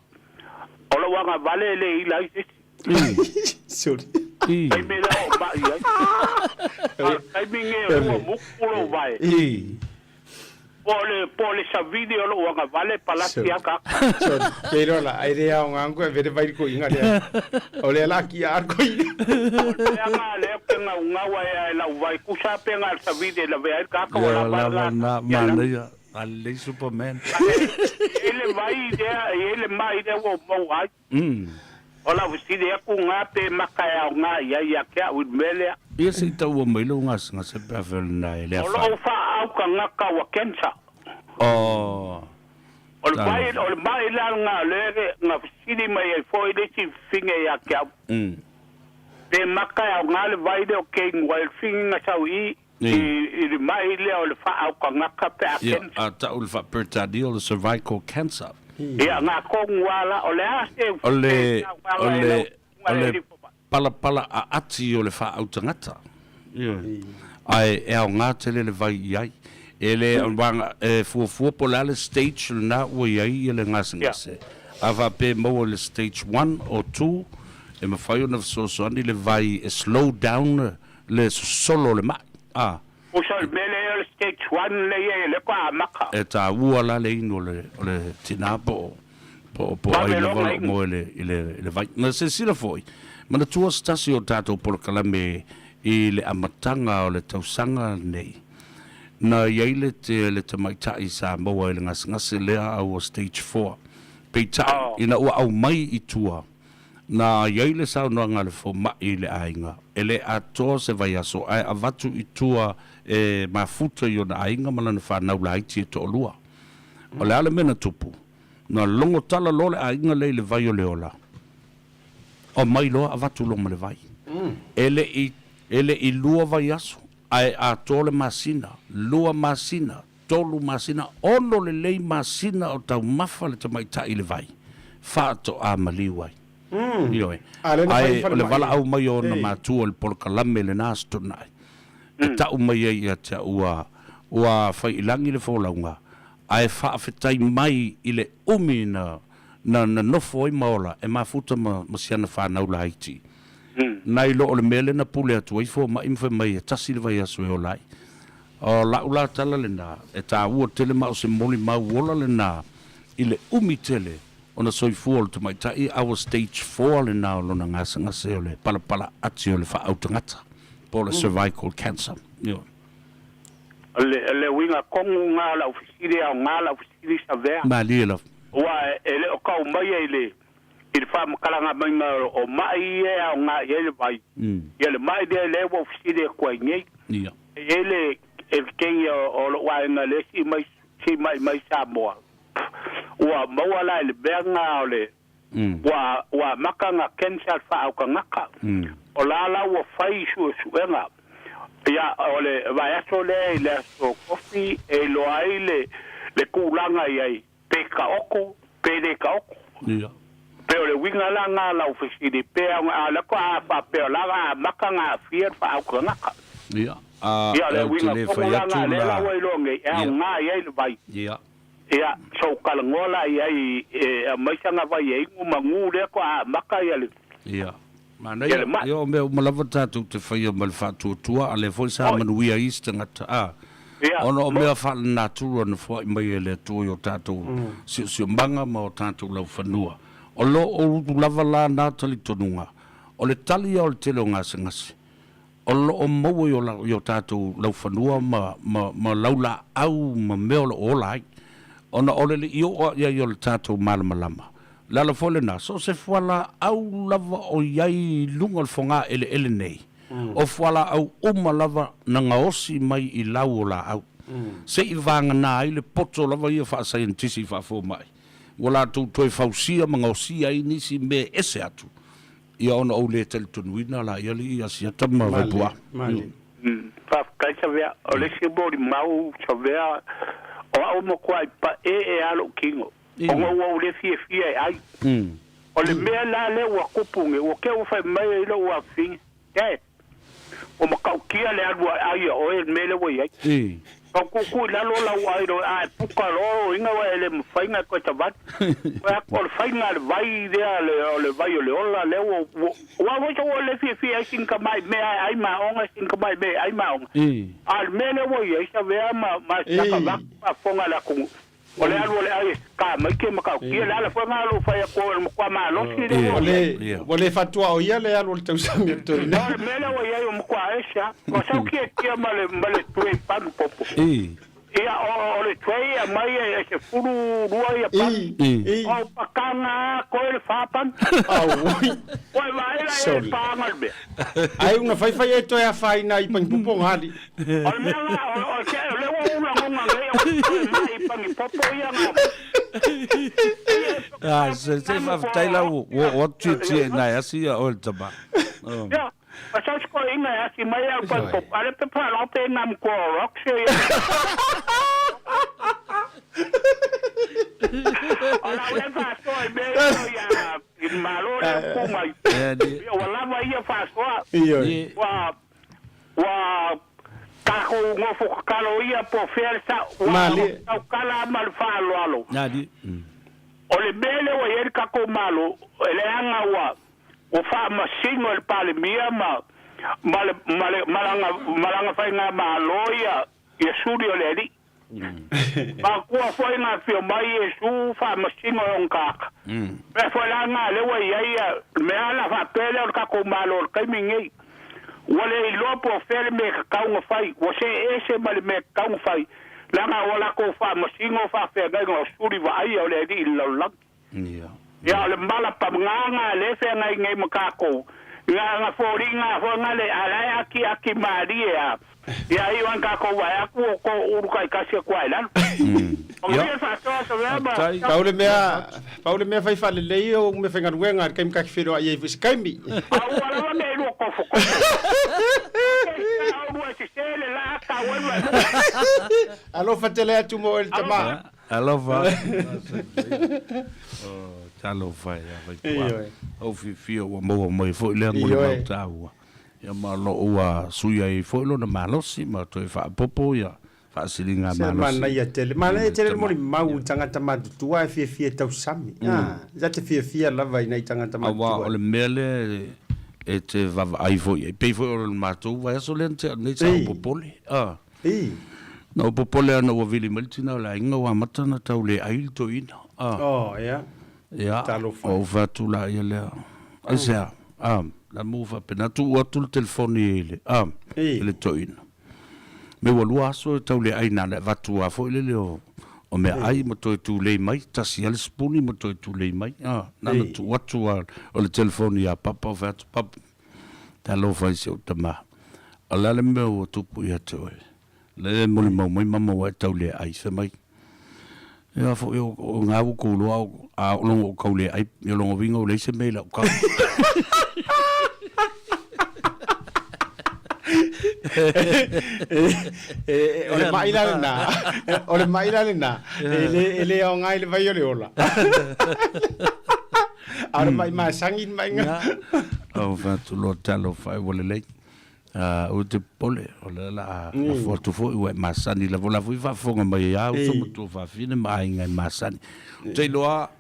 o lou agavale e le ila ai se isi. Sorry. Taimi lea o mai ai. A o le taimi lenei o lea ua muku lou vae. Po o le, po o le savili o lou agavale palasi aka aka. Sorry. Ke iloa la, ai le aoga ko e vere vai ko inga lea. O lea la ki a ko inga. O le mea lea ou te naunau ai a e lau vai kusa pe na o le savili e lavea ai le kaka ua Ia lava lava la na ia lava. manaia. Alelei Superman. E i ai le vai lea, e i ai le mai lea ua ou maua ai. O lau fesili atu na pe maka e aoga i ai ia te au i le mea lea. Ia se i taua mai lou gasegase pe a fea lena e le O afaina. lou faaau tagata ua cancer. Oh. O le vai, o le mai la lena o lea na fesili mai ai foi le isi fafine ia te au. Pe maka e aoga le vai lea o Kane Wild fini na sau i i i le mai lea o le faaau tagata pe a Ia, cancer. a tau le faa-Peretania o le cervical cancer. Ia, gatonu lava la, o le a se O le, o le, o le palapala aati o le faaautagata. Ioe. Ae e aoga tele le vai i ai. E le, e fuafua po o le a le stage lena ua i ai le gasegase. A faapea e maua i le stage one or two, e mafai ona fesoasoani le vai e slow down le sosolo o le mai. A. Uso le mea lea o le stage one lea i ai lea faatoa amata. E taua la le inu o le, o le tina po o, po o, po o ai lava o lo o moe i le, i le vai. Na silasila foi, manatua se tasi o tatou polokalame i le amataga o le tausaga lenei, na i ai le, le tamaitai sa maua i le gasegase lea a ua stage four. Peitai, ina ua aumai i tua, Na i ai le saunoaga a le fomai i le aiga, e le atoa se vaiaso ae avatu i tua e mafuta i ona aiga ma lana fanau laiti e toalua. O le a le mea na tupu? Na logo tala loa le aiga lea i le vai o le ola, omai loa avatu loa ma le vai. E le i, e le i lua vaiaso ae atoa le masina, lua masina, tolu masina, ono lelei masina o taumafa le tamaitai i le vai, faatoa maliu ai. Ioe. Ae o le valaau mai o ona matua i le polokalame i lena Aso Toonai, e tau mai ai ia te au ua, ua fai i lagi le folauga, ae faafetai mai i le umi na, na, na nofo ai ma ola e mafuta ma, ma si ana fanau laiti. Nai lo o le mea lea na pule atu ai fomai ma fai mai e tasi le vaiaso e ola ai. O la'u la tala lena, e taua tele ma o se molimau ola lena i le umi tele ona soifua o le tamaitai, a ua stage four lena o lona gasegase o le palapala ati o le faautagata po o le cervical cancer. Ioe. O le, le uiga tonu lena o lau fesili, e aoga lau fesili Savea. Malie lava. Aua e le o tau mai i le, i le faamatalaga maiga o ma'i ia e aoga i ai le vai, ia le ma'i lea lea ua ou fesili atu ai nei. Ia. E i ai le everything o lou aiga lea sii mai sii mai mai Samoa, ua maua la i le mea lena o le ua ua amata ona cancer le faautagata. O la la ua fai suesuega, ia o le vaiaso lea i le aso Tofi e iloa ai le le tulaga i ai pe taoto pe le taoto. Ia. Pe o le uiga la na o lau fesili, pe a a le a faapea o la a amata ona aafia le faautagata. Ia, a Ia, o le ou te uiga le tonu fai la atu na lea la. la ua iloa nei, e Ia. aoga i ai le vai. Ia. Ia, so talanoa la i ai e aumai sana vai e inu manu lea faatoa amata ia le Ia. ia Manaia, le mai. ia o mea uma lava tatou te faia ma le faatuatua, a lea foi sa manuia ai isi tagata, a, Ia, ona o mo. mea faalenatura na foai mai e le Atua i o tatou siosiomaga ma o tatou laufanua. O lo o ulu lava la na talitonuga, o le tali ia o le tele o gasegase, o lo o maua i o, la, i o tatou laufanua ma, ma, ma laulaau ma mea o lo o ola ai. Ona o le lii oo i ai o le tatou malamalama. Le ala foi lena, so o se fualaau lava o i ai i luga o le fogaeleele nei, o fualaau uma lava na gaosi mai i lau o laau, se i vagana ai le poto lava ia faasaienitisi faafomai, ua latou toe fausia ma gaosia ai nisi mea e ese atu, ia ona ou le talitonuina laia alii Asiata ma Vaipuaa. Faafetai Savea. O le isi molimau Savea, o au e matuai paee lava lou tino, ona ua ou le fiafia e ai. O le mea la lea ua tupu nei, ua te i ua fai mai ai lou afafine, Dad, ua matautia le alu a ai a oe i le mea lea ua i ai. Tau tuutuu i lalo lau ai loa, a e puka loa lou iga ua e le mafai ona e toe savali. Fai atu, o le faiga a le vai lea, o le vai o le ola lea ua, ua, aua foi sou le fiafia ai sina tamai mea e ai maoga, sina tamai mea e ai maoga. A o le mea lea ua i ai, Savea ma, ma Siaka vaeatu faafofoga a le atunuu, O le alu o le ai e ka mai ke matautia, le ala foi lena o lou fai atu o le matua malosi lea ua i ai. Ua le fatuaoia le alu o le tausami o le toeaina. O le mea lea ua i ai o matua ese lava. Ua sau tietia ma le, ma le tray panu popo. Ia, o, o le tray e aumai e 12 ia panu. O pakanga lava koe le fa panu. Ua e vaai la i ai le paga o le mea. Ai una faifai e toe afaina i Pangipopo ngali. O le mea la, o, o, se, o lea ua ou lagona nei, o le mai i Pangipopo ia na. Ah, se se faafetai la ua oo atu tietie i nai asi ia oe le tama. Oh. Ia, o sau sikoiina e asi mai au Pangipopo, a le pepa loa pe na matua o rocks ia. O lau lea faasoa i mea ia ia i le Malo lea ua tu mai. Ia ua lava ia faasoa. Ua ua tatou nofo tatalo ia po o fea le sao. Ua tautala ma le faaaloalo. O le mea lea ua i ai le tatou Malo, e leaga ua ua faamasino e le Palemia ma ma le ma le ma lana ma lana faigamalo ia ia suli o le Alii. Matua foi na afio mai Iesu faamasino e ona tagata. Mea foi la na lea ua i ai le mea la faapea lea o le tatou Malo i le taimi lenei. Ua le iloa po o fea le mea e tatau ona fai, ua see ese ma le mea e tatau ona fai, leaga ua latou faamasino faafeagaiga o suli vaaia o le Alii i le lalolagi. Ia o le mala pagaga lea e feagai nei ma tatou, ia na foliga foi na le a la e akiaki malie a, ia iu ana tatou vae atu o to ulu taitasi atu a i lalo. Manuia le faasoa Savea ma. Pau le mea, pau le mea fai faalelei o mea faigaluega i le taimi ta te feiloai ai foi i se taimi. A ua lava mea i lua tofotofo. Te ua e sese le laa tau ai lua lua. Alofa tele atu mo oe le tama. Alofa Oh, talofa e a Vaipua. Ou fiafia ua maua mai foi lea molimau taua. Ia ma o lo o ua sui ai foi lona malosi ma toe faaopoopo ia faasiliga Se malosi. manaia tele. Manaia tele le molimau i tagata matutua e fiafia e tausami. A, sa te fiafia lava i nai tagata Aua matutua. o le mea lea e te vaavaai foi i ai, pei foi o le matou vaiaso lea na tea nei sa ou popole. A. Na ou popole lava ina ua vili mai le tina o le aiga ua amata ona tau le ai le toeaina. Oh, ia. Ia, ou fai atu laia lea, aisea, a, la mu faapena, tuu atu le telefoni i le, a, i le toeaina. Me ua lua aso e tau le ai na le avatu lava foi lele o, o meaai ma toe tulei mai, tasi lava le sipuni ma toe tulei mai, a, na ona tuu atu lava o le telefoni ia Papa, ou fai atu, Papa, Talofa i si ou tama. O le a le mea ua tupu ia te oe? Lea e molimau mai mama ua e tau le ai. Fai mai, Ia foi o ngā ua kou loa a o longo o kau le ai, ia longo winga o leai se mea i lau kau. O le maʻi la lena, o le maʻi la lena, e le aoga i le vai o le ola. A o le maʻi masani le maʻiga. Ou fai atu loa, Talofa e ua lelei. Aua e te popole, o lea o le a lafo atu foi ua e masani lava. O la foi e faafofoga mai ai lava uso ma tuafafine ma aiga e masani. Ou te iloa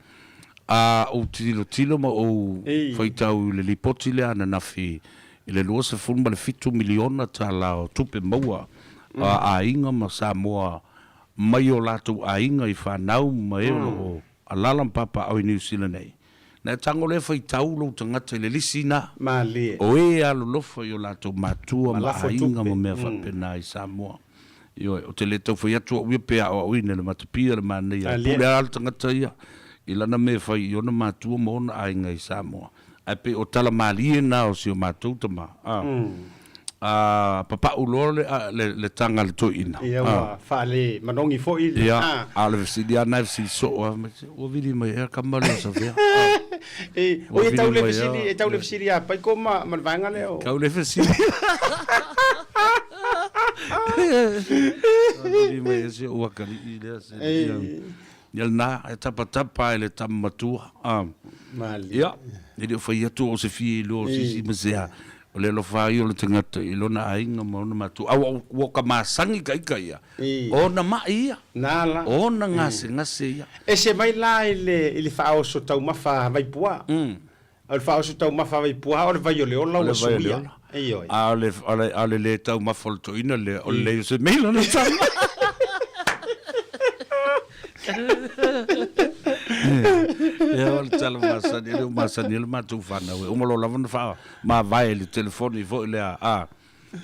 a ou tilotilo ma ou faitau i le lipoti lea ananafi i le $27 miliona tala o tupe maua a aiga ma Samoa mai o latou aiga i fanau ma e o lo o Alala ma papaaao i Niu Sila nei. Na e tago lea faitau lou tagata i le lisi na. Malie. O e alolofa i o latou matua Ma ma lafo aiga tupe. ma mea faapena i Samoa. Ioe, ou te le tau fai atu au ia pe aoaoina i le matapia le manaia. E pule lava le tagata ia i lana mea e fai i ona matua ma ona aiga i Samoa. Ae pei o tala malie na o si o matou tama. A. A papau loa le, le, le taga a le toeaina. Ia ua faale manogi foi le. Ia, a o le fesili lava na e fesili soo lava mai, ua vili mai ea kama lea o Savea? E, oi e tau le fesili, e tau le fesili ia Paiko ma, ma le vaega lea o. Tau le fesili. Ua vili mai ea si ou akalii lea se. Ia lena, e tapatapa e le tama matua. Malie. Ia, e le o fai atu o se fia iloa o se isi ma se a. O le alofa ia o le tagata i lona aiga ma ona matua. A ua ka masani ka ika ia, o ona maʻi ia, Na la. o ona gasegase ia. Ese mai la i le, i le faaoso taumafa a Vaipuā. O le faaoso taumafa a Vaipuā o le vai o le ola O le ua vai o le suia. ola. Ioe. A o le, o le, a o le lē taumafa o le toeaina lea, o le leai o se mea i lona tama. Ia, o le tala masani, e le o masani ai le matou fanau e uma loa lava ona faa, mavae i le telefoni foi lea, a,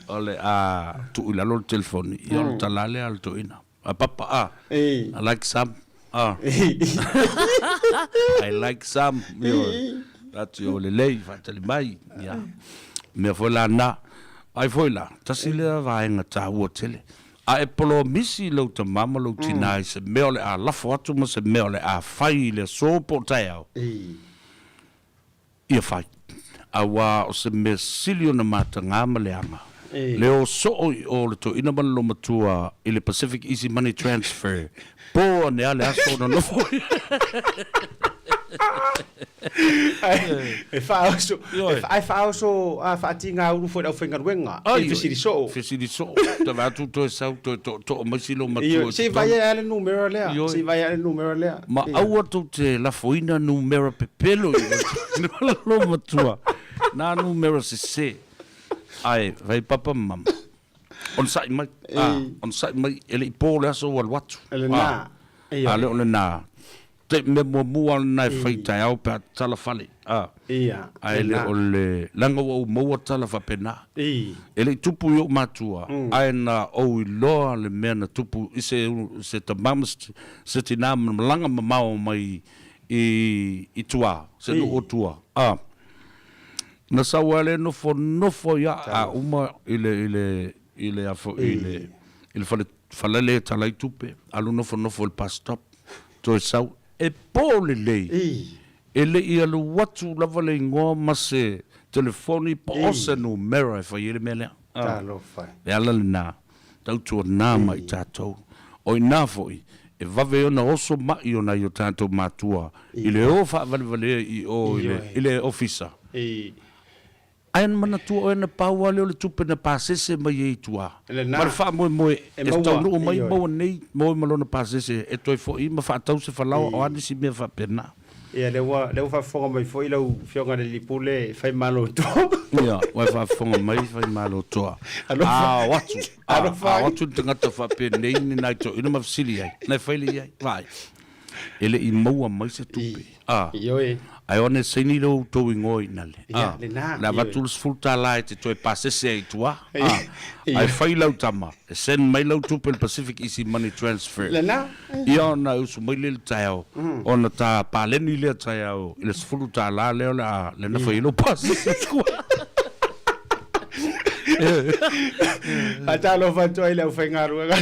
o le a tuu i lalo le telefoni, ia o le tala lava lea a le toeaina, a Papa, a, I like some, a, I like some, ioe, atu o lelei, faatali mai, ia, mea foi la na, ai foi la, tasi lea vaega taua tele, a e polomisi i lou tama ma lou tinā i se mea o le a lafo atu ma se mea o le a fai i le aso po o taeao, Ia fai. Auā o se mea sili ona matagā ma leaga, Le o soo i o le toeaina ma le loomatua i le Pacific Easy Money Transfer po ane a le aso ona nofo ai. E faaoso, ae faaoso a faatigaulu foi le aufaigaluega i le fesili soo. Fesili soo, te vaai atu toe sau toe tootoo mai si loomatua i Se i vaai ai le numera lea, se i vaai ai le numera lea. Ma aua tou te lafoina numera pepelo i o loomatua, na numera sese. Ae fai papa ma mama, onosai mai, a, onosai mai, e le i po le aso ua alu atu. Lena. A le o lena. Te mea muamua lena e fai taeao pe a tatala fale, a. Ae le o le, leaga ua ou maua tala faapena. E le i tupu i ou matua, ae na ou iloa le mea na tupu i se, se tama ma se tina na malaga mamao mai i, i tua, se nuu o tua, a. Na sau ai le nofonofo ia a uma i le i le i le a foi i le i le fale fale lea e tala ai tupe, alu nofonofo i le bus stop, toe sau, e po lelei, e le i alu atu lava le igoa ma se telefoni po o se numera e fai ai le mea lea. Talofa e. Le ala lena, tautuana ma i tatou. O i ina foi, e vave ai ona oso mai o nai o tatou matua i le o faavalevalea i o i le ofisa. Ae na manatua oe na pau lava lea o le tupe na pasese mai ai i tua ma le faamoemoe e taunuu mai maua nei moe ma lona pasese e toe foi ma faatau se falaoa o a nisi mea faapena. Ia, lea ua, lea ua faafofoga mai foi lau Afioga i le Alii Pule Faimalotoa. Ia, ua e faafofoga mai Faimalotoa. Alofa. Ao atu, Alofa ao atu le tagata faapenei ni nai toeaina ma fesili ai, na e fai le i ai, vaai. E le i maua mai se tupe. A. Ioe. Ae o ane saini le outou igoa i nale. A. Lena. Le avatu le $10 e te toe pasese ai i tua. A. Ae fai lau tama, e send mai lau tupe i le Pacific Easy Money Transfer. Lena. Ia ona e usu mai lea i le taeao, ona ta paleni lea taeao i le $10 lea o le a lena fai ai lou pasese i tua. Faatalofa atu ai i le aufaigaluega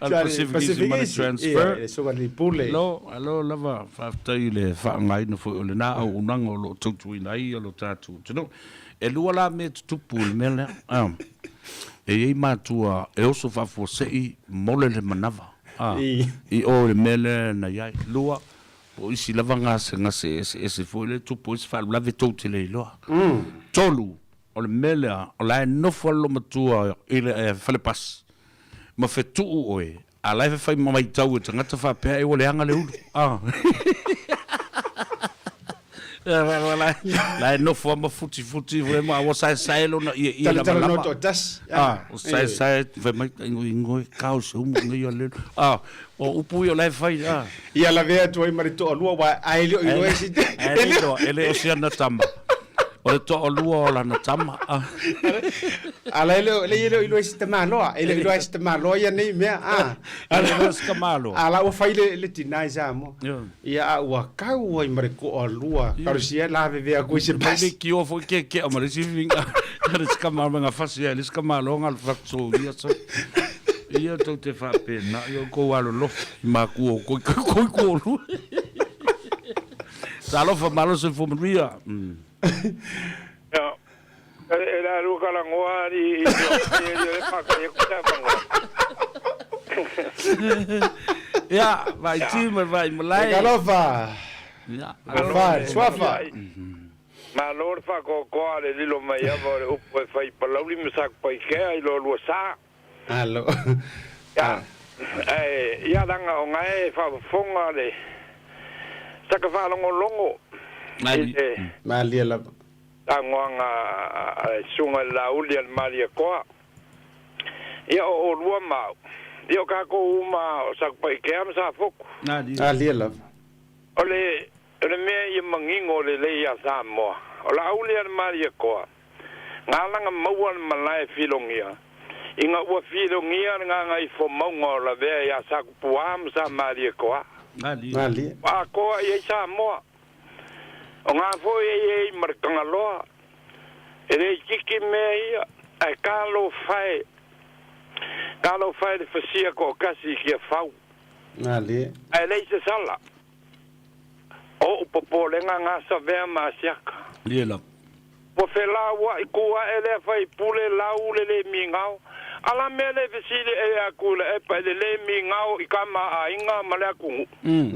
a le Pacific Easy Money Transfer. Le Susuga i le Pule. Alo, alo lava, faafetai i le faaaogaina foi o lena auaunaga o lo o tautuaina ai lo tatou atunuu. E lua la mea e tutupu i le mea lea. E i ai matua e oso faafuasei mole le manava i o i le mea lea na i ai. Lua, po o isi lava gasegase eseese foi lea e tupu ai se faalavelave tou te le iloa. Tolu, O le mea lea, o la e nofo lava loomatua i le fale pasi ma fetuu oe, a la e fai matau e tagata faapea ai ua leaga le ulu. A. La e nofo lava ma futifuti foi ma ua saesae lona ieie lamalama. Toatasi. A, o saesae fai mai ingoingo kao se umu nei a lelo. A, o upu ia o la e fai a. Ia lavea atu ai ma le toalua aua ae le o iloa e si E le iloa, e le o si ana tama. O le toalua o lana tama. A la e le o le le o iloa e si tamaloa, e le o iloa e si tamaloa ia nei mea a. E le iloa e si tamaloa. A la ua fai le le tina i Samoa. Ia a ua kau ai ma le toalua kalusia lavevea atu i se pasi. Mai le kioa foi kekea ma le isi finga. Le isi tamaloa ma gafasi ai le isi tamaloa ga faso ia sa. Ia tou te faapena, ia outou alolofa i matua o koi koi koalua. Talofa malo soifua manuia. Ia, e la lua kalagoa i i i le whakaia ku ta whangoa. Ia, vai ti mai vai malai. E talofa. Ia, alofa, suafa. Malo le whakoakoa le lilo mai ava o le upu e whai Palauli ma Sakupaikea i lo lua sa. Alo. Ia, ae ia langa o ngae e faafofoga le saka faalogologo i le. Malie lava. Tagoaga a le Susuga i le Laauli a le Malietoa. Ia o olua ma au, ia o tatou uma o Sakupaikea ma Safotu. Malie lava. O le, o le mea ia manino lelei ia Samoa, o Laauli a le Malietoa, Galaga maua le malae filogia, ina ua filogia le gagaifomauga o lavea ia Sakupuā ma Samalietoa. Ua atoa i ai Samoa. O ngā foi e i ai ma le Tagaloa. E le itiiti mea ia, ae talofa e, talofa e le fasia toatasi i Tiafau. Ae leai se sala. O ou popolega gā Savea ma Asiata. Ua felauaʻi ku aʻe lea faipule lau le le migao. A la mea le fesili e aku le epa i le le migao i ka maaiga ma le atunuu.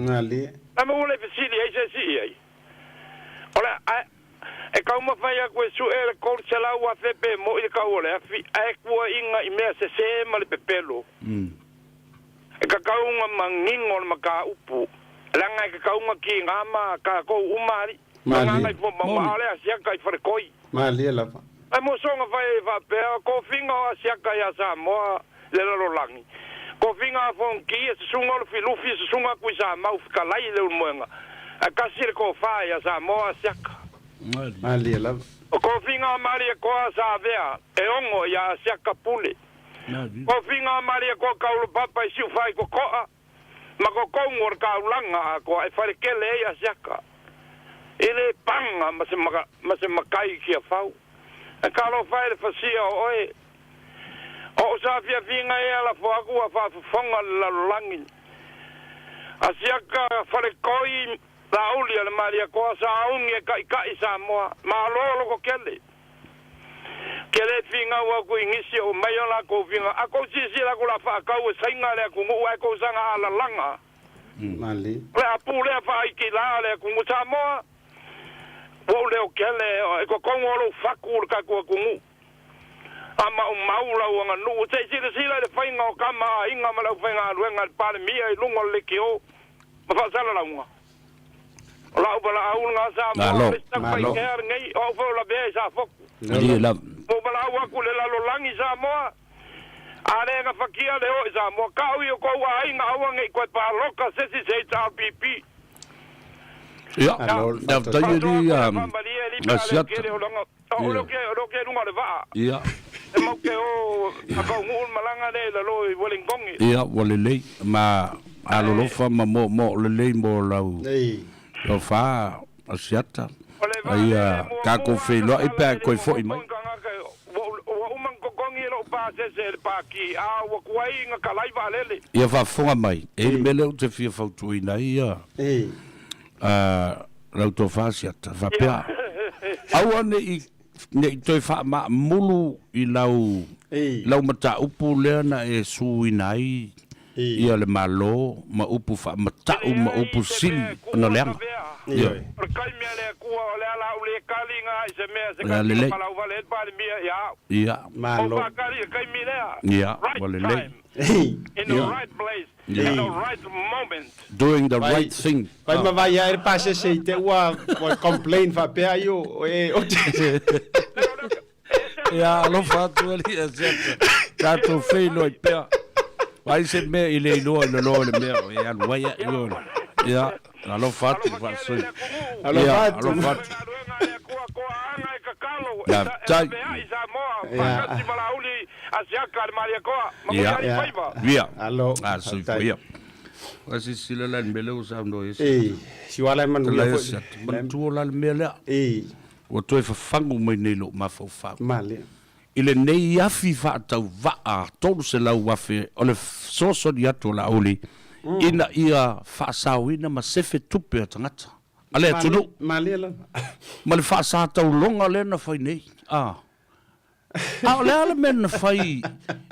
Malie. La mea ua le fesili ai se isi i ai. O le a e taumafai atu e suʻe le 300,000 pe moʻi le tau o le afi, ae tuuaiga i mea sesē ma le pepelo. E tatau ona manino le mataupu, leaga e tatau ona tiga ma tatou uma alii. Malie. Gagaifomauga, a o le asiata i Faletoi. Malie lava. Ae mo soga fai ai faapea, o tofiga o asiata ia Samoa le lalolagi. Tofiga a Fonoti, e susuga o Lufilufi, susuga Tuisamau, fetalai i Leulumoega, ae tasi le tofa ia Samoa asiata. Malie lava. O tofiga a Malietoa sa avea e ono ia asiata pule. Tofiga a Malietoa taulopapa i Siufai Totoa ma totonu o le taulaga atoa e faletele ai asiata. E le paga ma se ma se matai i Tiafau. E talofa e le fasia o oe. O ou saafiafiga ea lafo atu ua faafofoga le lalolagi. Asiata Faletoi Laauli a le Malietoa sauni e taʻitaʻi Samoa. Malo lototele. Ke le finau atu i nisi o mai o latou finau. A tou silasila atu o le a faatau e Saina le atunuu ae tou saga alalaga. Malie. O le a pulea faaitila le atunuu Samoa. Ua ou leo tele i totonu o lou fatu le tatou atunuu. A maumau lau aganuu, se i silasila i le faiga o tama a aiga ma le aufaigaluega a le Palemia i luga o le leitio ma faasalalauga. O lau valaau lena Samoa, Malo. o le isi taumafaitea lenei, o au foi o lavea i Safotu. Malie lava. Ua ou valaau atu i le lalolagi Samoa, a le gafatia le o i Samoa, tau i o tou aiga aua ne i toe palota se isi se HRPP. Ia, faafetai alii Asiata. Ia. Ia, ua lelei ma alolofa ma moomoo lelei mo lau tofa Asiata. Ia tatou feiloai pe a e toe foi mai. Ia faafofoga mai, e i ai le mea lea ou te fia fautuaina ai ia lau tofa Asiata, faapea, aua ne i ne i toe faamaamulu i lau lau mataupu lea na e suina ai ia le Malo ma upu faamatau ma upu sili ona leaga. Ioe. O le a lelei. Ia. Malo. Ia, ua lelei. Ia. Doing the right thing. Vai ma vai ae le pasese i te ua ua complain faapea ai o e o te Ia, alofa atu alii Asiata. Tatou feiloai pea. Ai se mea i le iloa i lalo o le mea o e alu ai ai o. Ia, alofa atu faasoi. Alofa atu. Alofa atu. Ia, tai. Ia, ia. Alo. A, soifua ia. Ua silasila la i le mea lea ua saunoa i ai. Ei, si o ala e manuia foi. Manatua la le mea lea. Ei. Ua toe fafagu mai nei lou mafaufau. Malie. I lenei afi faatauvaa 300,000 o le fesoasoani atu a Laauli ina ia faasaoina ma sefe tupe a tagata a le atunuu. Malie lava. Ma le faasatauloga lea na fai nei. A. A o le a le mea na fai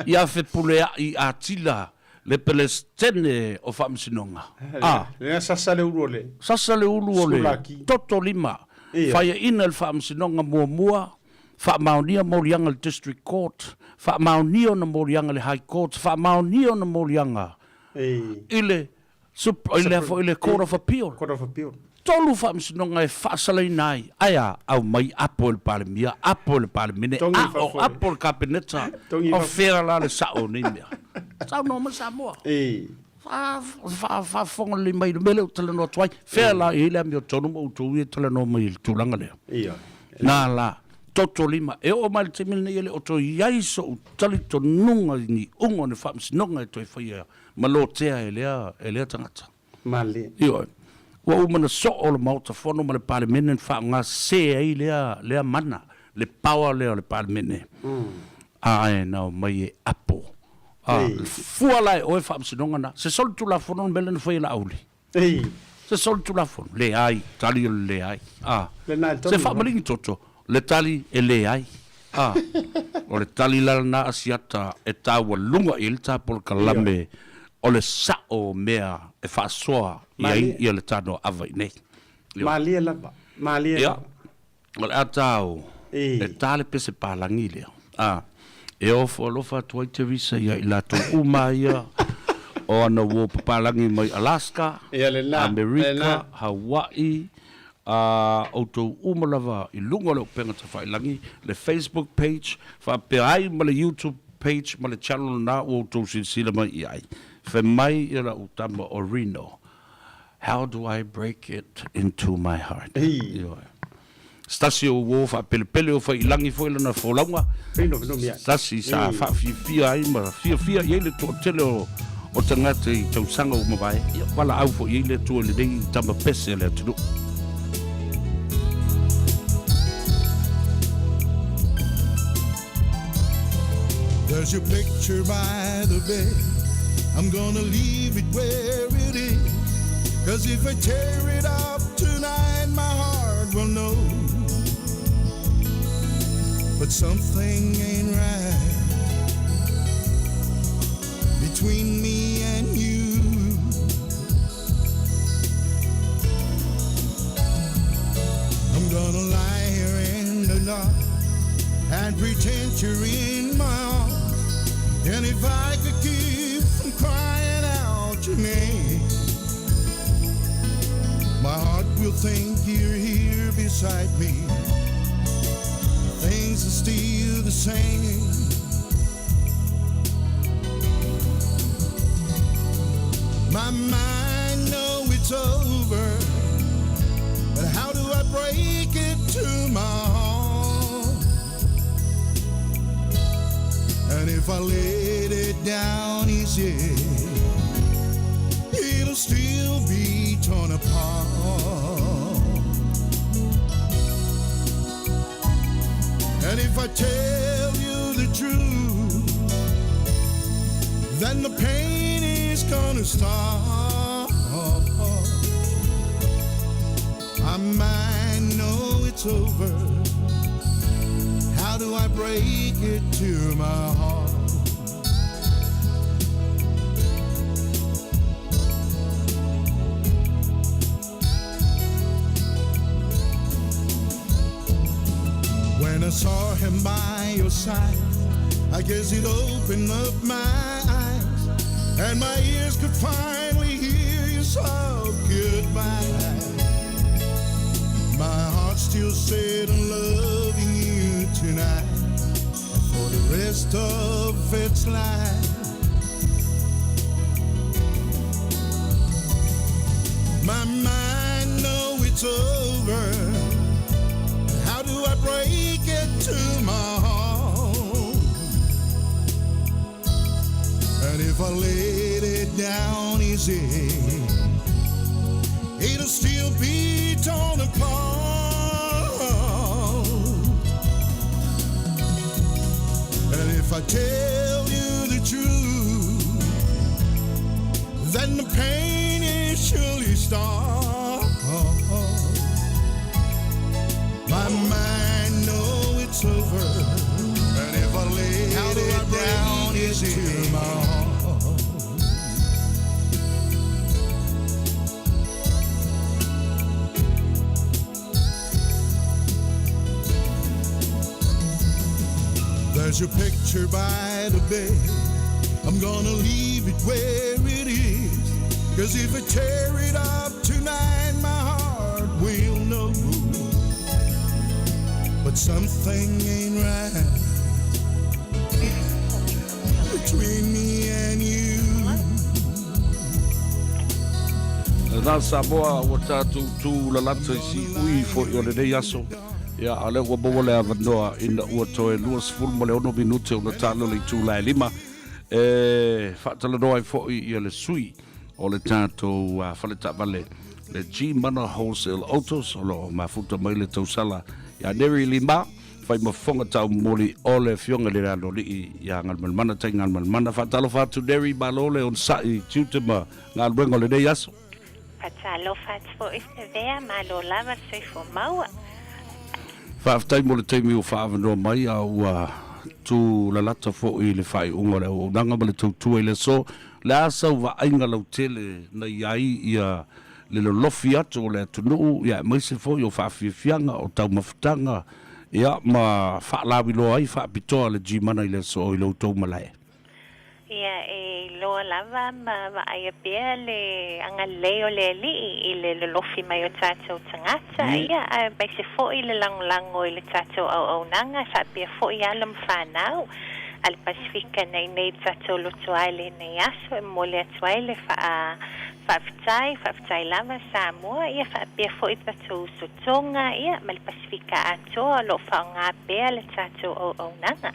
ia Fepuleai Atila le Pelesitene o Faamasinoga? A. Lea sasa le ulu o le. Sasa le ulu o le toto lima. Faiaina i le Faamasinoga muamua, faamaonia moliaga i le District Court, faamaonia ona moliaga i le High Court, faamaonia ona moliaga i le i le Court of Appeal. Court of Appeal. Tolu faamasinoga e faasalaina ai, ae a, aumai apo e le Palemia, apo e le Palemene, a o apo e le Kapeneta, o fea la le sao o nei mea? Saunoa mai Samoa. Faafofoga lelei mai i le mea lea ou te talanoa atu ai. Fea la e i ai le amiotonu ma outou ia e talanoa mai i le tulaga lea? Na la, toto lima. E oo mai i le taimi lenei e le o toe i ai sou talitonuga i ni uga o ni faamasinoga e toe faia ma lotea e lea, e lea tagata. Malie. Ioe. Ua uma ona soo le Maota Fono ma le Palemene na faaaoga sese ai lea, lea mana, le power lea o le Palemene. Ae na omai e apo. A, fua la e oe faamasinoga na. Se solitulafono le mea lea na fai e Laauli. Se solitulafono. Leai. Tali o le leai. A. Se faamaligi toto. Le tali, e leai. A, o le tali la lena a Asiata e taualuga i ai le ta polokalame o le sa'o o mea e faasoa i ai ia le tanoa-ava i inei. Malie lava, malie lava. O le a tau e ta le pese palagi lea. A, e ofo alofa atu ai Teresa ia i latou uma ia o ana uo papalagi mai Alaska, Amerika, Hawaii, a outou uma lava i luga o le upega tafailagi, le Facebook page, faapea ai ma le YouTube page ma le channel lena ua outou silasila mai i ai. Fai mai ia lau tama o Reno, How do I break it into my heart? Ioe. Se tasi o uo faapelepele o Faiilagi foi lana folauga. Se tasi sa faafiafia ai ma fiafia i ai le toatele o o tagata i tausaga ua mavae. Ia, valaau foi i ai le Atua i lenei tama pese a le atunuu. There's your picture by the bed. I'm gonna leave it where it is. Cause if I tear it up tonight, my heart will know. But something ain't right between me and you. I'm gonna lie here in the dark and pretend you're in my arms. And if I could keep from crying out your name, my heart will think you're here beside me. Things are still the same. My mind know it's over, but how do I break it to my heart? And if I laid it down easy, it'll still be torn apart. And if I tell you the truth, then the pain is gonna stop. I might know it's over. How do I break it to my heart? When I saw him by your side, I guess it opened up my eyes, and my ears could finally hear you soft goodbye. My heart still said I'm loving you tonight, and for the rest of its life. My mind know it's over. How do I break it to my heart? And if I laid it down easy, it'll still be torn apart. And if I tell you the truth, then the pain is surely start. My mind know it's over, and if I lay How do I it down easy to my heart? There's your picture by the bed. I'm gonna leave it where it is. Cause if I tear it up tonight, my heart will know. But something ain't right between me and you. Lena Samoa ua tatou tu lalata i siui foi o lenei aso. Ia, a o lea ua maua le avanoa ina ua toe 26 minute ona talo le itula e lima e faatalanoa ai foi ia le sui o le tatou fale taavale le G-Mana Wholesale Autos o lo o mafuta mai le tausala ia Neri Lima fai ma fofoga taumoli o le Afioga i le Aloalii ia Galumalemana Tai Galumalemana. Faatalofa atu Neri, malo le onosai i tiute ma galuega o lenei aso. Faatalofa atu foi Savea, malo lava le soifua maua. Faafetai mo le taimi ua faaavanoa mai a ua tūlalata foi i le faaiuga o le auaunaga ma le tautua i le aso. O le a sau vaaiga lautele na i ai ia le lolofi atu o le atunuu ia aemaise foi o faafiafiaga, o taumafataga ia ma faalauiloa ai faapitoa le Gmana i le aso i lo outou malae? Ia, e iloa lava ma vaaia pea le agalelei o le Alii i le lolofi mai o tatou tagata, ia, aemaise foi le lagolago i le tatou auaunaga, e faapea foi alo ma fanau a le Pasefika na inei i le tatou loto ai lenei aso e momoli atu ai le faa, faafetai, faafetai lava Samoa, ia faapea foi tatou uso Tonga, ia, ma le Pasefika atoa o lo o faaaoga pea le tatou auaunaga.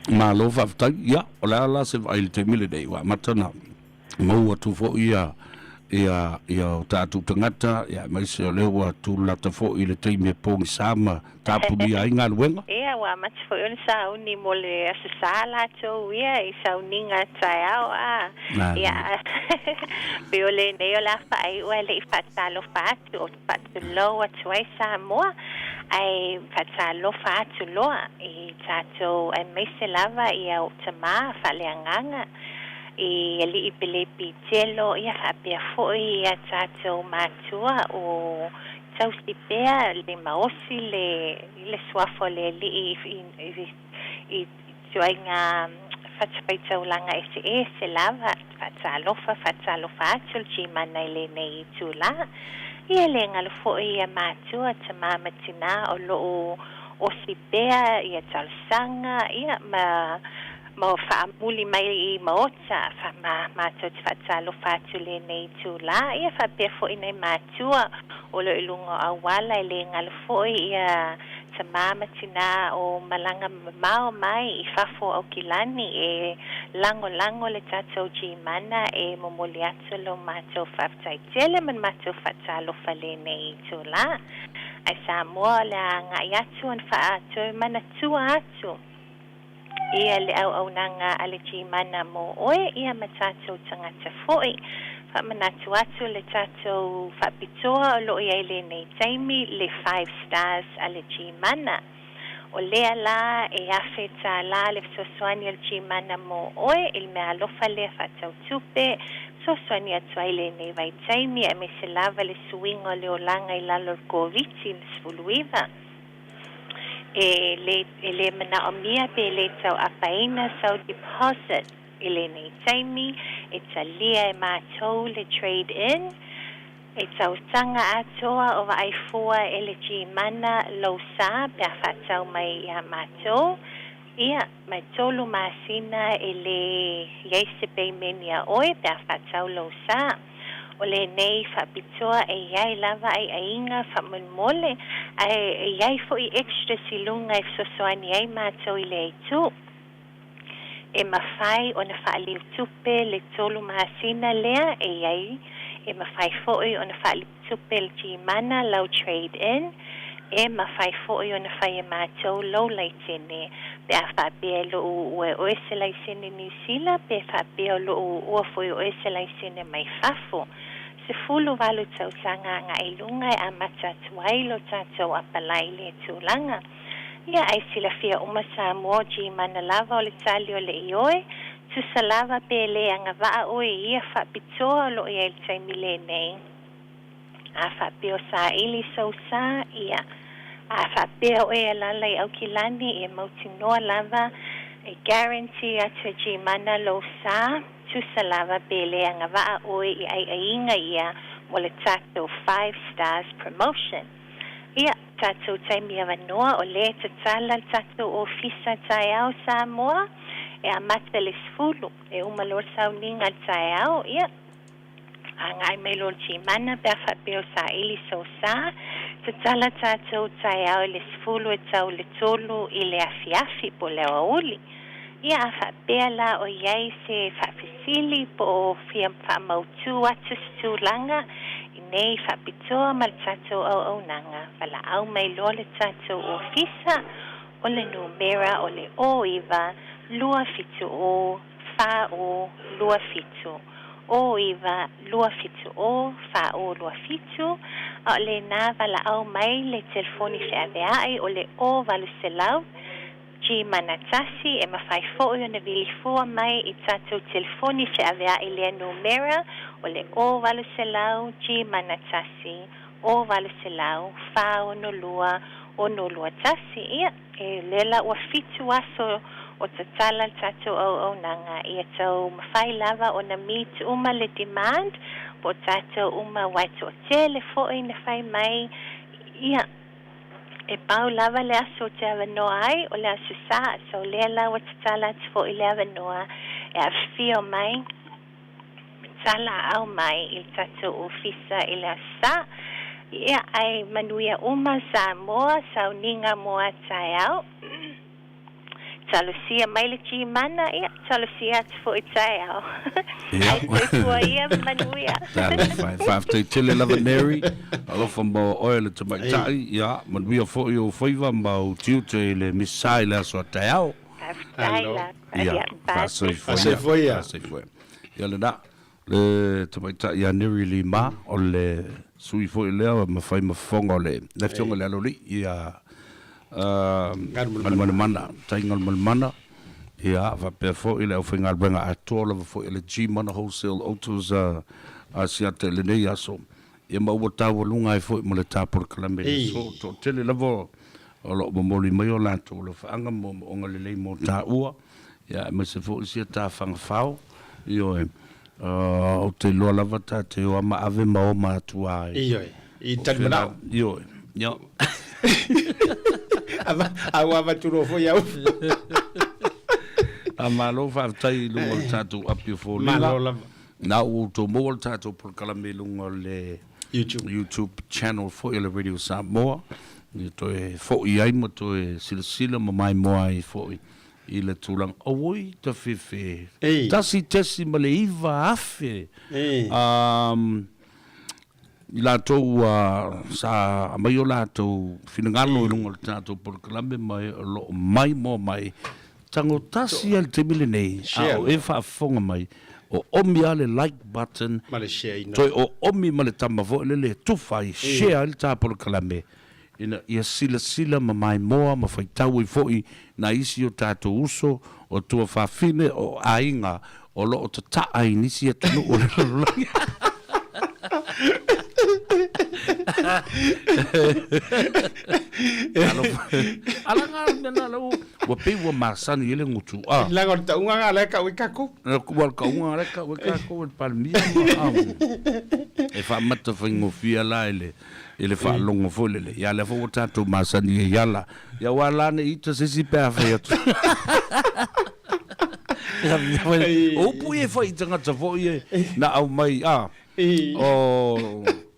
Malo faafetai. Ia, o le a la se vaai i le taimi lenei, ua amata ona maua atu foi ia ia ia o tatou tagata, ia aemaise o lea ua tulata foi i le taimi e pogisa ma tapunia ai galuega. Ia, ua amata foi ona sauni mo le Aso Sa latou ia i sauniga taeao a. Ia, pei o lenei o le a faaiu ae le i faatalofa atu, ou te faatulou atu ai Samoa, ae faatalofa atu loa i tatou aemaise lava ia ou tama faaleagaga i Alii Pelepi Telo, ia faapea foi ia tatou matua o tausi pea le maosi le le suafa o le Alii i i ituaiga fatafaitaulaga eseese lava, faatalofa, faatalofa atu le Gmana i lenei itulā. Ia le galo foi ia matua, tamā ma tinā o lo o osi pea ia talosaga, ia ma ma faamuli mai i maota, fa ma matou te faatalofa atu i lenei itulā. Ia faapea foi nai matua o lo o i luga o auala e le galo foi ia tamā ma tinā o malaga mamao mai i fafo o Aukilani e lagolago le tatou Gmana e momoli atu lo matou faafetai tele ma le matou faatalofa lenei itulā. Ae Samoa o le a agai atu ona faatoe manatua atu ia le auaunaga a le Gmana mo oe ia ma tatou tagata foi. Faamanatu atu le tatou faapitoa o lo o i ai lenei taimi le Five Stars a le Gmana. O lea la e $1,000 le fesoasoani a le Gmana mo oe i le meaalofa lea faatau tupe, fesoasoani atu ai lenei vaitaimi aemaise lava le suiga o le olaga i lalo o le Koviti-19. E le, e le manaomia pe le tauapaina sau deposit i lenei taimi, e talia e matou le trade in, e tausaga atoa o vaai fua e le Gmana lou sa pe a faatau mai iā matou, ia, ma e tolu masina e le i ai se peimeni a oe pe a faatau lou sa. O lenei faapitoa e i ai lava aiaiga faamolemole ae e i ai foi extras i luga e fesoasoani ai matou i le aitu. E mafai ona faaliu tupe le tolu masina lea e i ai, e mafai foi ona faaliu tupe le Gmana lau trade in, e mafai foi ona fai e matou lou laisene pe a faapea e lou uua e oe se laisene Niu Sila pe faapea o lou uua foi oe se laisene mai fafo. 18 tausaga agai i luga e amata atu ai lo tatou apalai i lea tulaga. Ia ai silafia uma Samoa o Gmana lava o le tali o le ioe, tusa lava pe le agavaa oe i ia faapitoa o lo o i ai i le taimi lenei. A faapea o saili sou sa, ia. A faapea o e alala i Aukilani, e mautinoa lava, e guarantee atu e Gmana lou sa, tusa lava pe le agavaa oe i aiaiga ia mo le tatou Five Stars Promotion. Ia, tatou taimi avanoa o lea e tatala le tatou ofisa taeao Samoa, e amata i le 10, e uma loa le sauniga i le taeao, ia, agai mai loa le Gmana pe a faapea o saili sou sa, tatala tatou taeao i le 10 e tau i le 3 i le afiafi po o le aoauli. Ia a faapea la o i ai se faafesili po o fia faamautu atu se tulaga i nei faapitoa ma le tatou auaunaga, valaau mai loa le tatou ofisa o le numera o le 09 270 4 0 2 7. 09 270 4 0 2 7. A o lenā valaau mai le telefoni feaveaʻi o le 0800 G mana tasi, e mafai foi ona vili fua mai i tatou telefoni feaveaʻi lea numera o le 0800 G mana tasi, 0800 462 621. Ia, e lea la ua fitu aso o tatala le tatou auaunaga, ia tau mafai lava ona meet uma le demand po o tatou uma aua e toatele foi na fai mai, ia, E pau lava le aso ou te avanoa ai, o le Aso Sa, so lea la ua tatala atu foi le avanoa e afifio mai, talaau mai i le tatou ofisa i le Aso Sa. Ia, ae manuia uma Samoa, sauniga mo a taeao. Talosia mai le G-mana, ia, talosia atu foi taeao. Ai soifua ia ma manuia. Talofa e. Faafetai tele lava Mary, alofa mo oe le tamaitai, ia, manuia foi ou faiva ma ou tiute i le Misa i le aso a taeao. Faafetai lava. Ia, faasoifua ia. Faasoifua ia. Ia lena, le tamaitai ia Neri Lima, o le sui foi lea ma fai ma fofoga o le Afioga i le Aloalii ia Galumalemana, Tai Galumalemana, ia faapea foi le aufaigaluega atoa lava foi a le G-Mana Wholesale Autos a Asiata i lenei aso, ia ma ua taualuga ai foi ma le ta polokalame i le aso. Toatele lava o lo o momoli mai o latou alofaaga ma moomooga lelei mo taua, ia aemaise foi sia ta fagafao, ioe, ou te iloa lava ta te o a ma ave ma oma atu a i. Ioe, i talimanao. Ioe, io. A ua avatu loa foi au. A malo faafetai i luga o le tatou api o foliga. Malo lava. Na ua outou maua le tatou polokalame i luga o le YouTube, YouTube channel foi o le Radio Samoa, ia toe foi ai ma toe silasila ma maimoa ai foi i le tulaga. Auoi tafefe, 1.9 afe i latou ua sa aumai o latou finagalo i luga o le tatou polokalame ma o lo o maimoa mai. Tago tasi lava i le taimi lenei, a o e faafofoga mai, oomi lava le like button, Ma le share ina. toe oomi ma le tama foi lele e tufa ai, share ai le ta polokalame, ina ia silasila ma maimoa ma faitau ai foi nai isi o tatou uso, o tuafafine, o aiga o lo o tataa i nisi atunuu o le lalolagi. Ala ngā mea nā lau, ua pei ua masani ai le gutu, a. Leaga o le tauga ngā la e kau ai kākou. Ua le kauga ngā la e kau ai kākou e le Palemia ma, e faamata faigofie la i le, i le faalogo foi lele. Ia lea foi ua tatou masani ai ala. Ia aua la ne i ita se isi pe a fai atu. O upu ia e fai i tagata foi e na aumai, a, o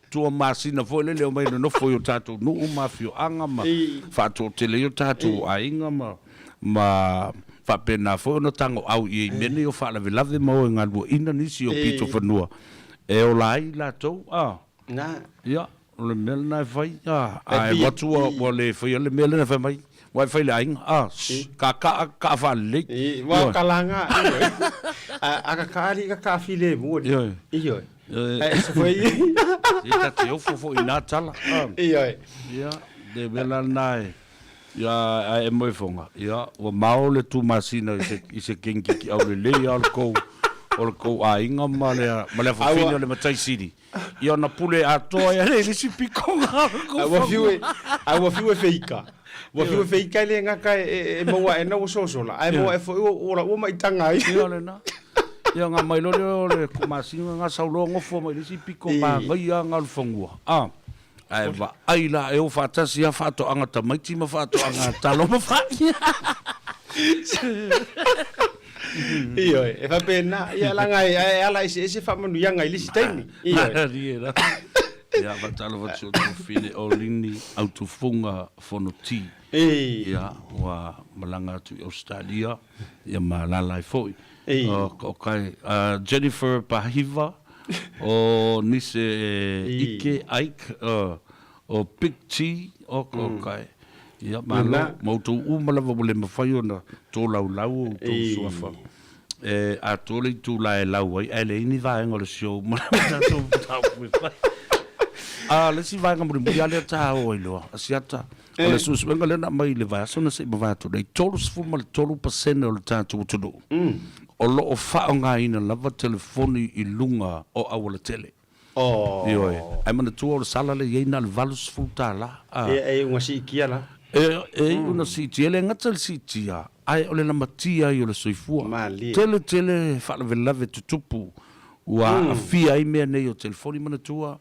Tuamasina foi lele omai nonofo i o tatou nuu ma afioaga ma faatoatele ai o tatou aiga ma ma faapena foi ona tagoau i ai i mea nei o faalavelave ma o e galueaiina nisi o pito fanua e ola ai latou, a. Na. Ia, o le mea lena e fai, a, a e avatu ua, ua le faia le mea lena e fai mai, ua e fai i le aiga, a, shh, ka kaa, kaa faalelei. I, ua ka laga, ioe. A, a ka kaa alii ka kaa filemu ali. Ioe. Ioe. Ae se foi. E ta te ofo foi i nā tala. Ioe. Ia, le mea la lena e, ia, ae e moe fonga, ia, ua mao le Tumasina i se, i se kengi ki au lelei a o le kou, o le kou aiga ma le, ma le afafine o le Matai Sili. Ia ona pule atoa ai le isi pikoga o le kou A ua fiu e, a ua fiu e feika. Ua fiu e feika e le gaka e, e, e maua ae na ua sosola. Ae maua ae foi ua, ua ua maitaga ai. Ia lena. Ia nga mai loa lea o le Tumasina nga sau loa gofo mai le isi piko manaia nga o le fanua. A, ae vaai la e o faatasi lava faatoaga tamaiti ma faatoaga talo ma fai. Ioe, e faapena, ia leaga e, e ala eseese faamanuiaga i le isi taimi. Ioe. Malie la. Ia, faatalofa atu i si ou tuafafine o Lini Autufuga Fonoti. Ia, ua malaga atu i Ausetalia, ia ma alaala ai foi. O kai, Jennifer Pahiva, o Nise Ike, Ike, o Big T, o kai. Ia, malo, ma outou uma lava ua le mafai ona tolaulau o outou suafa. E atoa le itula e lau ai, ae leai ni vaega o le show ma le tatou mataupu e fai. A le isi vaega mulimuli lava lea ta o ai loa, Asiata, o le suesuega lea na aumai i le vaiaso na se i mavae atu nei, 33% o le tatou atunuu o lo o faaaogaina lava telefoni i luga o aualatele. Ioe. Ae manatua o le sala lea e i ai na o le $80. Ia, e iu ina siitia la. E iu ina siitia, e le gata i le siitia, ae o le lamatia ai o le soifua. Malie. Tele tele faalavelave tutupu ua aafia ai mea nei o telefoni. Manatua,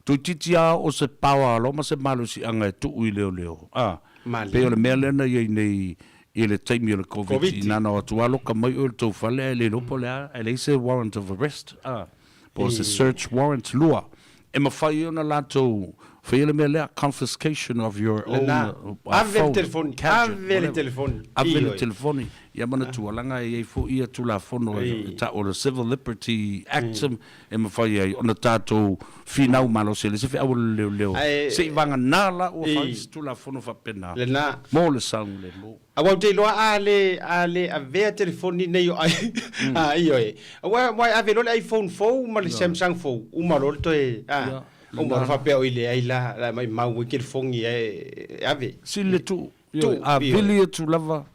toeitiiti lava oo se power loa ma se malosiaga e tuu i leoleo, a, Malie. pei o le mea lea na i ai nei i le taimi o le Koviti, Koviti. na ona o atu lava loka mai oe i le tou fale ae le iloa po o le a, ae leai se warrant of arrest, a, po o se search warrant lua e mafai ai ona latou faia le mea lea, confiscation of your own Lena. Ave le phone, telefoni, gadget, ave le whatever. telefoni. Ave le Ioe. telefoni. Ia manatua, leaga e i ai foi ia Tulafono e tau o le Civil Liberty Act e mafai ai ona tatou finau malosi e le isi feau o le leoleo Ae seivaganā la ua fai i. se Tulafono faapena Lena. mo le saogalemu. Aua ou te iloa a le a le avea telefoni nei o ai a ioe. Aua aua e ave loa le iPhone fou ma le Samsung fou, uma loa le toe a uma loa faapea oi leai la la maimau ai telefoni e ave. Sili le tuu, ioe, a vili atu lava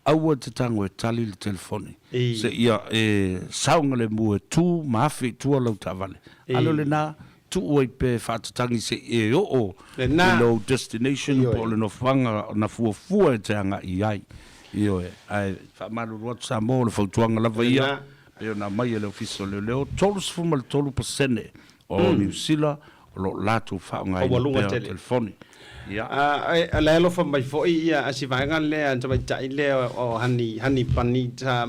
aua e te tago e tali le telefoni seia e saogalemu e tu ma afe i tua lau taavale. A le o lena, tuu ai pea e faatatagi se i e oo i lou destination po o le nofoaga na fuafua e te agai i ai. Ioe, ae faamalulu atu Samoa, o le fautuaga lava ia pei ona aumai e le Ofisa o Leoleo, 33 pasene o Niu Sila o lo o latou faaaogaina pea telefoni. Ia. A la e alofa mai foi ia si vaega lea tamaitai lea o Hani Hani Pani sa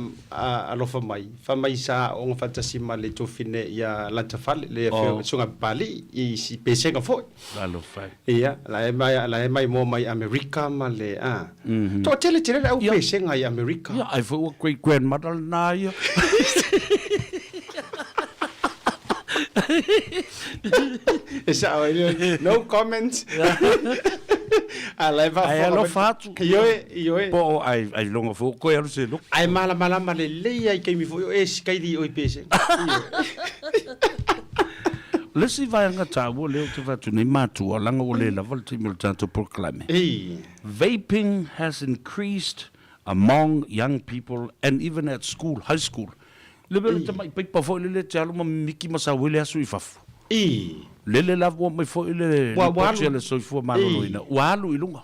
alofa mai fai mai sa aoga faatasi ma le tuafine ia Latafale le afioga susuga Papalii i si pesega foi. Alofa e. Ia la e mai la e mai moa mai Amerika ma le a toatele tele le au pesega i Amerika. Ia ai foi ua great grandmother lena ia. E sao ai lea, no comments. A la e Ai faafofoga mai. alofa atu. Ioe, ioe. Po o ai, ai longa foi o koe alu se loko. Ae malamalama lelei lava i taimi foi o e sikaili i oe i pesega. O le isi vaega taua lea ou te vaai atu nei matua, leaga ua le lava le taimi o le tatou polokalame. Vaping has increased among young people and even at school, high school. Le mea o le tamai paipa foi lele e te alu ma mimiki ma sau ai le asu i fafo. Lele la ua mai foi le lipoti a le Soifua Maloloina, ua alu i luga.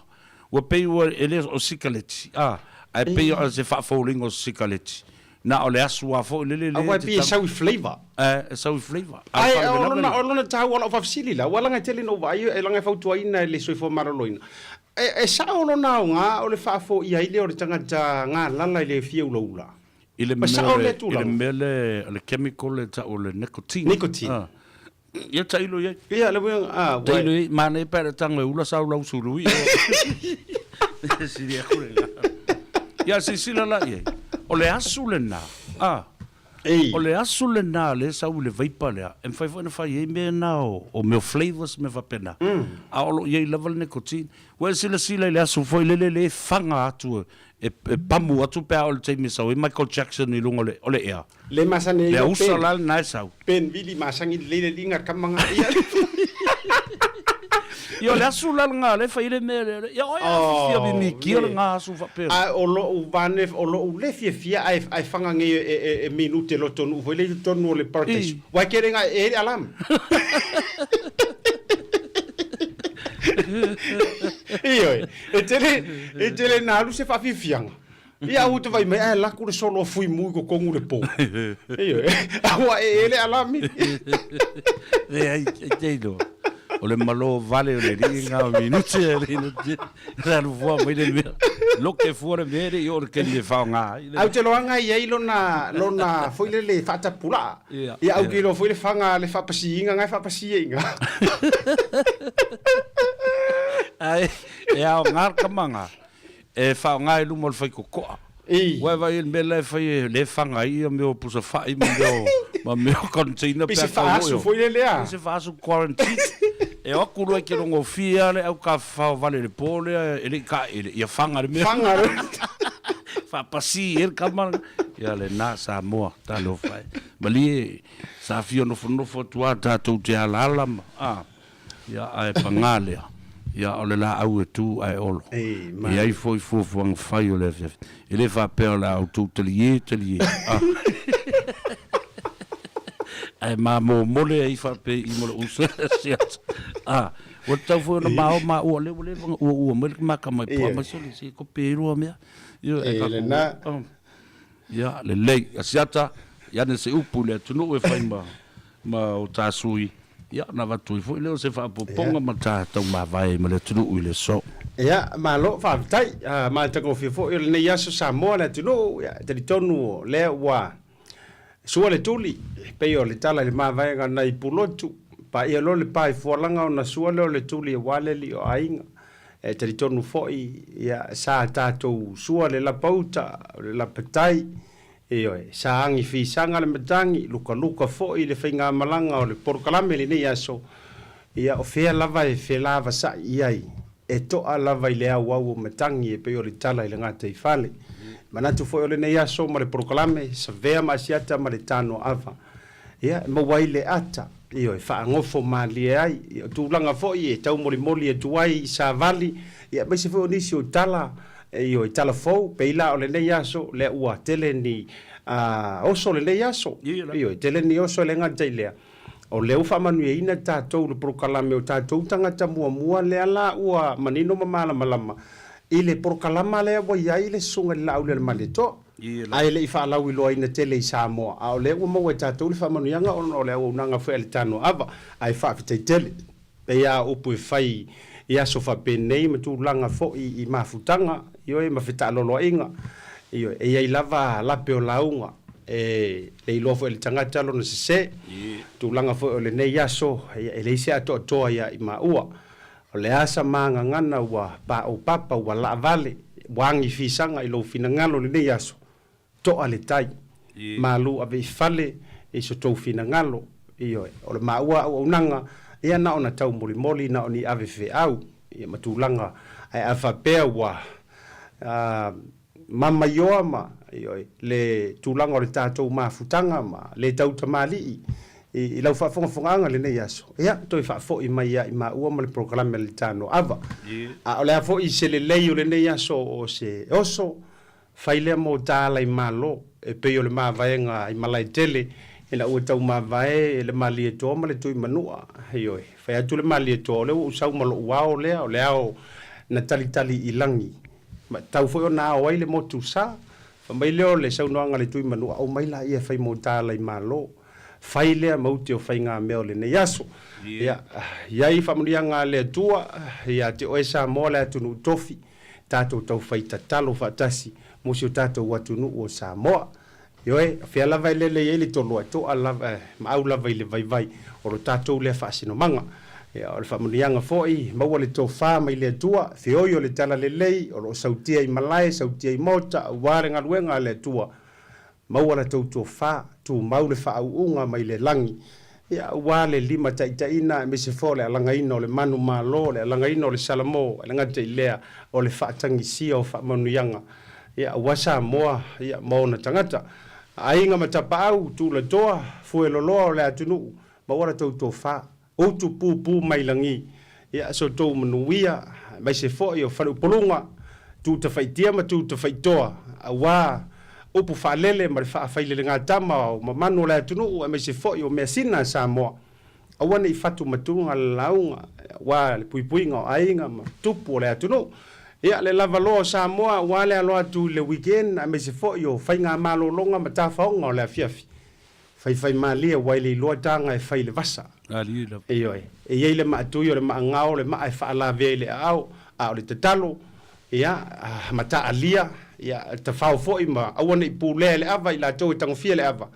Ua pei ua, e le o sikaleti, a, ae pei o se faafouliga o se sikaleti. Na o le asu lava foi lele lea e te tau. Aua e pei e sau i flavour. E sau i flavour. Ae o lona, o lona taua o lau faafesili la, ua laga e tele ina ou vaai, e laga e fautuaina e le Soifua Maloloina. E sao lona aoga o le faafoia ai lea o le tagata galala i le fia ulaula. I le Ua mea sao le, lea i le tulaga. mea le, le chemical le tau o le nicotine. Nicotine. Ah. Ia tailo i ai. Ia, le uiga, ah, ua. Tailo i ai, manaia pe a le tago e ula sau lau sulu i o. Sili aku le la. Ia, silasila la i ai. O le asu lena, ah, o le asu lena lea e sau i le vaipa lea, e mafai foi ona fai ai mea na o, o mea o flavours ma mea faapena. A o lo o i ai lava le nicotine. Ua e silasila i le asu foi lele lea e faga atu e pamu atu pe a oo i le taimi e sau ai Michael Jackson i luga o le ea. Le masani ai Le o ausa Ben. la lena e sau. Ben Vili masani lelei le liga kama nga ia. Ia o le asu la lena lea e fai ai le mea lea. Ia oe a fia mimikia lena asu faapea. A o lou vane o lou le fiafia ae ae faga nei e e minute lotonuu foi lea i totonu o le paradise. Uae kele nga e le alarm. Ioe, e tele, e tele na alu se faafiafiaga. Ia au te vai mai, ae laku le solo a fui mu i kokongu le po. Ioe, aua e e le alami. Leai, e te iloa. O le malo vale o le alii nga o minute e le ina te alu fua mai le mea. Loke fua le mea le i o le keni e whaonga ai. Au te loanga i ai lona, lona foi le le whaatapulaa. Ia au ke iloa foi le whanga le whaapasiinga ngai whaapasiinga. Ae, e ao ngā kamanga, e whaonga i luma o le whaikokoa. Ua e vai le mea la e fai e le whanga ai ia mea o pusa whai ma mea o, ma mea o container Pei se faasu foi le lea. Pei se faasu quarantine. E o atu loa i ke rongofie a le au ka whao vale le pō lea e le i ka ele, ia whanga le mea. Whanga le. Whapasi e le kama. Ia le nā Samoa, talofa e. Malie, sa fia nofonofo atu a tātou te alaala ma, a. Ia, ae pagā lea, ia, o le laau e tu ae olo. E i ai foi fuafuaga fai o le afiafi. E le faapea o le a outou talie, talie, a. Ae mamomole ai faapea i ma lou uso ia Siata. A, ua tatau foi ona mao maua o lea ua leva ona uaua mai le maka mai pua mai sole se kope ai lua mea. Ioe, ae tatou, Ia, lelei. Asiata, i ane se upu i le atunuu e fai ma, ma o ta sui, ia, ona avatu ai foi lea o se faaopoopoga ma ta taumavae ai ma le atunuu i le aso. Ia, malo, faafetai. Matagofie foi o lenei aso Samoa le atunuu, ia, e talitonu o lea ua sua le tuli, e pei o le tala i le mavaega nai Pulotu, paia loa le pa i Fualaga ona sua lea o le tuli aua le alii o aiga. E talitonu foi, ia, sa tatou sua le lapauta, o le lapatai, ioe, sa agi fisaga le matagi, lukaluka foi le faigamalaga o le polokalame i lenei aso, ia, o fea lava e felavasa'i i ai, e to'a lava i le auau o matagi e pei o le tala i le gataifale. Manatu foi o lenei aso ma le polokalame, Savea ma Asiata ma le Tanoa-ava, ia, e maua ai le ata, Ioe, faagofo malie ai. Ia, o tulaga foi e taumolimoli atu ai i savali, ia, aemaise foi o nisi o tala, ioe, tala fou, pei la o lenei aso, lea ua tele ni oso lenei aso. Ioe, tele ni oso e le gata i lea, o lea ua faamanuiaina tatou i le polokalame o tatou tagata muamua lea la ua manino ma malamalama i le polokalama lea ua i ai le Susuga i le Laaulialemalietoa. Ae le i faalauiloaina tele i Samoa, a o lea ua maua e tatou le faamanuiaga ona o le auaunaga foi a le Tanoaava, ae faafetai tele. Pei a o upu e fai i aso faapenei ma tulaga foi i mafutaga, ioe, ma fetaaloloaiga, ioe, e i ai lava lape o lauga, e le iloa foi e le tagata lona sese. Tulaga foi o lenei aso, e leai se atoatoa ia i maua. O le a sa magagana ua paopapa ua laavale, ua agi fisaga i lou finagalo lenei aso, toa le tai, malu ave i fale i so tou finagalo, ioe, o le maua auaunaga, ia na ona taumolimoli na o ni ave feau, ia ma tulaga, ae a faapea ua mamaioa ma, ioe, le tulaga o le tatou mafutaga ma le tautamalii i lau faafogafogaaga i lenei aso, ia, toe faafoi mai ia i maua ma le polokalame a le Tanoava. A o le a foi se lelei o lenei aso o se oso, fai lea mo ta ala i Malo, e pei o le mavaega i Malaetele, ina ua tau mavae le Malietoa ma le Tuimanua, ioe, fai atu le Malietoa, o lea ua ou sau ma lou ao lea, o le ao na talitali i lagi, Ma tatau foi ona ao ai le motu sa. Fai mai lea o le saunoaga a le Tuimanua, Aumai laia e fai mo ta ala i Malo. Fai lea ma ute o faigamea o lenei aso. Ia, i ai faamanuiaga a le Atua ia te oe Samoa le atunuu tofi, tatou taufai tatalo faatasi mo si o tatou atunuu o Samoa. Ioe, o fea lava e lele i ai le toloa, e toa lava, e maau lava i le vaivai o lo tatou lea faasinomaga. Ia, o le faamanuiaga foi, maua le tofa mai le Atua, feoi o le talalelei, o lo o sautia i malae, sautia i maota, aua le galuega a le Atua. Maua la tou tofa, tumau le faauuga mai le lagi, ia, aua le limataitaiina aemaise foi o le alagaina o le manumalo, le alagaina o le Salamo, e le gata i lea, o le faatagisia o faamanuiaga. Ia, aua Samoa, ia, ma ona tagata. Aiga ma tapaau, tulatoa, fueloloa o le atunuu, maua la tou tofa, utu pupu mai lagi. Ia, so tou manuia, aemaise foi o faleupoluga, tu tafaitia ma tu tafaitoa, aua upu faalele ma le faafailelega-tama o mamanu o le atunuu, aemaise foi o measina a Samoa. Aua ne i fatu matuga le lauga, aua le puipuiga o aiga ma tupu o le atunuu. Ia, le lava loa o Samoa aua le alo atu i le weekend aemaise foi o faigamalologa ma tafaoga o le afiafi. Faifaimalie aua e le iloa taga e fai i le vasa. Ioe, e i ai le maatui o le maagao, le maa e faalavea i le aao, a o le tatalo, ia, ma taalia, ia, tafao foi ma aua ne i pulea e le ava i latou e tagofia le ava.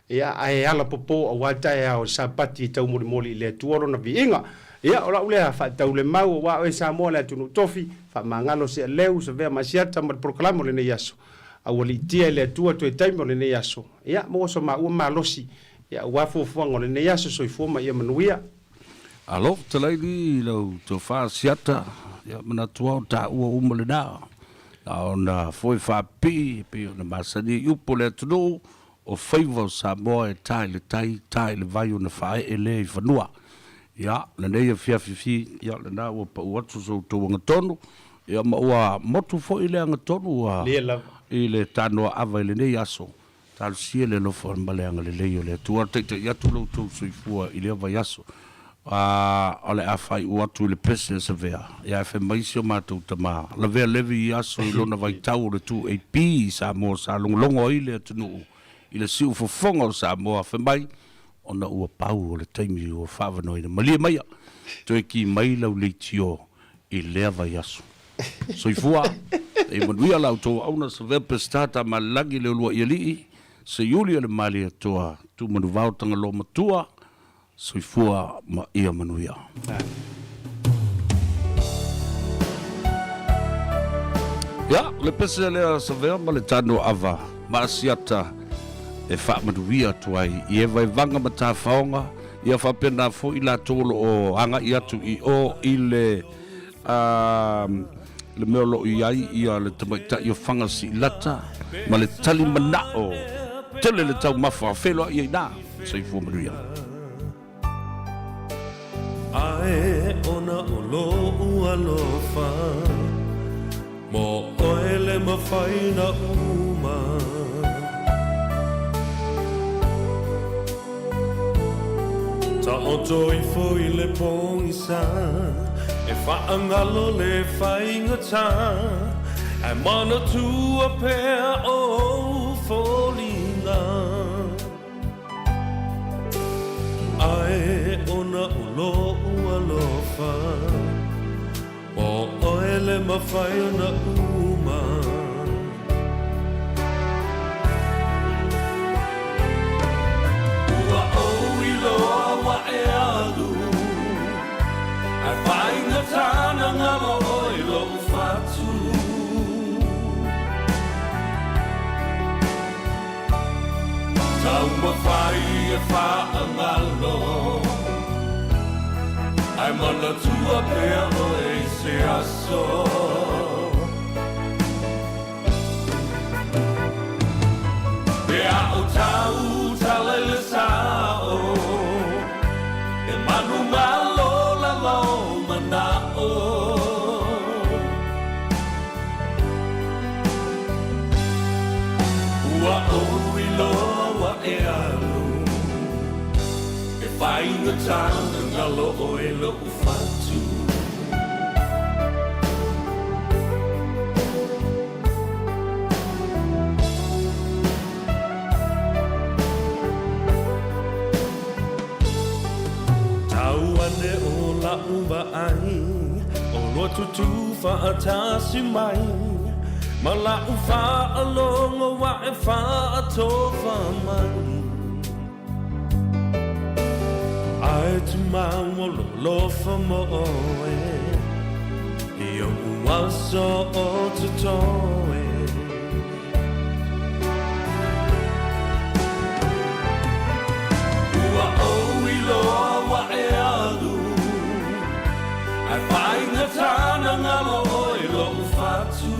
Ia, ae ala popo aua taeao Sapati e taumolimoli i le Atua lona viiga. Ia, o lau lea faatau le mau aua oe Samoa le atunuu tofi, faamagalo Sealeu, Savea ma Asiata ma le polokalame o lenei aso. Aualiitia e le Atua toe taimi o lenei aso. Ia, maua so maua malosi, ia, aua fuafuaga o lenei aso, soifua ma ia manuia. Alo, fetalai li i lau tofa Asiata, ia manatu lava o taua uma lena. Na ona foe faapipii e pei ona masani ai upu o le atunuu, O faiva o Samoa e ta i le tai, ta i le vai ona faaee lea i fanua. Ia, lenei afiafi, ia, lena ua pau atu so outou agatonu, ia, ma ua motu foi le agatonu ua i le tanoa ava i lenei aso. Talosia le alofa ma le agalelei o le Atua, taitai atu lo outou soifua i lea vaiaso. A o le a faaiu atu i le pese a Savea, ia e fai mai si o matou tama, lavea Levi i aso i lona vaitau o le 2AP i Samoa sa logologo ai le atunuu i le siufofoga o Samoa, fai mai, ona ua pau o le taimi ua faavanoaina. Malie maia, toe ki mai lau leitio i lea vaiaso. Soifua, e manuia la outou auauna, Savea Peseta, Tamalelagi, Leulua'i Alii, Seiuli o le Malietoa, Tumanuvao Tagaloa Matua, Soifua ma ia manuia. Ia, le pese lea Savea ma le tano ava ma Asiata e faamanuia atu ai i e vaevaga ma tafaoga, ia faapena foi latou o lo o agai atu i o i le le mea o lo o i ai ia le tamaitai o Faga Siilata ma le tali manao tele le taumafa feloai ai na. Soifua manuia. Ae ona o lou alofa mo oe le mafai na uma. Taoto ifo i le pogisa e faagalo le faigata, ae manatua pea o ou foliga. Ae ona o lou alofa mo oe le mafai ona uma. Ua ou iloa ua e alu, ae faigata na galo oe i lou fatu. Taumafai e faagalo, ae manatua pea oe i se aso. Pe a ou tautala i le sao, e manumalo lava o manao. Ua ou iloa ua e alu, e faigata na galo oe lou fatu. Tau ane o la'u vaai, o lua tutū faatasi mai, ma la'u faalogo ua e faatofa mai. Ae tumau o lou alofa mo oe, i o'u aso o totoe. Ua ou iloa ua e alu, ae faigata na galo oe lou fatu.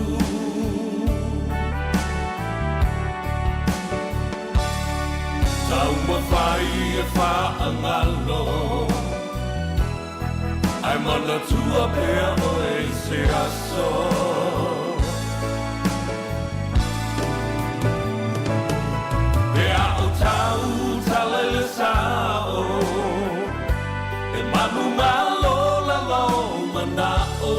Taumafai e faagalo, ae manatua pea oe i se aso. Pe a ou tautala i le sao, e manumalo lava o manao.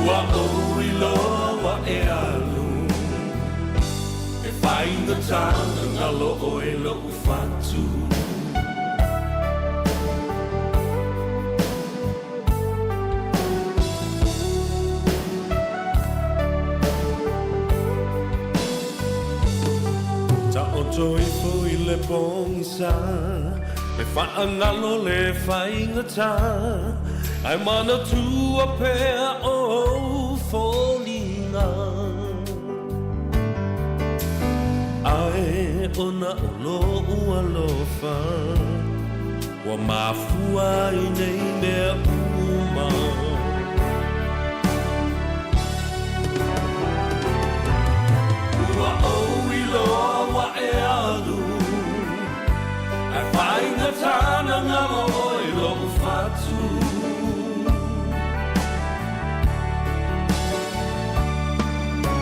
Ua ou iloa ua e alu, e faigata na galo oe lou fatu. Taoto ifo i le pogisa, e faagalo le faigata, ae manatua pea o ou foliga. Ae ona o lou alofa ua mafua ai nei mea uma. Ua ou iloa ua e ngalo oe lo'u fatu.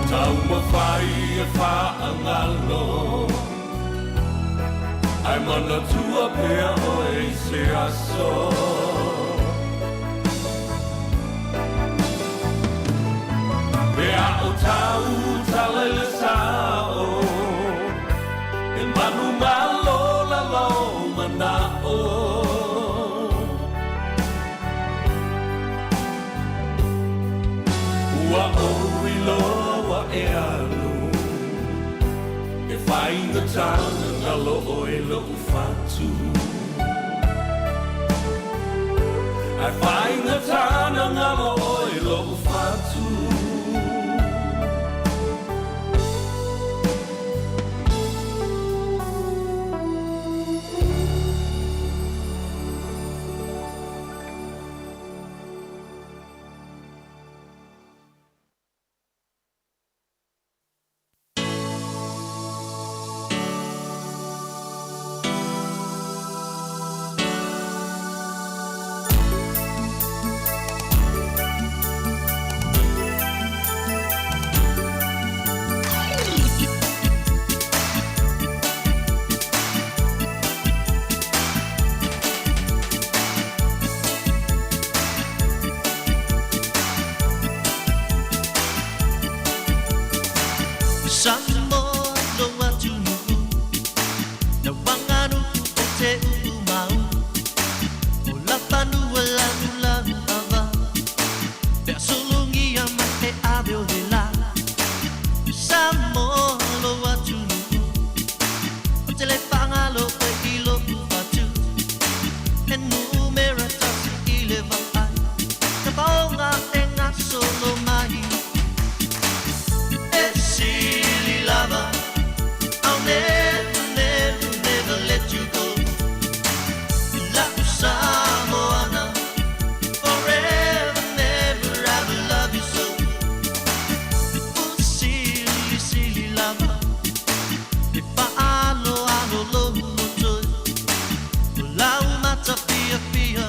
Taumafai e faagalo ae manatua pea oe i se aso. Pe a o tau tala i le sa'o e manumalo lalo mana'o. Ua ou iloa e alu e faigata ona galo oe lo'u fatu. Ae faigata ona galo oe lo'u fatu. Samoa lou atunuu, lau aganuu ou te uumau, o lau fanua lanulanu ava, pe a sulugia mai e ave o le la. Samoa lou atunuu, ou te le faagalo oe i lou fatu, e numera tasi i le vaai, tapaoga e gasolo mai. E sili lava, I'll never, never, never let you go. La'u Samoana, forever, never, I will love you so. O sili, sili lava, e fa'aaloalo lou loto, o lau matafiafia,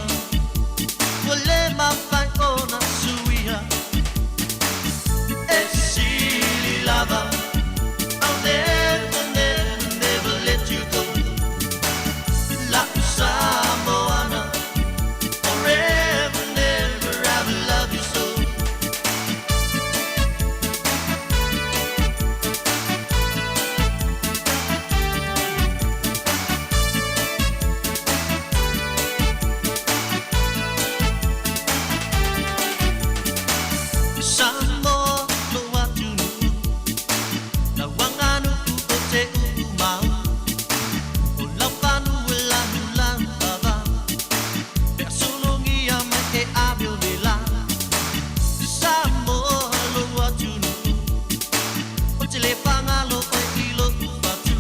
ua lē mafai ona suia. E sili lava, I'll never, never, never let you go. La'u Samoana, forever, never, I will love you so. Samoa lou atunuu, lau aganuu ou te uumau, o lau fanua lanulanu ava, pe a sulugia mai e ave o le la. Samoa lou atunuu, ou te le faagalo oe i lou fatu,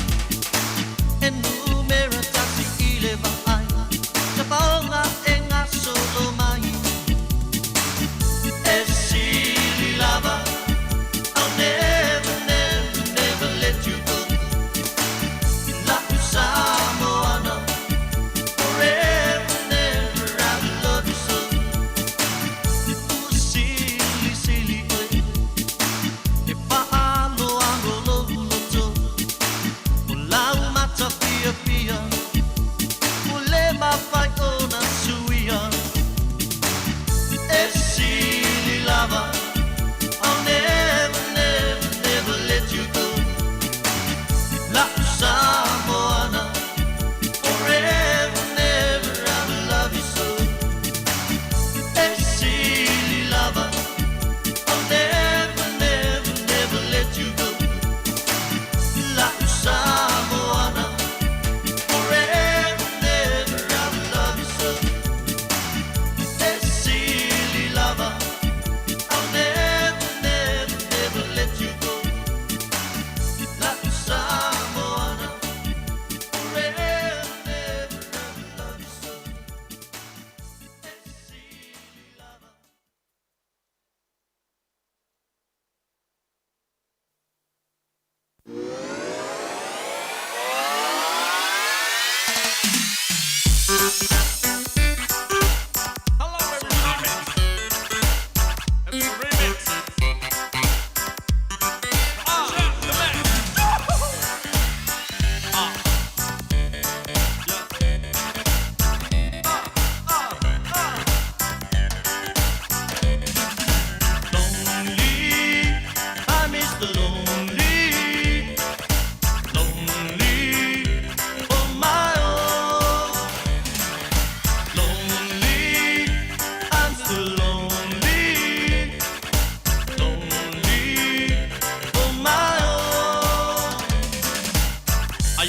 e numera tasi i le vaai, tapaoga e gasolo mai. E sili lava, I'll never, never, never let you go. La'u Samoana, forever, never, I will love you so. O sili, sili oe, e fa'aaloalo lou loto, o lau matafiafia, ua lē mafai ona suia. E sili lava, I'll never, never, never let you go. La'u Samoana, forever, never, I will love you so. E sili lava, I'll never, never, never let you go. La'u Samoana, forever, never, I will love you so. E sili lava, I'll never, never, never let you go. La'u Samoana, forever, never, I will love you so. E sili lava.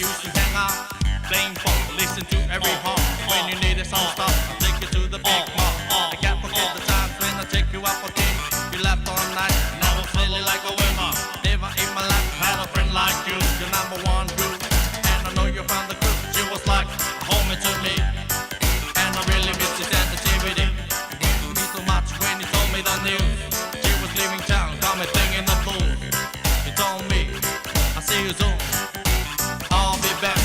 used to hang out, playing ball, listen to every horn. When you needed some stuff, I take you to the big mall. I can't forget the times when I take you out for tea. You laughed all night, and I was feeling like a winner. Never in my life had a friend like you. You're number one dude, and I know you found the truth. She was like a homie to me, and I really miss your sensitivity. It me so much when you told me the news. She was leaving town, got me thinking the blues. You told me, I see you soon. I'll be back.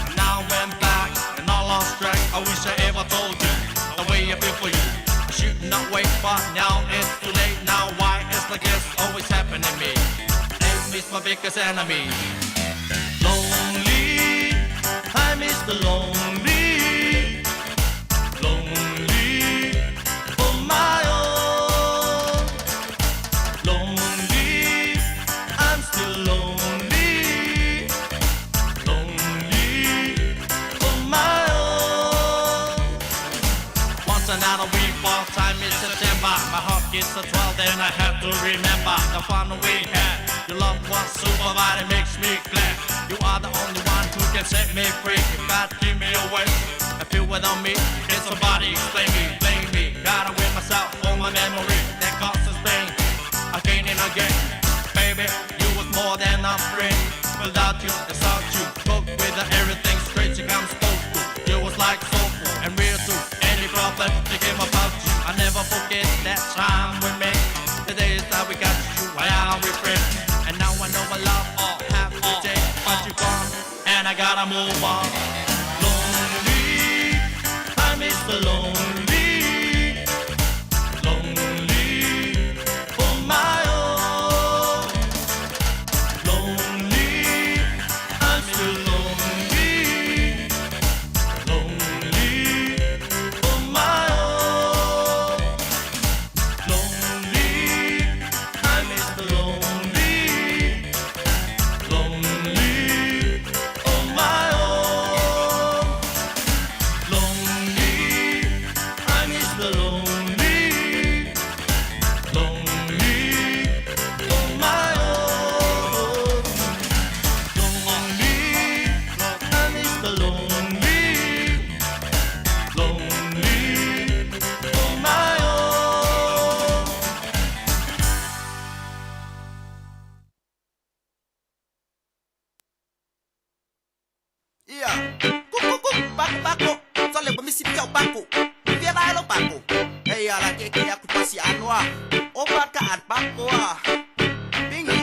And now I'm back, and I lost track. I wish I ever told you the way I feel for you. I should not wait, but now it's too late. Now why it's like this always happening to me? Name is my biggest enemy. Lonely, I miss the lonely, lonely on my own. Lonely, I'm still lonely, lonely on my own. Once another week for time is September. My heart gets a 12, then I have to remember the fun we had. Your love was super, but it makes me glad. You are the only one who can set me free. If God keep me away, I feel without me. Can somebody explain me? Blame me. Gotta win myself for my memory that causes pain. Again and again, baby, you was more than a friend. Without you, it's all you. Cook with the everything straight, you come spoke to. You was like soulful and real too. Any problem they came about you. I never forget that time we met. The days that we got you, why are we friends? And now I know I love all have to take, but you gone, and I gotta move on. Lonely, I miss the lonely, lonely on my own. Lonely, I'm still lonely, lonely on my own. Lonely, I miss the lonely, lonely on my own. Lonely, I miss the lonely, lonely on my own. Lonely, I miss the lonely, lonely on my own. Ia. Kuku kuku paku paku. Sole ba misi piau paku. Via vai lo paku. Ei ala ke ke aku pasi anoa. O ka at paku a. Pingi.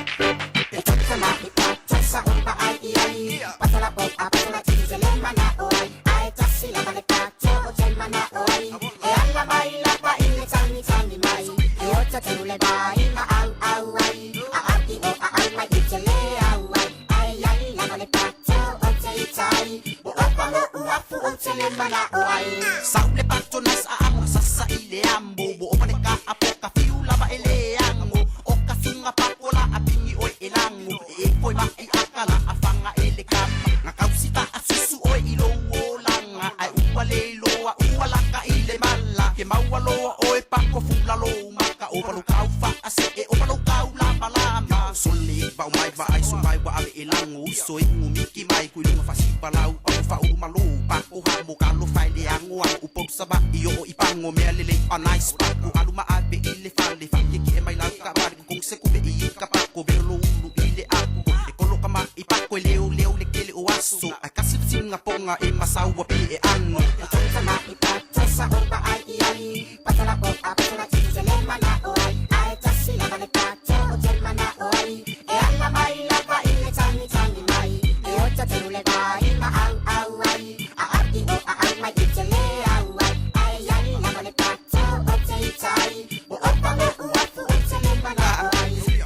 Sau le pato nas a amo sasa i le ambo bo o le ka apo ka fiu lava e le ango o ka sunga pakola a pingi oi e lango e foi ma i akala a fanga e le kama nga kausita a susu oi i lo o langa ai ua le loa ua laka i le mala ke maua loa oi pako fula lo maka o palu kau fa a se e o palu kau lama lama sole vau mai va ai so mai wa ave e lango so i ngumiki mai kui lunga fasi palau o fa ulu malo pako ha mo kalo fai le ango a u pop saba i o i pango mea lele a nice pako aluma ave i le fale fa ke ki e mai lau ka bari kong se kube i ka pako velo ulu i le ako e kolo ka ma i pako e leo leo le kele o aso a kasi singa ponga e masaua pe e ano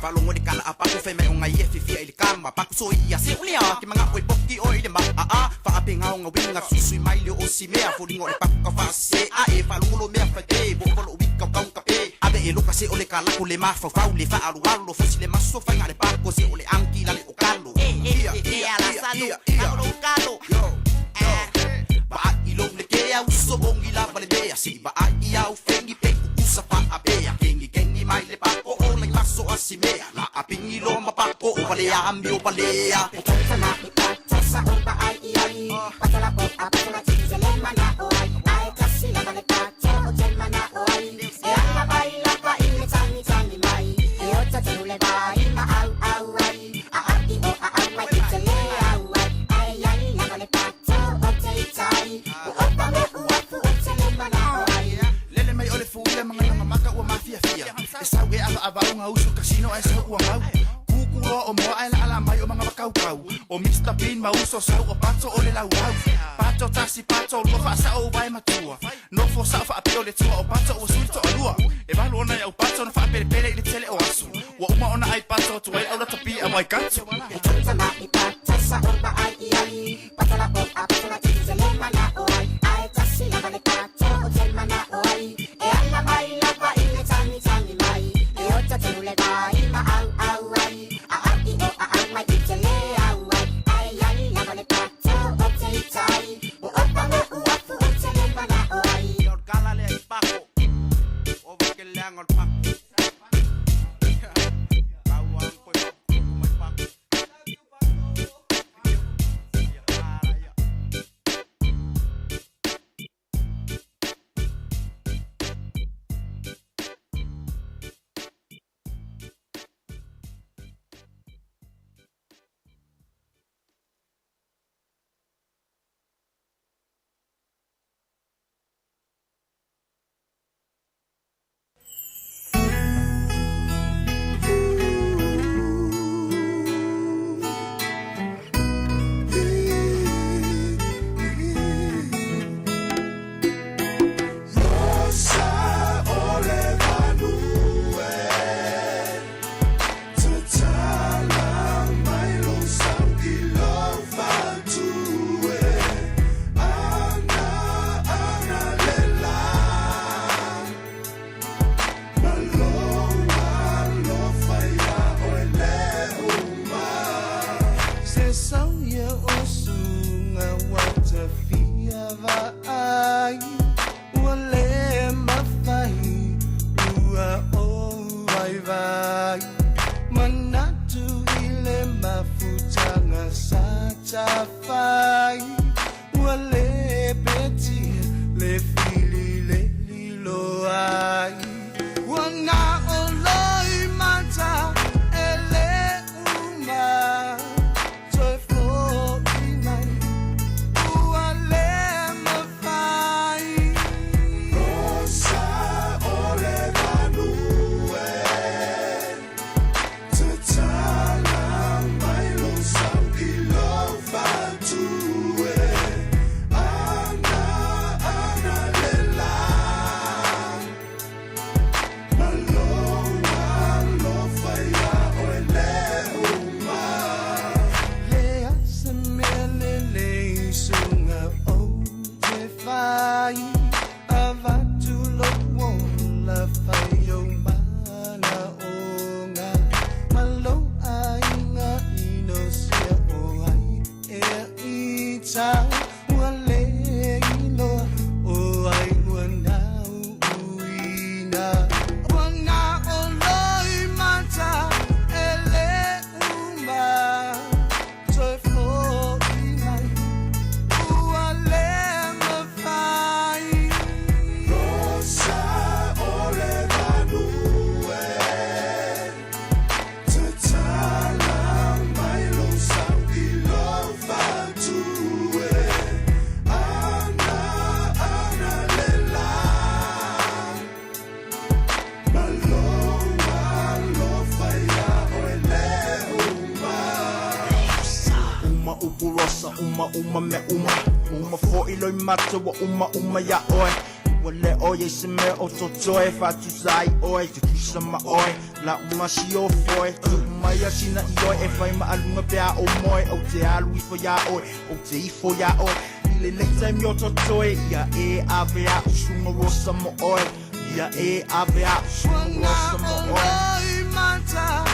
Falongo le kala a paku whai mai o ngai e whiwhia i le kama Paku so ia se olea ke manga oe poki o i le ma a a Whaapenga o ngā winga susui mai le o si mea Foringa o le paku ka whaase a e Whalongo lo mea whai pe Bo o lo wika o kaunga pe Ave e loka se o le kalako le mawhauwhau le whaalualo Fosi le maso whainga le pako se o le anki la le o kalo Ia, ia, ia, ia, ia Ba i lo le ke au so bongi la vale mea Si ba i au whengi pe kukusa pa a pea Kengi kengi mai le pako o le maso a si mea La a pingi lo ma pako o vale a mi o valea. Lele mai o le fuia ma maka ua mafiafia. E sau e ava ava unga usu kasino e sau ua mau. Kuku loa o moa e la ala mai o mga makaukau. O Mr. Bean ma uso sau o pato o le lau au. Pato tasi pato lua fa sa o vai matua. Nofo sa fa apio le tua o pato o sui to alua. E malu ona au pato na fa pele pele i le tele o asu. Ua uma ona ai pato tu ai au la tapi a mai katu. Rosa o le vanue Tatala mai lo sau i lo fatue Ana ana le la Malo alo whaia o e le uma Se sau ia o sunga wa tafia vaai Ua le mawhai ua o vai vai Manatu i le mafutanga sa tafai Ua le peti le fili le lilo ai Ua ngā o loi mata e le uma Toe fōi mai ua le mawhai Rosa o le vanue Tatala mai lo sau i lo fatue Ana ana le la Malo alo whaia o e le uma Le asa mea le le sunga o te whai Avatu lo ola whai o mana o ngā Malo ai ngā ino sia o ai e i tau Ua le iloa o ai ua nau uina Ua ngā o loi mata e le uma Toe fōi mai ua le mawhai Rosa o le vanue Tatala mai lo sau i lo fatue Ana ana le la Malo alo whaia o e le uma Uma upu rosa, uma uma me uma Uma fo i loi mata wa uma uma ya oe Ua le oe i se mea o totoe Fatu sai oe, te tusa ma oe La uma si o foe, tu mai a sina i oe E whai ma alunga pea o moe O te alu ifo ya oe, o te ifo ya oe I le nei taimi o totoe Ia e ave a usunga rosa mo oe Ia e ave a usunga rosa mo oe Oi mata